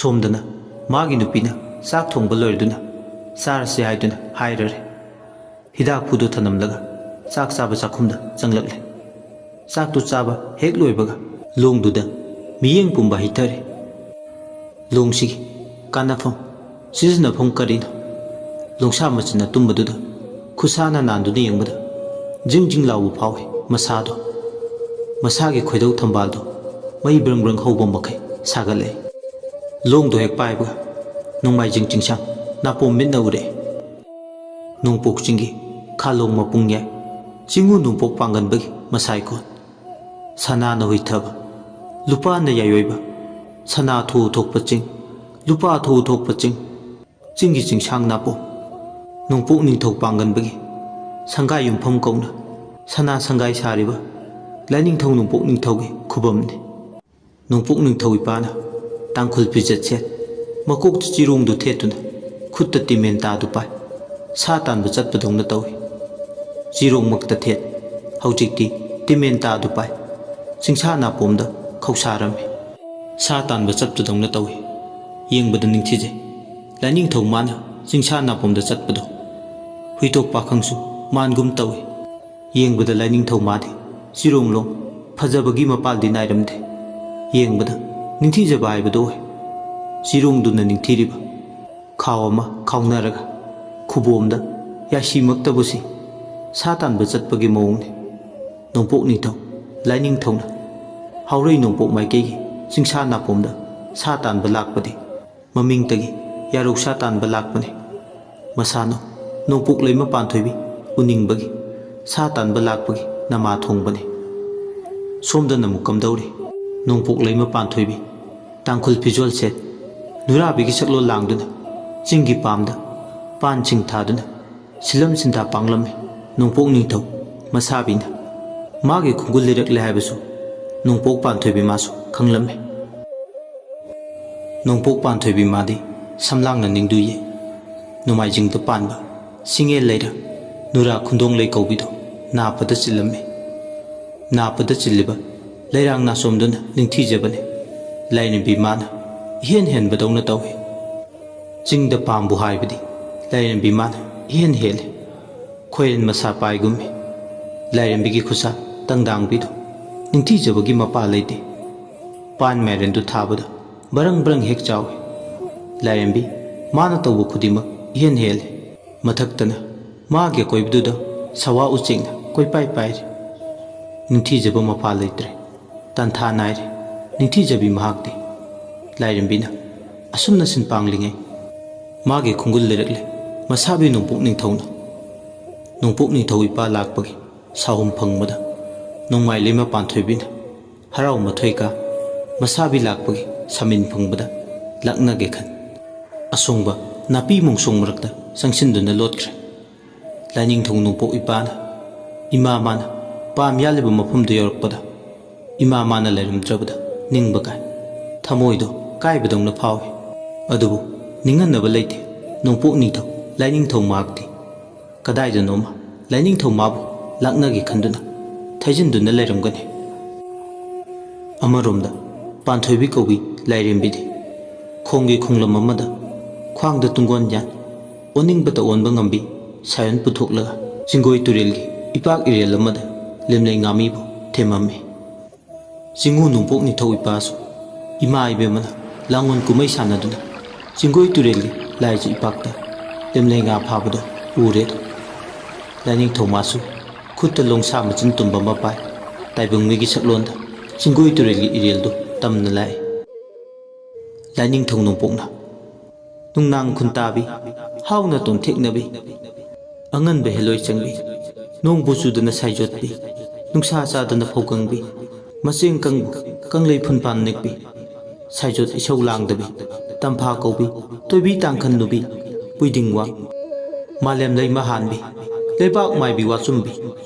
ꯁꯣꯝꯗꯅ ꯃꯥꯒꯤ ꯅꯨꯄꯤꯅ ꯆꯥꯛ ꯊꯣꯡꯕ ꯂꯣꯏꯔꯗꯨꯅ ꯆꯥꯔꯁꯤ ꯍꯥꯏꯗꯨꯅ ꯍꯥꯏꯔꯔꯦ꯫ ꯍꯤꯗꯥꯛ ꯐꯨꯗꯨ ꯊꯅꯝꯂꯒ ꯆꯥꯛ ꯆꯥꯕ ꯆꯥꯛꯈꯨꯝꯗ ꯆꯪꯂꯛꯂꯦ꯫ ꯆꯥꯛꯇꯨ ꯆꯥꯕ ꯍꯦꯛ ꯂꯣꯏꯕꯒ ꯂꯣꯡꯗꯨꯗ ꯃꯤꯠꯌꯦꯡ ꯄꯨꯝꯕ ꯍꯩꯊꯔꯦ꯫ ꯂꯣꯡꯁꯤꯒꯤ ꯀꯥꯟꯅꯐꯝ, ꯁꯤꯖꯤꯟꯅꯐꯝ ꯀꯔꯤꯅꯣ? ꯂꯣꯡꯁꯥ ꯃꯆꯤꯟꯅ ꯇꯨꯝꯕꯗꯨꯗ ꯈꯨꯠꯁꯥꯅ ꯅꯥꯟꯗꯨꯅ ꯌꯦꯡꯕꯗ ꯖꯤꯡ ꯖꯤꯡ ꯂꯥꯎꯕ ꯐꯥꯎꯏ ꯃꯁꯥꯗꯣ꯫ ꯃꯁꯥꯒꯤ ꯈꯣꯏꯗꯧ ꯊꯝꯕꯥꯜꯗꯣ ꯃꯩ ꯕ꯭ꯔꯪ ꯕ꯭ꯔꯪ ꯍꯧꯕ ꯃꯈꯩ ꯁꯥꯒꯠꯂꯛꯏ꯫ ꯂꯣꯡꯗꯣ ꯍꯦꯛ ꯄꯥꯏꯕꯒ ꯅꯣꯡꯃꯥꯏꯖꯤꯡ ꯆꯤꯡꯁꯥꯡ ꯅꯥꯄꯣꯝ ꯃꯤꯠꯅ ꯎꯔꯛꯏ꯫ ꯅꯣꯡꯄꯣꯛ ꯆꯤꯡꯒꯤ ꯈꯥꯂꯣꯡ ꯃꯄꯨꯡ ꯌꯥꯏ꯫ ꯆꯤꯡꯉꯨ ꯅꯣꯡꯄꯣꯛ ꯄꯥꯡꯒꯟꯕꯒꯤ ꯃꯁꯥꯏꯀꯣꯟ꯫ ꯁꯅꯥꯅ ꯍꯨꯏꯊꯕ, ꯂꯨꯄꯥꯅ ꯌꯥꯏꯑꯣꯏꯕ, ꯁꯅꯥ ꯊꯣꯛꯎ ꯊꯣꯛꯄ ꯆꯤꯡ, ꯂꯨꯄꯥ ꯊꯣꯛꯎ ꯊꯣꯛꯄ ꯆꯤꯡ, ꯆꯤꯡꯒꯤ ꯆꯤꯡꯁꯥꯡ ꯅꯥꯄꯣꯝ, ꯅꯣꯡꯄꯣꯛ ꯅꯤꯡꯊꯧ ꯄꯥꯡꯒꯟꯕꯒꯤ ꯁꯪꯒꯥꯏ ꯌꯨꯝꯐꯝ ꯀꯧꯅ ꯁꯅꯥ ꯁꯪꯒꯥꯏ ꯁꯥꯔꯤꯕ ꯂꯥꯏꯅꯤꯡꯊꯧ ꯅꯣꯡꯄꯣꯛ ꯅꯤꯡꯊꯧꯒꯤ ꯈꯨꯕꯝꯅꯤ꯫ ꯅꯣꯡꯄꯣꯛ ꯅꯤꯡꯊꯧ ꯏꯄꯥꯅ ꯇꯥꯡꯈꯨꯜ ꯐꯤꯖꯦꯠ ꯁꯦꯠ, ꯃꯀꯣꯛꯇ ꯆꯤꯔꯣꯡꯗꯨ ꯊꯦꯠꯇꯨꯅ ꯈꯨꯠꯇ ꯇꯤꯃꯦꯟ ꯇꯥꯗꯨ ꯄꯥꯏ꯫ ꯁꯥ ꯇꯥꯟꯕ ꯆꯠꯄꯗꯧꯅ ꯇꯧꯏ꯫ ꯆꯤꯔꯣꯡꯃꯛꯇ ꯊꯦꯠ, ꯍꯧꯖꯤꯛꯇꯤ ꯇꯤꯃꯦꯟ ꯇꯥꯗꯨ ꯄꯥꯏ꯫ ꯆꯤꯡꯁꯥ ꯅꯥꯄꯣꯝꯗ ꯈꯧꯁꯥꯔꯝꯃꯤ꯫ ꯁꯥ ꯇꯥꯟꯕ ꯆꯠꯄꯗꯧꯅ ꯇꯧꯏ꯫ ꯌꯦꯡꯕꯗ ꯅꯤꯡꯊꯤꯖꯩ꯫ ꯂꯥꯏꯅꯤꯡꯊꯧ ꯃꯥꯅ ꯆꯤꯡꯁꯥ ꯅꯥꯄꯣꯝꯗ ꯆꯠꯄꯗꯣ ꯍꯨꯏꯊꯣꯛ ꯄꯥꯈꯪꯁꯨ ꯃꯥꯟꯒꯨꯝ ꯇꯧꯏ꯫ ꯌꯦꯡꯕꯗ ꯂꯥꯏꯅꯤꯡꯊꯧ ꯃꯥꯗꯤ ꯆꯤꯔꯣꯡꯂꯣꯡ ꯐꯖꯕꯒꯤ ꯃꯄꯥꯜꯗꯤ ꯅꯥꯏꯔꯝꯗꯦ꯫ ꯌꯦꯡꯕꯗ ꯅꯤꯡꯊꯤꯖꯕ ꯍꯥꯏꯕꯗꯨ ꯑꯣꯏ꯫ ꯆꯤꯔꯣꯡꯗꯨꯅ ꯅꯤꯡꯊꯤꯔꯤꯕ ꯈꯥꯎ ꯑꯃ ꯈꯥꯎꯅꯔꯒ ꯈꯨꯕꯣꯝꯗ ꯌꯥꯏꯁꯤꯃꯛꯇꯕꯨ ꯁꯤ ꯁꯥ ꯇꯥꯟꯕ ꯆꯠꯄꯒꯤ ꯃꯑꯣꯡꯅꯤ꯫ ꯅꯣꯡꯄꯣꯛ ꯅꯤꯡꯊꯧ ꯂꯥꯏꯅꯤꯡꯊꯧꯅ ꯍꯥꯎꯔꯩ ꯅꯣꯡꯄꯣꯛ ꯃꯥꯏꯀꯩꯒꯤ ꯆꯤꯡꯁꯥ ꯅꯥꯄꯣꯝꯗ ꯁꯥ ꯇꯥꯟꯕ ꯂꯥꯛꯄꯗꯤ ꯃꯃꯤꯡꯇꯒꯤ ꯌꯥꯔꯧ ꯁꯥ ꯇꯥꯟꯕ ꯂꯥꯛꯄꯅꯤ꯫ ꯃꯁꯥꯅ ꯅꯣꯡꯄꯣꯛ ꯂꯩꯃ ꯄꯥꯟꯊꯣꯏꯕꯤ ꯎꯅꯤꯡꯕꯒꯤ ꯁꯥ ꯇꯥꯟꯕ ꯂꯥꯛꯄꯒꯤ ꯅꯃꯥ ꯊꯣꯡꯕꯅꯤ꯫ ꯁꯣꯝꯗꯅ ꯑꯃꯨꯛ ꯀꯝꯗꯧꯔꯤ? ꯅꯣꯡꯄꯣꯛ ꯂꯩꯃ ꯄꯥꯟꯊꯣꯏꯕꯤ ꯇꯥꯡꯈꯨꯜ ꯐꯤꯖꯣꯜ ꯁꯦꯠ, ꯅꯨꯔꯥꯕꯤꯒꯤ ꯁꯛꯂꯣꯟ ꯂꯥꯡꯗꯨꯅ ꯆꯤꯡꯒꯤ ꯄꯥꯝꯗ ꯄꯥꯟꯁꯤꯡ ꯊꯥꯗꯨꯅ ꯁꯤꯜꯂꯝ ꯁꯤꯟꯊꯥ ꯄꯥꯡꯂꯝꯃꯤ꯫ ꯅꯣꯡꯄꯣꯛ ꯅꯤꯡꯊꯧ ꯃꯁꯥꯕꯤꯅ ꯃꯥꯒꯤ ꯈꯣꯡꯒꯨꯜ ꯂꯤꯔꯛꯂꯦ ꯍꯥꯏꯕꯁꯨ ꯅꯣꯡꯄꯣꯛ ꯄꯥꯟꯊꯣꯏꯕꯤ ꯃꯥꯁꯨ ꯈꯪꯂꯝꯃꯤ꯫ ꯅꯣꯡꯄꯣꯛ ꯄꯥꯟꯊꯣꯏꯕꯤ ꯃꯥꯗꯤ ꯁꯝꯂꯥꯡꯅ ꯅꯤꯡꯗꯨꯌꯦ꯫ ꯅꯣꯡꯃꯥꯏꯖꯤꯡꯗ ꯄꯥꯟꯕ ꯁꯤꯡꯉꯦꯜ ꯂꯩꯔ ꯅꯨꯔꯥ ꯈꯨꯟꯗꯣꯡ ꯂꯩ ꯀꯧꯕꯤꯗꯣ ꯅꯥꯞꯄꯗ ꯆꯤꯜꯂꯝꯃꯤ꯫ ꯅꯥꯞꯄꯗ ꯆꯤꯜꯂꯤꯕ ꯂꯩꯔꯥꯡ ꯅꯥꯆꯣꯝꯗꯨꯅ ꯅꯤꯡꯊꯤꯖꯕꯅꯤ꯫ ꯂꯥꯏꯔꯦꯝꯕꯤ ꯃꯥꯅ ꯏꯍꯦꯟ ꯍꯦꯟꯕꯗꯧꯅ ꯇꯧꯏ꯫ ꯆꯤꯡꯗ ꯄꯥꯝꯕꯨ ꯍꯥꯏꯕꯗꯤ ꯂꯥꯏꯔꯦꯝꯕꯤ ꯃꯥꯅ ꯏꯍꯦꯟ ꯍꯦꯜꯂꯤ꯫ ꯈꯣꯏꯔꯦꯟ ꯃꯁꯥ ꯄꯥꯏꯒꯨꯝꯃꯤ꯫ ꯂꯥꯏꯔꯦꯝꯕꯤꯒꯤ ꯈꯨꯠꯁꯥ ꯇꯪꯗꯥꯡꯕꯤꯗꯣ ꯅꯤꯡꯊꯤꯖꯕꯒꯤ ꯃꯄꯥ ꯂꯩꯇꯦ꯫ ꯄꯥꯟ ꯃꯥꯏꯔꯦꯟꯗꯨ ꯊꯥꯕꯗ ꯕꯔꯪ ꯕꯔꯪ ꯍꯦꯛ ꯆꯥꯎꯏ꯫ ꯂꯥꯏꯔꯦꯝꯕꯤ ꯃꯥꯅ ꯇꯧꯕ ꯈꯨꯗꯤꯡꯃꯛ ꯏꯍꯦꯟ ꯍꯦꯜꯂꯤ꯫ ꯃꯊꯛꯇꯅ ꯃꯥꯒꯤ ꯑꯀꯣꯏꯕꯗꯨꯗ ꯁꯋꯥ ꯎꯆꯦꯛꯅ ꯀꯣꯏꯄꯥꯏ ꯄꯥꯏꯔꯤ꯫ ꯅꯤꯡꯊꯤꯖꯕ ꯃꯄꯥ ꯂꯩꯇ꯭ꯔꯦ꯫ ꯇꯟꯊꯥ ꯅꯥꯏꯔꯦ꯫ ꯅꯤꯡꯊꯤꯖꯕꯤ ꯃꯍꯥꯛꯇꯤ꯫ ꯂꯥꯏꯔꯦꯝꯕꯤꯅ ꯑꯁꯨꯝꯅ ꯁꯤꯟ ꯄꯥꯡꯂꯤꯉꯩ ꯃꯥꯒꯤ ꯈꯣꯡꯒꯨꯜ ꯂꯩꯔꯛꯂꯦ ꯃꯁꯥꯕꯤ ꯅꯣꯡꯄꯣꯛ ꯅꯤꯡꯊꯧꯅ꯫ ꯅꯣꯡꯄꯣꯛ ꯅꯤꯡꯊꯧ ꯏꯄꯥ ꯂꯥꯛꯄꯒꯤ ꯁꯥꯍꯨꯝ ꯐꯪꯕꯗ ꯅꯣꯡꯃꯥꯏ ꯂꯩꯃ ꯄꯥꯟꯊꯣꯏꯕꯤꯅ ꯍꯔꯥꯎ ꯃꯊꯣꯏ ꯀꯥ꯫ ꯃꯁꯥꯕꯤ ꯂꯥꯛꯄꯒꯤ ꯁꯃꯤꯟ ꯐꯪꯕꯗ ꯂꯛꯅꯒꯦ ꯈꯟ ꯑꯁꯣꯡꯕ ꯅꯥꯄꯤ ꯃꯣꯡꯁꯣꯡ ꯃꯔꯛꯇ ꯆꯪꯁꯤꯟꯗꯨꯅ ꯂꯣꯠꯈ꯭ꯔꯦ꯫ ꯂꯥꯏꯅꯤꯡꯊꯧ ꯅꯣꯡꯄꯣꯛ ꯏꯄꯥꯅ ꯏꯃꯥ ꯃꯥꯅ ꯄꯥꯝ ꯌꯥꯜꯂꯤꯕ ꯃꯐꯝꯗꯨ ꯌꯧꯔꯛꯄꯗ ꯏꯃꯥ ꯃꯥꯅ ꯂꯩꯔꯝꯗ꯭ꯔꯕꯗ ꯅꯤꯡꯕ ꯀꯥꯏ꯫ ꯊꯃꯣꯏꯗꯣ ꯀꯥꯏꯕꯗꯧꯅ ꯐꯥꯎꯏ꯫ ꯑꯗꯨꯕꯨ ꯅꯤꯡꯍꯟꯅꯕ ꯂꯩꯇꯦ꯫ ꯅꯣꯡꯄꯣꯛ ꯅꯤꯡꯊꯧ ꯂꯥꯏꯅꯤꯡꯊꯧ ꯃꯍꯥꯛꯇꯤ ꯀꯗꯥꯏꯗꯅꯣꯃ ꯂꯥꯏꯅꯤꯡꯊꯧ ꯃꯥꯕꯨ ꯂꯥꯛꯅꯒꯦ ꯈꯟꯗꯨꯅ ꯊꯩꯖꯤꯟꯗꯨꯅ ꯂꯩꯔꯝꯒꯅꯤ꯫ ꯑꯃꯔꯣꯝꯗ ꯄꯥꯟꯊꯣꯏꯕꯤ ꯀꯧꯕꯤ ꯂꯥꯏꯔꯦꯝꯕꯤꯗꯤ ꯈꯣꯡꯒꯤ ꯈꯣꯡꯂꯝ ꯑꯃꯗ ꯈ꯭ꯋꯥꯡꯗ ꯇꯨꯡꯒꯣꯟ ꯌꯥꯟ ꯑꯣꯟꯅꯤꯡꯕꯇ ꯑꯣꯟꯕ ꯉꯝꯕꯤ ꯁꯥꯌꯣꯟ ꯄꯨꯊꯣꯛꯂꯒ ꯆꯤꯡꯒꯣꯏ ꯇꯨꯔꯦꯜꯒꯤ ꯏꯄꯥꯛ ꯏꯔꯦꯜ ꯑꯃꯗ ꯂꯦꯝꯂꯩ ꯉꯥꯃꯤꯕꯨ ꯊꯦꯝꯃꯝꯃꯤ꯫ ꯆꯤꯡꯉꯨ ꯅꯣꯡꯄꯣꯛ ꯅꯤꯡꯊꯧ ꯏꯄꯥꯁꯨ ꯏꯃꯥ ꯏꯕꯦꯝꯃꯅ ꯂꯥꯡꯑꯣꯟ ꯀꯨꯝꯍꯩ ꯁꯥꯟꯅꯗꯨꯅ ꯆꯤꯡꯒꯣꯏ ꯇꯨꯔꯦꯜꯒꯤ ꯂꯥꯏꯖ ꯏꯄꯥꯛꯇ ꯂꯦꯝꯂꯩ ꯉꯥ ꯐꯥꯕꯗꯣ ꯎꯔꯦ꯫ ꯂꯥꯏꯅꯤꯡꯊꯧ ꯃꯥꯁꯨ ꯈꯨꯠꯇ ꯂꯣꯡꯁꯥ ꯃꯆꯤꯟ ꯇꯨꯝꯕ ꯑꯃ ꯄꯥꯏ ꯇꯥꯏꯕꯪ ꯃꯤꯒꯤ ꯁꯛꯂꯣꯟꯗ ꯆꯤꯡꯒꯣꯏ ꯇꯨꯔꯦꯜꯒꯤ ꯏꯔꯦꯜꯗꯨ ꯇꯝꯅ ꯂꯥꯛꯏ꯫ ꯂꯥꯏꯅꯤꯡꯊꯧ ꯅꯣꯡꯄꯣꯛꯅ ꯅꯨꯡꯅꯥꯡ ꯈꯨꯟꯇꯥꯕꯤ ꯍꯥꯎꯅ ꯇꯣꯟꯊꯦꯛꯅꯕꯤ ꯑꯉꯟꯕ ꯍꯦꯂꯣꯏ ꯆꯪꯕꯤ ꯅꯣꯡꯕꯨ ꯆꯨꯗꯅ ꯁꯥꯏꯖꯣꯠꯄꯤ ꯅꯨꯡꯁꯥ ꯆꯥꯗꯅ ꯐꯧꯒꯪꯕꯤ ꯃꯆꯦꯡ ꯀꯪꯕꯨ ꯀꯪꯂꯩ ꯐꯨꯟꯄꯥꯟ ꯅꯤꯛꯄꯤ ꯁꯥꯏꯖꯣꯠ ꯏꯁꯧ ꯂꯥꯡꯗꯕꯤ ꯇꯝꯐꯥ ꯀꯧꯕꯤ ꯇꯣꯏꯕꯤ ꯇꯥꯡꯈꯟ ꯅꯨꯕꯤ ꯄꯨꯏꯗꯤꯡ ꯋꯥꯡ ꯃꯥꯂꯦꯝ ꯂꯩꯃ ꯍꯥꯟꯕꯤ ꯂꯩꯕꯥꯛ ꯃꯥꯏꯕꯤ ꯋꯥꯆꯨꯝꯕꯤ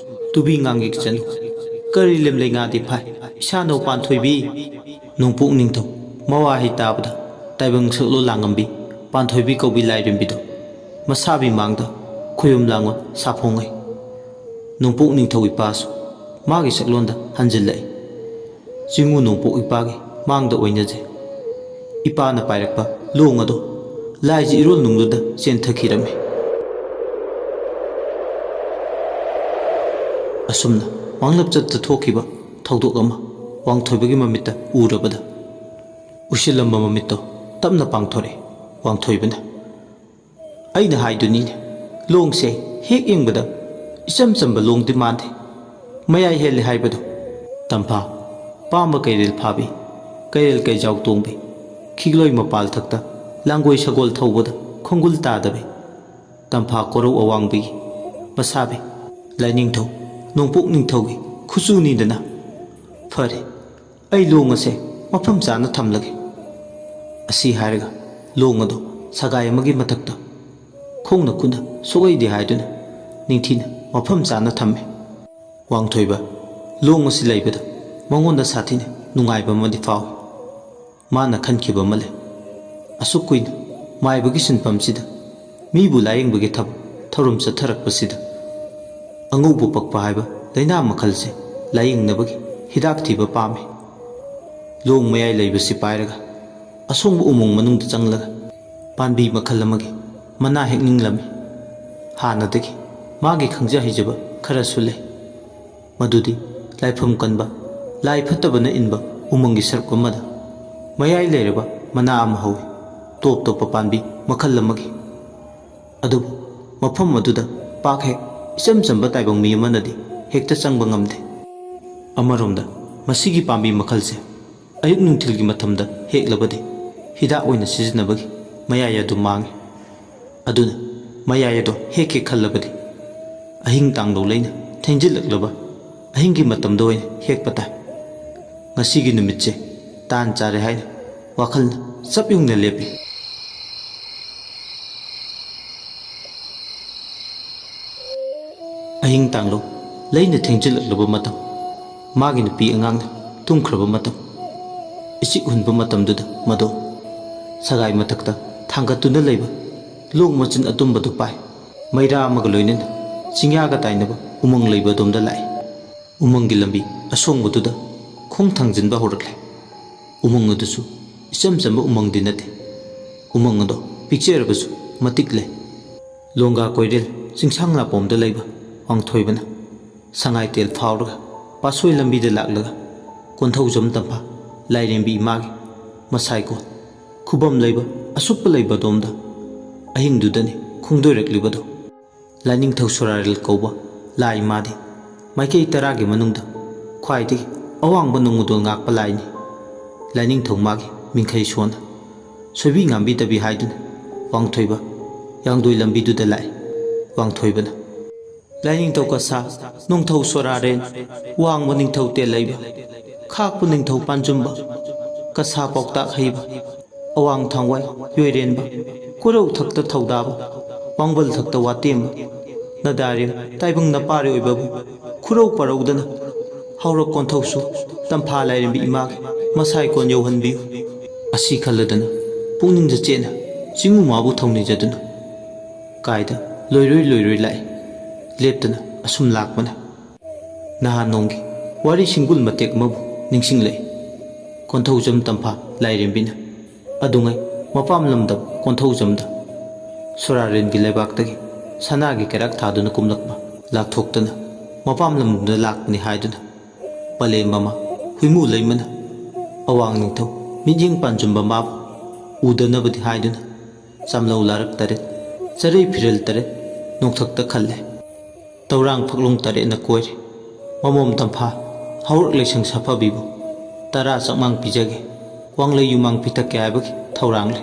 ꯇꯨꯕꯤ ꯉꯥꯡꯉꯤꯛ ꯆꯅꯨ ꯀꯔꯤ ꯂꯦꯝꯂꯩ ꯉꯥꯗꯤ ꯐꯥꯏ ꯏꯁꯥꯅꯧ ꯄꯥꯟꯊꯣꯏꯕꯤ ꯅꯣꯡꯄꯣꯛ ꯅꯤꯡꯊꯧ ꯃꯋꯥꯍꯩ ꯇꯥꯕꯗ ꯇꯥꯏꯕꯪ ꯁꯛꯂꯣꯟ ꯂꯥꯡꯉꯝꯕꯤ ꯄꯥꯟꯊꯣꯏꯕꯤ ꯀꯧꯕꯤ ꯂꯥꯏꯔꯦꯝꯕꯤꯗꯣ ꯃꯁꯥꯕꯤ ꯃꯥꯡꯗ ꯈꯨꯌꯨꯝ ꯂꯥꯡꯉꯣꯟ ꯁꯥꯐꯣꯡꯉꯩ꯫ ꯅꯣꯡꯄꯣꯛ ꯅꯤꯡꯊꯧ ꯏꯄꯥꯁꯨ ꯃꯥꯒꯤ ꯁꯛꯂꯣꯟꯗ ꯍꯟꯖꯤꯜꯂꯛꯏ꯫ ꯆꯤꯡꯉꯨ ꯅꯣꯡꯄꯣꯛ ꯏꯄꯥꯒꯤ ꯃꯥꯡꯗ ꯑꯣꯏꯅꯖꯩ꯫ ꯏꯄꯥꯅ ꯄꯥꯏꯔꯛꯄ ꯂꯣꯡ ꯑꯗꯣ ꯂꯥꯏꯖ ꯏꯔꯣꯜ ꯅꯨꯡꯗꯨꯗ ꯆꯦꯟꯊꯈꯤꯔꯝꯃꯤ꯫ ꯑꯁꯨꯝꯅ ꯃꯥꯡꯂꯞ ꯆꯠꯇ ꯊꯣꯛꯈꯤꯕ ꯊꯧꯗꯣꯛ ꯑꯃ ꯋꯥꯡꯊꯣꯏꯕꯒꯤ ꯃꯃꯤꯠꯇ ꯎꯔꯕꯗ, ꯎꯁꯤꯜꯂꯝꯕ ꯃꯃꯤꯠꯇꯣ ꯇꯞꯅ ꯄꯥꯡꯊꯣꯔꯛꯏ ꯋꯥꯡꯊꯣꯏꯕꯅ꯫ "ꯑꯩꯅ ꯍꯥꯏꯗꯨꯅꯤꯅꯦ, ꯂꯣꯡꯁꯦ ꯍꯦꯛ ꯌꯦꯡꯕꯗ ꯏꯆꯝ ꯆꯝꯕ ꯂꯣꯡꯗꯤ ꯃꯥꯟꯗꯦ, ꯃꯌꯥꯏ ꯍꯦꯜꯂꯦ ꯍꯥꯏꯕꯗꯣ꯫ ꯇꯝꯐꯥ, ꯄꯥꯝꯕ ꯀꯩꯔꯦꯜ ꯐꯥꯕꯤ, ꯀꯩꯔꯦꯜ ꯀꯩꯖꯥꯎ ꯇꯣꯡꯕꯤ, ꯈꯤꯒꯂꯣꯏ ꯃꯄꯥꯜ ꯊꯛꯇ ꯂꯥꯡꯒꯣꯏ ꯁꯒꯣꯜ ꯊꯧꯕꯗ ꯈꯣꯡꯒꯨꯜ ꯇꯥꯗꯕꯤ, ꯇꯝꯐꯥ ꯀꯣꯔꯧ ꯑꯋꯥꯡꯕꯤꯒꯤ ꯃꯁꯥꯕꯤ, ꯂꯥꯏꯅꯤꯡꯊꯧ ꯅꯣꯡꯄꯣꯛ ꯅꯤꯡꯊꯧꯒꯤ ꯈꯨꯆꯨꯅꯤꯗꯅ꯫ ꯐꯔꯦ, ꯑꯩ ꯂꯣꯡ ꯑꯁꯦ ꯃꯐꯝ ꯆꯥꯅ ꯊꯝꯂꯒꯦ"꯫ ꯑꯁꯤ ꯍꯥꯏꯔꯒ ꯂꯣꯡ ꯑꯗꯨ ꯁꯒꯥꯏ ꯑꯃꯒꯤ ꯃꯊꯛꯇ ꯈꯣꯡꯅ ꯈꯨꯠꯅ ꯁꯣꯛꯂꯩꯗꯦ ꯍꯥꯏꯗꯨꯅ ꯅꯤꯡꯊꯤꯅ ꯃꯐꯝ ꯆꯥꯅ ꯊꯝꯃꯤ꯫ ꯋꯥꯡꯊꯣꯏꯕ ꯂꯣꯡ ꯑꯁꯤ ꯂꯩꯕꯗ ꯃꯉꯣꯟꯗ ꯁꯥꯊꯤꯅ ꯅꯨꯡꯉꯥꯏꯕ ꯑꯃꯗꯤ ꯐꯥꯎꯏ꯫ ꯃꯥꯅ ꯈꯟꯈꯤꯕ ꯑꯃ ꯂꯩ꯫ ꯑꯁꯨꯛ ꯀꯨꯏꯅ ꯃꯥꯏꯕꯒꯤ ꯁꯤꯟꯐꯝꯁꯤꯗ, ꯃꯤꯕꯨ ꯂꯥꯌꯦꯡꯕꯒꯤ ꯊꯕꯛ ꯊꯧꯔꯝ ꯆꯠꯊꯔꯛꯄꯁꯤꯗ, ꯑꯉꯧꯕ ꯄꯛꯄ ꯍꯥꯏꯕ ꯂꯥꯏꯅꯥ ꯃꯈꯜꯁꯦ ꯂꯥꯌꯦꯡꯅꯕꯒꯤ ꯍꯤꯗꯥꯛ ꯊꯤꯕ ꯄꯥꯝꯃꯤ꯫ ꯂꯣꯡ ꯃꯌꯥꯏ ꯂꯩꯕꯁꯤ ꯄꯥꯏꯔꯒ ꯑꯁꯣꯡꯕ ꯎꯃꯪ ꯃꯅꯨꯡꯗ ꯆꯪꯂꯒ ꯄꯥꯝꯕꯤ ꯃꯈꯜ ꯑꯃꯒꯤ ꯃꯅꯥ ꯍꯦꯛꯅꯤꯡꯂꯝꯃꯤ꯫ ꯍꯥꯟꯅꯗꯒꯤ ꯃꯥꯒꯤ ꯈꯪꯖ ꯍꯩꯖꯕ ꯈꯔꯁꯨ ꯂꯩ꯫ ꯃꯗꯨꯗꯤ ꯂꯥꯏꯐꯝ ꯀꯟꯕ, ꯂꯥꯏ ꯐꯠꯇꯕꯅ ꯏꯟꯕ ꯎꯃꯪꯒꯤ ꯁꯔꯨꯛ ꯑꯃꯗ ꯃꯌꯥꯏ ꯂꯩꯔꯕ ꯃꯅꯥ ꯑꯃ ꯍꯧꯏ, ꯇꯣꯞ ꯇꯣꯞꯄ ꯄꯥꯝꯕꯤ ꯃꯈꯜ ꯑꯃꯒꯤ꯫ ꯑꯗꯨꯕꯨ ꯃꯐꯝ ꯑꯗꯨꯗ ꯄꯥꯛ ꯍꯦꯛ ꯏꯆꯝ ꯆꯝꯕ ꯇꯥꯏꯕꯪ ꯃꯤ ꯑꯃꯅꯗꯤ ꯍꯦꯛꯇ ꯆꯪꯕ ꯉꯝꯗꯦ꯫ ꯑꯃꯔꯣꯝꯗ ꯃꯁꯤꯒꯤ ꯄꯥꯝꯕꯤ ꯃꯈꯜꯁꯦ ꯑꯌꯨꯛ ꯅꯨꯡꯊꯤꯜꯒꯤ ꯃꯇꯝꯗ ꯍꯦꯛꯂꯕꯗꯤ ꯍꯤꯗꯥꯛ ꯑꯣꯏꯅ ꯁꯤꯖꯤꯟꯅꯕꯒꯤ ꯃꯌꯥꯏ ꯑꯗꯨ ꯃꯥꯡꯏ꯫ ꯑꯗꯨꯅ ꯃꯌꯥꯏ ꯑꯗꯣ ꯍꯦꯛꯀꯦ ꯈꯜꯂꯕꯗꯤ ꯑꯍꯤꯡ ꯇꯥꯡꯂꯧ ꯂꯩꯅ ꯊꯦꯡꯖꯤꯜꯂꯛꯂꯕ ꯑꯍꯤꯡꯒꯤ ꯃꯇꯝꯗ ꯑꯣꯏꯅ ꯍꯦꯛꯄ ꯇꯥꯏ꯫ ꯉꯁꯤꯒꯤ ꯅꯨꯃꯤꯠꯁꯦ ꯇꯥꯟ ꯆꯥꯔꯦ ꯍꯥꯏꯅ ꯋꯥꯈꯜꯅ ꯆꯞ ꯌꯨꯡꯅ ꯂꯦꯞꯄꯤ꯫ ꯑꯍꯤꯡ ꯇꯥꯡꯂꯧ ꯂꯩꯅ ꯊꯦꯡꯖꯤꯜꯂꯛꯂꯕ ꯃꯇꯝ, ꯃꯥꯒꯤ ꯅꯨꯄꯤ ꯑꯉꯥꯡꯅ ꯇꯨꯝꯈ꯭ꯔꯕ ꯃꯇꯝ, ꯏꯆꯤꯛ ꯍꯨꯟꯕ ꯃꯇꯝꯗꯨꯗ ꯃꯗꯣ ꯁꯒꯥꯏ ꯃꯊꯛꯇ ꯊꯥꯡꯒꯠꯇꯨꯅ ꯂꯩꯕ ꯂꯣꯡ ꯃꯆꯤꯟ ꯑꯇꯨꯝꯕꯗꯨ ꯄꯥꯏ꯫ ꯃꯩꯔꯥ ꯑꯃꯒ ꯂꯣꯏꯅꯅ ꯆꯤꯡꯌꯥꯒ ꯇꯥꯏꯅꯕ ꯎꯃꯪ ꯂꯩꯕ ꯑꯗꯣꯝꯗ ꯂꯥꯛꯏ꯫ ꯎꯃꯪꯒꯤ ꯂꯝꯕꯤ ꯑꯁꯣꯡꯕꯗꯨꯗ ꯈꯣꯡ ꯊꯥꯡꯖꯤꯟꯕ ꯍꯧꯔꯛꯂꯦ꯫ ꯎꯃꯪ ꯑꯗꯨꯁꯨ ꯏꯆꯝ ꯆꯝꯕ ꯎꯃꯪꯗꯤ ꯅꯠꯇꯦ꯫ ꯎꯃꯪ ꯑꯗꯣ ꯄꯤꯛꯆꯔꯕꯁꯨ ꯃꯇꯤꯛ ꯂꯩ꯫ ꯂꯣꯡꯒꯥ ꯀꯣꯏꯔꯦꯜ ꯆꯤꯡꯁꯥꯡ ꯂꯥꯄꯣꯝꯗ ꯂꯩꯕ ꯋꯥꯡꯊꯣꯏꯕꯅ ꯁꯉꯥꯏꯇꯦꯜ ꯐꯥꯎꯔꯒ ꯄꯥꯠꯁꯣꯏ ꯂꯝꯕꯤꯗ ꯂꯥꯛꯂꯒ ꯀꯣꯟꯊꯧꯖꯝ ꯇꯝꯐꯥ ꯂꯥꯏꯔꯦꯝꯕꯤ ꯏꯃꯥꯒꯤ ꯃꯁꯥꯏꯀꯣꯟ ꯈꯨꯕꯝ ꯂꯩꯕ ꯑꯁꯨꯞꯄ ꯂꯩꯕ ꯑꯗꯣꯝꯗ ꯑꯍꯤꯡꯗꯨꯗꯅꯤ ꯈꯣꯡꯗꯣꯏꯔꯛꯂꯤꯕꯗꯣ꯫ ꯂꯥꯏꯅꯤꯡꯊꯧ ꯁꯣꯔꯥꯔꯦꯜ ꯀꯧꯕ ꯂꯥꯏ ꯃꯥꯗꯤ ꯃꯥꯏꯀꯩ ꯇꯔꯥꯒꯤ ꯃꯅꯨꯡꯗ ꯈ꯭ꯋꯥꯏꯗꯒꯤ ꯑꯋꯥꯡꯕ ꯅꯣꯡꯃꯗꯣꯜ ꯉꯥꯛꯄ ꯂꯥꯏꯅꯤ꯫ ꯂꯥꯏꯅꯤꯡꯊꯧ ꯃꯥꯒꯤ ꯃꯤꯡꯈꯩ ꯁꯣꯟꯅ ꯁꯣꯏꯕꯤ ꯉꯥꯝꯕꯤꯗꯕꯤ ꯍꯥꯏꯗꯨꯅ ꯋꯥꯡꯊꯣꯏꯕ ꯌꯥꯡꯗꯣꯏ ꯂꯝꯕꯤꯗꯨꯗ ꯂꯥꯛꯏ꯫ ꯋꯥꯡꯊꯣꯏꯕꯅ ꯂꯥꯏꯅꯤꯡꯊꯧ ꯀꯁꯥ, ꯅꯣꯡꯊꯧ ꯁꯣꯔꯥꯔꯦꯟ, ꯋꯥꯡꯕ ꯅꯤꯡꯊꯧ ꯇꯦꯜꯂꯩꯕ, ꯈꯥꯛꯄ ꯅꯤꯡꯊꯧ ꯄꯥꯟꯖꯨꯝꯕ, ꯀꯁꯥ ꯄꯥꯎꯇꯥꯛ ꯍꯩꯕ, ꯑꯋꯥꯡ ꯊꯥꯡꯋꯥꯏ ꯌꯣꯏꯔꯦꯟꯕ, ꯀꯣꯔꯧ ꯊꯛꯇ ꯊꯧꯗꯥꯕ, ꯋꯥꯡꯕꯜ ꯊꯛꯇ ꯋꯥꯇꯦꯝꯕ, ꯅꯗꯥꯔꯦꯝ ꯇꯥꯏꯕꯪ ꯅꯄꯥꯔꯦ ꯑꯣꯏꯕꯕꯨ ꯈꯨꯔꯧ ꯄꯔꯧꯗꯅ ꯍꯧꯔꯛ ꯀꯣꯟꯊꯧꯁꯨ ꯇꯝꯐꯥ ꯂꯥꯏꯔꯦꯝꯕꯤ ꯏꯃꯥꯒꯤ ꯃꯁꯥꯏꯀꯣꯟ ꯌꯧꯍꯟꯕꯤꯌꯨ꯫ ꯑꯁꯤ ꯈꯜꯂꯗꯅ ꯄꯨꯛꯅꯤꯡꯗ ꯆꯦꯠꯅ ꯆꯤꯡꯉꯨ ꯃꯥꯕꯨ ꯊꯧꯅꯤꯖꯗꯨꯅ ꯀꯥꯏꯗ ꯂꯣꯏꯔꯣꯏ ꯂꯣꯏꯔꯣꯏ ꯂꯥꯛꯏ꯫ ꯂꯦꯞꯇꯅ ꯑꯁꯨꯝ ꯂꯥꯛꯄꯅ ꯅꯍꯥꯟ ꯅꯣꯡꯒꯤ ꯋꯥꯔꯤ ꯁꯤꯡꯒꯨꯜ ꯃꯇꯦꯛ ꯑꯃꯕꯨ ꯅꯤꯡꯁꯤꯡꯂꯛꯏ꯫ ꯀꯣꯟꯊꯧꯖꯝ ꯇꯝꯐꯥ ꯂꯥꯏꯔꯦꯝꯕꯤꯅ ꯑꯗꯨꯉꯩ ꯃꯄꯥꯝ ꯂꯝꯗꯝ ꯀꯣꯟꯊꯧꯖꯝꯗ ꯁꯣꯔꯥꯔꯦꯟꯒꯤ ꯂꯩꯕꯥꯛꯇꯒꯤ ꯁꯅꯥꯒꯤ ꯀꯩꯔꯥꯛ ꯊꯥꯗꯨꯅ ꯀꯨꯝꯂꯛꯄ ꯂꯥꯛꯊꯣꯛꯇꯅ ꯃꯄꯥꯝ ꯂꯝꯗꯝꯗ ꯂꯥꯛꯄꯅꯤ ꯍꯥꯏꯗꯨꯅ ꯄꯂꯦꯝ ꯃꯃꯥ ꯍꯨꯏꯃꯨ ꯂꯩꯃꯅ ꯑꯋꯥꯡ ꯅꯤꯡꯊꯧ ꯃꯤꯠꯌꯦꯡ ꯄꯥꯟꯖꯨꯝꯕ ꯃꯥꯕꯨ ꯎꯗꯅꯕꯗꯤ ꯍꯥꯏꯗꯨꯅ ꯆꯥꯝꯂꯧ ꯂꯥꯔꯛ ꯇꯔꯦꯠ, ꯆꯔꯩ ꯐꯤꯔꯦꯜ ꯇꯔꯦꯠ ꯅꯣꯡꯊꯛꯇ ꯈꯜꯂꯦ꯫ ꯇꯧꯔꯥꯡ ꯐꯛꯂꯣꯡ ꯇꯔꯦꯠꯅ ꯀꯣꯏꯔꯦ꯫ ꯃꯃꯣꯝ ꯇꯝꯐꯥ ꯍꯧꯔꯛ ꯂꯩꯁꯪ ꯁꯥꯐꯕꯤꯕꯨ ꯇꯔꯥ ꯆꯥꯛꯃꯥꯡ ꯄꯤꯖꯒꯦ꯫ ꯋꯥꯡꯂꯩ ꯌꯨꯃꯥꯡ ꯄꯤꯊꯛꯀꯦ ꯍꯥꯏꯕꯒꯤ ꯊꯧꯔꯥꯡꯂꯦ꯫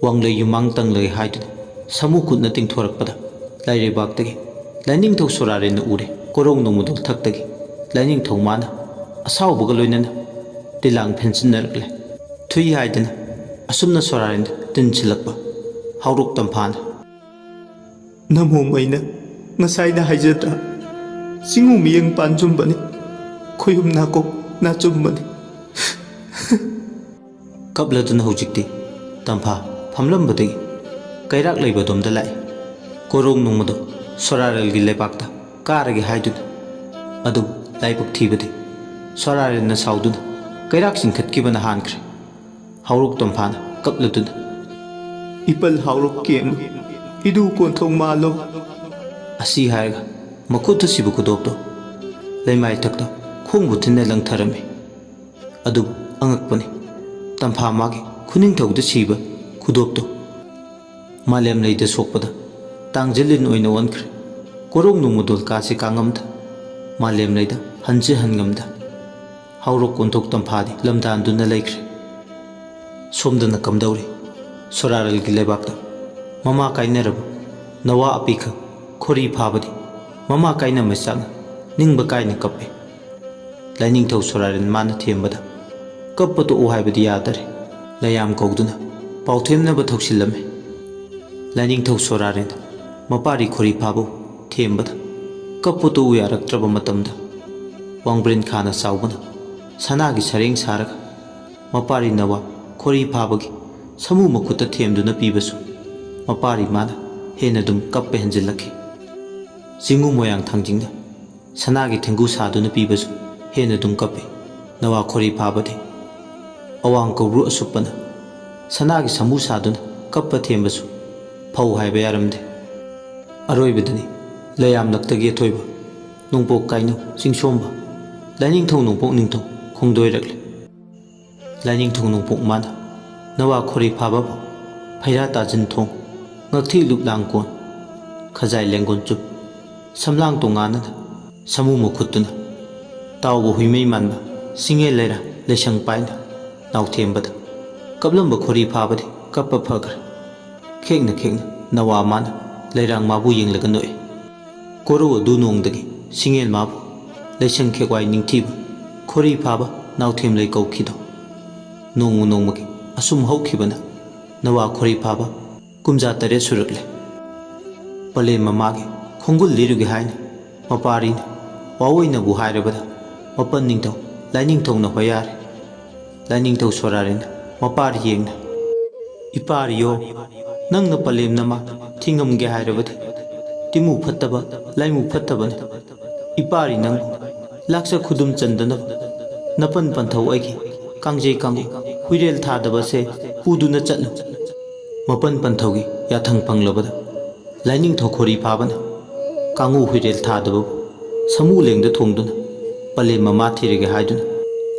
ꯋꯥꯡꯂꯩ ꯌꯨꯃꯥꯡ ꯇꯪꯂꯒꯦ ꯍꯥꯏꯗꯨꯅ ꯁꯥꯃꯨ ꯈꯨꯠꯅ ꯇꯤꯡꯊꯣꯔꯛꯄꯗ ꯂꯥꯏꯔꯩꯕꯥꯛꯇꯒꯤ ꯂꯥꯏꯅꯤꯡꯊꯧ ꯁꯣꯔꯥꯔꯦꯟꯅ ꯎꯔꯦ꯫ ꯀꯣꯔꯧ ꯅꯣꯡꯃꯗꯣꯜ ꯊꯛꯇꯒꯤ ꯂꯥꯏꯅꯤꯡꯊꯧ ꯃꯥꯅ ꯑꯁꯥꯎꯕꯒ ꯂꯣꯏꯅꯅ ꯇꯤꯂꯥꯡ ꯐꯦꯟꯁꯤꯟꯅꯔꯛꯂꯦ꯫ ꯊꯨꯏ ꯍꯥꯏꯗꯅ ꯑꯁꯨꯝꯅ ꯁꯣꯔꯥꯔꯦꯟꯗ ꯇꯤꯟꯁꯤꯜꯂꯛꯄ ꯍꯧꯔꯣꯛ ꯇꯝꯐꯥꯅ ꯅꯃꯣꯝ ꯑꯩꯅ ꯉꯁꯥꯏꯅ ꯍꯥꯏꯖꯗ꯭ꯔꯥ? ꯆꯤꯡꯉꯨ ꯃꯤꯌꯦꯡ ꯄꯥꯟꯖꯨꯝꯕꯅꯤ, ꯈꯣꯏꯍꯨꯝ ꯅꯥꯀꯣꯛ ꯅꯥꯆꯨꯝꯕꯅꯤ꯫ ꯀꯞꯂꯗꯨꯅ ꯍꯧꯖꯤꯛꯇꯤ ꯇꯝꯐꯥ ꯐꯝꯂꯝꯕꯗꯒꯤ ꯀꯩꯔꯥꯛ ꯂꯩꯕꯗꯣꯝꯗ ꯂꯥꯛꯏ꯫ ꯀꯣꯔꯣꯡ ꯅꯣꯡꯃꯗꯣ ꯁꯣꯔꯥꯔꯦꯜꯒꯤ ꯂꯩꯕꯥꯛꯇ ꯀꯥꯔꯒꯦ ꯍꯥꯏꯗꯨꯅ꯫ ꯑꯗꯨꯕꯨ ꯂꯥꯏꯕꯛ ꯊꯤꯕꯗꯤ ꯁꯣꯔꯥꯔꯦꯜꯅ ꯁꯥꯎꯗꯨꯅ ꯀꯩꯔꯥꯛ ꯆꯤꯡꯈꯠꯈꯤꯕꯅ ꯍꯥꯟꯈ꯭ꯔꯦ꯫ ꯍꯥꯎꯔꯣꯛ ꯇꯝꯐꯥꯅ ꯀꯞꯂꯗꯨꯅ, "ꯏꯄꯜ ꯍꯥꯎꯔꯣꯛ ꯀꯦꯝ, ꯏꯗꯨ ꯀꯣꯟꯊꯣꯡ ꯃꯥꯜꯂꯣ!" ꯑꯁꯤ ꯍꯥꯏꯔꯒ ꯃꯈꯨꯠꯇ ꯁꯤꯕ ꯈꯨꯗꯣꯞꯇꯣ ꯂꯩꯃꯥꯏꯊꯛꯇ ꯈꯣꯡꯕꯨ ꯊꯤꯟꯅ ꯂꯪꯊꯔꯝꯃꯤ꯫ ꯑꯗꯨꯕꯨ ꯑꯉꯛꯄꯅꯤ, ꯇꯝꯐꯥ ꯃꯥꯒꯤ ꯈꯨꯅꯤꯡꯊꯧꯗ ꯁꯤꯕ ꯈꯨꯗꯣꯞꯇꯣ ꯃꯥꯂꯦꯝ ꯂꯩꯗ ꯁꯣꯛꯄꯗ ꯇꯥꯡꯖꯤꯜꯂꯤꯟ ꯑꯣꯏꯅ ꯑꯣꯟꯈ꯭ꯔꯦ꯫ ꯀꯣꯔꯧ ꯅꯣꯡꯃꯗꯣꯜ ꯀꯥꯁꯤ ꯀꯥꯉꯝꯗ, ꯃꯥꯂꯦꯝ ꯂꯩꯗ ꯍꯟꯁꯤ ꯍꯟꯉꯝꯗ, ꯍꯥꯎꯔꯣꯛ ꯑꯣꯟꯊꯣꯛ ꯇꯝꯐꯥꯗꯤ ꯂꯝꯗꯥꯟꯗꯨꯅ ꯂꯩꯈ꯭ꯔꯦ꯫ ꯁꯣꯝꯗꯅ ꯀꯝꯗꯧꯔꯤ? ꯁꯣꯔꯥꯔꯦꯜꯒꯤ ꯂꯩꯕꯥꯛꯇ ꯃꯃꯥ ꯀꯥꯏꯅꯔꯕ ꯅꯋꯥ ꯑꯄꯤꯈ ꯈꯣꯔꯤ ꯐꯥꯕꯗꯤ ꯃꯃꯥ ꯀꯥꯏꯅ ꯃꯩꯆꯥꯛꯅ ꯅꯤꯡꯕ ꯀꯥꯏꯅ ꯀꯞꯄꯤ꯫ ꯂꯥꯏꯅꯤꯡꯊꯧ ꯁꯣꯔꯥꯔꯦꯜ ꯃꯥꯅ ꯊꯦꯝꯕꯗ ꯀꯞꯄ ꯇꯣꯛꯎ ꯍꯥꯏꯕꯗꯤ ꯌꯥꯗꯔꯦ꯫ ꯂꯩꯌꯥꯝ ꯀꯧꯗꯨꯅ ꯄꯥꯎꯊꯦꯝꯅꯕ ꯊꯧꯁꯤꯜꯂꯝꯃꯤ꯫ ꯂꯥꯏꯅꯤꯡꯊꯧ ꯁꯣꯔꯥꯔꯦꯜ ꯃꯄꯥꯔꯤ ꯈꯣꯔꯤ ꯐꯥꯕ ꯊꯦꯝꯕꯗ ꯀꯞꯄ ꯇꯣꯛꯎ ꯌꯥꯔꯛꯇ꯭ꯔꯕ ꯃꯇꯝꯗ, ꯋꯥꯡꯕ꯭ꯔꯦꯟ ꯈꯥꯅ ꯆꯥꯎꯕꯅ ꯁꯅꯥꯒꯤ ꯁꯔꯦꯡ ꯁꯥꯔꯒ ꯃꯄꯥꯔꯤ ꯅꯋꯥ ꯈꯣꯔꯤ ꯐꯥꯕꯒꯤ ꯁꯃꯨ ꯃꯈꯨꯠꯇ ꯊꯦꯝꯗꯨꯅ ꯄꯤꯕꯁꯨ, ꯃꯄꯥꯔꯤ ꯃꯥꯅ ꯍꯦꯟꯅ ꯑꯗꯨꯝ ꯀꯞꯄ ꯍꯦꯟꯖꯤꯜꯂꯛꯈꯤ꯫ ꯆꯤꯡꯉꯨ ꯃꯣꯌꯥꯡ ꯊꯥꯡꯖꯤꯡꯅ ꯁꯅꯥꯒꯤ ꯊꯦꯡꯒꯨ ꯁꯥꯗꯨꯅ ꯄꯤꯕꯁꯨ ꯍꯦꯟꯅ ꯑꯗꯨꯝ ꯀꯞꯄꯤ꯫ ꯅꯋꯥ ꯈꯣꯔꯤ ꯐꯥꯕꯗꯤ ꯑꯋꯥꯡ ꯀꯧꯕ꯭ꯔꯨ ꯑꯁꯨꯞꯄꯅ ꯁꯅꯥꯒꯤ ꯁꯥꯃꯨ ꯁꯥꯗꯨꯅ ꯀꯞꯄ ꯊꯦꯝꯕꯁꯨ ꯐꯧ ꯍꯥꯏꯕ ꯌꯥꯔꯝꯗꯦ꯫ ꯑꯔꯣꯏꯕꯗꯅꯤ ꯂꯩꯌꯥꯝꯂꯛꯇꯒꯤ ꯑꯊꯣꯏꯕ ꯅꯣꯡꯄꯣꯛ ꯀꯥꯏꯅꯧ ꯆꯤꯡꯁꯣꯝꯕ ꯂꯥꯏꯅꯤꯡꯊꯧ ꯅꯣꯡꯄꯣꯛ ꯅꯤꯡꯊꯧ ꯈꯣꯡꯗꯣꯏꯔꯛꯂꯤ꯫ ꯂꯥꯏꯅꯤꯡꯊꯧ ꯅꯣꯡꯄꯣꯛ ꯃꯥꯅ ꯅꯋꯥ ꯈꯣꯔꯤ ꯐꯥꯕꯕꯨ ꯐꯩꯔꯥ ꯇꯥꯖꯤꯟ ꯊꯣꯡ, ꯉꯛꯊꯤ ꯂꯨꯞꯂꯥꯡ ꯀꯣꯟ, ꯈꯖꯥꯏ ꯂꯦꯡꯒꯣꯟ ꯆꯨꯞ, ꯁꯝꯂꯥꯡ ꯇꯣꯉꯥꯟꯅꯅ ꯁꯃꯨ ꯃꯈꯨꯠꯇꯨꯅ ꯇꯥꯎꯕ ꯍꯨꯏꯃꯩ ꯃꯥꯟꯕ ꯁꯤꯡꯉꯦꯜ ꯂꯩꯔꯥ ꯂꯩꯁꯪ ꯄꯥꯏꯅ ꯅꯥꯎꯊꯦꯝꯕꯗ ꯀꯞꯂꯝꯕ ꯈꯣꯔꯤ ꯐꯥꯕꯗꯤ ꯀꯞꯄ ꯐꯈ꯭ꯔꯦ꯫ ꯈꯦꯛꯅ ꯈꯦꯛꯅ ꯅꯋꯥ ꯃꯥꯅ ꯂꯩꯔꯥꯡ ꯃꯥꯕꯨ ꯌꯦꯡꯂꯒ ꯅꯣꯛꯏ꯫ ꯀꯣꯔꯧ ꯑꯗꯨ ꯅꯣꯡꯗꯒꯤ ꯁꯤꯡꯉꯦꯜ ꯃꯥꯕꯨ ꯂꯩꯁꯪ ꯈꯦꯛꯋꯥꯏ ꯅꯤꯡꯊꯤꯕ ꯈꯣꯔꯤ ꯐꯥꯕ ꯅꯥꯎꯊꯦꯝꯂꯩ ꯀꯧꯈꯤꯗꯣ ꯅꯣꯡꯃ ꯅꯣꯡꯃꯒꯤ ꯑꯁꯨꯝ ꯍꯧꯈꯤꯕꯅ ꯅꯋꯥ ꯈꯣꯔꯤ ꯐꯥꯕ ꯀꯨꯝꯖꯥ ꯇꯔꯦꯠ ꯁꯨꯔꯛꯂꯦ꯫ ꯄꯂꯦꯝ ꯃꯃꯥꯒꯤ ꯈꯣꯡꯒꯨꯜ ꯂꯤꯔꯨꯒꯦ ꯍꯥꯏꯅ ꯃꯄꯥꯔꯤꯅ ꯋꯥꯑꯣꯏꯅꯕꯨ ꯍꯥꯏꯔꯕꯗ ꯃꯄꯟ ꯅꯤꯡꯊꯧ ꯂꯥꯏꯅꯤꯡꯊꯧꯅ ꯍꯣꯌꯥꯔꯦ꯫ ꯂꯥꯏꯅꯤꯡꯊꯧ ꯁꯣꯔꯥꯔꯦꯟꯅ ꯃꯄꯥꯔꯤ ꯌꯦꯡꯅ, "ꯏꯄꯥꯔꯤꯌꯣ, ꯅꯪꯅ ꯄꯂꯦꯝ ꯅꯃꯥ ꯊꯤꯡꯉꯝꯒꯦ ꯍꯥꯏꯔꯕꯗꯤ ꯇꯤꯃꯨ ꯐꯠꯇꯕ ꯂꯥꯏꯃꯨ ꯐꯠꯇꯕꯅ ꯏꯄꯥꯔꯤ ꯅꯪꯕꯨ ꯂꯥꯛꯆ ꯈꯨꯗꯨꯝ ꯆꯟꯗꯅꯕ ꯅꯄꯟ ꯄꯟꯊꯧ ꯑꯩꯒꯤ ꯀꯥꯡꯖꯩ ꯀꯥꯡꯒꯨ ꯍꯨꯏꯔꯦꯜ ꯊꯥꯗꯕꯁꯦ ꯄꯨꯗꯨꯅ ꯆꯠꯂꯨ꯫" ꯃꯄꯟ ꯄꯟꯊꯧꯒꯤ ꯌꯥꯊꯪ ꯐꯪꯂꯕꯗ ꯂꯥꯏꯅꯤꯡꯊꯧ ꯈꯣꯔꯤ ꯐꯥꯕꯅ ꯀꯥꯡꯉꯨ ꯍꯨꯏꯔꯦꯜ ꯊꯥꯗꯕꯕꯨ ꯁꯃꯨ ꯂꯦꯡꯗ ꯊꯣꯡꯗꯨꯅ ꯄꯂꯦꯝ ꯃꯃꯥ ꯊꯤꯔꯒꯦ ꯍꯥꯏꯗꯨꯅ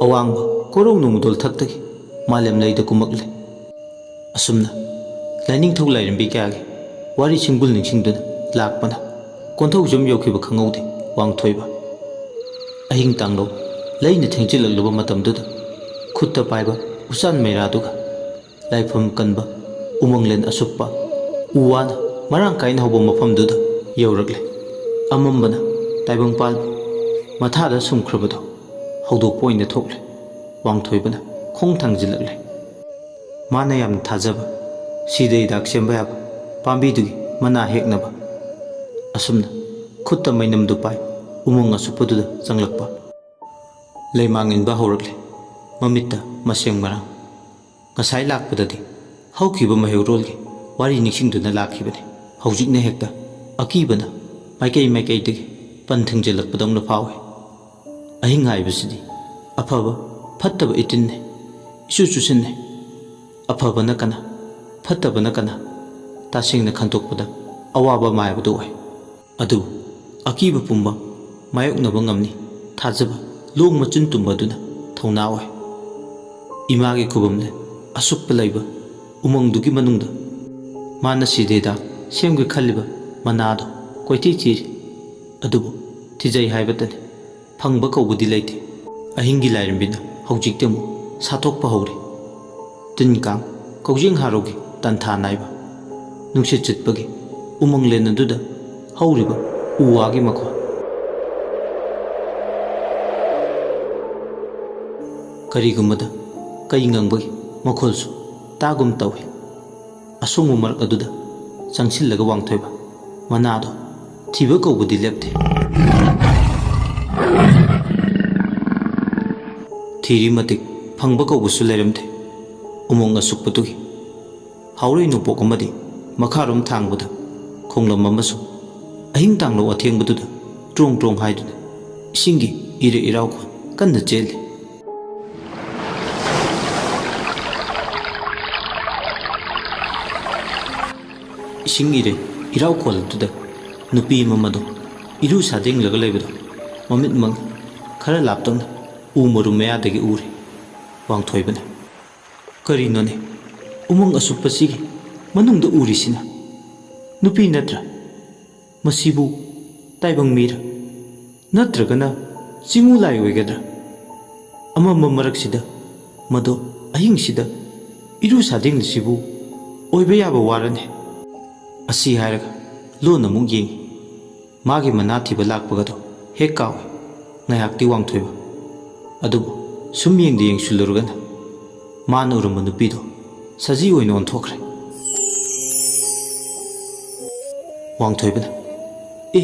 ꯑꯋꯥꯡꯕ ꯀꯣꯔꯧ ꯅꯣꯡꯃꯗꯣꯜ ꯊꯛꯇꯒꯤ ꯃꯥꯂꯦꯝ ꯂꯩꯗ ꯀꯨꯝꯃꯛꯂꯦ꯫ ꯑꯁꯨꯝꯅ ꯂꯥꯏꯅꯤꯡꯊꯧ ꯂꯥꯏꯔꯦꯝꯕꯤ ꯀꯌꯥꯒꯤ ꯋꯥꯔꯤ ꯁꯤꯡꯕꯨꯜ ꯅꯤꯡꯁꯤꯡꯗꯨꯅ ꯂꯥꯛꯄꯅ ꯀꯣꯟꯊꯧꯖꯝ ꯌꯧꯈꯤꯕ ꯈꯪꯍꯧꯗꯦ ꯋꯥꯡꯊꯣꯏꯕ꯫ ꯑꯍꯤꯡ ꯇꯥꯡꯂꯧ ꯂꯩꯅ ꯊꯦꯡꯖꯤꯜꯂꯛꯂꯕ ꯃꯇꯝꯗꯨꯗ ꯈꯨꯠꯇ ꯄꯥꯏꯕ ꯎꯆꯥꯟ ꯃꯩꯔꯥꯗꯨꯒ ꯂꯥꯏꯐꯝ ꯀꯟꯕ ꯎꯃꯪꯂꯦꯟ ꯑꯁꯨꯞꯄ ꯎ ꯋꯥꯅ ꯃꯔꯥꯡ ꯀꯥꯏꯅ ꯍꯧꯕ ꯃꯐꯝꯗꯨꯗ ꯌꯧꯔꯛꯂꯦ꯫ ꯑꯃꯝꯕꯅ ꯇꯥꯏꯕꯪꯄꯥꯜꯕꯨ ꯃꯊꯥꯗ ꯁꯨꯝꯈ꯭ꯔꯕꯗꯣ ꯍꯧꯗꯣꯛꯄ ꯑꯣꯏꯅ ꯊꯣꯛꯂꯦ꯫ ꯋꯥꯡꯊꯣꯏꯕꯅ ꯈꯣꯡ ꯊꯥꯡꯖꯤꯜꯂꯛꯂꯦ꯫ ꯃꯥꯅ ꯌꯥꯝꯅ ꯊꯥꯖꯕ ꯁꯤꯗ ꯍꯤꯗꯥꯛ ꯁꯦꯝꯕ ꯌꯥꯕ ꯄꯥꯝꯕꯤꯗꯨꯒꯤ ꯃꯅꯥ ꯍꯦꯛꯅꯕ꯫ ꯑꯁꯨꯝꯅ ꯈꯨꯠꯇ ꯃꯩꯅꯝꯗꯨ ꯄꯥꯏ ꯎꯃꯪ ꯑꯁꯨꯞꯄꯗꯨꯗ ꯆꯪꯂꯛꯄ꯫ ꯂꯩꯃꯥꯡ ꯏꯟꯕ ꯍꯧꯔꯛꯂꯦ꯫ ꯃꯃꯤꯠꯇ ꯃꯁꯦꯡ ꯃꯔꯥꯡ꯫ ꯉꯁꯥꯏ ꯂꯥꯛꯄꯗꯗꯤ ꯍꯧꯈꯤꯕ ꯃꯩꯍꯧꯔꯣꯜꯒꯤ ꯋꯥꯔꯤ ꯅꯤꯡꯁꯤꯡꯗꯨꯅ ꯂꯥꯛꯈꯤꯕꯅꯤ꯫ ꯍꯧꯖꯤꯛꯅ ꯍꯦꯛꯇ ꯑꯀꯤꯕꯅ ꯃꯥꯏꯀꯩ ꯃꯥꯏꯀꯩꯗꯒꯤ ꯄꯟ ꯊꯤꯡꯖꯤꯜꯂꯛꯄꯗꯧꯅ ꯐꯥꯎꯏ꯫ ꯑꯍꯤꯡ ꯍꯥꯏꯕꯁꯤꯗꯤ ꯑꯐꯕ ꯐꯠꯇꯕ ꯏꯇꯤꯟꯅꯤ, ꯏꯆꯨ ꯆꯨꯁꯤꯟꯅꯩ꯫ ꯑꯐꯕꯅ ꯀꯅꯥ, ꯐꯠꯇꯕꯅ ꯀꯅꯥ, ꯇꯁꯦꯡꯅ ꯈꯟꯗꯣꯛꯄꯗ ꯑꯋꯥꯕ ꯑꯃ ꯍꯥꯏꯕꯗꯨ ꯑꯣꯏ꯫ ꯑꯗꯨꯕꯨ ꯑꯀꯤꯕ ꯄꯨꯝꯕ ꯃꯥꯌꯣꯛꯅꯕ ꯉꯝꯅꯤ꯫ ꯊꯥꯖꯕ ꯂꯣꯡ ꯃꯆꯤꯟ ꯇꯨꯝꯕ ꯑꯗꯨꯅ ꯊꯧꯅꯥ ꯑꯣꯏ꯫ ꯏꯃꯥꯒꯤ ꯈꯨꯕꯝꯗ ꯑꯁꯨꯛꯄ ꯂꯩꯕ ꯎꯃꯪꯗꯨꯒꯤ ꯃꯅꯨꯡꯗ ꯃꯥꯅ ꯁꯤꯗꯦꯗ ꯁꯦꯝꯒꯦ ꯈꯜꯂꯤꯕ ꯃꯅꯥꯗꯣ ꯀꯣꯏꯊꯤ ꯊꯤꯔꯤ꯫ ꯑꯗꯨꯕꯨ ꯊꯤꯖꯩ ꯍꯥꯏꯕꯇꯅꯤ꯫ ꯐꯪꯕ ꯀꯧꯕꯗꯤ ꯂꯩꯇꯦ꯫ ꯑꯍꯤꯡꯒꯤ ꯂꯥꯏꯔꯦꯝꯕꯤꯅ ꯍꯧꯖꯤꯛꯇꯤ ꯑꯃꯨꯛ ꯁꯥꯊꯣꯛꯄ ꯍꯧꯔꯤ꯫ ꯇꯤꯟ ꯀꯥꯡ, ꯀꯧꯖꯦꯡ ꯍꯥꯔꯧꯒꯤ ꯇꯟꯊꯥ ꯅꯥꯏꯕ, ꯅꯨꯡꯁꯤꯠ ꯁꯤꯠꯄꯒꯤ ꯎꯃꯪꯂꯦꯟ ꯑꯗꯨꯗ ꯍꯧꯔꯤꯕ ꯎ ꯋꯥꯒꯤ ꯃꯈꯣꯜ, ꯀꯔꯤꯒꯨꯝꯕꯗ ꯀꯩ ꯉꯪꯕꯒꯤ ꯃꯈꯣꯜꯁꯨ ꯇꯥꯒꯨꯝ ꯇꯧꯏ꯫ ꯑꯁꯣꯡꯕ ꯃꯔꯛ ꯑꯗꯨꯗ ꯆꯪꯁꯤꯜꯂꯒ ꯋꯥꯡꯊꯣꯏꯕ ꯃꯅꯥꯗꯣ ꯊꯤꯕ ꯀꯧꯕꯗꯤ ꯂꯦꯞꯇꯦ꯫ ꯊꯤꯔꯤ ꯃꯇꯤꯛ ꯐꯪꯕ ꯀꯧꯕꯁꯨ ꯂꯩꯔꯝꯗꯦ꯫ ꯎꯃꯪ ꯑꯁꯨꯛꯄꯗꯨꯒꯤ ꯍꯥꯎꯔꯩ ꯅꯣꯡꯄꯣꯛ ꯑꯃꯗꯤ ꯃꯈꯥꯔꯣꯝ ꯊꯥꯡꯕꯗ ꯈꯣꯡꯂꯝ ꯑꯃꯁꯨ ꯑꯍꯤꯡ ꯇꯥꯡꯂꯧ ꯑꯊꯦꯡꯕꯗꯨꯗ ꯇ꯭ꯔꯣꯡ ꯇ꯭ꯔꯣꯡ ꯍꯥꯏꯗꯨꯅ ꯏꯁꯤꯡꯒꯤ ꯏꯔꯩ ꯏꯔꯥꯎꯈꯣꯜ ꯀꯟꯅ ꯆꯦꯜꯂꯤ꯫ ꯏꯁꯤꯡ ꯏꯔꯩ ꯏꯔꯥꯎꯈꯣꯜ ꯑꯗꯨꯗ ꯅꯨꯄꯤ ꯑꯃ ꯃꯗꯣ ꯏꯔꯨ ꯁꯥꯗꯦꯡꯂꯒ ꯂꯩꯕꯗꯣ ꯃꯃꯤꯠꯃꯛꯅ ꯈꯔ ꯂꯥꯞꯇꯛꯅ ꯎ ꯃꯔꯨꯝ ꯃꯌꯥꯗꯒꯤ ꯎꯔꯦ꯫ ꯋꯥꯡꯊꯣꯏꯕꯅ, "ꯀꯔꯤꯅꯣꯅꯦ? ꯎꯃꯪ ꯑꯁꯨꯞꯄꯁꯤꯒꯤ ꯃꯅꯨꯡꯗ ꯎꯔꯤꯁꯤꯅ? ꯅꯨꯄꯤ ꯅꯠꯇ꯭ꯔꯥ? ꯃꯁꯤꯕꯨ ꯇꯥꯏꯕꯪ ꯃꯤꯔꯥ? ꯅꯠꯇ꯭ꯔꯒꯅ ꯆꯤꯡꯉꯨ ꯂꯥꯏ ꯑꯣꯏꯒꯗ꯭ꯔꯥ? ꯑꯃꯝꯕ ꯃꯔꯛꯁꯤꯗ ꯃꯗꯣ ꯑꯍꯤꯡꯁꯤꯗ ꯏꯔꯨ ꯁꯥꯗꯦꯡꯂꯤꯁꯤꯕꯨ ꯑꯣꯏꯕ ꯌꯥꯕ ꯋꯥꯔꯅꯦ?" ꯑꯁꯤ ꯍꯥꯏꯔꯒ ꯂꯣꯟ ꯑꯃꯨꯛ ꯌꯦꯡꯉꯤ꯫ ꯃꯥꯒꯤ ꯃꯅꯥ ꯊꯤꯕ ꯂꯥꯛꯄꯒꯗꯣ ꯍꯦꯛ ꯀꯥꯎꯏ꯫ ꯉꯥꯏꯍꯥꯛꯇꯤ ꯋꯥꯡꯊꯣꯏꯕ꯫ ꯑꯗꯨꯕꯨ ꯁꯨꯝ ꯌꯦꯡꯗ ꯌꯦꯡꯁꯤꯜꯂꯨꯔꯒꯅ ꯃꯥꯅ ꯎꯔꯝꯕ ꯅꯨꯄꯤꯗꯣ ꯁꯖꯤ ꯑꯣꯏꯅ ꯑꯣꯟꯊꯣꯛꯈ꯭ꯔꯦ꯫ ꯋꯥꯡꯊꯣꯏꯕꯅ, "ꯑꯦ,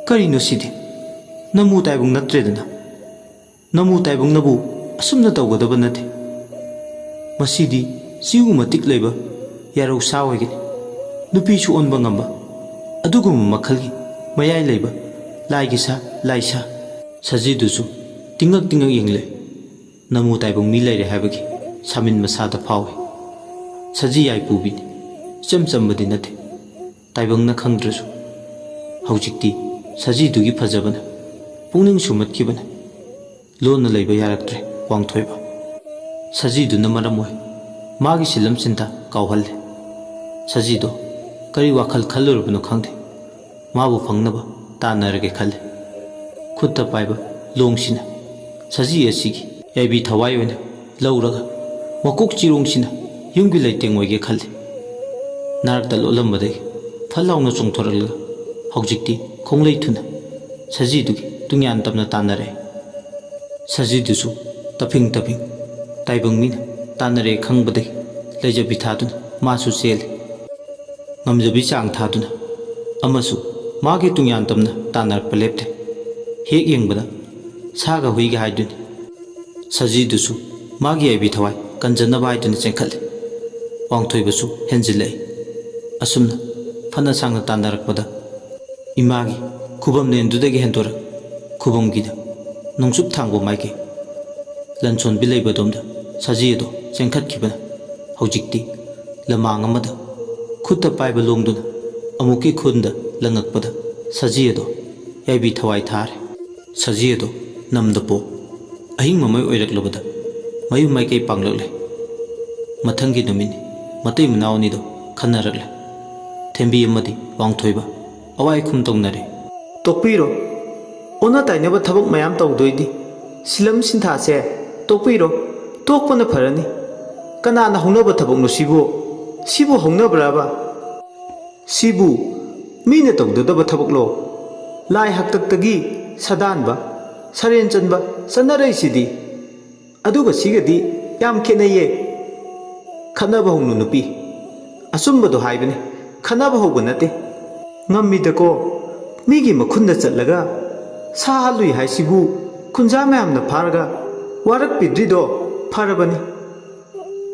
ꯀꯔꯤꯅꯣ ꯁꯤꯗꯤ? ꯅꯃꯨ ꯇꯥꯏꯕꯪ ꯅꯠꯇ꯭ꯔꯦꯗꯅ꯫ ꯅꯃꯨ ꯇꯥꯏꯕꯪꯅꯕꯨ ꯑꯁꯨꯝꯅ ꯇꯧꯒꯗꯕ ꯅꯠꯇꯦ꯫ ꯃꯁꯤꯗꯤ ꯆꯤꯡꯒꯨꯝ ꯃꯇꯤꯛ ꯂꯩꯕ ꯌꯥꯔꯧ ꯁꯥ ꯑꯣꯏꯒꯅꯤ꯫ ꯅꯨꯄꯤꯁꯨ ꯑꯣꯟꯕ ꯉꯝꯕ ꯑꯗꯨꯒꯨꯝꯕ ꯃꯈꯜꯒꯤ ꯃꯌꯥꯏ ꯂꯩꯕ ꯂꯥꯏꯒꯤ ꯁꯥ, ꯂꯥꯏ ꯁꯥ꯫" ꯁꯖꯤꯗꯨꯁꯨ ꯇꯤꯡꯉꯛ ꯇꯤꯡꯉꯛ ꯌꯦꯡꯂꯦ꯫ ꯅꯃꯨ ꯇꯥꯏꯕꯪ ꯃꯤ ꯂꯩꯔꯦ ꯍꯥꯏꯕꯒꯤ ꯁꯥꯃꯤꯟ ꯃꯁꯥꯗ ꯐꯥꯎꯏ꯫ ꯁꯖꯤ ꯌꯥꯏꯄꯨꯕꯤꯅꯤ꯫ ꯏꯆꯝ ꯆꯝꯕꯗꯤ ꯅꯠꯇꯦ꯫ ꯇꯥꯏꯕꯪꯅ ꯈꯪꯗ꯭ꯔꯁꯨ ꯍꯧꯖꯤꯛꯇꯤ ꯁꯖꯤꯗꯨꯒꯤ ꯐꯖꯕꯅ ꯄꯨꯛꯅꯤꯡ ꯁꯨꯝꯍꯠꯈꯤꯕꯅ ꯂꯣꯟꯅ ꯂꯩꯕ ꯌꯥꯔꯛꯇ꯭ꯔꯦ ꯋꯥꯡꯊꯣꯏꯕ꯫ ꯁꯖꯤꯗꯨꯅ ꯃꯔꯝ ꯑꯣꯏ ꯃꯥꯒꯤ ꯁꯤꯜꯂꯝ ꯁꯤꯟꯊꯥ ꯀꯥꯎꯍꯜꯂꯦ꯫ ꯁꯖꯤꯗꯣ ꯀꯔꯤ ꯋꯥꯈꯜ ꯈꯜꯂꯨꯔꯕꯅꯣ ꯈꯪꯗꯦ꯫ ꯃꯥꯕꯨ ꯐꯪꯅꯕ ꯇꯥꯟꯅꯔꯒꯦ ꯈꯜꯂꯦ꯫ ꯈꯨꯠꯇ ꯄꯥꯏꯕ ꯂꯣꯡꯁꯤꯅ ꯁꯖꯤ ꯑꯁꯤꯒꯤ ꯌꯥꯏꯕꯤ ꯊꯋꯥꯏ ꯑꯣꯏꯅ ꯂꯧꯔꯒ ꯃꯀꯣꯛ ꯆꯤꯔꯣꯡꯁꯤꯅ ꯌꯨꯝꯒꯤ ꯂꯩꯇꯦꯡ ꯑꯣꯏꯒꯦ ꯈꯜꯂꯤ꯫ ꯅꯥꯔꯛꯇ ꯂꯣꯠꯂꯝꯕꯗꯒꯤ ꯐꯠ ꯂꯥꯎꯅ ꯆꯣꯡꯊꯣꯔꯛꯂꯒ ꯍꯧꯖꯤꯛꯇꯤ ꯈꯣꯡꯂꯩ ꯊꯨꯅ ꯁꯖꯤꯗꯨꯒꯤ ꯇꯨꯡꯌꯥꯟ ꯇꯞꯅ ꯇꯥꯟꯅꯔꯛꯏ꯫ ꯁꯖꯤꯗꯨꯁꯨ ꯇꯞꯐꯤꯡ ꯇꯞꯐꯤꯡ ꯇꯥꯏꯕꯪ ꯃꯤꯅ ꯇꯥꯟꯅꯔꯦ ꯈꯪꯕꯗꯒꯤ ꯂꯩꯖꯕꯤ ꯊꯥꯗꯨꯅ ꯃꯥꯁꯨ ꯆꯦꯜꯂꯤ꯫ ꯉꯝꯖꯕꯤ ꯆꯥꯡ ꯊꯥꯗꯨꯅ ꯑꯃꯁꯨ ꯃꯥꯒꯤ ꯇꯨꯡꯌꯥꯟ ꯇꯝꯅ ꯇꯥꯟꯅꯔꯛꯄ ꯂꯦꯞꯇꯦ꯫ ꯍꯦꯛ ꯌꯦꯡꯕꯗ ꯁꯥꯒ ꯍꯨꯏꯒ ꯍꯥꯏꯗꯨꯅꯤ꯫ ꯁꯖꯤꯗꯨꯁꯨ ꯃꯥꯒꯤ ꯌꯥꯏꯕꯤ ꯊꯋꯥꯏ ꯀꯟꯖꯅꯕ ꯍꯥꯏꯗꯨꯅ ꯆꯦꯟꯈꯠꯂꯤ꯫ ꯋꯥꯡꯊꯣꯏꯕꯁꯨ ꯍꯦꯟꯖꯤꯜꯂꯛꯏ꯫ ꯑꯁꯨꯝꯅ ꯐꯅ ꯁꯥꯡꯅ ꯇꯥꯟꯅꯔꯛꯄꯗ ꯏꯃꯥꯒꯤ ꯈꯨꯕꯝ ꯂꯦꯟꯗꯨꯗꯒꯤ ꯍꯦꯟꯗꯣꯔꯛ ꯈꯨꯕꯝꯒꯤꯗ ꯅꯣꯡꯆꯨꯞ ꯊꯥꯡꯕ ꯃꯥꯏꯀꯩ ꯂꯟꯁꯣꯟꯕꯤ ꯂꯩꯕꯗꯣꯝꯗ ꯁꯖꯤ ꯑꯗꯣ ꯆꯦꯟꯈꯠꯈꯤꯕꯅ ꯍꯧꯖꯤꯛꯇꯤ ꯂꯃꯥꯡ ꯑꯃꯗ ꯈꯨꯠꯇ ꯄꯥꯏꯕ ꯂꯣꯡꯗꯨꯅ ꯑꯃꯨꯛꯀꯤ ꯈꯨꯟꯗ ꯂꯪꯉꯛꯄꯗ ꯁꯖꯤ ꯑꯗꯣ ꯌꯥꯏꯕꯤ ꯊꯋꯥꯏ ꯊꯥꯔꯦ꯫ ꯁꯖꯤ ꯑꯗꯣ ꯅꯝꯗ ꯄꯣ꯫ ꯑꯍꯤꯡ ꯃꯃꯩ ꯑꯣꯏꯔꯛꯂꯕꯗ ꯃꯌꯨꯝ ꯃꯥꯏꯀꯩ ꯄꯥꯡꯂꯛꯂꯦ꯫ ꯃꯊꯪꯒꯤ ꯅꯨꯃꯤꯠꯅꯤ꯫ ꯃꯇꯩ ꯃꯅꯥꯎ ꯑꯅꯤꯗꯣ ꯈꯟꯅꯔꯛꯂꯦ꯫ ꯊꯦꯝꯕꯤ ꯑꯃꯗꯤ ꯋꯥꯡꯊꯣꯏꯕ ꯑꯋꯥꯏ ꯈꯨꯝ ꯇꯧꯅꯔꯦ꯫ "ꯇꯣꯛꯄꯤꯔꯣ꯫ ꯑꯣꯟꯅ ꯇꯥꯏꯅꯕ ꯊꯕꯛ ꯃꯌꯥꯝ ꯇꯧꯗꯣꯏꯗꯤ꯫ ꯁꯤꯂꯝ ꯁꯤꯟꯊꯥꯁꯦ ꯇꯣꯛꯄꯤꯔꯣ꯫ ꯇꯣꯛꯄꯅ ꯐꯔꯅꯤ꯫ ꯀꯅꯥꯅ ꯍꯧꯅꯕ ꯊꯕꯛꯅꯣ ꯁꯤꯕꯨ? ꯁꯤꯕꯨ ꯍꯧꯅꯕ꯭ꯔꯕ? ꯁꯤꯕꯨ ꯃꯤꯅ ꯇꯧꯗꯗꯕ ꯊꯕꯛꯂꯣ? ꯂꯥꯏ ꯍꯥꯛꯇꯛꯇꯒꯤ ꯁꯥꯗꯥꯟꯕ, ꯁꯔꯦꯟ ꯆꯟꯕ ꯆꯠꯅꯔꯛꯏꯁꯤꯗꯤ꯫ ꯑꯗꯨꯒ ꯁꯤꯒꯗꯤ ꯌꯥꯝ ꯈꯦꯠꯅꯩꯌꯦ꯫ ꯈꯠꯅꯕ ꯍꯧꯅꯨ ꯅꯨꯄꯤ꯫ ꯑꯆꯨꯝꯕꯗꯣ ꯍꯥꯏꯕꯅꯤ꯫ ꯈꯠꯅꯕ ꯍꯧꯕ ꯅꯠꯇꯦ꯫ ꯉꯝꯃꯤꯗꯀꯣ꯫ ꯃꯤꯒꯤ ꯃꯈꯨꯟꯗ ꯆꯠꯂꯒ ꯁꯥ ꯍꯥꯠꯂꯨꯏ ꯍꯥꯏꯁꯤꯕꯨ ꯈꯨꯟꯖꯥ ꯃꯌꯥꯝꯅ ꯐꯥꯔꯒ ꯋꯥꯔꯛꯄꯤꯗ꯭ꯔꯤꯗꯣ ꯐꯔꯕꯅꯤ꯫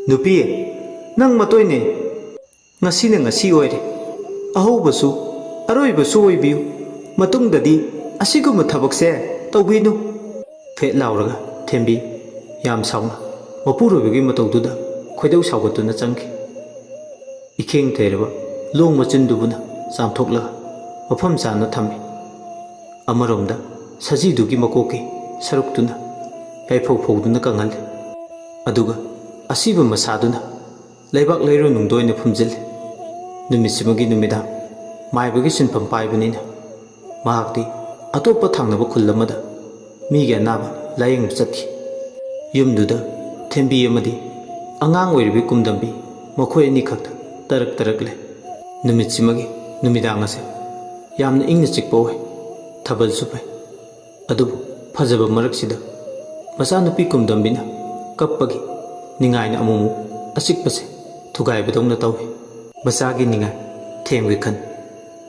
ꯅꯨꯄꯤ, ꯅꯪ ꯃꯇꯣꯏꯅꯦ꯫ ꯉꯁꯤꯅ ꯉꯁꯤ ꯑꯣꯏꯔꯦ꯫ ꯑꯍꯧꯕꯁꯨ ꯑꯔꯣꯏꯕꯁꯨ ꯑꯣꯏꯕꯤꯌꯨ꯫ ꯃꯇꯨꯡꯗꯗꯤ ꯑꯁꯤꯒꯨꯝꯕ ꯊꯕꯛꯁꯦ ꯇꯧꯕꯤꯅꯨ꯫" ꯐꯦꯠ ꯂꯥꯎꯔꯒ ꯊꯦꯝꯕꯤ ꯌꯥꯝ ꯁꯥꯎꯅ ꯃꯄꯨꯔꯣꯏꯕꯒꯤ ꯃꯇꯧꯗꯨꯗ ꯈꯣꯏꯗꯧ ꯁꯥꯎꯒꯠꯇꯨꯅ ꯆꯪꯈꯤ꯫ ꯏꯈꯦꯡ ꯊꯩꯔꯕ ꯂꯣꯡ ꯃꯆꯤꯟꯗꯨꯕꯨꯅ ꯆꯥꯝꯊꯣꯛꯂꯒ ꯃꯐꯝ ꯆꯥꯅ ꯊꯝꯃꯤ꯫ ꯑꯃꯔꯣꯝꯗ ꯁꯖꯤꯗꯨꯒꯤ ꯃꯀꯣꯛꯀꯤ ꯁꯔꯨꯛꯇꯨꯅ ꯌꯥꯏꯐꯧ ꯐꯧꯗꯨꯅ ꯀꯪꯍꯜꯂꯤ꯫ ꯑꯗꯨꯒ ꯑꯁꯤꯕ ꯃꯁꯥꯗꯨꯅ ꯂꯩꯕꯥꯛ ꯂꯩꯔꯣꯟ ꯅꯨꯡꯗ ꯑꯣꯏꯅ ꯐꯨꯝꯖꯤꯜꯂꯤ꯫ ꯅꯨꯃꯤꯠꯁꯤꯃꯒꯤ ꯅꯨꯃꯤꯗꯥꯡ ꯃꯥꯏꯕꯒꯤ ꯁꯤꯟꯐꯝ ꯄꯥꯏꯕꯅꯤꯅ ꯃꯍꯥꯛꯇꯤ ꯑꯇꯣꯞꯄ ꯊꯪꯅꯕ ꯈꯨꯜ ꯑꯃꯗ ꯃꯤꯒꯤ ꯑꯅꯥꯕ ꯂꯥꯌꯦꯡꯕ ꯆꯠꯈꯤ꯫ ꯌꯨꯝꯗꯨꯗ ꯊꯦꯝꯕꯤ ꯑꯃꯗꯤ ꯑꯉꯥꯡ ꯑꯣꯏꯔꯤꯕꯤ ꯀꯨꯝꯗꯝꯕꯤ ꯃꯈꯣꯏ ꯑꯅꯤꯈꯛꯇ ꯇꯔꯛ ꯇꯔꯛ ꯂꯩ꯫ ꯅꯨꯃꯤꯠꯁꯤꯃꯒꯤ ꯅꯨꯃꯤꯗꯥꯡ ꯑꯁꯦ ꯌꯥꯝꯅ ꯏꯪꯅ ꯆꯤꯛꯄ ꯑꯣꯏ꯫ ꯊꯥꯕꯜꯁꯨ ꯐꯩ꯫ ꯑꯗꯨꯕꯨ ꯐꯖꯕ ꯃꯔꯛꯁꯤꯗ ꯃꯆꯥꯅꯨꯄꯤ ꯀꯨꯝꯗꯝꯕꯤꯅ ꯀꯞꯄꯒꯤ ꯅꯤꯡꯉꯥꯏꯅ ꯑꯃꯨꯛꯃꯨꯛ ꯑꯆꯤꯛꯄꯁꯦ ꯊꯨꯒꯥꯏꯕꯗꯧꯅ ꯇꯧꯏ꯫ ꯃꯆꯥꯒꯤ ꯅꯤꯡꯉꯥꯏ ꯊꯦꯝꯒꯤ ꯈꯟ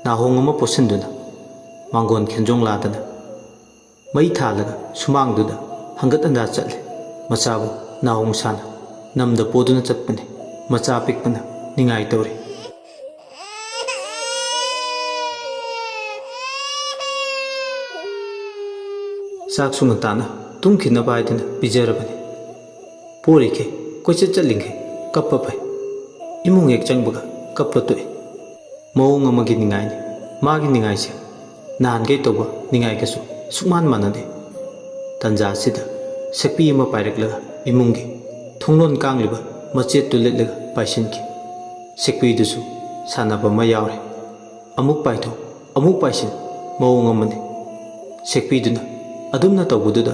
ꯅꯥꯍꯣꯡ ꯑꯃ ꯄꯣꯠꯁꯤꯟꯗꯨꯅ ꯃꯥꯡꯒꯣꯟ ꯈꯦꯟꯖꯣꯡ ꯂꯥꯗꯅ ꯃꯩ ꯊꯥꯜꯂꯒ ꯁꯨꯃꯥꯡꯗꯨꯗ ꯍꯪꯒꯠ ꯍꯟꯗꯥ ꯆꯠꯂꯦ꯫ ꯃꯆꯥꯕꯨ ꯅꯥꯍꯣꯡ ꯁꯥꯅ ꯅꯝꯗ ꯄꯣꯗꯨꯅ ꯆꯠꯄꯅꯤ꯫ ꯃꯆꯥ ꯑꯄꯤꯛꯄꯅ ꯅꯤꯡꯉꯥꯏ ꯇꯧꯔꯤ꯫ ꯆꯥꯛꯁꯨ ꯉꯟꯇꯥꯅ ꯇꯨꯝꯈꯤꯅꯕ ꯍꯥꯏꯗꯨꯅ ꯄꯤꯖꯔꯕꯅꯤ꯫ ꯄꯣꯔꯤꯈꯩ ꯀꯣꯏꯆꯠ ꯆꯠꯂꯤꯈꯩ ꯀꯞꯄ ꯐꯩ꯫ ꯏꯃꯨꯡ ꯍꯦꯛ ꯆꯪꯕꯒ ꯀꯞꯄ ꯇꯣꯛꯏ꯫ ꯃꯑꯣꯡ ꯑꯃꯒꯤ ꯅꯤꯡꯉꯥꯏꯅꯤ꯫ ꯃꯥꯒꯤ ꯅꯤꯡꯉꯥꯏꯁꯦ ꯅꯍꯥꯟꯈꯩ ꯇꯧꯕ ꯅꯤꯡꯉꯥꯏꯒꯁꯨ ꯁꯨꯛꯃꯥꯟ ꯃꯥꯟꯅꯗꯦ꯫ ꯇꯟꯖꯥ ꯑꯁꯤꯗ ꯁꯦꯛꯄꯤ ꯑꯃ ꯄꯥꯏꯔꯛꯂꯒ ꯏꯃꯨꯡꯒꯤ ꯊꯣꯡꯂꯣꯟ ꯀꯥꯡꯂꯤꯕ ꯃꯆꯦꯠꯇꯨ ꯂꯤꯠꯂꯒ ꯄꯥꯏꯁꯤꯟꯈꯤ꯫ ꯁꯦꯛꯄꯤꯗꯨꯁꯨ ꯁꯥꯟꯅꯕ ꯑꯃ ꯌꯥꯎꯔꯦ꯫ ꯑꯃꯨꯛ ꯄꯥꯏꯊꯣꯛ, ꯑꯃꯨꯛ ꯄꯥꯏꯁꯤꯟ, ꯃꯑꯣꯡ ꯑꯃꯅꯤ꯫ ꯁꯦꯛꯄꯤꯗꯨꯅ ꯑꯗꯨꯝꯅ ꯇꯧꯕꯗꯨꯗ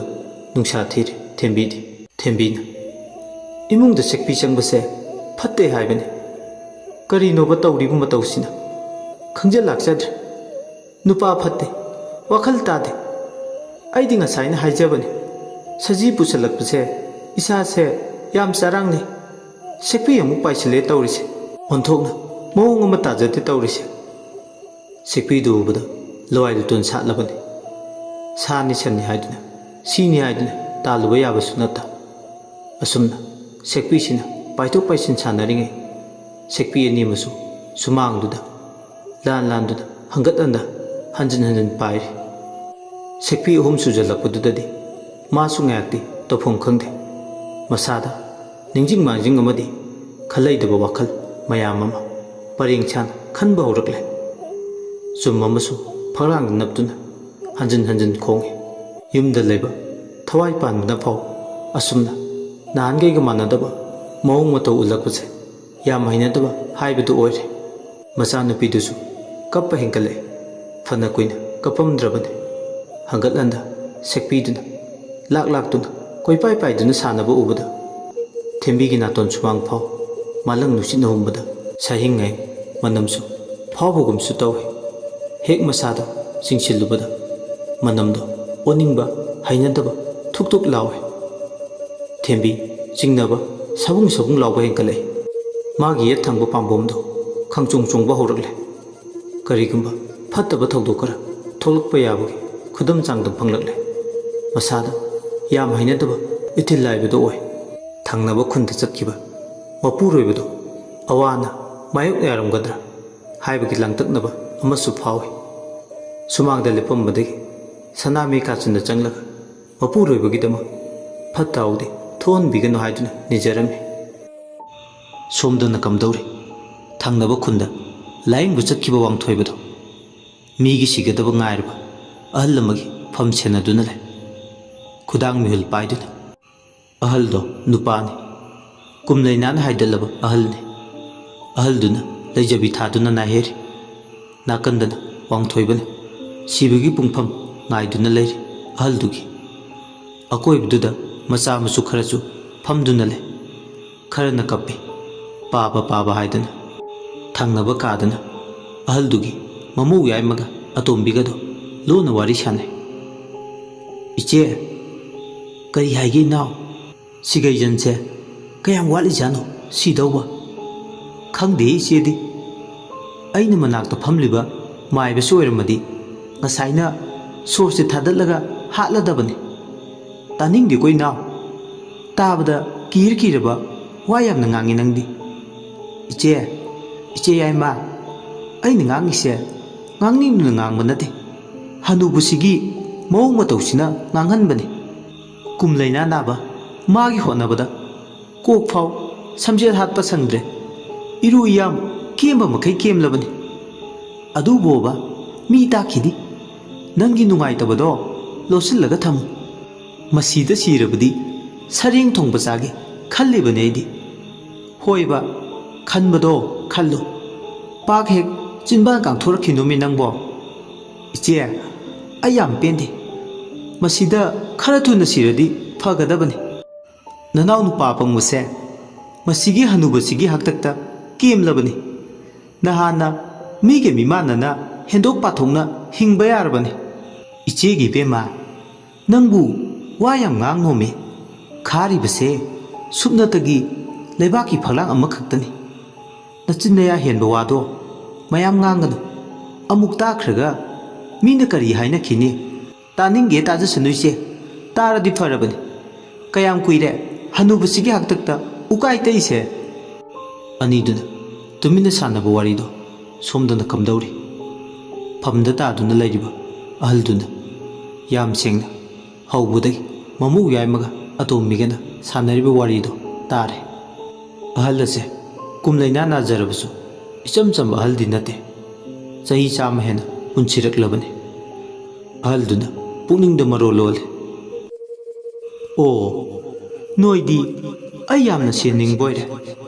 ꯅꯨꯡꯁꯥ ꯊꯤꯔꯦ ꯊꯦꯝꯕꯤꯗꯤ꯫ ꯊꯦꯝꯕꯤꯅ, "ꯏꯃꯨꯡꯗ ꯁꯦꯛꯄꯤ ꯆꯪꯕꯁꯦ ꯐꯠꯇꯦ ꯍꯥꯏꯕꯅꯤ꯫ ꯀꯔꯤꯅꯣꯕ ꯇꯧꯔꯤꯕ ꯃꯇꯧꯁꯤꯅ? ꯈꯪꯖ ꯂꯥꯛꯆꯗ꯭ꯔꯦ꯫ ꯅꯨꯄꯥ ꯐꯠꯇꯦ, ꯋꯥꯈꯜ ꯇꯥꯗꯦ꯫ ꯑꯩꯗꯤ ꯉꯁꯥꯏꯅ ꯍꯥꯏꯖꯕꯅꯤ, ꯁꯖꯤ ꯄꯨꯁꯜꯂꯛꯄꯁꯦ ꯏꯁꯥꯁꯦ ꯌꯥꯝ ꯆꯔꯥꯡꯅꯩ꯫ ꯁꯦꯛꯄꯤ ꯑꯃꯨꯛ ꯄꯥꯏꯁꯤꯜꯂꯦ ꯇꯧꯔꯤꯁꯦ꯫ ꯑꯣꯟꯊꯣꯛꯅ ꯃꯑꯣꯡ ꯑꯃ ꯇꯥꯖꯗꯦ ꯇꯧꯔꯤꯁꯦ꯫" ꯁꯦꯛꯄꯤꯗꯨ ꯎꯕꯗ ꯂꯋꯥꯏ ꯂꯨꯇꯣꯟ ꯁꯥꯠꯂꯕꯅꯤ꯫ ꯁꯥꯅꯤ ꯁꯟꯅꯤ ꯍꯥꯏꯗꯨꯅ, ꯁꯤꯅꯤ ꯍꯥꯏꯗꯨꯅ ꯇꯥꯜꯂꯨꯕ ꯌꯥꯕꯁꯨ ꯅꯠꯇ꯫ ꯑꯁꯨꯝꯅ ꯁꯦꯛꯄꯤꯁꯤꯅ ꯄꯥꯏꯊꯣꯛ ꯄꯥꯏꯁꯤꯟ ꯁꯥꯟꯅꯔꯤꯉꯩ, ꯁꯦꯛꯄꯤ ꯑꯅꯤ ꯑꯃꯁꯨ ꯁꯨꯃꯥꯡꯗꯨꯗ ꯂꯥꯟ ꯂꯥꯟꯗꯨꯅ ꯍꯪꯒꯠ ꯍꯟꯗ, ꯍꯟꯖꯤꯟ ꯍꯟꯖꯤꯟ ꯄꯥꯏꯔꯤ꯫ ꯁꯦꯛꯄꯤ ꯑꯍꯨꯝ ꯁꯨꯖꯜꯂꯛꯄꯗꯨꯗꯗꯤ ꯃꯥꯁꯨ ꯉꯥꯏꯍꯥꯛꯇꯤ ꯇꯧꯐꯝ ꯈꯪꯗꯦ꯫ ꯃꯁꯥꯗ ꯅꯤꯡꯁꯤꯡ ꯃꯥꯡꯖꯤꯡ ꯑꯃꯗꯤ ꯈꯜꯂꯩꯗꯕ ꯋꯥꯈꯜ ꯃꯌꯥꯝ ꯑꯃ ꯄꯔꯦꯡ ꯁꯥꯅ ꯈꯟꯕ ꯍꯧꯔꯛꯂꯦ꯫ ꯆꯨꯝ ꯑꯃꯁꯨ ꯐꯛꯂꯥꯡꯗ ꯅꯞꯇꯨꯅ ꯍꯟꯖꯤꯟ ꯍꯟꯖꯤꯟ ꯈꯣꯡꯏ꯫ ꯌꯨꯝꯗ ꯂꯩꯕ ꯊꯋꯥꯏ ꯄꯥꯟꯕꯅ ꯐꯥꯎ ꯑꯁꯨꯝꯅ ꯅꯍꯥꯟꯈꯩꯒ ꯃꯥꯟꯅꯗꯕ ꯃꯑꯣꯡ ꯃꯇꯧ ꯎꯠꯂꯛꯄꯁꯦ ꯌꯥꯝ ꯍꯩꯅꯗꯕ ꯍꯥꯏꯕꯗꯨ ꯑꯣꯏꯔꯦ꯫ ꯃꯆꯥꯅꯨꯄꯤꯗꯨꯁꯨ ꯀꯞꯄ ꯍꯦꯟꯒꯠꯂꯛꯏ꯫ ꯐꯅ ꯀꯨꯏꯅ ꯀꯞꯄꯝꯗ꯭ꯔꯕꯅꯤ꯫ ꯍꯪꯒꯠ ꯍꯟꯗ ꯁꯦꯛꯄꯤꯗꯨꯅ ꯂꯥꯛ ꯂꯥꯛꯇꯨꯅ ꯀꯣꯏꯄꯥꯏ ꯄꯥꯏꯗꯨꯅ ꯁꯥꯟꯅꯕ ꯎꯕꯗ ꯊꯦꯝꯕꯤꯒꯤ ꯅꯥꯇꯣꯟ ꯁꯨꯃꯥꯡ ꯐꯥꯎ ꯃꯥꯂꯪ ꯅꯨꯡꯁꯤꯠꯅ ꯍꯨꯝꯕꯗ ꯁꯥꯍꯤꯡ ꯉꯥꯍꯤꯡ ꯃꯅꯝꯁꯨ ꯐꯥꯎꯕꯒꯨꯝꯁꯨ ꯇꯧꯏ꯫ ꯍꯦꯛ ꯃꯁꯥꯗ ꯆꯤꯡꯁꯤꯜꯂꯨꯕꯗ ꯃꯅꯝꯗꯣ ꯑꯣꯅꯤꯡꯕ, ꯍꯩꯅꯗꯕ ꯊꯨꯛ ꯊꯨꯛ ꯂꯥꯎꯏ꯫ ꯊꯦꯝꯕꯤ ꯆꯤꯡꯅꯕ ꯁꯕꯨꯡ ꯁꯕꯨꯡ ꯂꯥꯎꯕ ꯍꯦꯟꯒꯠꯂꯛꯏ꯫ ꯃꯥꯒꯤ ꯌꯦꯠ ꯊꯪꯕ ꯄꯥꯝꯕꯣꯝꯗꯣ ꯈꯪꯆꯣꯡ ꯆꯣꯡꯕ ꯍꯧꯔꯛꯂꯦ꯫ ꯀꯔꯤꯒꯨꯝꯕ ꯐꯠꯇꯕ ꯊꯧꯗꯣꯛ ꯈꯔ ꯊꯣꯛꯂꯛꯄ ꯌꯥꯕꯒꯤ ꯈꯨꯗꯝ ꯆꯥꯡꯗꯝ ꯐꯪꯂꯛꯂꯦ꯫ ꯃꯁꯥꯗ ꯌꯥꯝ ꯍꯩꯅꯗꯕ ꯏꯊꯤꯜ ꯍꯥꯏꯕꯗꯨ ꯑꯣꯏ꯫ ꯊꯪꯅꯕ ꯈꯨꯟꯗ ꯆꯠꯈꯤꯕ ꯃꯄꯨꯔꯣꯏꯕꯗꯨ ꯑꯋꯥ ꯑꯅꯥ ꯃꯥꯌꯣꯛꯅꯔꯝꯒꯗ꯭ꯔꯥ ꯍꯥꯏꯕꯒꯤ ꯂꯥꯡꯇꯛꯅꯕ ꯑꯃꯁꯨ ꯐꯥꯎꯏ꯫ ꯁꯨꯃꯥꯡꯗ ꯂꯦꯞꯄꯝꯕꯗꯒꯤ ꯁꯅꯥꯃꯍꯤ ꯀꯥꯆꯤꯟꯗ ꯆꯪꯂꯒ ꯃꯄꯨꯔꯣꯏꯕꯒꯤꯗꯃꯛ ꯐꯠꯇ ꯍꯥꯎꯗꯤ ꯊꯣꯛꯍꯟꯕꯤꯒꯅꯨ ꯍꯥꯏꯗꯨꯅ ꯅꯤꯖꯔꯝꯃꯤ꯫ ꯁꯣꯝꯗꯅ ꯀꯝꯗꯧꯔꯤ? ꯊꯪꯅꯕ ꯈꯨꯟꯗ ꯂꯥꯌꯦꯡꯕ ꯆꯠꯈꯤꯕ ꯋꯥꯡꯊꯣꯏꯕꯗꯣ ꯃꯤꯒꯤ ꯁꯤꯒꯗꯕ ꯉꯥꯏꯔꯕ ꯑꯍꯜ ꯑꯃꯒꯤ ꯐꯝ ꯁꯦꯟꯅꯗꯨꯅ ꯂꯩ꯫ ꯈꯨꯗꯥꯡ ꯃꯤꯍꯨꯜ ꯄꯥꯏꯗꯨꯅ꯫ ꯑꯍꯜꯗꯣ ꯅꯨꯄꯥꯅꯤ꯫ ꯀꯨꯝ ꯂꯩꯅꯥꯅ ꯍꯥꯏꯗꯠꯂꯕ ꯑꯍꯜꯅꯤ꯫ ꯑꯍꯜꯗꯨꯅ ꯂꯩꯖꯕꯤ ꯊꯥꯗꯨꯅ ꯅꯥꯍꯦꯔꯤ꯫ ꯅꯥꯀꯟꯗꯅ ꯋꯥꯡꯊꯣꯏꯕꯅ ꯁꯤꯕꯒꯤ ꯄꯨꯡꯐꯝ ꯉꯥꯏꯗꯨꯅ ꯂꯩꯔꯤ꯫ ꯑꯍꯜꯗꯨꯒꯤ ꯑꯀꯣꯏꯕꯗꯨꯗ ꯃꯆꯥ ꯃꯁꯨ ꯈꯔꯁꯨ ꯐꯝꯗꯨꯅ ꯂꯩ꯫ ꯈꯔꯅ ꯀꯞꯄꯤ, ꯄꯥꯕ ꯄꯥꯕ ꯍꯥꯏꯗꯅ꯫ ꯊꯪꯅꯕ ꯀꯥꯗꯅ ꯑꯍꯜꯗꯨꯒꯤ ꯃꯃꯧ ꯌꯥꯏꯃꯒ ꯑꯇꯣꯝꯕꯤꯒꯗꯣ ꯂꯣꯟꯅ ꯋꯥꯔꯤ ꯁꯥꯟꯅꯩ꯫ "ꯏꯆꯦ, ꯀꯔꯤ ꯍꯥꯏꯒꯦ ꯏꯅꯥꯎ? ꯁꯤꯒꯩꯖꯟꯁꯦ ꯀꯌꯥꯝ ꯋꯥꯠꯂꯤꯖꯥꯠꯅꯣ ꯁꯤꯗꯧꯕ?" "ꯈꯪꯗꯦ ꯏꯆꯦꯗꯤ꯫ ꯑꯩꯅ ꯃꯅꯥꯛꯇ ꯐꯝꯂꯤꯕ ꯃꯥꯏꯕꯁꯨ ꯑꯣꯏꯔꯝꯃꯗꯤ ꯉꯁꯥꯏꯅ ꯁꯣꯔꯁꯦ ꯊꯥꯗꯠꯂꯒ ꯍꯥꯠꯂꯗꯕꯅꯤ꯫ ꯇꯥꯅꯤꯡꯗꯦꯀꯣ ꯏꯅꯥꯎ꯫ ꯇꯥꯕꯗ ꯀꯤꯔ ꯀꯤꯔꯕ ꯋꯥ ꯌꯥꯝꯅ ꯉꯥꯡꯉꯤ ꯅꯪꯗꯤ꯫" "ꯏꯆꯦ, ꯏꯆꯦ ꯌꯥꯏꯃ, ꯑꯩꯅ ꯉꯥꯡꯉꯤꯁꯦ ꯉꯥꯡꯅꯤꯡꯗꯨꯅ ꯉꯥꯡꯕ ꯅꯠꯇꯦ꯫ ꯍꯅꯨꯕꯁꯤꯒꯤ ꯃꯑꯣꯡ ꯃꯇꯧꯁꯤꯅ ꯉꯥꯡꯍꯟꯕꯅꯤ꯫ ꯀꯨꯝ ꯂꯩꯅꯥ ꯅꯥꯕ ꯃꯥꯒꯤ ꯍꯣꯠꯅꯕꯗ ꯀꯣꯛ ꯐꯥꯎ ꯁꯝꯖꯦꯠ ꯍꯥꯠꯄ ꯁꯪꯗ꯭ꯔꯦ꯫ ꯏꯔꯨ ꯏꯌꯥꯝ ꯀꯦꯝꯕ ꯃꯈꯩ ꯀꯦꯝꯂꯕꯅꯤ꯫ ꯑꯗꯨꯕꯣꯕ ꯃꯤ ꯇꯥꯈꯤꯅꯤ꯫ ꯅꯪꯒꯤ ꯅꯨꯡꯉꯥꯏꯇꯕꯗꯣ ꯂꯣꯠꯁꯤꯜꯂꯒ ꯊꯝꯃꯨ꯫ ꯃꯁꯤꯗ ꯁꯤꯔꯕꯗꯤ ꯁꯔꯦꯡ ꯊꯣꯡꯕ ꯆꯥꯒꯦ ꯈꯜꯂꯤꯕꯅꯦ ꯑꯩꯗꯤ꯫" "ꯍꯣꯏꯕ, ꯈꯟꯕꯗꯣ ꯈꯜꯂꯨ꯫ ꯄꯥꯛ ꯍꯦꯛ ꯆꯤꯟꯕꯥꯟ ꯀꯥꯡꯊꯣꯔꯛꯈꯤꯅꯨꯃꯤ ꯅꯪꯕꯣ꯫" "ꯏꯆꯦ, ꯑꯩ ꯌꯥꯝ ꯄꯦꯟꯗꯦ꯫ ꯃꯁꯤꯗ ꯈꯔ ꯊꯨꯅ ꯁꯤꯔꯗꯤ ꯐꯒꯗꯕꯅꯤ꯫ ꯅꯅꯥꯎ ꯅꯨꯄꯥ ꯑꯄꯪꯕꯁꯦ ꯃꯁꯤꯒꯤ ꯍꯅꯨꯕꯁꯤꯒꯤ ꯍꯥꯛꯇꯛꯇ ꯀꯦꯝꯂꯕꯅꯤ꯫ ꯅꯍꯥꯟꯅ ꯃꯤꯒ ꯃꯤꯃꯥꯟꯅꯅ ꯍꯦꯟꯗꯣꯛ ꯄꯥꯊꯣꯛꯅ ꯍꯤꯡꯕ ꯌꯥꯔꯕꯅꯤ꯫" "ꯏꯆꯦꯒꯤ ꯏꯕꯦꯝꯃ, ꯅꯪꯕꯨ ꯋꯥ ꯌꯥꯝ ꯉꯥꯡꯅꯣꯃꯤ꯫ ꯈꯥꯔꯤꯕꯁꯦ ꯁꯨꯞꯅꯇꯒꯤ ꯂꯩꯕꯥꯛꯀꯤ ꯐꯛꯂꯥꯡ ꯑꯃꯈꯛꯇꯅꯤ꯫ ꯅꯆꯤꯟ ꯅꯌꯥ ꯍꯦꯟꯕ ꯋꯥꯗꯣ ꯃꯌꯥꯝ ꯉꯥꯡꯒꯅꯨ꯫ ꯑꯃꯨꯛ ꯇꯥꯈ꯭ꯔꯒ ꯃꯤꯅ ꯀꯔꯤ ꯍꯥꯏꯅꯈꯤꯅꯤ?" "ꯇꯥꯅꯤꯡꯒꯦ ꯇꯥꯖꯁꯅꯨ ꯏꯆꯦ, ꯇꯥꯔꯗꯤ ꯐꯔꯕꯅꯤ꯫ ꯀꯌꯥꯝ ꯀꯨꯏꯔꯦ ꯍꯅꯨꯕꯁꯤꯒꯤ ꯍꯥꯛꯇꯛꯇ ꯎꯀꯥꯏ ꯇꯛꯏꯁꯦ?" ꯑꯅꯤꯗꯨꯅ ꯇꯨꯃꯤꯟꯅ ꯁꯥꯟꯅꯕ ꯋꯥꯔꯤꯗꯣ ꯁꯣꯝꯗꯅ ꯀꯝꯗꯧꯔꯤ? ꯐꯝꯗ ꯇꯥꯗꯨꯅ ꯂꯩꯔꯤꯕ ꯑꯍꯜꯗꯨꯅ ꯌꯥꯝ ꯁꯦꯡꯅ ꯍꯧꯕꯗꯒꯤ ꯃꯃꯧ ꯌꯥꯏꯃꯒ ꯑꯇꯣꯝꯕꯤꯒꯅ ꯁꯥꯟꯅꯔꯤꯕ ꯋꯥꯔꯤꯗꯣ ꯇꯥꯔꯦ꯫ ꯑꯍꯜ ꯑꯁꯦ ꯀꯨꯝ ꯂꯩꯅꯥ ꯅꯥꯖꯔꯕꯁꯨ ꯏꯆꯝ ꯆꯝꯕ ꯑꯍꯜꯗꯤ ꯅꯠꯇꯦ꯫ ꯆꯍꯤ ꯆꯥꯝꯃ ꯍꯦꯟꯅ ꯄꯨꯟꯁꯤꯔꯛꯂꯕꯅꯤ꯫ ꯑꯍꯜꯗꯨꯅ ꯄꯨꯛꯅꯤꯡꯗ ꯃꯔꯣꯜ ꯂꯣꯜꯂꯤ꯫ "ꯑꯣ, ꯅꯣꯏꯗꯤ ꯑꯩ ꯌꯥꯝꯅ ꯁꯦꯟꯅꯤꯡꯕ ꯑꯣꯏꯔꯦ꯫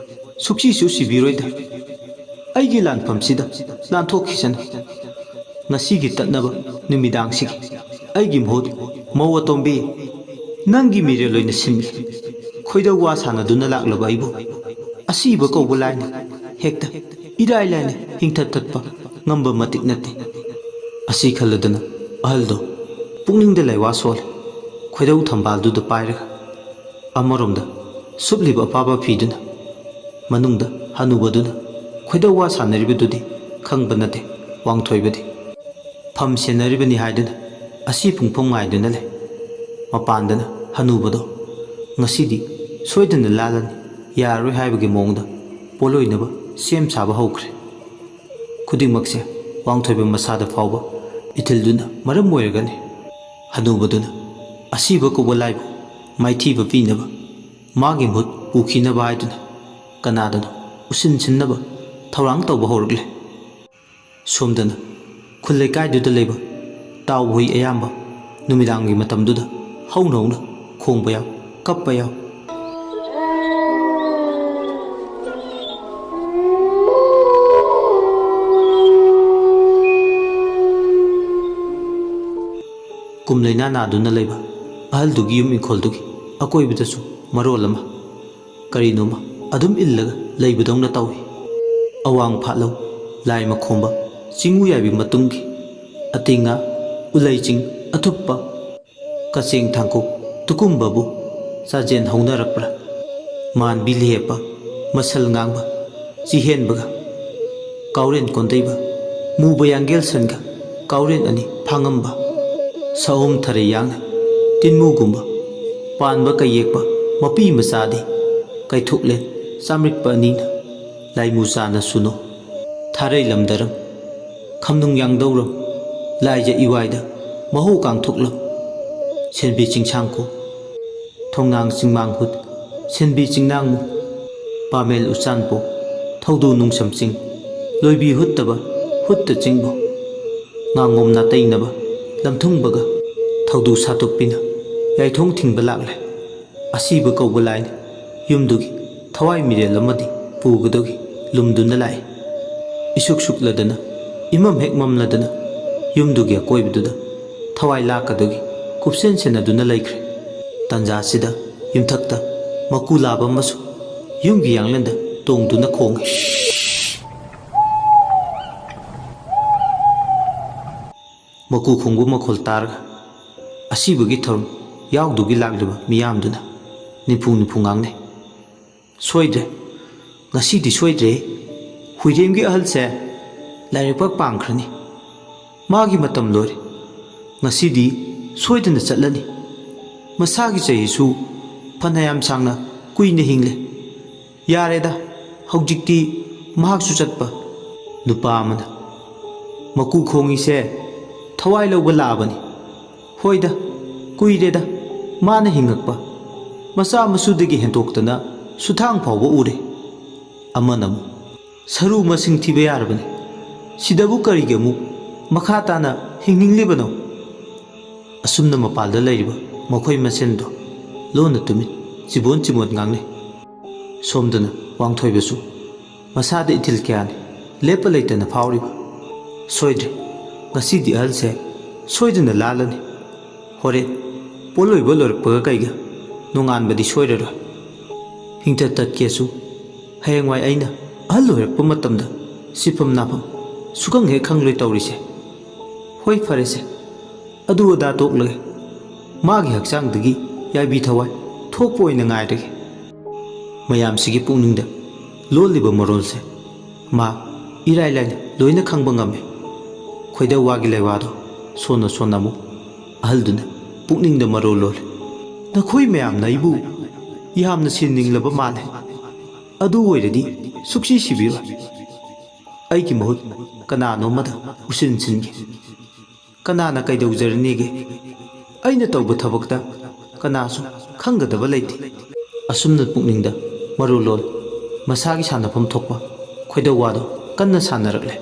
ꯁꯨꯛꯁꯤꯁꯨ ꯁꯤꯕꯤꯔꯣꯏꯗ꯫ ꯑꯩꯒꯤ ꯂꯥꯟꯐꯝꯁꯤꯗ ꯂꯥꯟꯊꯣꯛꯈꯤꯁꯅꯨ꯫ ꯉꯁꯤꯒꯤ ꯇꯠꯅꯕ ꯅꯨꯃꯤꯗꯥꯡꯁꯤꯒꯤ ꯑꯩꯒꯤ ꯃꯍꯨꯠ ꯃꯧ ꯑꯇꯣꯝꯕꯤ, ꯅꯪꯒꯤ ꯃꯤꯔꯦꯜ ꯑꯣꯏꯅ ꯁꯤꯟꯒꯦ꯫ ꯈꯣꯏꯗꯧ ꯋꯥ ꯁꯥꯟꯅꯗꯨꯅ ꯂꯥꯛꯂꯕ ꯑꯩꯕꯨ ꯑꯁꯤꯕ ꯀꯧꯕ ꯂꯥꯏꯅ ꯍꯦꯛꯇ ꯏꯔꯥꯏ ꯂꯥꯏꯅ ꯍꯤꯡꯊ ꯊꯠꯄ ꯉꯝꯕ ꯃꯇꯤꯛ ꯅꯠꯇꯦ꯫" ꯑꯁꯤ ꯈꯜꯂꯗꯨꯅ ꯑꯍꯜꯗꯣ ꯄꯨꯛꯅꯤꯡꯗ ꯂꯩꯋꯥ ꯁꯣꯜꯂꯦ꯫ ꯈꯣꯏꯗꯧ ꯊꯝꯕꯥꯜꯗꯨꯗ ꯄꯥꯏꯔꯒ ꯑꯃꯔꯣꯝꯗ ꯁꯨꯞꯂꯤꯕ ꯑꯄꯥꯕ ꯐꯤꯗꯨꯅ ꯃꯅꯨꯡꯗ ꯍꯅꯨꯕꯗꯨꯅ ꯈꯣꯏꯗꯧ ꯋꯥ ꯁꯥꯟꯅꯔꯤꯕꯗꯨꯗꯤ ꯈꯪꯕ ꯅꯠꯇꯦ꯫ ꯋꯥꯡꯊꯣꯏꯕꯗꯤ ꯐꯝ ꯁꯦꯟꯅꯔꯤꯕꯅꯤ ꯍꯥꯏꯗꯨꯅ ꯑꯁꯤ ꯄꯨꯡꯐꯝ ꯉꯥꯏꯗꯨꯅ ꯂꯩ꯫ ꯃꯄꯥꯟꯗꯅ ꯍꯅꯨꯕꯗꯣ ꯉꯁꯤꯗꯤ ꯁꯣꯏꯗꯅ ꯂꯥꯜꯂꯅꯤ, ꯌꯥꯔꯔꯣꯏ ꯍꯥꯏꯕꯒꯤ ꯃꯑꯣꯡꯗ ꯄꯣꯠꯂꯣꯏꯅꯕ ꯁꯦꯝ ꯁꯥꯕ ꯍꯧꯈ꯭ꯔꯦ꯫ ꯈꯨꯗꯤꯡꯃꯛꯁꯦ ꯋꯥꯡꯊꯣꯏꯕ ꯃꯁꯥꯗ ꯐꯥꯎꯕ ꯏꯊꯤꯜꯗꯨꯅ ꯃꯔꯝ ꯑꯣꯏꯔꯒꯅꯤ꯫ ꯍꯅꯨꯕꯗꯨꯅ ꯑꯁꯤꯕ ꯀꯧꯕ ꯂꯥꯏꯕꯨ ꯃꯥꯏꯊꯤꯕ ꯄꯤꯅꯕ, ꯃꯥꯒꯤ ꯃꯍꯨꯠ ꯄꯨꯈꯤꯅꯕ ꯍꯥꯏꯗꯨꯅ ꯀꯅꯥꯗꯅꯣ ꯎꯁꯤꯟꯁꯤꯟꯅꯕ ꯊꯧꯔꯥꯡ ꯇꯧꯕ ꯍꯧꯔꯛꯂꯦ꯫ ꯁꯣꯝꯗꯅ ꯈꯨꯜ ꯂꯩꯀꯥꯏꯗꯨꯗ ꯂꯩꯕ ꯇꯥꯎ ꯍꯨꯏ ꯑꯌꯥꯝꯕ ꯅꯨꯃꯤꯗꯥꯡꯒꯤ ꯃꯇꯝꯗꯨꯗ ꯍꯧꯅ ꯍꯧꯅ ꯈꯣꯡꯕ ꯌꯥꯎ, ꯀꯞꯄ ꯌꯥꯎ꯫ ꯀꯨꯝ ꯂꯥꯏꯅꯥ ꯅꯥꯗꯨꯅ ꯂꯩꯕ ꯑꯍꯜꯗꯨꯒꯤ ꯌꯨꯝ ꯏꯪꯈꯣꯜꯗꯨꯒꯤ ꯑꯀꯣꯏꯕꯗꯁꯨ ꯃꯔꯣꯜ ꯑꯃ ꯀꯔꯤꯅꯣꯃ ꯑꯗꯨꯝ ꯏꯜꯂꯒ ꯂꯩꯕꯗꯧꯅ ꯇꯧꯏ꯫ ꯑꯋꯥꯡ ꯐꯥꯠꯂꯧ, ꯂꯥꯏ ꯃꯈꯣꯝꯕ, ꯆꯤꯡꯉꯨ ꯌꯥꯏꯕꯤ ꯃꯇꯨꯡꯒꯤ ꯑꯇꯤꯡꯉꯥ, ꯎꯂꯩꯆꯤꯡ ꯑꯊꯨꯞꯄ, ꯀꯆꯦꯡ ꯊꯥꯡꯀꯨꯞ ꯇꯨꯀꯨꯝꯕꯕꯨ ꯆꯥꯖꯦꯟ ꯍꯧꯅꯔꯛꯄ꯭ꯔꯥ? ꯃꯥꯟꯕꯤ ꯂꯤꯍꯦꯞꯄ, ꯃꯁꯜ ꯉꯥꯡꯕ, ꯆꯤꯍꯦꯟꯕꯒ ꯀꯥꯎꯔꯦꯟ ꯀꯣꯟꯗꯩꯕ, ꯃꯨꯕ ꯌꯥꯡꯒꯦꯜ ꯁꯟꯒ ꯀꯥꯎꯔꯦꯟ ꯑꯅꯤ ꯐꯥꯡꯉꯝꯕ, ꯁꯑꯣꯝ ꯊꯔꯩ ꯌꯥꯡꯅ ꯇꯤꯟꯃꯨꯒꯨꯝꯕ ꯄꯥꯟꯕ ꯀꯩꯌꯦꯛꯄ ꯃꯄꯤ ꯃꯆꯥꯗꯤ ꯀꯩꯊꯣꯛꯂꯦꯟ ꯆꯥꯝꯔꯤꯛꯄ ꯑꯅꯤꯅ ꯂꯥꯏꯃꯨ ꯆꯥꯅ ꯁꯨꯅꯣ꯫ ꯊꯥꯔꯩ ꯂꯝꯗꯔꯝ, ꯈꯝꯅꯨꯡ ꯌꯥꯡꯗꯧꯔꯝ, ꯂꯥꯏꯖ ꯏꯋꯥꯏꯗ ꯃꯍꯧ ꯀꯥꯡꯊꯣꯛꯂꯝ, ꯁꯦꯟꯕꯤ ꯆꯤꯡꯁꯥꯡꯈꯣ, ꯊꯣꯡꯅꯥꯡ ꯆꯤꯡꯃꯥꯡ ꯍꯨꯠ, ꯁꯦꯟꯕꯤ ꯆꯤꯡꯅꯥꯡꯃꯨ, ꯄꯥꯃꯦꯜ ꯎꯆꯥꯟꯄꯣ, ꯊꯧꯗꯨ ꯅꯨꯡꯁꯝ ꯆꯤꯡ, ꯂꯣꯏꯕꯤ ꯍꯨꯠꯇꯕ ꯍꯨꯠꯇ ꯆꯤꯡꯕꯣ, ꯉꯥꯉꯣꯝ ꯅꯥꯇꯩꯅꯕ ꯂꯝꯊꯨꯡꯕꯒ ꯊꯧꯗꯨ ꯁꯥꯠꯇꯣꯛꯄꯤꯅ ꯌꯥꯏꯊꯣꯡ ꯊꯤꯡꯕ ꯂꯥꯛꯂꯦ꯫ ꯑꯁꯤꯕ ꯀꯧꯕ ꯂꯥꯏꯅꯤ꯫ ꯌꯨꯝꯗꯨꯒꯤ ꯊꯋꯥꯏ ꯃꯤꯔꯦꯜ ꯑꯃꯗꯤ ꯄꯨꯒꯗꯨꯒꯤ ꯂꯨꯝꯗꯨꯅ ꯂꯥꯛꯏ꯫ ꯏꯁꯨꯛ ꯁꯨꯛꯂꯗꯅ, ꯏꯃꯝ ꯍꯦꯛ ꯃꯝꯂꯗꯅ ꯌꯨꯝꯗꯨꯒꯤ ꯑꯀꯣꯏꯕꯗꯨꯗ ꯊꯋꯥꯏ ꯂꯥꯛꯀꯗꯨꯒꯤ ꯀꯨꯞꯁꯦꯟ ꯁꯦꯟꯅꯗꯨꯅ ꯂꯩꯈ꯭ꯔꯦ꯫ ꯇꯟꯖꯥꯁꯤꯗ ꯌꯨꯝꯊꯛꯇ ꯃꯀꯨ ꯂꯥꯕ ꯑꯃꯁꯨ ꯌꯨꯝꯒꯤ ꯌꯥꯡꯂꯦꯟꯗ ꯇꯣꯡꯗꯨꯅ ꯈꯣꯡꯏ꯫ ꯃꯀꯨ ꯈꯣꯡꯕ ꯃꯈꯣꯜ ꯇꯥꯔꯒ ꯑꯁꯤꯕꯒꯤ ꯊꯧꯔꯝ ꯌꯥꯎꯗꯨꯒꯤ ꯂꯥꯛꯂꯤꯕ ꯃꯤꯌꯥꯝꯗꯨꯅ ꯅꯤꯐꯨ ꯅꯤꯐꯨ ꯉꯥꯡꯅꯩ꯫ "ꯁꯣꯏꯗ꯭ꯔꯦ, ꯉꯁꯤꯗꯤ ꯁꯣꯏꯗ꯭ꯔꯦ꯫ ꯍꯨꯏꯔꯦꯝꯒꯤ ꯑꯍꯜꯁꯦ ꯂꯥꯏꯔꯩꯄꯥꯛ ꯄꯥꯡꯈ꯭ꯔꯅꯤ꯫ ꯃꯥꯒꯤ ꯃꯇꯝ ꯂꯣꯏꯔꯦ꯫ ꯉꯁꯤꯗꯤ ꯁꯣꯏꯗꯅ ꯆꯠꯂꯅꯤ꯫ ꯃꯁꯥꯒꯤ ꯆꯍꯤꯁꯨ ꯐꯅꯌꯥꯝ ꯁꯥꯡꯅ ꯀꯨꯏꯅ ꯍꯤꯡꯂꯦ꯫ ꯌꯥꯔꯦꯗ, ꯍꯧꯖꯤꯛꯇꯤ ꯃꯍꯥꯛꯁꯨ ꯆꯠꯄ"꯫ ꯅꯨꯄꯥ ꯑꯃꯅ, "ꯃꯀꯨ ꯈꯣꯡꯉꯤꯁꯦ ꯊꯋꯥꯏ ꯂꯧꯕ ꯂꯥꯛꯑꯕꯅꯤ꯫ ꯍꯣꯏꯗ, ꯀꯨꯏꯔꯦꯗ ꯃꯥꯅ ꯍꯤꯡꯉꯛꯄ꯫ ꯃꯆꯥ ꯃꯁꯨꯗꯒꯤ ꯍꯦꯟꯗꯣꯛꯇꯅ ꯁꯨꯊꯥꯡ ꯐꯥꯎꯕ ꯎꯔꯦ"꯫ ꯑꯃꯅ ꯑꯃꯨꯛ, "ꯁꯔꯨ ꯃꯁꯤꯡ ꯊꯤꯕ ꯌꯥꯔꯕꯅꯤ꯫ ꯁꯤꯗꯕꯨ ꯀꯔꯤꯒꯤ ꯑꯃꯨꯛ ꯃꯈꯥ ꯇꯥꯅ ꯍꯤꯡꯅꯤꯡꯂꯤꯕꯅꯣ?" ꯑꯁꯨꯝꯅ ꯃꯄꯥꯜꯗ ꯂꯩꯔꯤꯕ ꯃꯈꯣꯏ ꯃꯁꯦꯟꯗꯣ ꯂꯣꯟꯅ ꯇꯨꯃꯤꯟ ꯆꯤꯕꯣꯟ ꯆꯤꯕꯣꯟ ꯉꯥꯡꯅꯩ꯫ ꯁꯣꯝꯗꯅ ꯋꯥꯡꯊꯣꯏꯕꯁꯨ ꯃꯁꯥꯗ ꯏꯊꯤꯜ ꯀꯌꯥꯅꯤ ꯂꯦꯞꯄ ꯂꯩꯇꯅ ꯐꯥꯎꯔꯤꯕ꯫ "ꯁꯣꯏꯗ꯭ꯔꯦ, ꯉꯁꯤꯗꯤ ꯑꯍꯜꯁꯦ ꯁꯣꯏꯗꯅ ꯂꯥꯜꯂꯅꯤ꯫ ꯍꯣꯔꯦꯟ ꯄꯣꯠꯂꯣꯏꯕ ꯂꯣꯏꯔꯛꯄꯒ ꯀꯩꯒ ꯅꯣꯡꯉꯥꯟꯕꯗꯤ ꯁꯣꯏꯔꯔꯣꯏ꯫ ꯍꯤꯡꯊ ꯇꯠꯀꯦꯁꯨ ꯍꯌꯦꯡꯋꯥꯏ ꯑꯩꯅ ꯑꯍꯜ ꯑꯣꯏꯔꯛꯄ ꯃꯇꯝꯗ ꯁꯤꯐꯝ ꯅꯥꯐꯝ ꯁꯨꯈꯪ ꯍꯦꯛ ꯈꯪꯂꯣꯏ ꯇꯧꯔꯤꯁꯦ꯫ ꯍꯣꯏ, ꯐꯔꯦꯁꯦ, ꯑꯗꯨ ꯑꯗꯥ ꯇꯣꯛꯂꯒꯦ꯫ ꯃꯥꯒꯤ ꯍꯛꯆꯥꯡꯗꯒꯤ ꯌꯥꯏꯕꯤ ꯊꯋꯥꯏ ꯊꯣꯛꯄ ꯑꯣꯏꯅ ꯉꯥꯏꯔꯒꯦ"꯫ ꯃꯌꯥꯝꯁꯤꯒꯤ ꯄꯨꯛꯅꯤꯡꯗ ꯂꯣꯜꯂꯤꯕ ꯃꯔꯣꯜꯁꯦ ꯃꯥ ꯏꯔꯥꯏ ꯂꯥꯏꯅ ꯂꯣꯏꯅ ꯈꯪꯕ ꯉꯝꯃꯤ꯫ ꯈꯣꯏꯗꯧ ꯋꯥꯒꯤ ꯂꯩꯋꯥꯗꯣ ꯁꯣꯟꯅ ꯁꯣꯟꯅ ꯑꯃꯨꯛ ꯑꯍꯜꯗꯨꯅ ꯄꯨꯛꯅꯤꯡꯗ ꯃꯔꯣꯜ ꯂꯣꯜꯂꯤ꯫ "ꯅꯈꯣꯏ ꯃꯌꯥꯝꯅ ꯑꯩꯕꯨ ꯌꯥꯝꯅ ꯁꯤꯟꯅꯤꯡꯂꯕ ꯃꯥꯜꯂꯦ꯫ ꯑꯗꯨ ꯑꯣꯏꯔꯗꯤ ꯁꯨꯛꯁꯤ ꯁꯤꯕꯤꯔꯣꯏ꯫ ꯑꯩꯒꯤ ꯃꯍꯨꯠ ꯀꯅꯥꯅꯣ ꯑꯃꯗ ꯎꯁꯤꯟ ꯁꯤꯟꯒꯦ꯫ ꯀꯅꯥꯅ ꯀꯩꯗꯧꯖꯔꯅꯤꯒꯦ? ꯑꯩꯅ ꯇꯧꯕ ꯊꯕꯛꯇ ꯀꯅꯥꯁꯨ ꯈꯪꯒꯗꯕ ꯂꯩꯇꯦ"꯫ ꯑꯁꯨꯝꯅ ꯄꯨꯛꯅꯤꯡꯗ ꯃꯔꯣꯜ ꯂꯣꯜ ꯃꯁꯥꯒꯤ ꯁꯥꯟꯅꯐꯝ ꯊꯣꯛꯄ ꯈꯣꯏꯗꯧ ꯋꯥꯗꯣ ꯀꯟꯅ ꯁꯥꯟꯅꯔꯛꯂꯦ꯫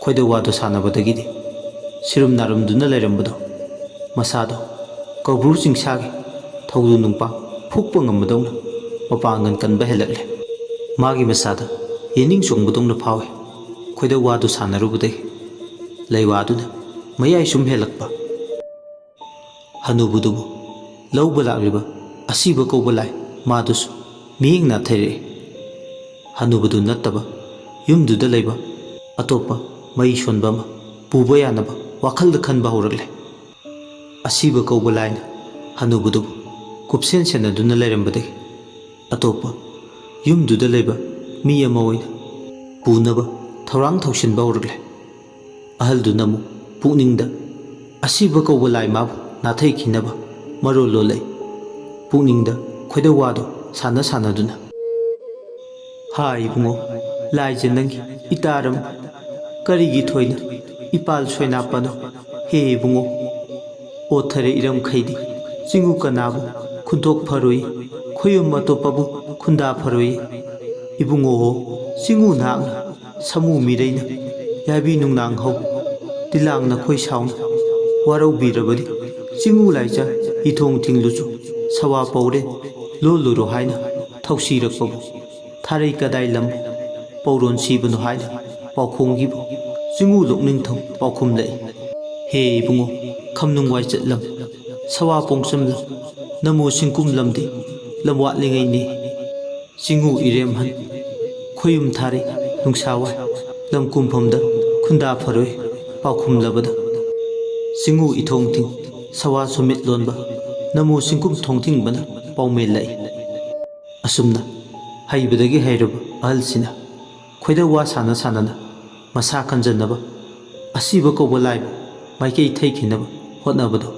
ꯈꯣꯏꯗꯧ ꯋꯥꯗꯨ ꯁꯥꯟꯅꯕꯗꯒꯤꯗꯤ ꯁꯤꯔꯨꯝ ꯅꯥꯔꯨꯝꯗꯨꯅ ꯂꯩꯔꯝꯕꯗꯣ, ꯃꯁꯥꯗꯣ ꯀꯧꯕ꯭ꯔꯨ ꯆꯤꯡꯁꯥꯒꯤ ꯊꯧꯗꯨ ꯅꯨꯡꯄꯥꯛ ꯐꯨꯛꯄ ꯉꯝꯕꯗꯧꯅ ꯃꯄꯥꯡꯒꯜ ꯀꯟꯕ ꯍꯦꯜꯂꯛꯂꯦ꯫ ꯃꯥꯒꯤ ꯃꯁꯥꯗ ꯌꯦꯅꯤꯡ ꯆꯣꯡꯕꯗꯧꯅ ꯐꯥꯎꯏ꯫ ꯈꯣꯏꯗꯧ ꯋꯥꯗꯨ ꯁꯥꯟꯅꯔꯨꯕꯗꯒꯤ ꯂꯩꯋꯥꯗꯨꯅ ꯃꯌꯥꯏ ꯁꯨꯝ ꯍꯦꯜꯂꯛꯄ꯫ ꯍꯅꯨꯕꯗꯨꯕꯨ ꯂꯧꯕ ꯂꯥꯛꯂꯤꯕ ꯑꯁꯤꯕ ꯀꯧꯕ ꯂꯥꯏ ꯃꯥꯗꯨꯁꯨ ꯃꯤꯠꯌꯦꯡ ꯅꯥꯊꯩꯔꯛꯏ꯫ ꯍꯅꯨꯕꯗꯨ ꯅꯠꯇꯕ ꯌꯨꯝꯗꯨꯗ ꯂꯩꯕ ꯑꯇꯣꯞꯄ ꯃꯩ ꯁꯣꯟꯕ ꯑꯃ ꯄꯨꯕ ꯌꯥꯅꯕ ꯋꯥꯈꯜꯗ ꯈꯟꯕ ꯍꯧꯔꯛꯂꯦ꯫ ꯑꯁꯤꯕ ꯀꯧꯕ ꯂꯥꯏꯅ ꯍꯅꯨꯕꯗꯨꯕꯨ ꯀꯨꯞꯁꯦꯟ ꯁꯦꯟꯅꯗꯨꯅ ꯂꯩꯔꯝꯕꯗꯒꯤ ꯑꯇꯣꯞꯄ ꯌꯨꯝꯗꯨꯗ ꯂꯩꯕ ꯃꯤ ꯑꯃ ꯑꯣꯏꯅ ꯄꯨꯅꯕ ꯊꯧꯔꯥꯡ ꯇꯧꯁꯤꯟꯕ ꯍꯧꯔꯛꯂꯦ꯫ ꯑꯍꯜꯗꯨꯅ ꯑꯃꯨꯛ ꯄꯨꯛꯅꯤꯡꯗ ꯑꯁꯤꯕ ꯀꯧꯕ ꯂꯥꯏ ꯃꯥꯕꯨ ꯅꯥꯊꯩꯈꯤꯅꯕ ꯃꯔꯣꯜ ꯂꯣꯜꯂꯛꯏ꯫ ꯄꯨꯛꯅꯤꯡꯗ ꯈꯣꯏꯗꯧ ꯋꯥꯗꯨ ꯁꯥꯟꯅ ꯁꯥꯟꯅꯗꯨꯅ, "ꯍꯥ ꯏꯕꯨꯡꯉꯣ, ꯂꯥꯏꯁꯦ ꯅꯪꯒꯤ ꯏꯇꯥꯔꯝ ꯀꯔꯤꯒꯤ ꯊꯣꯏꯅ ꯏꯄꯥꯜ ꯁꯣꯏꯅꯥꯄꯅꯣ? ꯍꯦ ꯏꯕꯨꯡꯉꯣ, ꯑꯣꯊꯔꯦ ꯏꯔꯝꯈꯩꯗꯤ ꯆꯤꯡꯉꯨ ꯀꯅꯥꯕꯨ ꯈꯨꯟꯗꯣꯛ ꯐꯔꯣꯏ, ꯈꯣꯌꯨꯝ ꯑꯇꯣꯞꯄꯕꯨ ꯈꯨꯟꯗꯥ ꯐꯔꯣꯏ꯫ ꯏꯕꯨꯡꯉꯣ ꯍꯣ, ꯆꯤꯡꯉꯨ ꯅꯍꯥꯛꯅ ꯁꯥꯃꯨ ꯃꯤꯔꯩꯅ ꯌꯥꯏꯕꯤ ꯅꯨꯡꯅꯥꯡ ꯍꯧ ꯇꯤꯂꯥꯡꯅ ꯈꯣꯏ ꯁꯥꯎꯅ ꯋꯥꯔꯧꯕꯤꯔꯕꯗꯤ ꯆꯤꯡꯉꯨ ꯂꯥꯏꯆ ꯏꯊꯣꯡ ꯊꯤꯡꯂꯨꯆꯣ ꯁꯋꯥ ꯄꯧꯔꯦ ꯂꯣꯜꯂꯨꯔꯣ ꯍꯥꯏꯅ ꯊꯧꯁꯤꯔꯛꯄꯕꯨ ꯊꯥꯔꯩ ꯀꯗꯥꯏ ꯂꯝ ꯄꯧꯔꯣꯟ ꯁꯤꯕꯅꯣ ꯍꯥꯏꯅ ꯄꯥꯎꯈꯣꯡꯒꯤꯕꯨ ꯆꯤꯡꯉꯨ ꯂꯣꯛꯅꯤꯡꯊꯧ ꯄꯥꯎꯈꯨꯝꯂꯛꯏ꯫ ꯍꯦ ꯏꯕꯨꯡꯉꯣ, ꯈꯝꯅꯨꯡ ꯋꯥꯏꯆꯠꯂꯝ ꯁꯋꯥ ꯄꯣꯡꯆꯝꯂꯝ ꯅꯃꯨ ꯁꯤꯡꯀꯨꯝꯂꯝꯗꯤ ꯂꯝ ꯋꯥꯠꯂꯤꯉꯩꯅꯤ꯫ ꯆꯤꯡꯉꯨ ꯏꯔꯦꯝꯍꯟ ꯈꯣꯌꯨꯝ ꯊꯥꯔꯤ ꯅꯨꯡꯁꯥ ꯋꯥꯏ ꯂꯝ ꯀꯨꯝꯐꯝꯗ ꯈꯨꯟꯗꯥ ꯐꯔꯣꯏ ꯄꯥꯎꯈꯨꯝꯂꯕꯗ ꯆꯤꯡꯉꯨ ꯏꯊꯣꯡ ꯊꯤꯡ ꯁꯋꯥ ꯁꯨꯃꯤꯠ ꯂꯣꯟꯕ ꯅꯃꯨ ꯁꯤꯡꯀꯨꯝ ꯊꯣꯡꯊꯤꯡꯕꯅ ꯄꯥꯎꯃꯦꯜꯂꯛꯏ꯫ ꯑꯁꯨꯝꯅ ꯍꯩꯕꯗꯒꯤ ꯍꯩꯔꯕ ꯑꯍꯜꯁꯤꯅ ꯈꯣꯏꯗꯧ ꯋꯥ ꯁꯥꯟꯅ ꯁꯥꯟꯅꯅ ꯃꯁꯥ ꯀꯟꯖꯅꯕ ꯑꯁꯤꯕ ꯀꯧꯕ ꯂꯥꯏꯕꯨ ꯃꯥꯏꯀꯩ ꯊꯩꯈꯤꯅꯕ ꯍꯣꯠꯅꯕꯗꯨ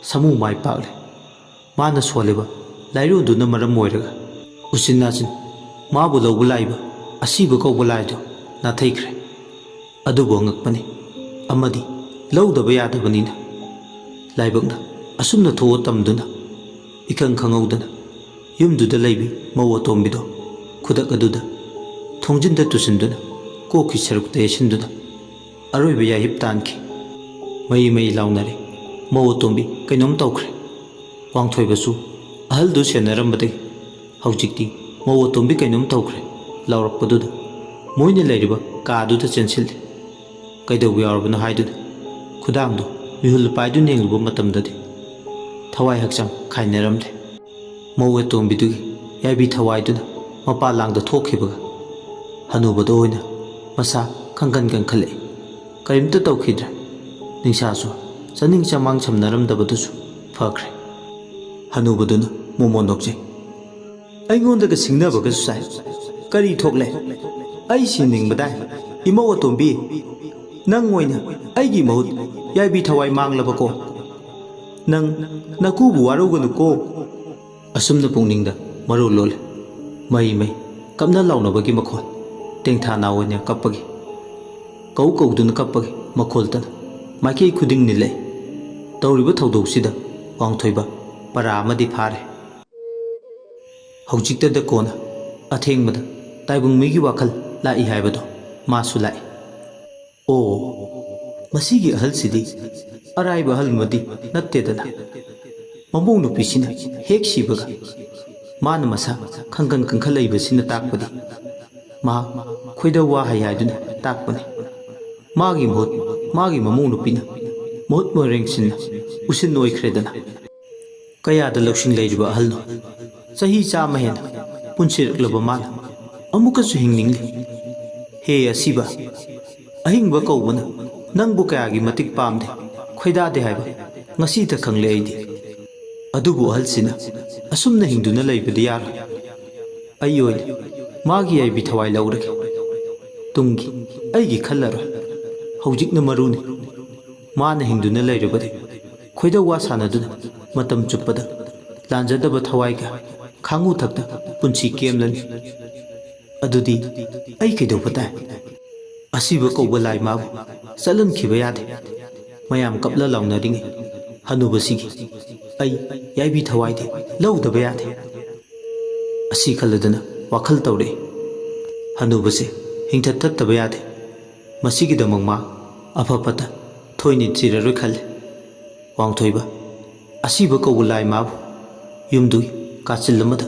ꯁꯥꯃꯨ ꯃꯥꯏ ꯄꯥꯛꯂꯦ꯫ ꯃꯥꯅ ꯁꯣꯜꯂꯤꯕ ꯂꯥꯏꯔꯨꯗꯨꯅ ꯃꯔꯝ ꯑꯣꯏꯔꯒ ꯎꯆꯤꯟ ꯅꯥꯆꯤꯟ ꯃꯥꯕꯨ ꯂꯧꯕ ꯂꯥꯛꯏꯕ ꯑꯁꯤꯕ ꯀꯧꯕ ꯂꯥꯏꯗꯨ ꯅꯥꯊꯩꯈ꯭ꯔꯦ꯫ ꯑꯗꯨꯕꯨ ꯑꯉꯛꯄꯅꯤ, ꯑꯃꯗꯤ ꯂꯧꯗꯕ ꯌꯥꯗꯕꯅꯤꯅ ꯂꯥꯏꯕꯛꯅ ꯑꯁꯨꯝꯅ ꯊꯣꯛꯑ ꯇꯝꯗꯨꯅ ꯏꯈꯪ ꯈꯪꯍꯧꯗꯅ ꯌꯨꯝꯗꯨꯗ ꯂꯩꯕꯤ ꯃꯧ ꯑꯇꯣꯝꯕꯤꯗꯣ ꯈꯨꯗꯛ ꯑꯗꯨꯗ ꯊꯣꯡꯖꯤꯟꯗ ꯇꯨꯁꯤꯟꯗꯨꯅ ꯀꯣꯛꯀꯤ ꯁꯔꯨꯛꯇ ꯌꯩꯁꯤꯟꯗꯨꯅ ꯑꯔꯣꯏꯕ ꯌꯥꯍꯤꯞ ꯇꯥꯟꯈꯤ꯫ ꯃꯩ ꯃꯩ ꯂꯥꯎꯅꯔꯦ꯫ ꯃꯧ ꯑꯇꯣꯝꯕꯤ ꯀꯩꯅꯣꯝ ꯇꯧꯈ꯭ꯔꯦ꯫ ꯋꯥꯡꯊꯣꯏꯕꯁꯨ ꯑꯍꯜꯗꯨ ꯁꯦꯟꯅꯔꯝꯕꯗꯒꯤ ꯍꯧꯖꯤꯛꯇꯤ ꯃꯧ ꯑꯇꯣꯝꯕꯤ ꯀꯩꯅꯣꯝ ꯇꯧꯈ꯭ꯔꯦ ꯂꯥꯎꯔꯛꯄꯗꯨꯗ ꯃꯣꯏꯅ ꯂꯩꯔꯤꯕ ꯀꯥꯗꯨꯗ ꯆꯦꯟꯁꯤꯜꯂꯤ꯫ ꯀꯩꯗꯧꯕ ꯌꯥꯎꯔꯕꯅꯣ ꯍꯥꯏꯗꯨꯅ ꯈꯨꯗꯥꯡꯗꯣ ꯃꯤꯍꯨꯜ ꯄꯥꯏꯗꯨꯅ ꯌꯦꯡꯂꯨꯕ ꯃꯇꯝꯗꯗꯤ ꯊꯋꯥꯏ ꯍꯛꯆꯥꯡ ꯈꯥꯏꯅꯔꯝꯂꯦ꯫ ꯃꯧ ꯑꯇꯣꯝꯕꯤꯗꯨꯒꯤ ꯌꯥꯏꯕꯤ ꯊꯋꯥꯏꯗꯨꯅ ꯃꯄꯥꯟ ꯂꯥꯡꯗ ꯊꯣꯛꯈꯤꯕꯒ ꯍꯅꯨꯕꯗ ꯑꯣꯏꯅ ꯃꯁꯥ ꯈꯪꯀꯟ ꯀꯟꯈꯠꯂꯛꯏ꯫ ꯀꯔꯤꯝꯇ ꯇꯧꯈꯤꯗ꯭ꯔꯦ꯫ ꯅꯤꯡꯁꯥꯁꯨ ꯆꯥꯅꯤꯡ ꯆꯃꯥꯡ ꯁꯝꯅꯔꯝꯗꯕꯗꯨꯁꯨ ꯐꯈ꯭ꯔꯦ꯫ ꯍꯅꯨꯕꯗꯨꯅ ꯃꯣꯃꯣꯟ ꯅꯣꯛꯆꯩ꯫ ꯑꯩꯉꯣꯟꯗꯒ ꯁꯤꯡꯅꯕꯒꯁꯨ ꯁꯥꯏ꯫ ꯀꯔꯤ ꯊꯣꯛꯂꯦ? ꯑꯩ ꯁꯤꯅꯤꯡꯕꯗꯥꯏ? ꯏꯃꯧ ꯑꯇꯣꯝꯕꯤ, ꯅꯪ ꯑꯣꯏꯅ ꯑꯩꯒꯤ ꯃꯍꯨꯠ ꯌꯥꯏꯕꯤ ꯊꯋꯥꯏ ꯃꯥꯡꯂꯕꯀꯣ? ꯅꯪ ꯅꯀꯨꯕꯨ ꯋꯥꯔꯧꯒꯅꯨꯀꯣ꯫ ꯑꯁꯨꯝꯅ ꯄꯨꯛꯅꯤꯡꯗ ꯃꯔꯨ ꯂꯣꯜꯂꯤ꯫ ꯃꯩ ꯃꯩ ꯀꯞꯅ ꯂꯥꯎꯅꯕꯒꯤ ꯃꯈꯣꯜ, ꯇꯦꯡꯊꯥ ꯅꯥꯎ ꯑꯣꯏꯅ ꯀꯞꯄꯒꯤ, ꯀꯧ ꯀꯧꯗꯨꯅ ꯀꯞꯄꯒꯤ ꯃꯈꯣꯜꯇꯅ ꯃꯥꯏꯀꯩ ꯈꯨꯗꯤꯡ ꯅꯤꯜꯂꯛꯏ꯫ ꯇꯧꯔꯤꯕ ꯊꯧꯗꯣꯛꯁꯤꯗ ꯋꯥꯡꯊꯣꯏꯕ ꯄꯔꯥ ꯑꯃꯗꯤ ꯐꯥꯔꯦ꯫ ꯍꯧꯖꯤꯛꯇꯗ ꯀꯣꯟꯅ ꯑꯊꯦꯡꯕꯗ ꯇꯥꯏꯕꯪ ꯃꯤꯒꯤ ꯋꯥꯈꯜ ꯂꯥꯛꯏ ꯍꯥꯏꯕꯗꯣ ꯃꯥꯁꯨ ꯂꯥꯛꯏ꯫ ꯑꯣ, ꯃꯁꯤꯒꯤ ꯑꯍꯜꯁꯤꯗꯤ ꯑꯔꯥꯏꯕ ꯑꯍꯜ ꯑꯃꯗꯤ ꯅꯠꯇꯦꯗꯅ꯫ ꯃꯃꯧ ꯅꯨꯄꯤꯁꯤꯅ ꯍꯦꯛ ꯁꯤꯕꯒ ꯃꯥꯅ ꯃꯁꯥ ꯈꯪꯀꯟ ꯀꯟꯈꯠꯂꯛꯏꯕꯁꯤꯅ ꯇꯥꯛꯄꯗꯤ ꯃꯍꯥꯛ ꯈꯣꯏꯗꯧ ꯋꯥ ꯍꯩ ꯍꯥꯏꯗꯨꯅ ꯇꯥꯛꯄꯅꯤ꯫ ꯃꯥꯒꯤ ꯃꯍꯨꯠ ꯃꯥꯒꯤ ꯃꯃꯧ ꯅꯨꯄꯤꯅ ꯃꯍꯨꯠ ꯃꯔꯦꯡꯁꯤꯟꯅ ꯎꯁꯤꯟ ꯑꯣꯏꯈ꯭ꯔꯦꯗꯅ꯫ ꯀꯌꯥꯗ ꯂꯧꯁꯤꯡ ꯂꯩꯔꯤꯕ ꯑꯍꯜꯅꯣ? ꯆꯍꯤ ꯆꯥꯝꯃ ꯍꯦꯟꯅ ꯄꯨꯟꯁꯤꯔꯛꯂꯕ ꯃꯥꯅ ꯑꯃꯨꯛꯀꯁꯨ ꯍꯤꯡꯅꯤꯡꯂꯤ꯫ ꯍꯦ ꯑꯁꯤꯕ, ꯑꯍꯤꯡꯕ ꯀꯧꯕꯅ ꯅꯪꯕꯨ ꯀꯌꯥꯒꯤ ꯃꯇꯤꯛ ꯄꯥꯝꯗꯦ, ꯈꯣꯏꯗꯥꯗꯦ ꯍꯥꯏꯕ ꯉꯁꯤꯇ ꯈꯪꯂꯦ ꯑꯩꯗꯤ꯫ ꯑꯗꯨꯕꯨ ꯑꯍꯜꯁꯤꯅ ꯑꯁꯨꯝꯅ ꯍꯤꯡꯗꯨꯅ ꯂꯩꯕꯗꯤ ꯌꯥꯔꯣꯏ꯫ ꯑꯩ ꯑꯣꯏꯅ ꯃꯥꯒꯤ ꯌꯥꯏꯕꯤ ꯊꯋꯥꯏ ꯂꯧꯔꯒꯦ꯫ ꯇꯨꯡꯒꯤ ꯑꯩꯒꯤ ꯈꯜꯂꯔꯣꯏ꯫ ꯍꯧꯖꯤꯛꯅ ꯃꯔꯨꯅꯤ꯫ ꯃꯥꯅ ꯍꯤꯡꯗꯨꯅ ꯂꯩꯔꯕꯗꯤ ꯈꯣꯏꯗꯧ ꯋꯥ ꯁꯥꯟꯅꯗꯨꯅ ꯃꯇꯝ ꯆꯨꯞꯄꯗ ꯂꯥꯟꯖꯗꯕ ꯊꯋꯥꯏꯒ ꯈꯥꯡꯉꯨ ꯊꯛꯇ ꯄꯨꯟꯁꯤ ꯀꯦꯝꯂꯅꯤ꯫ ꯑꯗꯨꯗꯤ ꯑꯩ ꯀꯩꯗꯧꯕ ꯇꯥꯏ? ꯑꯁꯤꯕ ꯀꯧꯕ ꯂꯥꯏ ꯃꯥꯕꯨ ꯆꯠꯍꯟꯈꯤꯕ ꯌꯥꯗꯦ꯫ ꯃꯌꯥꯝ ꯀꯞꯂ ꯂꯥꯎꯅꯔꯤꯉꯩ ꯍꯅꯨꯕꯁꯤꯒꯤ ꯑꯩ ꯌꯥꯏꯕꯤ ꯊꯋꯥꯏꯗꯤ ꯂꯧꯗꯕ ꯌꯥꯗꯦ꯫ ꯑꯁꯤ ꯈꯜꯂꯗꯨꯅ ꯋꯥꯈꯜ ꯇꯧꯔꯛꯏ꯫ ꯍꯅꯨꯕꯁꯦ ꯍꯤꯡꯊꯠ ꯊꯠꯇꯕ ꯌꯥꯗꯦ꯫ ꯃꯁꯤꯒꯤꯗꯃꯛ ꯃꯥ ꯑꯐ ꯐꯠꯇ ꯊꯣꯏꯅ ꯊꯤꯔꯔꯣꯏ ꯈꯜꯂꯦ꯫ ꯋꯥꯡꯊꯣꯏꯕ, ꯑꯁꯤꯕ ꯀꯧꯕ ꯂꯥꯏ ꯃꯥꯕꯨ ꯌꯨꯝꯗꯨꯒꯤ ꯀꯥꯆꯤꯜ ꯑꯃꯗ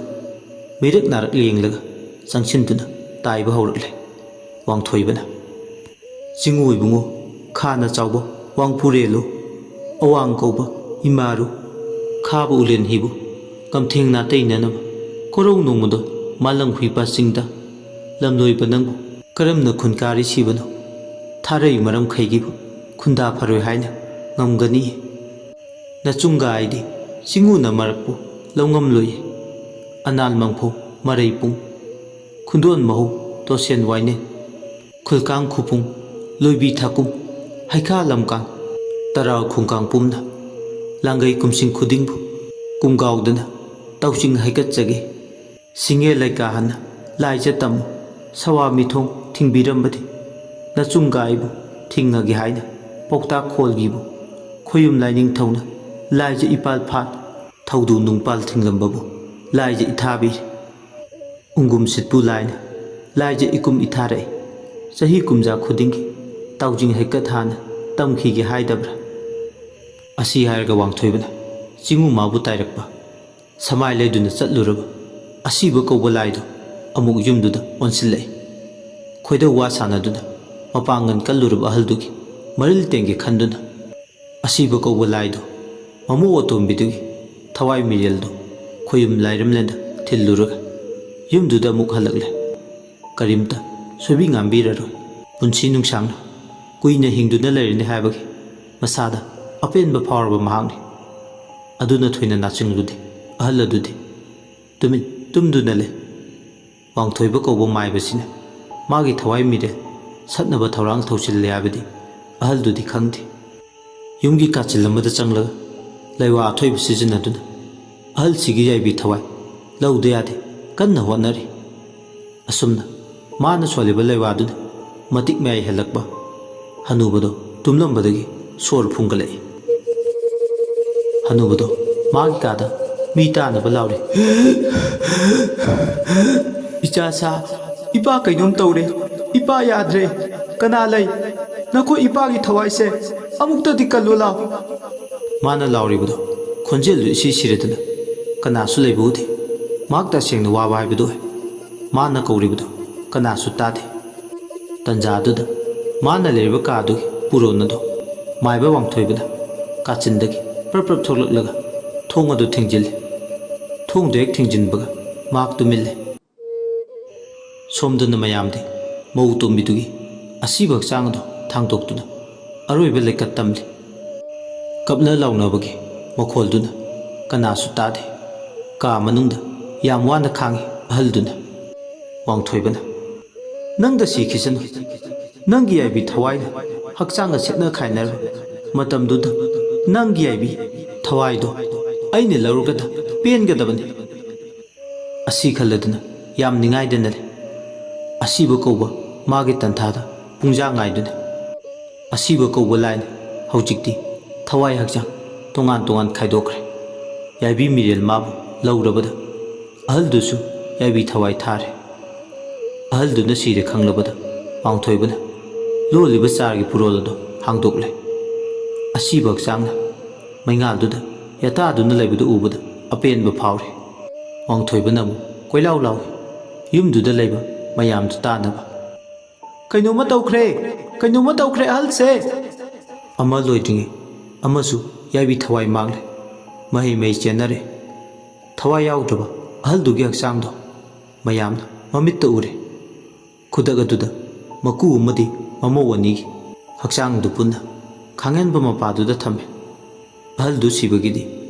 ꯃꯤꯔꯛ ꯅꯥꯔꯛ ꯌꯦꯡꯂꯒ ꯆꯪꯁꯤꯟꯗꯨꯅ ꯇꯥꯏꯕ ꯍꯧꯔꯛꯂꯦ꯫ ꯋꯥꯡꯊꯣꯏꯕꯅ, "ꯆꯤꯡꯉꯨ ꯏꯕꯨꯡꯉꯣ, ꯈꯥꯅ ꯆꯥꯎꯕ ꯋꯥꯡꯄꯨꯔꯦꯜꯂꯨ, ꯑꯋꯥꯡ ꯀꯧꯕ ꯏꯃꯥꯔꯨ, ꯈꯥꯕ ꯎꯂꯦꯟ ꯍꯤꯕꯨ, ꯀꯝꯊꯦꯡ ꯅꯥꯇꯩꯅꯅꯕ ꯀꯣꯔꯧ ꯅꯣꯡꯃꯗꯣ ꯃꯥꯂꯪ ꯍꯨꯏꯄꯥ ꯆꯤꯡꯗ ꯂꯝꯂꯣꯏꯕ ꯅꯪꯕꯨ ꯀꯔꯝꯅ ꯈꯨꯟ ꯀꯥꯔꯤꯁꯤꯕꯅꯣ? ꯊꯥꯔꯩ ꯃꯔꯝ ꯈꯩꯒꯤꯕꯨ ꯈꯨꯟꯗꯥ ꯐꯔꯣꯏ ꯍꯥꯏꯅ ꯉꯝꯒꯅꯤ? ꯅꯆꯨꯡꯒ ꯑꯩꯗꯤ ꯆꯤꯡꯉꯨꯅ ꯃꯔꯛꯄꯨ ꯂꯧꯉꯝꯂꯣꯏꯌꯦ꯫ ꯑꯅꯥꯜ ꯃꯪꯐꯧ ꯃꯔꯩ ꯄꯨꯡ, ꯈꯨꯟꯗꯣꯟ ꯃꯍꯧ ꯇꯣꯁꯦꯟ ꯋꯥꯏꯅꯦ, ꯈꯨꯜꯀꯥꯡ ꯈꯨꯄꯨꯡ, ꯂꯣꯏꯕꯤ ꯊꯥꯀꯨꯝ, ꯍꯩꯈꯥ ꯂꯝꯀꯥꯡ, ꯇꯔꯥꯎ ꯈꯨꯡꯀꯥꯡ ꯄꯨꯝꯅ ꯂꯥꯡꯒꯩ ꯀꯨꯝꯁꯤꯡ ꯈꯨꯗꯤꯡꯕꯨ ꯀꯨꯝꯒꯥꯎꯗꯨꯅ ꯇꯧꯆꯤꯡ ꯍꯩꯒꯠꯆꯒꯦ꯫ ꯁꯤꯡꯉꯦ ꯂꯩꯀꯥ ꯍꯟꯅ ꯂꯥꯏꯖ ꯇꯝꯃꯨ, ꯁꯋꯥ ꯃꯤꯊꯣꯡ ꯊꯤꯡꯕꯤꯔꯝꯕꯗꯤ ꯅꯆꯨꯡꯒ ꯑꯩꯕꯨ ꯊꯤꯡꯉꯒꯦ ꯍꯥꯏꯅ ꯄꯥꯎꯇꯥꯛ ꯈꯣꯜꯒꯤꯕꯨ ꯈꯣꯌꯨꯝ ꯂꯥꯏꯅꯤꯡꯊꯧꯅ ꯂꯥꯏꯖ ꯏꯄꯥꯜ ꯐꯥꯠ ꯊꯧꯗꯨ ꯅꯨꯡꯄꯥꯜ ꯊꯤꯡꯂꯝꯕꯕꯨ ꯂꯥꯏꯖ ꯏꯊꯥꯕꯤꯔꯦ꯫ ꯎꯡꯒꯨꯝ ꯁꯤꯠꯄꯨ ꯂꯥꯏꯅ ꯂꯥꯏꯖ ꯏꯀꯨꯝ ꯏꯊꯥꯔꯛꯏ꯫ ꯆꯍꯤ ꯀꯨꯝꯖꯥ ꯈꯨꯗꯤꯡꯒꯤ ꯇꯥꯎꯖꯤꯡ ꯍꯩꯀꯠ ꯍꯥꯟꯅ ꯇꯝꯈꯤꯒꯦ ꯍꯥꯏꯗꯕ꯭ꯔꯥ?" ꯑꯁꯤ ꯍꯥꯏꯔꯒ ꯋꯥꯡꯊꯣꯏꯕꯅ ꯆꯤꯡꯉꯨ ꯃꯥꯕꯨ ꯇꯥꯏꯔꯛꯄ, ꯁꯃꯥꯏ ꯂꯩꯗꯨꯅ ꯆꯠꯂꯨꯔꯕ ꯑꯁꯤꯕ ꯀꯧꯕ ꯂꯥꯏꯗꯨ ꯑꯃꯨꯛ ꯌꯨꯝꯗꯨꯗ ꯑꯣꯟꯁꯤꯜꯂꯛꯏ꯫ ꯈꯣꯏꯗꯧ ꯋꯥ ꯁꯥꯟꯅꯗꯨꯅ ꯃꯄꯥꯡꯒꯜ ꯀꯜꯂꯨꯔꯕ ꯑꯍꯜꯗꯨꯒꯤ ꯃꯔꯤꯜ ꯇꯦꯡꯒꯦ ꯈꯟꯗꯨꯅ ꯑꯁꯤꯕ ꯀꯧꯕ ꯂꯥꯏꯗꯨ ꯃꯃꯧ ꯑꯇꯣꯝꯕꯤꯗꯨꯒꯤ ꯊꯋꯥꯏ ꯃꯤꯔꯦꯜꯗꯨ ꯈꯣꯌꯨꯝ ꯂꯥꯏꯔꯝꯂꯦꯟꯗ ꯊꯤꯜꯂꯨꯔꯒ ꯌꯨꯝꯗꯨꯗ ꯑꯃꯨꯛ ꯍꯜꯂꯛꯂꯦ꯫ ꯀꯔꯤꯝꯇ ꯁꯣꯏꯕꯤ ꯉꯥꯝꯕꯤꯔꯔꯣꯏ꯫ ꯄꯨꯟꯁꯤ ꯅꯨꯡꯁꯥꯡꯅ ꯀꯨꯏꯅ ꯍꯤꯡꯗꯨꯅ ꯂꯩꯔꯅꯤ ꯍꯥꯏꯕꯒꯤ ꯃꯁꯥꯗ ꯑꯄꯦꯟꯕ ꯐꯥꯎꯔꯕ ꯃꯍꯥꯛꯅꯤ꯫ ꯑꯗꯨꯅ ꯊꯣꯏꯅ ꯅꯥꯆꯤꯡꯂꯨꯗꯦ꯫ ꯑꯍꯜ ꯑꯗꯨꯗꯤ ꯇꯨꯃꯤꯟ ꯇꯨꯝꯗꯨꯅ ꯂꯩ꯫ ꯋꯥꯡꯊꯣꯏꯕ ꯀꯧꯕ ꯃꯥꯏꯕꯁꯤꯅ ꯃꯥꯒꯤ ꯊꯋꯥꯏ ꯃꯤꯔꯦꯜ ꯁꯠꯅꯕ ꯊꯧꯔꯥꯡ ꯊꯧꯁꯤꯜꯂꯦ ꯍꯥꯏꯕꯗꯤ ꯑꯍꯜꯗꯨꯗꯤ ꯈꯪꯗꯦ꯫ ꯌꯨꯝꯒꯤ ꯀꯥꯆꯤꯜ ꯑꯃꯗ ꯆꯪꯂꯒ ꯂꯩꯋꯥ ꯑꯊꯣꯏꯕ ꯁꯤꯖꯤꯟꯅꯗꯨꯅ ꯑꯍꯜꯁꯤꯒꯤ ꯌꯥꯏꯕꯤ ꯊꯋꯥꯏ ꯂꯧꯗ ꯌꯥꯗꯦ ꯀꯟꯅ ꯍꯣꯠꯅꯔꯤ꯫ ꯑꯁꯨꯝꯅ ꯃꯥꯅ ꯁꯣꯜꯂꯤꯕ ꯂꯩꯋꯥꯗꯨꯅ ꯃꯇꯤꯛ ꯃꯌꯥꯏ ꯍꯦꯜꯂꯛꯄ ꯍꯅꯨꯕꯗꯣ ꯇꯨꯝꯂꯝꯕꯗꯒꯤ ꯁꯣꯔ ꯐꯨꯡꯒꯠꯂꯛꯏ꯫ ꯍꯅꯨꯕꯗꯣ ꯃꯥꯒꯤ ꯀꯥꯗ ꯃꯤ ꯇꯥꯅꯕ ꯂꯥꯎꯔꯤ꯫ "ꯏꯆꯥ ꯁꯥ, ꯏꯄꯥ ꯀꯩꯅꯣꯝ ꯇꯧꯔꯦ, ꯏꯄꯥ ꯌꯥꯗ꯭ꯔꯦ, ꯀꯅꯥ ꯂꯩ?" ꯅꯈꯣꯏ ꯏꯄꯥꯒꯤ ꯊꯋꯥꯏꯁꯦ ꯑꯃꯨꯛꯇꯗꯤ ꯀꯜꯂꯨ ꯂꯥꯎ꯫ ꯃꯥꯅ ꯂꯥꯎꯔꯤꯕꯗꯣ ꯈꯣꯟꯖꯦꯜꯗꯨ ꯏꯁꯤ ꯁꯤꯔꯗꯅ ꯀꯅꯥꯁꯨ ꯂꯩꯕ ꯎꯗꯦ꯫ ꯃꯍꯥꯛ ꯇꯁꯦꯡꯅ ꯋꯥꯕ ꯍꯥꯏꯕꯗꯨ ꯑꯣꯏ꯫ ꯃꯥꯅ ꯀꯧꯔꯤꯕꯗꯨ ꯀꯅꯥꯁꯨ ꯇꯥꯗꯦ꯫ ꯇꯟꯖꯥꯗꯨꯗ ꯃꯥꯅ ꯂꯩꯔꯤꯕ ꯀꯥꯗꯨꯒꯤ ꯄꯨꯔꯣꯟ ꯑꯗꯨ ꯃꯥꯏꯕ ꯋꯥꯡꯊꯣꯏꯕꯅ ꯀꯥꯆꯤꯟꯗꯒꯤ ꯄ꯭ꯔꯞ ꯄ꯭ꯔꯞ ꯊꯣꯛꯂꯛꯂꯒ ꯊꯣꯡ ꯑꯗꯨ ꯊꯤꯡꯖꯤꯜꯂꯤ꯫ ꯊꯣꯡꯗꯨ ꯍꯦꯛ ꯊꯤꯡꯖꯤꯟꯕꯒ ꯃꯍꯥꯛ ꯇꯨꯃꯤꯜꯂꯦ꯫ ꯁꯣꯝꯗꯅ ꯃꯌꯥꯝꯗꯤ ꯃꯧ ꯇꯣꯝꯕꯤꯗꯨꯒꯤ ꯑꯁꯤꯕ ꯍꯛꯆꯥꯡ ꯑꯗꯨ ꯊꯥꯡꯗꯣꯛꯇꯨꯅ ꯑꯔꯣꯏꯕ ꯂꯩꯀꯠ ꯇꯝꯂꯤ꯫ ꯀꯞꯅ ꯂꯥꯎꯅꯕꯒꯤ ꯃꯈꯣꯜꯗꯨꯅ ꯀꯅꯥꯁꯨ ꯇꯥꯗꯦ꯫ ꯀꯥ ꯃꯅꯨꯡꯗ ꯌꯥꯝ ꯋꯥꯅ ꯈꯥꯡꯉꯤ ꯑꯍꯜꯗꯨꯅ꯫ ꯋꯥꯡꯊꯣꯏꯕꯅ, "ꯅꯪꯗ ꯁꯤꯈꯤꯁꯅꯨ꯫ ꯅꯪꯒꯤ ꯌꯥꯏꯕꯤ ꯊꯋꯥꯏꯅ ꯍꯛꯆꯥꯡꯒ ꯁꯦꯠꯅ ꯈꯥꯏꯅꯔꯣ꯫ ꯃꯇꯝꯗꯨꯗ ꯅꯪꯒꯤ ꯌꯥꯏꯕꯤ ꯊꯋꯥꯏꯗꯣ ꯑꯩꯅ ꯂꯧꯔꯒꯗ ꯄꯦꯟꯒꯗꯕꯅꯤ"꯫ ꯑꯁꯤ ꯈꯜꯂꯗꯨꯅ ꯌꯥꯝ ꯅꯤꯡꯉꯥꯏꯗꯅ ꯂꯩ꯫ ꯑꯁꯤꯕ ꯀꯧꯕ ꯃꯥꯒꯤ ꯇꯟꯊꯥꯗ ꯄꯨꯡꯖꯥ ꯉꯥꯏꯗꯨꯅꯤ꯫ ꯑꯁꯤꯕ ꯀꯧꯕ ꯂꯥꯏꯅ ꯍꯧꯖꯤꯛꯇꯤ ꯊꯋꯥꯏ ꯍꯛꯆꯥꯡ ꯇꯣꯉꯥꯟ ꯇꯣꯉꯥꯟ ꯈꯥꯏꯗꯣꯛꯈ꯭ꯔꯦ꯫ ꯌꯥꯏꯕꯤ ꯃꯤꯔꯦꯜ ꯃꯥꯕꯨ ꯂꯧꯔꯕꯗ ꯑꯍꯜꯗꯨꯁꯨ ꯌꯥꯏꯕꯤ ꯊꯋꯥꯏ ꯊꯥꯔꯦ꯫ ꯑꯍꯜꯗꯨꯅ ꯁꯤꯔꯦ ꯈꯪꯂꯕꯗ ꯋꯥꯡꯊꯣꯏꯕꯅ ꯂꯣꯜꯂꯤꯕ ꯆꯥꯔꯒꯤ ꯄꯨꯔꯣꯜ ꯑꯗꯨ ꯍꯥꯡꯗꯣꯛꯂꯦ꯫ ꯑꯁꯤꯕ ꯍꯛꯆꯥꯡꯅ ꯃꯩꯉꯥꯜꯗꯨꯗ ꯌꯥꯇꯥꯗꯨꯅ ꯂꯩꯕꯗꯨ ꯎꯕꯗ ꯑꯄꯦꯟꯕ ꯐꯥꯎꯔꯦ꯫ ꯋꯥꯡꯊꯣꯏꯕꯅ ꯑꯃꯨꯛ ꯀꯣꯏꯂꯥꯎ ꯂꯥꯎꯏ, ꯌꯨꯝꯗꯨꯗ ꯂꯩꯕ ꯃꯌꯥꯝꯗꯨ ꯇꯥꯅꯕ꯫ "ꯀꯩꯅꯣꯝꯃ ꯇꯧꯈ꯭ꯔꯦ! ꯀꯩꯅꯣꯝꯃ ꯇꯧꯈ꯭ꯔꯦ ꯑꯍꯜꯁꯦ!" ꯑꯃ ꯂꯣꯏꯗ꯭ꯔꯤꯉꯩ ꯑꯃꯁꯨ ꯌꯥꯏꯕꯤ ꯊꯋꯥꯏ ꯃꯥꯡꯂꯦ꯫ ꯃꯍꯩ ꯃꯍꯩ ꯆꯦꯟꯅꯔꯦ꯫ ꯊꯋꯥꯏ ꯌꯥꯎꯗ꯭ꯔꯕ ꯑꯍꯜꯗꯨꯒꯤ ꯍꯛꯆꯥꯡꯗꯣ ꯃꯌꯥꯝꯅ ꯃꯃꯤꯠꯇ ꯎꯔꯦ꯫ ꯈꯨꯗꯛ ꯑꯗꯨꯗ ꯃꯀꯨ ꯑꯃꯗꯤ ꯃꯃꯧ ꯑꯅꯤꯒꯤ ꯍꯛꯆꯥꯡꯗꯨ ꯄꯨꯟꯅ ꯈꯥꯡꯍꯦꯟꯕ ꯃꯄꯥꯗꯨꯗ ꯊꯝꯃꯦ꯫ ꯑꯍꯜꯗꯨ ꯁꯤꯕꯒꯤꯗꯤ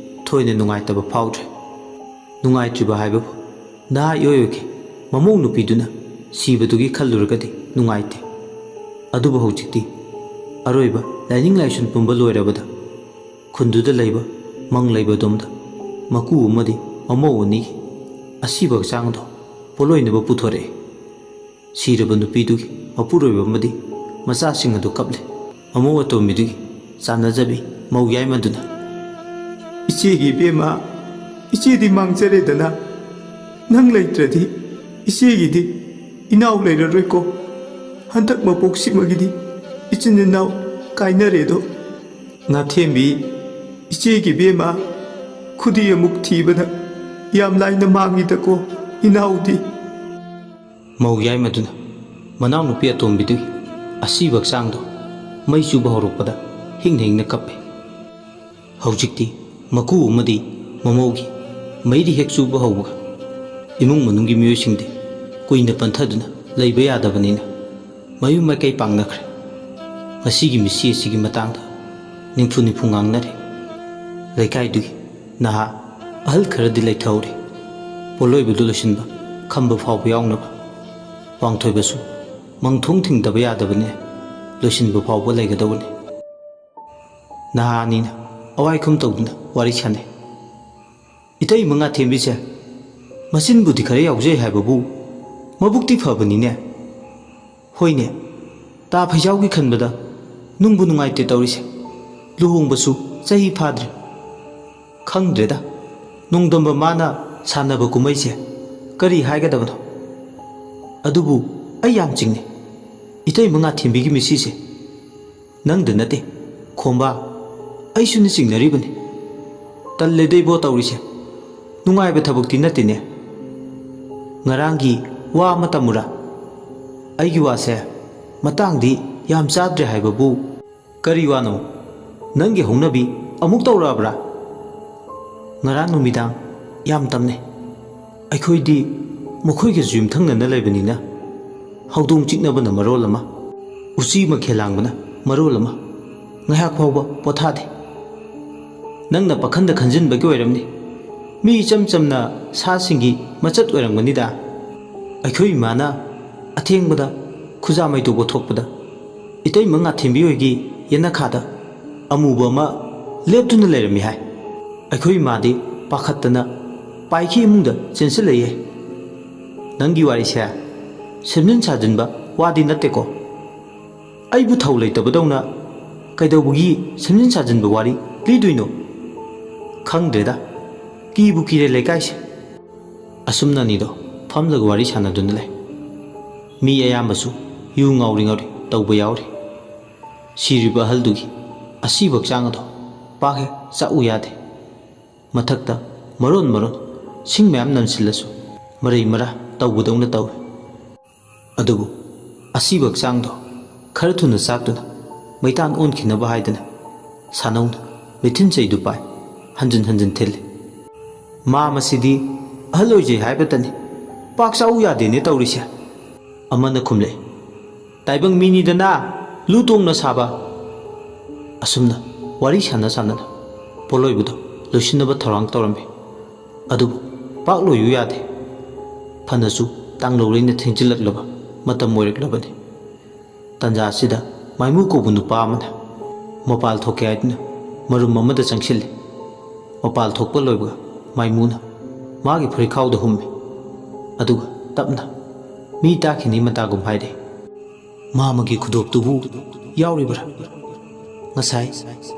ꯊꯣꯏꯅ ꯅꯨꯡꯉꯥꯏꯇꯕ ꯐꯥꯎꯗ꯭ꯔꯦ꯫ ꯅꯨꯡꯉꯥꯏꯇ꯭ꯔꯤꯕ ꯍꯥꯏꯕꯕꯨ ꯅꯍꯥ ꯏꯑꯣꯏ ꯑꯣꯏꯈꯤ꯫ ꯃꯃꯧ ꯅꯨꯄꯤꯗꯨꯅ ꯁꯤꯕꯗꯨꯒꯤ ꯈꯜꯂꯨꯔꯒꯗꯤ ꯅꯨꯡꯉꯥꯏꯇꯦ꯫ ꯑꯗꯨꯕꯨ ꯍꯧꯖꯤꯛꯇꯤ ꯑꯔꯣꯏꯕ ꯂꯥꯏꯅꯤꯡ ꯂꯥꯏꯁꯣꯟ ꯄꯨꯝꯕ ꯂꯣꯏꯔꯕꯗ ꯈꯨꯟꯗꯨꯗ ꯂꯩꯕ ꯃꯪ ꯂꯩꯕ ꯑꯗꯣꯝꯗ ꯃꯀꯨ ꯑꯃꯗꯤ ꯃꯃꯧ ꯑꯅꯤꯒꯤ ꯑꯁꯤꯕ ꯍꯛꯆꯥꯡꯗꯣ ꯄꯣꯠꯂꯣꯏꯅꯕ ꯄꯨꯊꯣꯔꯛꯑꯦ꯫ ꯁꯤꯔꯕ ꯅꯨꯄꯤꯗꯨꯒꯤ ꯃꯄꯨꯔꯣꯏꯕ ꯑꯃꯗꯤ ꯃꯆꯥꯁꯤꯡ ꯑꯗꯨ ꯀꯞꯂꯦ꯫ ꯃꯃꯧ ꯑꯇꯣꯝꯕꯤꯗꯨꯒꯤ ꯆꯥꯟꯅꯖꯕꯤ ꯃꯧ ꯌꯥꯏꯃꯗꯨꯅ, "ꯏꯆꯦꯒꯤ ꯏꯕꯦꯝꯃ, ꯏꯆꯦꯗꯤ ꯃꯥꯡꯖꯔꯦꯗꯅ꯫ ꯅꯪ ꯂꯩꯇ꯭ꯔꯗꯤ ꯏꯆꯦꯒꯤꯗꯤ ꯏꯅꯥꯎ ꯂꯩꯔꯔꯣꯏꯀꯣ꯫ ꯍꯟꯗꯛ ꯃꯄꯣꯛꯁꯤꯃꯒꯤꯗꯤ ꯏꯆꯤꯟ ꯏꯅꯥꯎ ꯀꯥꯏꯅꯔꯦꯗꯣ꯫ ꯉꯥꯊꯦꯝꯕꯤ, ꯏꯆꯦꯒꯤ ꯕꯦꯝꯃ, ꯈꯨꯗꯤ ꯑꯃꯨꯛ ꯊꯤꯕꯗ ꯌꯥꯝ ꯂꯥꯏꯅ ꯃꯥꯡꯉꯤꯗꯀꯣ ꯏꯅꯥꯎꯗꯤ꯫ ꯃꯧ ꯌꯥꯏꯃꯗꯨꯅ ꯃꯅꯥꯎꯅꯨꯄꯤ ꯑꯇꯣꯝꯕꯤꯗꯨꯒꯤ ꯑꯁꯤꯕ ꯍꯛꯆꯥꯡꯗꯣ ꯃꯩ ꯆꯨꯕ ꯍꯧꯔꯛꯄꯗ ꯍꯤꯡꯅ ꯍꯤꯡꯅ ꯀꯞꯄꯦ꯫ ꯍꯧꯖꯤꯛꯇꯤ ꯃꯀꯨ ꯑꯃꯗꯤ ꯃꯃꯧꯒꯤ ꯃꯩꯔꯤ ꯍꯦꯛ ꯆꯨꯕ ꯍꯧꯕꯒ ꯏꯃꯨꯡ ꯃꯅꯨꯡꯒꯤ ꯃꯤꯑꯣꯏꯁꯤꯡꯗꯤ ꯀꯨꯏꯅ ꯄꯟꯊꯗꯨꯅ ꯂꯩꯕ ꯌꯥꯗꯕꯅꯤꯅ ꯃꯌꯨꯝ ꯃꯥꯏꯀꯩ ꯄꯥꯡꯅꯈ꯭ꯔꯦ꯫ ꯉꯁꯤꯒꯤ ꯃꯤꯠꯁꯤ ꯑꯁꯤꯒꯤ ꯃꯇꯥꯡꯗ ꯅꯤꯝꯐꯨ ꯅꯤꯝꯐꯨ ꯉꯥꯡꯅꯔꯦ꯫ ꯂꯩꯀꯥꯏꯗꯨꯒꯤ ꯅꯍꯥ ꯑꯍꯜ ꯈꯔꯗꯤ ꯂꯩꯊꯍꯧꯔꯦ꯫ ꯄꯣꯠꯂꯣꯏꯕꯗꯨ ꯂꯣꯏꯁꯤꯟꯕ ꯈꯝꯕ ꯐꯥꯎꯕ ꯌꯥꯎꯅꯕ꯫ ꯋꯥꯡꯊꯣꯏꯕꯁꯨ ꯃꯪꯊꯣꯡ ꯊꯤꯡꯗꯕ ꯌꯥꯗꯕꯅꯤ, ꯂꯣꯏꯁꯤꯟꯕ ꯐꯥꯎꯕ ꯂꯩꯒꯗꯧꯕꯅꯤ꯫ ꯅꯍꯥ ꯑꯅꯤꯅ ꯑꯋꯥꯏꯈꯨꯝ ꯇꯧꯗꯨꯅ ꯋꯥꯔꯤ ꯁꯥꯟꯅꯩ꯫ ꯏꯇꯩ ꯃꯉꯥ ꯊꯦꯝꯕꯤꯁꯦ ꯃꯆꯤꯟꯕꯨꯗꯤ ꯈꯔ ꯌꯥꯎꯖꯩ ꯍꯥꯏꯕꯕꯨ ꯃꯕꯨꯛꯇꯤ ꯐꯕꯅꯤꯅꯦ꯫ ꯍꯣꯏꯅꯦ, ꯇꯥ ꯐꯩꯖꯥꯎꯒꯤ ꯈꯟꯕꯗ ꯅꯨꯡꯕꯨ ꯅꯨꯡꯉꯥꯏꯇꯦ ꯇꯧꯔꯤꯁꯦ꯫ ꯂꯨꯍꯣꯡꯕꯁꯨ ꯆꯍꯤ ꯐꯥꯗ꯭ꯔꯤ꯫ ꯈꯪꯗ꯭ꯔꯦꯗ, ꯅꯣꯡꯗꯝꯕ ꯃꯥꯅ ꯁꯥꯟꯅꯕ ꯀꯨꯝꯍꯩꯁꯦ ꯀꯔꯤ ꯍꯥꯏꯒꯗꯕꯅꯣ? ꯑꯗꯨꯕꯨ ꯑꯩ ꯌꯥꯝ ꯆꯤꯡꯅꯩ ꯏꯇꯩ ꯃꯉꯥ ꯊꯦꯝꯕꯤꯒꯤ ꯃꯤꯠꯁꯤꯁꯦ꯫ ꯅꯪꯗ ꯅꯠꯇꯦ, ꯈꯣꯝꯕꯥ, ꯑꯩꯁꯨꯅꯤ ꯆꯤꯡꯅꯔꯤꯕꯅꯤ꯫ ꯇꯜꯂꯦꯗ ꯏꯕꯣ ꯇꯧꯔꯤꯁꯦ꯫ ꯅꯨꯡꯉꯥꯏꯕ ꯊꯕꯛꯇꯤ ꯅꯠꯇꯦꯅꯦ꯫ ꯉꯔꯥꯡꯒꯤ ꯋꯥ ꯑꯃ ꯇꯝꯃꯨꯔꯥ? ꯑꯩꯒꯤ ꯋꯥꯁꯦ ꯃꯇꯥꯡꯗꯤ ꯌꯥꯝ ꯆꯥꯗ꯭ꯔꯦ ꯍꯥꯏꯕꯕꯨ꯫ ꯀꯔꯤ ꯋꯥꯅꯣ? ꯅꯪꯒꯤ ꯍꯧꯅꯕꯤ ꯑꯃꯨꯛ ꯇꯧꯔꯛꯑꯕ꯭ꯔꯥ? ꯉꯔꯥꯡ ꯅꯨꯃꯤꯗꯥꯡ ꯌꯥꯝ ꯇꯝꯅꯩ꯫ ꯑꯩꯈꯣꯏꯗꯤ ꯃꯈꯣꯏꯒꯁꯨ ꯌꯨꯝꯊꯪꯅꯅ ꯂꯩꯕꯅꯤꯅ ꯍꯧꯗꯣꯡ ꯆꯤꯛꯅꯕꯅ ꯃꯔꯣꯜ ꯑꯃ, ꯎꯆꯤ ꯃꯈꯦꯜ ꯂꯥꯡꯕꯅ ꯃꯔꯣꯜ ꯑꯃ, ꯉꯥꯏꯍꯥꯛ ꯐꯥꯎꯕ ꯄꯣꯊꯥꯗꯦ꯫ ꯅꯪꯅ ꯄꯥꯈꯟꯗ ꯈꯟꯖꯤꯟꯕꯒꯤ ꯑꯣꯏꯔꯝꯅꯤ꯫ ꯃꯤ ꯏꯆꯝ ꯆꯝꯅ ꯁꯥꯁꯤꯡꯒꯤ ꯃꯆꯠ ꯑꯣꯏꯔꯝꯒꯅꯤꯗ꯫ ꯑꯩꯈꯣꯏ ꯏꯃꯥꯅ ꯑꯊꯦꯡꯕꯗ ꯈꯨꯖꯥ ꯃꯩꯇꯣꯛꯄ ꯊꯣꯛꯄꯗ ꯏꯇꯩꯃ ꯉꯥꯊꯦꯝꯕꯤ ꯍꯣꯏꯒꯤ ꯌꯦꯅꯈꯥꯗ ꯑꯃꯨꯕ ꯑꯃ ꯂꯦꯞꯇꯨꯅ ꯂꯩꯔꯝꯃꯤ ꯍꯥꯏ꯫ ꯑꯩꯈꯣꯏ ꯏꯃꯥꯗꯤ ꯄꯥꯈꯠꯇꯅ ꯄꯥꯏꯈꯤ ꯏꯃꯨꯡꯗ ꯆꯦꯟꯁꯤꯜꯂꯛꯏ꯫ ꯅꯪꯒꯤ ꯋꯥꯔꯤꯁꯦ ꯁꯦꯝꯖꯤꯟ ꯁꯥꯖꯤꯟꯕ ꯋꯥꯗꯤ ꯅꯠꯇꯦꯀꯣ? ꯑꯩꯕꯨ ꯊꯧ ꯂꯩꯇꯕꯗꯧꯅ ꯀꯩꯗꯧꯕꯒꯤ ꯁꯦꯝꯖꯤꯟ ꯁꯥꯖꯤꯟꯕ ꯋꯥꯔꯤ ꯂꯤꯗꯣꯏꯅꯣ? ꯈꯪꯗ꯭ꯔꯦꯗ, ꯀꯤꯕꯨ ꯀꯤꯔꯦ ꯂꯩꯀꯥꯏꯁꯦ꯫ ꯑꯁꯨꯝꯅ ꯑꯅꯤꯗꯣ ꯐꯝꯂꯒ ꯋꯥꯔꯤ ꯁꯥꯟꯅꯗꯨꯅ ꯂꯩ꯫ ꯃꯤ ꯑꯌꯥꯝꯕꯁꯨ ꯌꯨ ꯉꯥꯎꯔꯤ ꯉꯥꯎꯔꯤ ꯇꯧꯕ ꯌꯥꯎꯔꯤ꯫ ꯁꯤꯔꯤꯕ ꯑꯍꯜꯗꯨꯒꯤ ꯑꯁꯤꯕ ꯍꯛꯆꯥꯡ ꯑꯗꯣ ꯄꯥꯛ ꯍꯦꯛ ꯆꯥꯛꯎ ꯌꯥꯗꯦ꯫ ꯃꯊꯛꯇ ꯃꯔꯣꯟ ꯃꯔꯣꯟ ꯁꯤꯡ ꯃꯌꯥꯝ ꯅꯝꯁꯤꯜꯂꯁꯨ ꯃꯔꯩ ꯃꯔꯥ ꯇꯧꯕꯗꯧꯅ ꯇꯧꯏ꯫ ꯑꯗꯨꯕꯨ ꯑꯁꯤꯕ ꯍꯛꯆꯥꯡꯗꯣ ꯈꯔ ꯊꯨꯅ ꯆꯥꯛꯇꯨꯅ ꯃꯩꯇꯥꯟ ꯑꯣꯟꯈꯤꯅꯕ ꯍꯥꯏꯗꯅ ꯁꯥꯅꯧꯅ ꯃꯤꯊꯤꯟ ꯆꯩꯗꯨ ꯄꯥꯏ ꯍꯟꯖꯤꯟ ꯍꯟꯖꯤꯟ ꯊꯤꯜꯂꯤ꯫ "ꯃꯥ ꯃꯁꯤꯗꯤ ꯑꯍꯜ ꯑꯣꯏꯖꯩ ꯍꯥꯏꯕꯇꯅꯤ, ꯄꯥꯛ ꯆꯥꯎ ꯌꯥꯗꯦꯅꯦ ꯇꯧꯔꯤꯁꯦ"꯫ ꯑꯃꯅ ꯈꯨꯝꯂꯛꯏ, "ꯇꯥꯏꯕꯪ ꯃꯤꯅꯤꯗꯅ, ꯂꯨ ꯇꯣꯡꯅ ꯁꯥꯕ"꯫ ꯑꯁꯨꯝꯅ ꯋꯥꯔꯤ ꯁꯥꯟꯅ ꯁꯥꯟꯅꯅ ꯄꯣꯠꯂꯣꯏꯕꯗꯣ ꯂꯣꯏꯁꯤꯟꯅꯕ ꯊꯧꯔꯥꯡ ꯇꯧꯔꯝꯃꯤ꯫ ꯑꯗꯨꯕꯨ ꯄꯥꯛ ꯂꯣꯏꯌꯨ ꯌꯥꯗꯦ꯫ ꯐꯅꯁꯨ ꯇꯥꯡꯂꯧꯔꯩꯅ ꯊꯦꯡꯖꯤꯜꯂꯛꯂꯕ ꯃꯇꯝ ꯑꯣꯏꯔꯛꯂꯕꯅꯤ꯫ ꯇꯟꯖꯥ ꯑꯁꯤꯗ ꯃꯥꯏꯃꯨ ꯀꯧꯕ ꯅꯨꯄꯥ ꯑꯃꯅ ꯃꯄꯥꯜ ꯊꯣꯛꯀꯦ ꯍꯥꯏꯗꯨꯅ ꯃꯔꯨꯝ ꯑꯃꯗ ꯆꯪꯁꯤꯜꯂꯤ꯫ ꯃꯄꯥꯜ ꯊꯣꯛꯄ ꯂꯣꯏꯕꯒ ꯃꯥꯏꯃꯨꯅ ꯃꯥꯒꯤ ꯐꯨꯔꯤꯠꯈꯥꯎꯗ ꯍꯨꯝꯃꯤ꯫ ꯑꯗꯨꯒ ꯇꯞꯅ, "ꯃꯤ ꯇꯥꯈꯤꯅꯤ ꯃꯇꯥꯒꯨꯝ ꯍꯥꯏꯔꯦ꯫ ꯃꯥꯃꯒꯤ ꯈꯨꯗꯣꯞꯇꯨꯕꯨ ꯌꯥꯎꯔꯤꯕ꯭ꯔꯥ? ꯉꯁꯥꯏ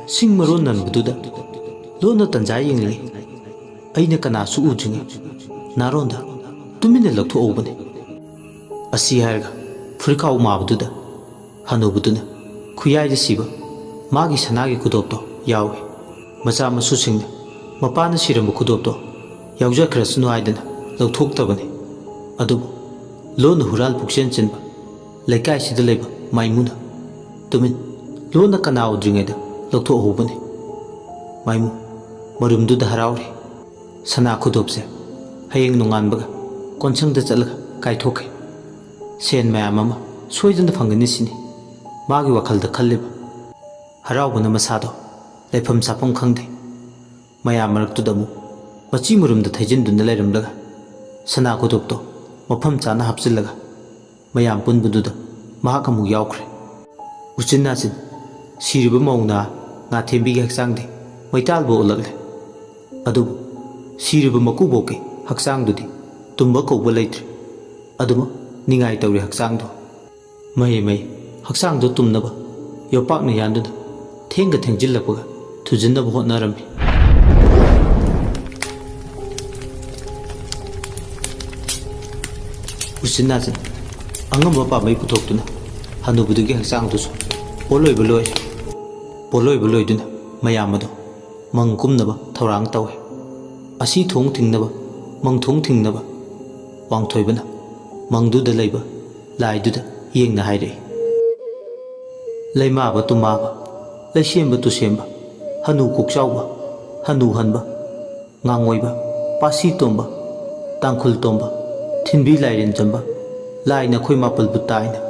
ꯁꯤꯡ ꯃꯔꯣꯟ ꯅꯟꯕꯗꯨꯗ ꯂꯣꯟꯅ ꯇꯟꯖꯥ ꯌꯦꯡꯂꯤ꯫ ꯑꯩꯅ ꯀꯅꯥꯁꯨ ꯎꯗ꯭ꯔꯤꯉꯩ ꯅꯥꯔꯣꯟꯗ ꯇꯨꯃꯤꯟꯅ ꯂꯧꯊꯣꯛꯍꯧꯕꯅꯤ"꯫ ꯑꯁꯤ ꯍꯥꯏꯔꯒ ꯐꯨꯔꯤꯠꯈꯥꯎ ꯃꯥꯕꯗꯨꯗ ꯍꯅꯨꯕꯗꯨꯅ ꯈꯨꯌꯥꯏꯗ ꯁꯤꯕ ꯃꯥꯒꯤ ꯁꯅꯥꯒꯤ ꯈꯨꯗꯣꯞꯇꯣ ꯌꯥꯎꯏ꯫ ꯃꯆꯥ ꯃꯁꯨꯁꯤꯡꯅ ꯃꯄꯥꯅ ꯁꯤꯔꯝꯕ ꯈꯨꯗꯣꯞꯇꯣ ꯌꯥꯎꯖꯈ꯭ꯔꯁꯅꯨ ꯍꯥꯏꯗꯅ ꯂꯧꯊꯣꯛꯇꯕꯅꯤ꯫ ꯑꯗꯨꯕꯨ ꯂꯣꯟꯅ ꯍꯨꯔꯥꯜ ꯄꯨꯛꯆꯦꯟ ꯆꯦꯟꯕ ꯂꯩꯀꯥꯏꯁꯤꯗ ꯂꯩꯕ ꯃꯥꯏꯃꯨꯅ ꯇꯨꯃꯤꯟ ꯂꯣꯟꯅ ꯀꯅꯥ ꯎꯗ꯭ꯔꯤꯉꯩꯗ ꯂꯧꯊꯣꯛꯍꯧꯕꯅꯤ꯫ ꯃꯥꯏꯃꯨ ꯃꯔꯨꯝꯗꯨꯗ ꯍꯔꯥꯎꯔꯤ꯫ ꯁꯅꯥ ꯈꯨꯗꯣꯞꯁꯦ ꯍꯌꯦꯡ ꯅꯣꯡꯉꯥꯟꯕꯒ ꯀꯣꯟꯁꯪꯗ ꯆꯠꯂꯒ ꯀꯥꯏꯊꯣꯛꯀꯦ꯫ ꯁꯦꯟ ꯃꯌꯥꯝ ꯑꯃ ꯁꯣꯏꯗꯅ ꯐꯪꯒꯅꯤ ꯁꯤꯅꯤ ꯃꯥꯒꯤ ꯋꯥꯈꯜꯗ ꯈꯜꯂꯤꯕ꯫ ꯍꯔꯥꯎꯕꯅ ꯃꯁꯥꯗꯣ ꯂꯩꯐꯝ ꯆꯥꯐꯝ ꯈꯪꯗꯦ꯫ ꯃꯌꯥꯝ ꯃꯔꯛꯇꯨꯗ ꯑꯃꯨꯛ ꯃꯆꯤ ꯃꯔꯨꯝꯗ ꯊꯩꯖꯤꯟꯗꯨꯅ ꯂꯩꯔꯝꯂꯒ ꯁꯅꯥ ꯈꯨꯗꯣꯞꯇꯣ ꯃꯐꯝ ꯆꯥꯅ ꯍꯥꯞꯆꯤꯜꯂꯒ ꯃꯌꯥꯝ ꯄꯨꯟꯕꯗꯨꯗ ꯃꯍꯥꯛ ꯑꯃꯨꯛ ꯌꯥꯎꯈ꯭ꯔꯦ꯫ ꯎꯆꯤꯟ ꯅꯥꯆꯤꯟ ꯁꯤꯔꯤꯕ ꯃꯧ ꯅꯍꯥ ꯉꯥꯊꯦꯝꯕꯤꯒꯤ ꯍꯛꯆꯥꯡꯗꯤ ꯃꯩꯇꯥꯜꯕꯨ ꯑꯣꯜꯂꯛꯂꯦ꯫ ꯑꯗꯨꯕꯨ ꯁꯤꯔꯤꯕ ꯃꯀꯨꯕꯣꯛꯀꯤ ꯍꯛꯆꯥꯡꯗꯨꯗꯤ ꯇꯨꯝꯕ ꯀꯧꯕ ꯂꯩꯇ꯭ꯔꯦ꯫ ꯑꯗꯨꯃꯛ ꯅꯤꯡꯉꯥꯏ ꯇꯧꯔꯤ ꯍꯛꯆꯥꯡꯗꯣ꯫ ꯃꯍꯩ ꯃꯍꯩ ꯍꯛꯆꯥꯡꯗꯣ ꯇꯨꯝꯅꯕ ꯌꯣꯄꯥꯛꯅ ꯌꯥꯟꯗꯨꯅ ꯊꯦꯡꯒ ꯊꯦꯡꯖꯤꯜꯂꯛꯄꯒ ꯊꯨꯖꯤꯟꯅꯕ ꯍꯣꯠꯅꯔꯝꯃꯤ꯫ ꯎꯆꯤꯟ ꯅꯥꯆꯤꯟ ꯑꯉꯝꯕ ꯄꯥꯝꯕꯩ ꯄꯨꯊꯣꯛꯇꯨꯅ ꯍꯅꯨꯕꯗꯨꯒꯤ ꯍꯛꯆꯥꯡꯗꯨꯁꯨ ꯄꯣꯠꯂꯣꯏꯕ ꯂꯣꯏꯔꯦ꯫ ꯄꯣꯠꯂꯣꯏꯕ ꯂꯣꯏꯗꯨꯅ ꯃꯌꯥꯝ ꯑꯗꯨ ꯃꯪ ꯀꯨꯝꯅꯕ ꯊꯧꯔꯥꯡ ꯇꯧꯏ꯫ ꯑꯁꯤ ꯊꯣꯡ ꯊꯤꯡꯅꯕ, ꯃꯪ ꯊꯣꯡ ꯊꯤꯡꯅꯕ ꯋꯥꯡꯊꯣꯏꯕꯅ ꯃꯪꯗꯨꯗ ꯂꯩꯕ ꯂꯥꯏꯗꯨꯗ ꯌꯦꯡꯅ ꯍꯥꯏꯔꯛꯏ꯫ ꯂꯩꯃꯥꯕ ꯇꯨꯃꯥꯕ, ꯂꯩꯁꯦꯝꯕ ꯇꯨꯁꯦꯝꯕ, ꯍꯅꯨ ꯀꯣꯛꯆꯥꯎꯕ, ꯍꯅꯨ ꯍꯟꯕ, ꯉꯥꯡꯉꯣꯏꯕ, ꯄꯥꯁꯤ ꯇꯣꯝꯕ, ꯇꯥꯡꯈꯨꯜ ꯇꯣꯝꯕ, ꯊꯤꯟꯕꯤ ꯂꯥꯏꯔꯦꯟ ꯆꯝꯕ, ꯂꯥꯏ ꯅꯈꯣꯏ ꯃꯥꯄꯜꯕꯨ ꯇꯥꯏꯅ꯫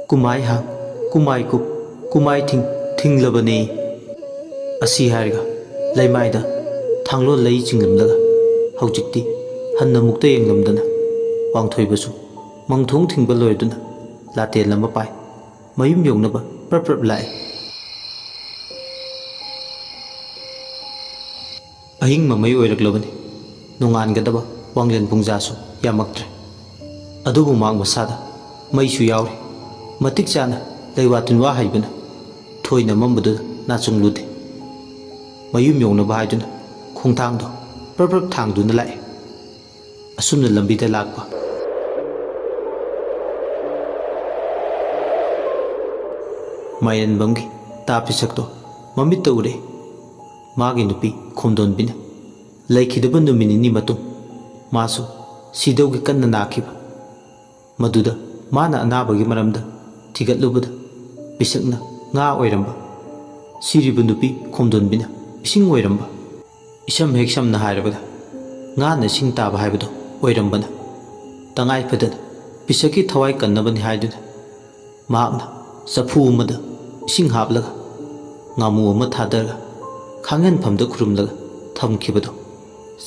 ꯀꯨꯃꯥꯏ ꯍꯥꯡ, ꯀꯨꯃꯥꯏ ꯀꯨꯞ, ꯀꯨꯃꯥꯏ ꯊꯤꯡ, ꯊꯤꯡꯂꯕꯅꯦ꯫ ꯑꯁꯤ ꯍꯥꯏꯔꯒ ꯂꯩꯃꯥꯏꯗ ꯊꯥꯡꯂꯣꯟ ꯂꯩ ꯆꯤꯡꯂꯝꯂꯒ ꯍꯧꯖꯤꯛꯇꯤ ꯍꯟꯅ ꯃꯨꯛꯇ ꯌꯦꯡꯂꯝꯗꯅ ꯋꯥꯡꯊꯣꯏꯕꯁꯨ ꯃꯪꯊꯣꯡ ꯊꯤꯡꯕ ꯂꯣꯏꯔꯗꯨꯅ ꯂꯥꯇꯦꯟ ꯑꯃ ꯄꯥꯏ ꯃꯌꯨꯝ ꯌꯧꯅꯕ ꯄ꯭ꯔꯞ ꯄ꯭ꯔꯞ ꯂꯥꯛꯏ꯫ ꯑꯍꯤꯡ ꯃꯃꯩ ꯑꯣꯏꯔꯛꯂꯕꯅꯤ꯫ ꯅꯣꯡꯉꯥꯟꯒꯗꯕ ꯋꯥꯡꯂꯦꯟ ꯄꯨꯡꯖꯥꯁꯨ ꯌꯥꯝꯃꯛꯇ꯭ꯔꯦ꯫ ꯑꯗꯨꯕꯨ ꯃꯍꯥꯛ ꯃꯁꯥꯗ ꯃꯩꯁꯨ ꯌꯥꯎꯔꯤ꯫ ꯃꯇꯤꯛ ꯆꯥꯅ ꯂꯩꯋꯥ ꯇꯤꯟꯋꯥ ꯍꯩꯕꯅ ꯊꯣꯏꯅ ꯃꯝꯕꯗꯨꯗ ꯅꯥꯆꯨꯡꯂꯨꯗꯦ꯫ ꯃꯌꯨꯝ ꯌꯧꯅꯕ ꯍꯥꯏꯗꯨꯅ ꯈꯣꯡꯊꯥꯡꯗꯣ ꯄ꯭ꯔꯞ ꯄ꯭ꯔꯞ ꯊꯥꯡꯗꯨꯅ ꯂꯥꯛꯏ꯫ ꯑꯁꯨꯝꯅ ꯂꯝꯕꯤꯗ ꯂꯥꯛꯄ ꯃꯥꯏꯔꯦꯟꯕꯝꯒꯤ ꯇꯥ ꯄꯤꯁꯛꯇꯣ ꯃꯃꯤꯠꯇ ꯎꯔꯦ꯫ ꯃꯥꯒꯤ ꯅꯨꯄꯤ ꯈꯣꯝꯗꯣꯟꯕꯤꯅ ꯂꯩꯈꯤꯗꯕ ꯅꯨꯃꯤꯠ ꯅꯤꯅꯤ ꯃꯇꯨꯡ ꯃꯥꯁꯨ ꯁꯤꯗꯧꯒꯤ ꯀꯟꯅ ꯅꯥꯈꯤꯕ꯫ ꯃꯗꯨꯗ ꯃꯥꯅ ꯑꯅꯥꯕꯒꯤ ꯃꯔꯝꯗ ꯊꯤꯒꯠꯂꯨꯕꯗ ꯄꯤꯁꯛꯅ ꯉꯥ ꯑꯣꯏꯔꯝꯕ, ꯁꯤꯔꯤꯕ ꯅꯨꯄꯤ ꯈꯣꯝꯗꯣꯟꯕꯤꯅ ꯏꯁꯤꯡ ꯑꯣꯏꯔꯝꯕ꯫ ꯏꯁꯝ ꯍꯦꯛ ꯁꯝꯅ ꯍꯥꯏꯔꯕꯗ ꯉꯥꯅ ꯏꯁꯤꯡ ꯇꯥꯕ ꯍꯥꯏꯕꯗꯣ ꯑꯣꯏꯔꯝꯕꯅ ꯇꯉꯥꯏ ꯐꯗꯅ ꯄꯤꯁꯛꯀꯤ ꯊꯋꯥꯏ ꯀꯟꯅꯕꯅꯤ ꯍꯥꯏꯗꯨꯅ ꯃꯍꯥꯛꯅ ꯆꯐꯨ ꯑꯃꯗ ꯏꯁꯤꯡ ꯍꯥꯞꯂꯒ ꯉꯥꯃꯨ ꯑꯃ ꯊꯥꯗꯔꯒ ꯈꯥꯡꯍꯟꯐꯝꯗ ꯈꯨꯔꯨꯝꯂꯒ ꯊꯝꯈꯤꯕꯗꯣ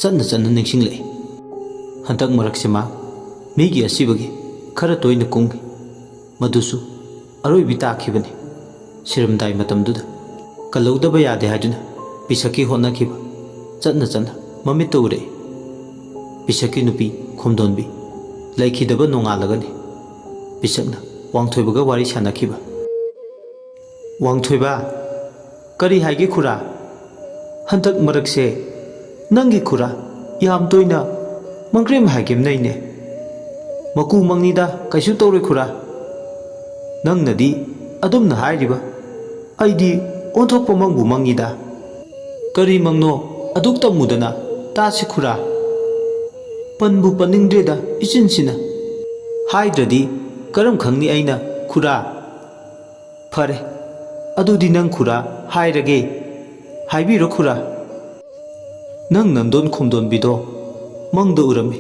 ꯆꯠꯅ ꯆꯠꯅ ꯅꯤꯡꯁꯤꯡꯂꯛꯏ꯫ ꯍꯟꯗꯛ ꯃꯔꯛꯁꯤ ꯃꯥ ꯃꯤꯒꯤ ꯑꯁꯤꯕꯒꯤ ꯈꯔ ꯇꯣꯏꯅ ꯀꯨꯝꯈꯤ꯫ ꯃꯗꯨꯁꯨ ꯑꯔꯣꯏꯕꯤ ꯇꯥꯈꯤꯕꯅꯤ꯫ ꯁꯤꯔꯝꯗꯥꯏ ꯃꯇꯝꯗꯨꯗ ꯀꯜꯍꯧꯗꯕ ꯌꯥꯗꯦ ꯍꯥꯏꯗꯨꯅ ꯄꯤꯁꯛꯀꯤ ꯍꯣꯠꯅꯈꯤꯕ ꯆꯠꯅ ꯆꯠꯅ ꯃꯃꯤꯠꯇ ꯎꯔꯛꯏ꯫ ꯄꯤꯁꯛꯀꯤ ꯅꯨꯄꯤ ꯈꯣꯝꯗꯣꯟꯕꯤ ꯂꯩꯈꯤꯗꯕ ꯅꯣꯡꯉꯥꯜꯂꯒꯅꯤ ꯄꯤꯁꯛꯅ ꯋꯥꯡꯊꯣꯏꯕꯒ ꯋꯥꯔꯤ ꯁꯥꯟꯅꯈꯤꯕ꯫ ꯋꯥꯡꯊꯣꯏꯕ, ꯀꯔꯤ ꯍꯥꯏꯒꯦ ꯈꯨꯔꯥ? ꯍꯟꯗꯛ ꯃꯔꯛꯁꯦ ꯅꯪꯒꯤ ꯈꯨꯔꯥ ꯌꯥꯝ ꯇꯣꯏꯅ ꯃꯪꯀ꯭ꯔꯦꯝ ꯍꯥꯏꯒꯦꯝꯅꯩꯅꯦ꯫ ꯃꯀꯨ ꯃꯪꯅꯤꯗ, ꯀꯩꯁꯨ ꯇꯧꯔꯣꯏ ꯈꯨꯔꯥ꯫ ꯅꯪꯅꯗꯤ ꯑꯗꯨꯝꯅ ꯍꯥꯏꯔꯤꯕ? ꯑꯩꯗꯤ ꯑꯣꯟꯊꯣꯛꯄ ꯃꯪꯕꯨ ꯃꯪꯉꯤꯗ꯫ ꯀꯔꯤ ꯃꯪꯅꯣ? ꯑꯗꯨꯛ ꯇꯝꯃꯨꯗꯅ꯫ ꯇꯥꯁꯤ ꯈꯨꯔꯥ꯫ ꯄꯟꯕꯨ ꯄꯟꯅꯤꯡꯗ꯭ꯔꯦꯗ ꯏꯆꯤꯟꯁꯤꯅ꯫ ꯍꯥꯏꯗ꯭ꯔꯗꯤ ꯀꯔꯝ ꯈꯪꯅꯤ ꯑꯩꯅ, ꯈꯨꯔꯥ? ꯐꯔꯦ, ꯑꯗꯨꯗꯤ ꯅꯪ ꯈꯨꯔꯥ ꯍꯥꯏꯔꯒꯦ꯫ ꯍꯥꯏꯕꯤꯔꯣ ꯈꯨꯔꯥ꯫ ꯅꯪ ꯅꯟꯗꯣꯟ ꯈꯣꯝꯗꯣꯟꯕꯤꯗꯣ ꯃꯪꯗ ꯎꯔꯝꯃꯤ꯫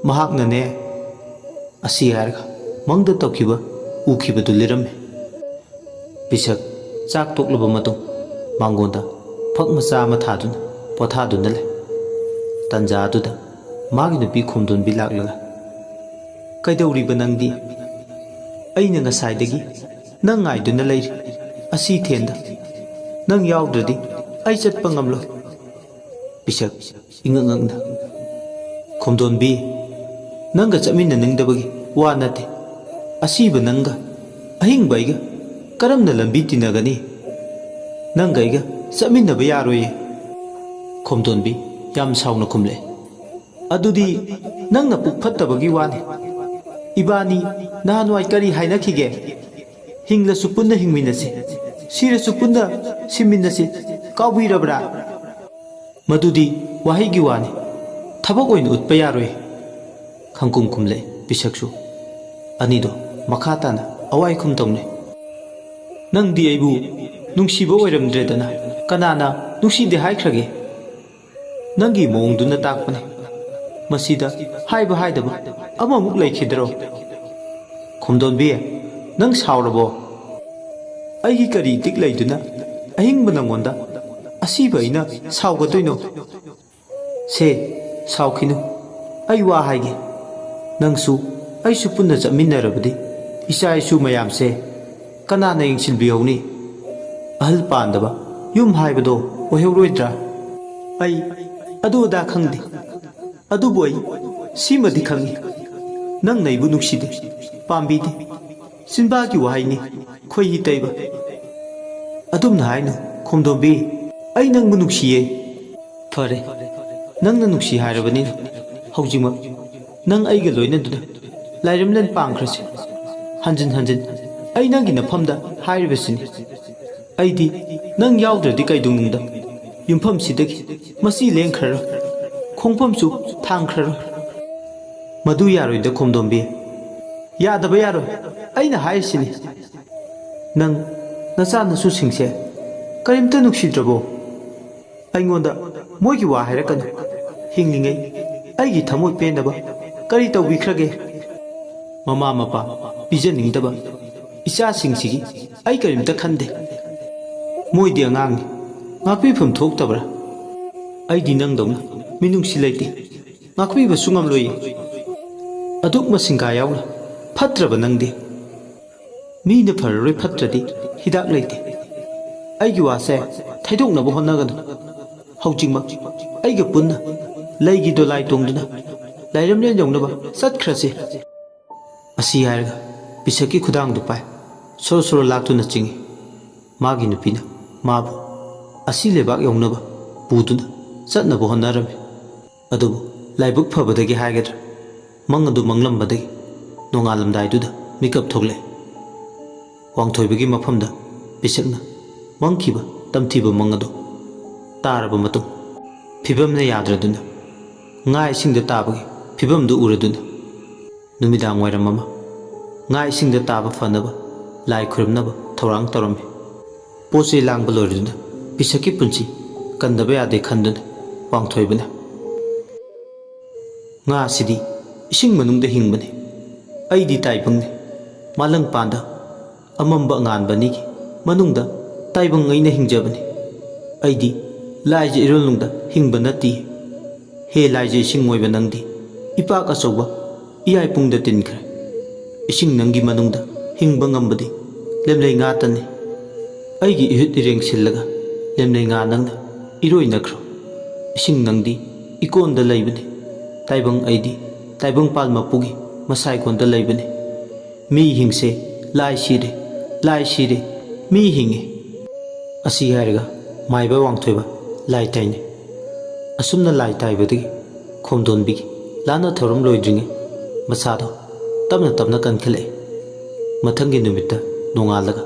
ꯃꯍꯥꯛꯅꯅꯦ, ꯑꯁꯤ ꯍꯥꯏꯔꯒ ꯃꯪꯗ ꯇꯧꯈꯤꯕ ꯎꯈꯤꯕꯗꯨ ꯂꯤꯔꯝꯃꯤ꯫ ꯄꯤꯁꯛ ꯆꯥꯛ ꯇꯣꯛꯂꯕ ꯃꯇꯨꯡ ꯃꯥꯡꯒꯣꯟꯗ ꯐꯛ ꯃꯆꯥ ꯑꯃ ꯊꯥꯗꯨꯅ ꯄꯣꯊꯥꯗꯨꯅ ꯂꯩ꯫ ꯇꯟꯖꯥ ꯑꯗꯨꯗ ꯃꯥꯒꯤ ꯅꯨꯄꯤ ꯈꯣꯝꯗꯣꯟꯕꯤ ꯂꯥꯛꯂꯒ, "ꯀꯩꯗꯧꯔꯤꯕ ꯅꯪꯗꯤ? ꯑꯩꯅ ꯉꯁꯥꯏꯗꯒꯤ ꯅꯪ ꯉꯥꯏꯗꯨꯅ ꯂꯩꯔꯤ꯫ ꯑꯁꯤ ꯊꯦꯟꯗ ꯅꯪ ꯌꯥꯎꯗ꯭ꯔꯗꯤ ꯑꯩ ꯆꯠꯄ ꯉꯝꯂꯣꯏ꯫" ꯄꯤꯁꯛ ꯏꯉꯛ ꯉꯛꯅ, "ꯈꯣꯝꯗꯣꯟꯕꯤ, ꯅꯪꯒ ꯆꯠꯃꯤꯟꯅꯅꯤꯡꯗꯕꯒꯤ ꯋꯥ ꯅꯠꯇꯦ꯫ ꯑꯁꯤꯕ ꯅꯪꯒ ꯑꯍꯤꯡꯕ ꯑꯩꯒ ꯀꯔꯝꯅ ꯂꯝꯕꯤ ꯇꯤꯟꯅꯒꯅꯤ? ꯅꯪꯒ ꯑꯩꯒ ꯆꯠꯃꯤꯟꯅꯕ ꯌꯥꯔꯣꯏꯌꯦ꯫" ꯈꯣꯝꯗꯣꯟꯕꯤ ꯌꯥꯝ ꯁꯥꯎꯅ ꯈꯨꯝꯂꯛꯑꯦ, "ꯑꯗꯨꯗꯤ ꯅꯪꯅ ꯄꯨꯛ ꯐꯠꯇꯕꯒꯤ ꯋꯥꯅꯤ꯫ ꯏꯕꯥꯅꯤ ꯅꯍꯥꯟꯋꯥꯏ ꯀꯔꯤ ꯍꯥꯏꯅꯈꯤꯒꯦ? 'ꯍꯤꯡꯂꯁꯨ ꯄꯨꯟꯅ ꯍꯤꯡꯃꯤꯟꯅꯁꯤ, ꯁꯤꯔꯁꯨ ꯄꯨꯟꯅ ꯁꯤꯃꯤꯟꯅꯁꯤ' ꯀꯥꯎꯕꯤꯔꯕ꯭ꯔꯥ?" "ꯃꯗꯨꯗꯤ ꯋꯥꯍꯩꯒꯤ ꯋꯥꯅꯤ, ꯊꯕꯛ ꯑꯣꯏꯅ ꯎꯠꯄ ꯌꯥꯔꯣꯏ꯫" ꯈꯪꯀꯨꯝ ꯈꯨꯝꯂꯛꯏ ꯄꯤꯁꯛꯁꯨ꯫ ꯑꯅꯤꯗꯣ ꯃꯈꯥ ꯇꯥꯅ ꯑꯋꯥꯏ ꯈꯨꯝ ꯇꯧꯅꯩ꯫ "ꯅꯪꯗꯤ ꯑꯩꯕꯨ ꯅꯨꯡꯁꯤꯕ ꯑꯣꯏꯔꯝꯗ꯭ꯔꯦꯗꯅ꯫ ꯀꯅꯥꯅ ꯅꯨꯡꯁꯤꯗꯦ ꯍꯥꯏꯈ꯭ꯔꯒꯦ? ꯅꯪꯒꯤ ꯃꯑꯣꯡꯗꯨꯅ ꯇꯥꯛꯄꯅꯤ꯫ ꯃꯁꯤꯗ ꯍꯥꯏꯕ ꯍꯥꯏꯗꯕ ꯑꯃꯃꯨꯛ ꯂꯩꯈꯤꯗ꯭ꯔꯣ? ꯈꯣꯝꯗꯣꯟꯕꯤ, ꯅꯪ ꯁꯥꯎꯔꯕꯣ? ꯑꯩꯒꯤ ꯀꯔꯤ ꯏꯇꯤꯛ ꯂꯩꯗꯨꯅ ꯑꯍꯤꯡꯕ ꯅꯪꯉꯣꯟꯗ ꯑꯁꯤꯕ ꯑꯩꯅ ꯁꯥꯎꯒꯗꯣꯏꯅꯣ?" "ꯁꯦ, ꯁꯥꯎꯈꯤꯅꯨ꯫ ꯑꯩ ꯋꯥ ꯍꯥꯏꯒꯦ꯫ ꯅꯪꯁꯨ ꯑꯩꯁꯨ ꯄꯨꯟꯅ ꯆꯠꯃꯤꯟꯅꯔꯕꯗꯤ ꯏꯆꯥ ꯏꯁꯨ ꯃꯌꯥꯝꯁꯦ ꯀꯅꯥꯅ ꯌꯦꯡꯁꯤꯟꯕꯤꯍꯧꯅꯤ? ꯑꯍꯜ ꯄꯥꯟꯗꯕ ꯌꯨꯝ ꯍꯥꯏꯕꯗꯣ ꯑꯣꯏꯍꯧꯔꯣꯏꯗ꯭ꯔꯥ?" "ꯑꯩ ꯑꯗꯨ ꯑꯗꯥ ꯈꯪꯗꯦ꯫ ꯑꯗꯨꯕꯨ ꯑꯩ ꯁꯤꯃꯗꯤ ꯈꯪꯏ, ꯅꯪꯅ ꯑꯩꯕꯨ ꯅꯨꯡꯁꯤꯗꯦ, ꯄꯥꯝꯕꯤꯗꯦ꯫ ꯆꯤꯟꯕꯥꯒꯤ ꯋꯥꯍꯩꯅꯤ, ꯈꯣꯏꯍꯤ ꯇꯩꯕ꯫ ꯑꯗꯨꯝꯅ ꯍꯥꯏꯅꯨ, ꯈꯣꯝꯗꯣꯝꯕꯤ, ꯑꯩ ꯅꯪꯕꯨ ꯅꯨꯡꯁꯤꯌꯦ꯫" "ꯐꯔꯦ, ꯅꯪꯅ ꯅꯨꯡꯁꯤ ꯍꯥꯏꯔꯕꯅꯤꯅ ꯍꯧꯖꯤꯛꯃꯛ ꯅꯪ ꯑꯩꯒ ꯂꯣꯏꯅꯗꯨꯅ ꯂꯥꯏꯔꯦꯝꯂꯦꯟ ꯄꯥꯡꯈ꯭ꯔꯁꯤ, ꯍꯟꯖꯤꯟ ꯍꯟꯖꯤꯟ꯫ ꯑꯩ ꯅꯪꯒꯤ ꯅꯐꯝꯗ ꯍꯥꯏꯔꯤꯕꯁꯤꯅꯤ꯫ ꯑꯩꯗꯤ ꯅꯪ ꯌꯥꯎꯗ꯭ꯔꯗꯤ ꯀꯩꯗꯧꯅꯨꯡꯗ ꯌꯨꯝꯐꯝꯁꯤꯗꯒꯤ ꯃꯆꯤ ꯂꯦꯡꯈ꯭ꯔꯔꯣꯏ, ꯈꯣꯡꯐꯝꯁꯨ ꯊꯥꯡꯈ꯭ꯔꯔꯣꯏ꯫ ꯃꯗꯨ ꯌꯥꯔꯣꯏꯗ ꯈꯣꯝꯗꯣꯝꯕꯤ꯫ ꯌꯥꯗꯕ ꯌꯥꯔꯣꯏ꯫ ꯑꯩꯅ ꯍꯥꯏꯔꯤꯁꯤꯅꯤ꯫ ꯅꯪ ꯅꯆꯥ ꯅꯁꯨꯁꯤꯡꯁꯦ ꯀꯔꯤꯝꯇ ꯅꯨꯡꯁꯤꯗ꯭ꯔꯕꯣ? ꯑꯩꯉꯣꯟꯗ ꯃꯣꯏꯒꯤ ꯋꯥ ꯍꯥꯏꯔꯛꯀꯅꯨ꯫ ꯍꯤꯡꯂꯤꯉꯩ ꯑꯩꯒꯤ ꯊꯃꯣꯏ ꯄꯦꯟꯅꯕ ꯀꯔꯤ ꯇꯧꯕꯤꯈ꯭ꯔꯒꯦ? ꯃꯃꯥ ꯃꯄꯥ ꯄꯤꯖꯅꯤꯡꯗꯕ ꯏꯆꯥꯁꯤꯡꯁꯤꯒꯤ ꯑꯩ ꯀꯔꯤꯝꯇ ꯈꯟꯗꯦ꯫ ꯃꯣꯏꯗꯤ ꯑꯉꯥꯡꯅꯤ, ꯉꯥꯛꯄꯤꯐꯝ ꯊꯣꯛꯇꯕ꯭ꯔꯥ? ꯑꯩꯗꯤ ꯅꯪꯗꯧꯅ ꯃꯤꯅꯨꯡꯁꯤ ꯂꯩꯇꯦ, ꯉꯥꯛꯄꯤꯕꯁꯨ ꯉꯝꯂꯣꯏꯌꯦ꯫ ꯑꯗꯨꯛ ꯃꯁꯤꯡꯒꯥ ꯌꯥꯎꯅ ꯐꯠꯇ꯭ꯔꯕ ꯅꯪꯗꯤ꯫ ꯃꯤꯅ ꯐꯔꯔꯣꯏ ꯐꯠꯇ꯭ꯔꯗꯤ ꯍꯤꯗꯥꯛ ꯂꯩꯇꯦ꯫ ꯑꯩꯒꯤ ꯋꯥꯁꯦ ꯊꯩꯗꯣꯛꯅꯕ ꯍꯣꯠꯅꯒꯅꯨ꯫ ꯍꯧꯖꯤꯛꯃꯛ ꯑꯩꯒ ꯄꯨꯟꯅ ꯂꯩꯒꯤ ꯗꯣꯂꯥꯏ ꯇꯣꯡꯗꯨꯅ ꯂꯥꯏꯔꯝꯂꯦꯟ ꯌꯧꯅꯕ ꯆꯠꯈ꯭ꯔꯁꯤ꯫ ꯑꯁꯤ ꯍꯥꯏꯔꯒ ꯄꯤꯁꯛꯀꯤ ꯈꯨꯗꯥꯡꯗꯨ ꯄꯥꯏ ꯁꯣꯔꯣ ꯁꯣꯔꯣ ꯂꯥꯛꯇꯨꯅ ꯆꯤꯡꯏ꯫ ꯃꯥꯒꯤ ꯅꯨꯄꯤꯅ ꯃꯥꯕꯨ ꯑꯁꯤ ꯂꯩꯕꯥꯛ ꯌꯧꯅꯕ ꯄꯨꯗꯨꯅ ꯆꯠꯅꯕ ꯍꯣꯠꯅꯔꯝꯃꯤ꯫ ꯑꯗꯨꯕꯨ ꯂꯥꯏꯕꯛ ꯐꯕꯗꯒꯤ ꯍꯥꯏꯒꯗ꯭ꯔꯥ, ꯃꯪ ꯑꯗꯨ ꯃꯪꯂꯝꯕꯗꯒꯤ ꯅꯣꯡꯉꯥꯜꯂꯝꯗꯥꯏꯗꯨꯗ ꯃꯤꯀꯞ ꯊꯣꯛꯂꯛꯏ꯫ ꯋꯥꯡꯊꯣꯏꯕꯒꯤ ꯃꯐꯝꯗ ꯄꯤꯁꯛꯅ ꯃꯪꯈꯤꯕ ꯇꯝꯊꯤꯕ ꯃꯪ ꯑꯗꯨ ꯇꯥꯔꯕ ꯃꯇꯨꯡ, ꯐꯤꯕꯝꯅ ꯌꯥꯗ꯭ꯔꯗꯨꯅ ꯉꯥ ꯏꯁꯤꯡꯗ ꯇꯥꯕꯒꯤ ꯐꯤꯕꯝꯗꯨ ꯎꯔꯗꯨꯅ ꯅꯨꯃꯤꯗꯥꯡ ꯋꯥꯏꯔꯝ ꯑꯃ ꯉꯥ ꯏꯁꯤꯡꯗ ꯇꯥꯕ ꯐꯅꯕ ꯂꯥꯏ ꯈꯨꯔꯨꯝꯅꯕ ꯊꯧꯔꯥꯡ ꯇꯧꯔꯝꯃꯤ꯫ ꯄꯣꯠ ꯆꯩ ꯂꯥꯡꯕ ꯂꯣꯏꯔꯗꯨꯅ ꯄꯤꯁꯛꯀꯤ ꯄꯨꯟꯁꯤ ꯀꯟꯗꯕ ꯌꯥꯗꯦ ꯈꯟꯗꯨꯅ ꯋꯥꯡꯊꯣꯏꯕꯅ, "ꯉꯥ ꯑꯁꯤꯗꯤ ꯏꯁꯤꯡ ꯃꯅꯨꯡꯗ ꯍꯤꯡꯕꯅꯤ꯫ ꯑꯩꯗꯤ ꯇꯥꯏꯕꯪꯅꯤ꯫ ꯃꯥꯂꯪꯄꯥꯟꯗ ꯑꯃꯝꯕ ꯑꯉꯥꯟꯕ ꯑꯅꯤꯒꯤ ꯃꯅꯨꯡꯗ ꯇꯥꯏꯕꯪ ꯑꯩꯅ ꯍꯤꯡꯖꯕꯅꯤ꯫ ꯑꯩꯗꯤ ꯂꯥꯏꯖ ꯏꯔꯣꯜꯅꯨꯡꯗ ꯍꯤꯡꯕ ꯅꯠꯇꯦ꯫ ꯍꯦ ꯂꯥꯏꯖ ꯏꯁꯤꯡ ꯑꯣꯏꯕ ꯅꯪꯗꯤ ꯏꯄꯥꯛ ꯑꯆꯧꯕ ꯏꯌꯥꯏ ꯄꯨꯡꯗ ꯇꯤꯟꯈ꯭ꯔꯦ꯫ ꯏꯁꯤꯡ ꯅꯪꯒꯤ ꯃꯅꯨꯡꯗ ꯍꯤꯡꯕ ꯉꯝꯕꯗꯤ ꯂꯦꯝꯂꯩ ꯉꯥꯇꯅꯤ꯫ ꯑꯩꯒꯤ ꯏꯍꯨꯠ ꯏꯔꯦꯡ ꯁꯤꯜꯂꯒ ꯂꯦꯝꯂꯩ ꯉꯥ ꯅꯪꯅ ꯏꯔꯣꯏꯅꯈ꯭ꯔꯣ꯫ ꯏꯁꯤꯡ ꯅꯪꯗꯤ ꯏꯀꯣꯟꯗ ꯂꯩꯕꯅꯤ꯫ ꯇꯥꯏꯕꯪ ꯑꯩꯗꯤ ꯇꯥꯏꯕꯪꯄꯥꯜ ꯃꯄꯨꯒꯤ ꯃꯁꯥꯏꯀꯣꯟꯗ ꯂꯩꯕꯅꯤ꯫ ꯃꯤ ꯍꯤꯡꯁꯦ, ꯂꯥꯏ ꯁꯤꯔꯦ, ꯂꯥꯏ ꯁꯤꯔꯦ, ꯃꯤ ꯍꯤꯡꯉꯦ"꯫ ꯑꯁꯤ ꯍꯥꯏꯔꯒ ꯃꯥꯏꯕ ꯋꯥꯡꯊꯣꯏꯕ ꯂꯥꯏ ꯇꯥꯏꯅꯩ꯫ ꯑꯁꯨꯝꯅ ꯂꯥꯏ ꯇꯥꯏꯕꯗꯒꯤ ꯈꯣꯝꯗꯣꯟꯕꯤꯒꯤ ꯂꯥꯟꯅ ꯊꯧꯔꯝ ꯂꯣꯏꯗ꯭ꯔꯤꯉꯩ ꯃꯁꯥꯗꯣ ꯇꯞꯅ ꯇꯞꯅ ꯀꯟꯈꯠꯂꯛꯏ꯫ ꯃꯊꯪꯒꯤ ꯅꯨꯃꯤꯠꯇ ꯅꯣꯡꯉꯥꯜꯂꯒ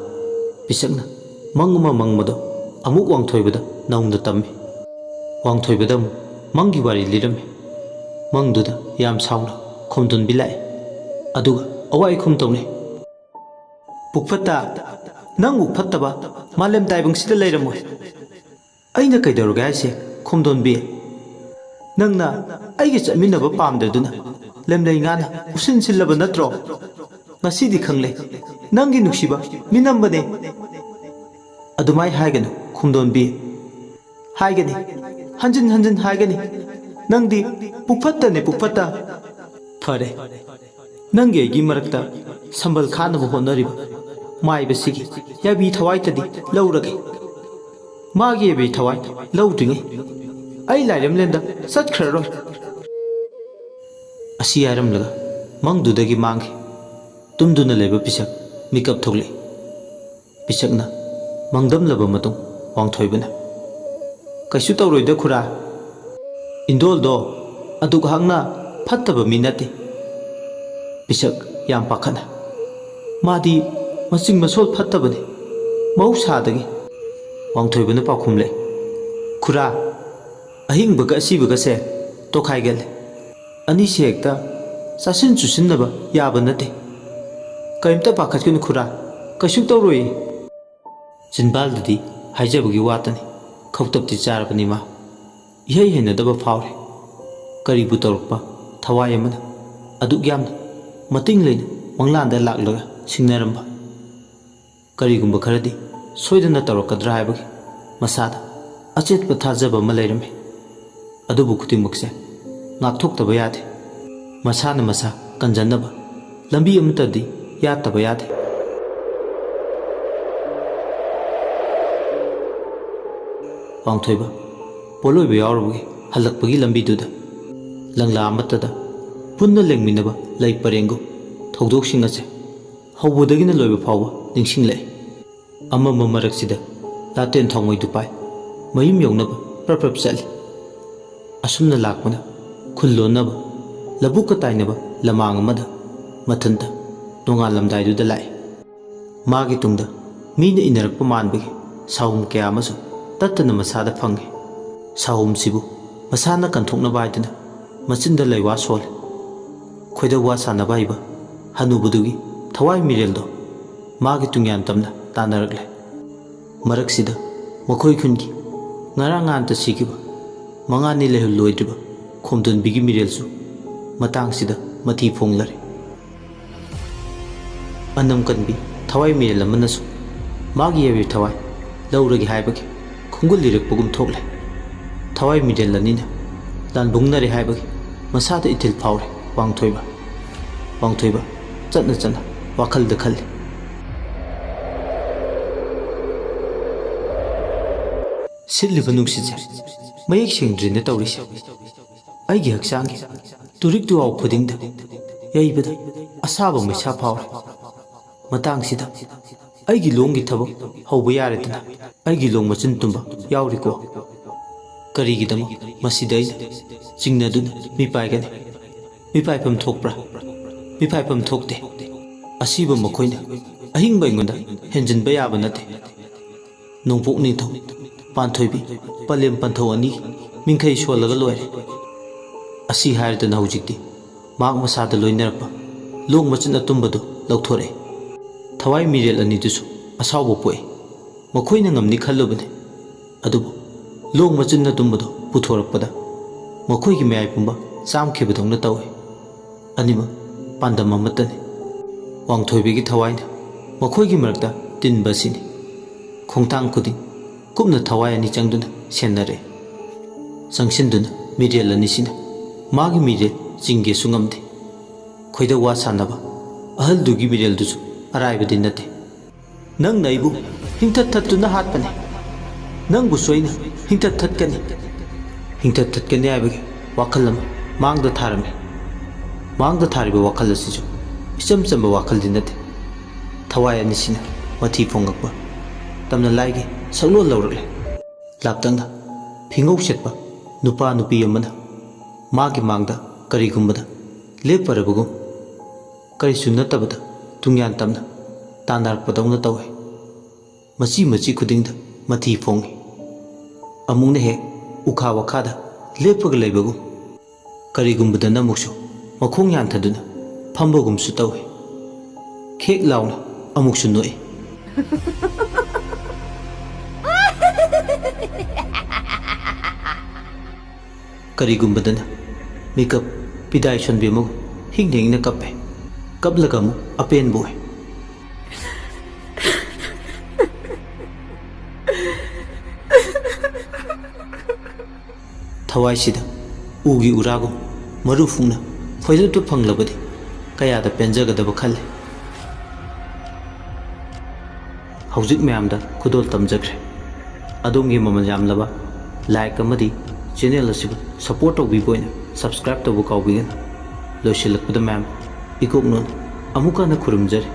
ꯄꯤꯁꯛꯅ ꯃꯪ ꯑꯃ ꯃꯪꯕꯗꯣ ꯑꯃꯨꯛ ꯋꯥꯡꯊꯣꯏꯕꯗ ꯅꯧꯅ ꯇꯝꯃꯤ꯫ ꯋꯥꯡꯊꯣꯏꯕꯗ ꯑꯃꯨꯛ ꯃꯪꯒꯤ ꯋꯥꯔꯤ ꯂꯤꯔꯝꯃꯤ꯫ ꯃꯪꯗꯨꯗ ꯌꯥꯝ ꯁꯥꯎꯅ ꯈꯣꯝꯗꯣꯟꯕꯤ ꯂꯥꯛꯑꯦ꯫ ꯑꯗꯨꯒ ꯑꯋꯥꯏ ꯑꯈꯨꯝ ꯇꯧꯅꯩ꯫ "ꯄꯨꯛꯐꯠꯇ, ꯅꯪꯕꯨ ꯐꯠꯇꯕ ꯃꯥꯂꯦꯝ ꯇꯥꯏꯕꯪꯁꯤꯗ ꯂꯩꯔꯝꯃꯣꯏ꯫ ꯑꯩꯅ ꯀꯩꯗꯧꯔꯒꯦ ꯍꯥꯏꯁꯦ, ꯈꯣꯝꯗꯣꯟꯕꯤ? ꯅꯪꯅ ꯑꯩꯒ ꯆꯠꯃꯤꯟꯅꯕ ꯄꯥꯝꯗꯗꯨꯅ ꯂꯦꯝꯂꯩ ꯉꯥꯅ ꯎꯁꯤꯟ ꯁꯤꯜꯂꯕ ꯅꯠꯇ꯭ꯔꯣ? ꯉꯁꯤꯗꯤ ꯈꯪꯂꯦ, ꯅꯪꯒꯤ ꯅꯨꯡꯁꯤꯕ ꯃꯤꯅꯝꯕꯅꯦ꯫" "ꯑꯗꯨꯃꯥꯏ ꯍꯥꯏꯒꯅꯨ, ꯈꯣꯝꯗꯣꯟꯕꯤ꯫" "ꯍꯥꯏꯒꯅꯤ, ꯍꯟꯖꯤꯟ ꯍꯟꯖꯤꯟ ꯍꯥꯏꯒꯅꯤ꯫ ꯅꯪꯗꯤ ꯄꯨꯛꯐꯠꯇꯅꯦ, ꯄꯨꯛꯐꯠꯇ꯫" "ꯐꯔꯦ, ꯅꯪꯒꯤ ꯑꯩꯒꯤ ꯃꯔꯛꯇ ꯁꯝꯕꯜ ꯈꯥꯅꯕ ꯍꯣꯠꯅꯔꯤꯕ ꯃꯥꯏꯕꯁꯤꯒꯤ ꯌꯥꯕꯤ ꯊꯋꯥꯏꯇꯗꯤ ꯂꯧꯔꯒꯦ꯫ ꯃꯥꯒꯤ ꯌꯥꯕꯤ ꯊꯋꯥꯏ ꯂꯧꯗ꯭ꯔꯤꯉꯩ ꯑꯩ ꯂꯥꯏꯔꯦꯝꯂꯦꯟꯗ ꯆꯠꯈ꯭ꯔꯔꯣꯏ꯫" ꯑꯁꯤ ꯍꯥꯏꯔꯝꯂꯒ ꯃꯪꯗꯨꯗꯒꯤ ꯃꯥꯡꯈꯤ꯫ ꯇꯨꯝꯗꯨꯅ ꯂꯩꯕ ꯄꯤꯁꯛ ꯃꯤꯀꯞ ꯊꯣꯛꯂꯛꯏ꯫ ꯄꯤꯁꯛꯅ ꯃꯪꯗꯝꯂꯕ ꯃꯇꯨꯡ, ꯋꯥꯡꯊꯣꯏꯕꯅ, "ꯀꯩꯁꯨ ꯇꯧꯔꯣꯏꯗ ꯈꯨꯔꯥ꯫ ꯏꯟꯗꯣꯜꯗꯣ ꯑꯗꯨꯛ ꯍꯥꯛꯅ ꯐꯠꯇꯕ ꯃꯤ ꯅꯠꯇꯦ꯫" ꯄꯤꯁꯛ ꯌꯥꯝ ꯄꯥꯈꯠꯅ, "ꯃꯥꯗꯤ ꯃꯆꯤꯡ ꯃꯁꯣꯜ ꯐꯠꯇꯕꯅꯤ ꯃꯍꯧꯁꯥꯗꯒꯤ꯫" ꯋꯥꯡꯊꯣꯏꯕꯅ ꯄꯥꯎꯈꯨꯝꯂꯦ, "ꯈꯨꯔꯥ, ꯑꯍꯤꯡꯕꯒ ꯑꯁꯤꯕꯒꯁꯦ ꯇꯣꯈꯥꯏꯒꯜꯂꯦ꯫ ꯑꯅꯤꯁꯦ ꯍꯦꯛꯇ ꯆꯥꯁꯤꯟ ꯆꯨꯁꯤꯟꯅꯕ ꯌꯥꯕ ꯅꯠꯇꯦ꯫ ꯀꯔꯤꯝꯇ ꯄꯥꯈꯠꯀꯅꯨ ꯈꯨꯔꯥ, ꯀꯩꯁꯨ ꯇꯧꯔꯣꯏꯌꯦ꯫" ꯆꯤꯟꯕꯥꯜꯗꯗꯤ ꯍꯥꯏꯖꯕꯒꯤ ꯋꯥꯇꯅꯤ, ꯈꯧꯇꯛꯇꯤ ꯆꯥꯔꯕꯅꯤ ꯃꯥ꯫ ꯏꯍꯩ ꯍꯩꯅꯗꯕ ꯐꯥꯎꯔꯦ꯫ ꯀꯔꯤꯕꯨ ꯇꯧꯔꯛꯄ ꯊꯋꯥꯏ ꯑꯃꯅ ꯑꯗꯨꯛ ꯌꯥꯝꯅ ꯃꯇꯤꯡ ꯂꯩꯅ ꯃꯪꯂꯥꯟꯗ ꯂꯥꯛꯂꯒ ꯁꯤꯡꯅꯔꯝꯕ? ꯀꯔꯤꯒꯨꯝꯕ ꯈꯔꯗꯤ ꯁꯣꯏꯗꯅ ꯇꯧꯔꯛꯀꯗ꯭ꯔꯥ ꯍꯥꯏꯕꯒꯤ ꯃꯁꯥꯗ ꯑꯆꯦꯠꯄ ꯊꯥꯖꯕ ꯑꯃ ꯂꯩꯔꯝꯃꯤ꯫ ꯑꯗꯨꯕꯨ ꯈꯨꯗꯤꯡꯃꯛꯁꯦ ꯉꯥꯛꯊꯣꯛꯇꯕ ꯌꯥꯗꯦ꯫ ꯃꯁꯥꯅ ꯃꯁꯥ ꯀꯟꯖꯅꯕ ꯂꯝꯕꯤ ꯑꯃꯠꯇꯗꯤ ꯌꯥꯠꯇꯕ ꯌꯥꯗꯦ꯫ ꯄꯥꯡꯊꯣꯏꯕ ꯄꯣꯠꯂꯣꯏꯕ ꯌꯥꯎꯔꯕꯒꯤ ꯍꯜꯂꯛꯄꯒꯤ ꯂꯝꯕꯤꯗꯨꯗ ꯂꯪꯂꯥ ꯑꯃꯠꯇꯗ ꯄꯨꯟꯅ ꯂꯦꯡꯃꯤꯟꯅꯕ ꯂꯩ ꯄꯔꯦꯡꯒꯨꯝ ꯊꯧꯗꯣꯛꯁꯤꯡ ꯑꯁꯦ ꯍꯧꯕꯗꯒꯤꯅ ꯂꯣꯏꯕ ꯐꯥꯎꯕ ꯅꯤꯡꯁꯤꯡꯂꯛꯏ꯫ ꯑꯃꯝꯕ ꯃꯔꯛꯁꯤꯗ ꯂꯥꯇꯦꯟ ꯊꯥꯎꯃꯩꯗꯨ ꯄꯥꯏ ꯃꯌꯨꯝ ꯌꯧꯅꯕ ꯄ꯭ꯔꯞ ꯄ꯭ꯔꯞ ꯆꯠꯂꯤ꯫ ꯑꯁꯨꯝꯅ ꯂꯥꯛꯄꯅ ꯈꯨꯜ ꯂꯣꯟꯅꯕ ꯂꯧꯕꯨꯛꯀ ꯇꯥꯏꯅꯕ ꯂꯃꯥꯡ ꯑꯃꯗ ꯃꯊꯟꯇ ꯅꯣꯡꯉꯥꯜꯂꯝꯗꯥꯏꯗꯨꯗ ꯂꯥꯛꯏ꯫ ꯃꯥꯒꯤ ꯇꯨꯡꯗ ꯃꯤꯅ ꯏꯟꯅꯔꯛꯄ ꯃꯥꯟꯕꯒꯤ ꯁꯥꯍꯨꯝ ꯀꯌꯥ ꯑꯃꯁꯨ ꯇꯠꯇꯅ ꯃꯁꯥꯗ ꯐꯪꯉꯤ꯫ ꯁꯥꯍꯨꯝꯁꯤꯕꯨ ꯃꯁꯥꯅ ꯀꯟꯊꯣꯛꯅꯕ ꯍꯥꯏꯗꯨꯅ ꯃꯆꯤꯟꯗ ꯂꯩꯋꯥ ꯁꯣꯜꯂꯤ꯫ ꯈꯣꯏꯗꯧ ꯋꯥ ꯁꯥꯟꯅꯕ ꯍꯩꯕ ꯍꯅꯨꯕꯗꯨꯒꯤ ꯊꯋꯥꯏ ꯃꯤꯔꯦꯜꯗꯣ ꯃꯥꯒꯤ ꯇꯨꯡꯌꯥꯟ ꯇꯝꯅ ꯇꯥꯟꯅꯔꯛꯂꯦ꯫ ꯃꯔꯛꯁꯤꯗ ꯃꯈꯣꯏ ꯈꯨꯟꯒꯤ ꯉꯔꯥꯡ ꯉꯥꯟꯇ ꯁꯤꯈꯤꯕ ꯃꯉꯥꯅꯤ ꯂꯩꯍꯜꯂꯣꯏꯗ꯭ꯔꯤꯕ ꯈꯣꯝꯗꯣꯟꯕꯤꯒꯤ ꯃꯤꯔꯦꯜꯁꯨ ꯃꯇꯥꯡꯁꯤꯗ ꯃꯊꯤ ꯐꯣꯡꯂꯔꯦ꯫ ꯑꯅꯝ ꯀꯟꯕꯤ ꯊꯋꯥꯏ ꯃꯤꯔꯦꯜ ꯑꯃꯅꯁꯨ ꯃꯥꯒꯤ ꯌꯥꯏꯐ ꯊꯋꯥꯏ ꯂꯧꯔꯒꯦ ꯍꯥꯏꯕꯒꯤ ꯈꯣꯡꯒꯨꯜ ꯂꯤꯔꯛꯄꯒꯨꯝ ꯊꯣꯛꯂꯦ꯫ ꯊꯋꯥꯏ ꯃꯤꯔꯦꯜ ꯑꯅꯤꯅ ꯂꯥꯟꯕꯨꯡꯅꯔꯦ ꯍꯥꯏꯕꯒꯤ ꯃꯁꯥꯗ ꯏꯊꯤꯜ ꯐꯥꯎꯔꯦ ꯋꯥꯡꯊꯣꯏꯕ꯫ ꯋꯥꯡꯊꯣꯏꯕ ꯆꯠꯅ ꯆꯠꯅ ꯋꯥꯈꯜꯗ ꯈꯜꯂꯤ꯫ ꯁꯤꯠꯂꯤꯕ ꯅꯨꯡꯁꯤꯠꯁꯦ ꯃꯌꯦꯛ ꯁꯦꯡꯗ꯭ꯔꯦꯅ ꯇꯧꯔꯤꯁꯦ꯫ ꯑꯩꯒꯤ ꯍꯛꯆꯥꯡꯒꯤ ꯇꯨꯔꯤꯛ ꯇꯨꯋꯥꯎ ꯈꯨꯗꯤꯡꯗ ꯌꯩꯕꯗ ꯑꯁꯥꯕ ꯃꯩꯁꯥ ꯐꯥꯎꯔꯦ꯫ ꯃꯇꯥꯡꯁꯤꯗ ꯑꯩꯒꯤ ꯂꯣꯡꯒꯤ ꯊꯕꯛ ꯍꯧꯕ ꯌꯥꯔꯦꯗꯅ꯫ ꯑꯩꯒꯤ ꯂꯣꯡ ꯃꯆꯤꯟ ꯇꯨꯝꯕ ꯌꯥꯎꯔꯤꯀꯣ꯫ ꯀꯔꯤꯒꯤꯗꯃꯛ ꯃꯁꯤꯗ ꯑꯩꯅ ꯆꯤꯡꯅꯗꯨꯅ ꯃꯤꯄꯥꯏꯒꯅꯤ? ꯃꯤꯄꯥꯏꯐꯝ ꯊꯣꯛꯄ꯭ꯔꯥ? ꯃꯤꯄꯥꯏꯐꯝ ꯊꯣꯛꯇꯦ꯫ ꯑꯁꯤꯕ ꯃꯈꯣꯏꯅ ꯑꯍꯤꯡꯕ ꯑꯩꯉꯣꯟꯗ ꯍꯦꯟꯖꯤꯟꯕ ꯌꯥꯕ ꯅꯠꯇꯦ꯫ ꯅꯣꯡꯄꯣꯛ ꯅꯤꯡꯊꯧ, ꯄꯥꯟꯊꯣꯏꯕꯤ, ꯄꯂꯦꯝ ꯄꯟꯊꯧ ꯑꯅꯤ ꯃꯤꯡꯈꯩ ꯁꯣꯜꯂꯒ ꯂꯣꯏꯔꯦ꯫ ꯑꯁꯤ ꯍꯥꯏꯔꯗꯅ ꯍꯧꯖꯤꯛꯇꯤ ꯃꯍꯥꯛ ꯃꯁꯥꯗ ꯂꯣꯏꯅꯔꯛꯄ ꯂꯣꯡ ꯃꯆꯤꯟ ꯑꯇꯨꯝꯕꯗꯨ ꯂꯧꯊꯣꯔꯛꯏ꯫ ꯊꯋꯥꯏ ꯃꯤꯔꯦꯜ ꯑꯅꯤꯗꯨꯁꯨ ꯑꯁꯥꯎꯕ ꯄꯣꯛꯏ꯫ ꯃꯈꯣꯏꯅ ꯉꯝꯅꯤ ꯈꯜꯂꯨꯕꯅꯤ, ꯑꯗꯨꯕꯨ ꯂꯣꯡ ꯃꯆꯤꯟ ꯑꯇꯨꯝꯕꯗꯨ ꯄꯨꯊꯣꯔꯛꯄꯗ ꯃꯈꯣꯏꯒꯤ ꯃꯌꯥꯏ ꯄꯨꯝꯕ ꯆꯥꯝꯈꯤꯕꯗꯧꯅ ꯇꯧꯏ꯫ ꯑꯅꯤꯃꯛ ꯄꯥꯟꯗꯝ ꯑꯃꯠꯇꯅꯤ꯫ ꯋꯥꯡꯊꯣꯏꯕꯤꯒꯤ ꯊꯋꯥꯏꯅ ꯃꯈꯣꯏꯒꯤ ꯃꯔꯛꯇ ꯇꯤꯟꯕ ꯑꯁꯤꯅꯤ꯫ ꯈꯣꯡꯊꯥꯡ ꯈꯨꯗꯤꯡ ꯀꯨꯞꯅ ꯊꯋꯥꯏ ꯑꯅꯤ ꯆꯪꯗꯨꯅ ꯁꯦꯟꯅꯔꯛꯏ꯫ ꯆꯪꯁꯤꯟꯗꯨꯅ ꯃꯤꯔꯦꯜ ꯑꯅꯤꯁꯤꯅ ꯃꯥꯒꯤ ꯃꯤꯔꯦꯜ ꯆꯤꯡꯒꯦꯁꯨ ꯉꯝꯗꯦ꯫ ꯈꯣꯏꯗꯧ ꯋꯥ ꯁꯥꯟꯅꯕ ꯑꯍꯜꯗꯨꯒꯤ ꯃꯤꯔꯦꯜꯗꯨꯁꯨ ꯑꯔꯥꯏꯕꯗꯤ ꯅꯠꯇꯦ꯫ "ꯅꯪꯅ ꯑꯩꯕꯨ ꯍꯤꯡꯊꯠ ꯊꯠꯇꯨꯅ ꯍꯥꯠꯄꯅꯤ꯫ ꯅꯪꯕꯨꯁꯨ ꯑꯩꯅ ꯍꯤꯡꯊꯠ ꯊꯠꯀꯅꯤ꯫ ꯍꯤꯡꯊꯠ ꯊꯠꯀꯅꯤ ꯍꯥꯏꯕꯒꯤ ꯋꯥꯈꯜ ꯑꯃ ꯃꯥꯡꯗ ꯊꯥꯔꯝꯃꯤ꯫ ꯃꯥꯡꯗ ꯊꯥꯔꯤꯕ ꯋꯥꯈꯜ ꯑꯁꯤꯁꯨ ꯏꯆꯝ ꯆꯝꯕ ꯋꯥꯈꯜꯗꯤ ꯅꯠꯇꯦ꯫ ꯊꯋꯥꯏ ꯑꯅꯤꯁꯤꯅ ꯃꯊꯤ ꯐꯣꯡꯉꯛꯄ ꯇꯝꯅ ꯂꯥꯏꯒꯤ ꯁꯛꯂꯣꯟ ꯂꯧꯔꯛꯂꯦ꯫" ꯂꯥꯞꯇꯛꯅ ꯐꯤꯉꯧ ꯁꯦꯠꯄ ꯅꯨꯄꯥ ꯅꯨꯄꯤ ꯑꯃꯅ ꯃꯥꯒꯤ ꯃꯥꯡꯗ ꯀꯔꯤꯒꯨꯝꯕꯗ ꯂꯦꯞꯄꯔꯕꯒꯨꯝ, ꯀꯔꯤꯁꯨ ꯅꯠꯇꯕꯗ ꯇꯨꯡꯌꯥꯟ ꯇꯝꯅ ꯇꯥꯟꯅꯔꯛꯄꯗꯧꯅ ꯇꯧꯏ꯫ ꯃꯆꯤ ꯃꯆꯤ ꯈꯨꯗꯤꯡꯗ ꯃꯊꯤ ꯐꯣꯡꯏ꯫ ꯑꯃꯨꯛꯅ ꯍꯦꯛ ꯎꯈꯥ ꯋꯥꯈꯥꯗ ꯂꯦꯞꯄꯒ ꯂꯩꯕꯒꯨꯝ, ꯀꯔꯤꯒꯨꯝꯕꯗꯅ ꯑꯃꯨꯛꯁꯨ ꯃꯈꯣꯡ ꯌꯥꯟꯊꯗꯨꯅ ꯐꯝꯕꯒꯨꯝꯁꯨ ꯇꯧꯏ꯫ ꯈꯦꯛ ꯂꯥꯎꯅ ꯑꯃꯨꯛꯁꯨ ꯅꯣꯛꯏ꯫ ꯀꯔꯤꯒꯨꯝꯕꯗꯅ ꯃꯤꯀꯞ ꯄꯤꯗꯥꯏ ꯁꯣꯟꯕꯤ ꯑꯃꯒꯨꯝ ꯍꯤꯡꯅ ꯍꯤꯡꯅ ꯀꯞꯄꯦ꯫ ꯀꯞꯂꯒ ꯑꯃꯨꯛ ꯑꯄꯦꯟꯕ ꯑꯣꯏ꯫ ꯊꯋꯥꯏꯁꯤꯗ ꯎꯒꯤ ꯎꯔꯥꯒꯨꯝ ꯃꯔꯨ ꯐꯨꯡꯅ ꯐꯣꯏꯗꯠꯄ ꯐꯪꯂꯕꯗꯤ ꯀꯌꯥꯗ ꯄꯦꯟꯖꯒꯗꯕ ꯈꯜꯂꯤ꯫ ꯍꯧꯖꯤꯛ ꯃꯌꯥꯝꯗ ꯈꯨꯗꯣꯜ ꯇꯝꯖꯈ꯭ꯔꯦ꯫ ꯑꯗꯣꯝꯒꯤ ꯃꯃꯜ ꯌꯥꯝꯂꯕ like ꯑꯃꯗꯤ channel ꯑꯁꯤꯕꯨ support ꯇꯧꯕꯤꯕ ꯑꯣꯏꯅ subscribe ꯇꯧꯕ ꯀꯥꯎꯕꯤꯒꯅꯨ꯫ ꯂꯣꯏꯁꯤꯜꯂꯛꯄꯗ ꯃꯌꯥꯝ ꯏꯀꯣꯛꯅꯣꯟ ꯑꯃꯨꯛ ꯍꯟꯅ ꯈꯨꯔꯨꯝꯖꯔꯤ꯫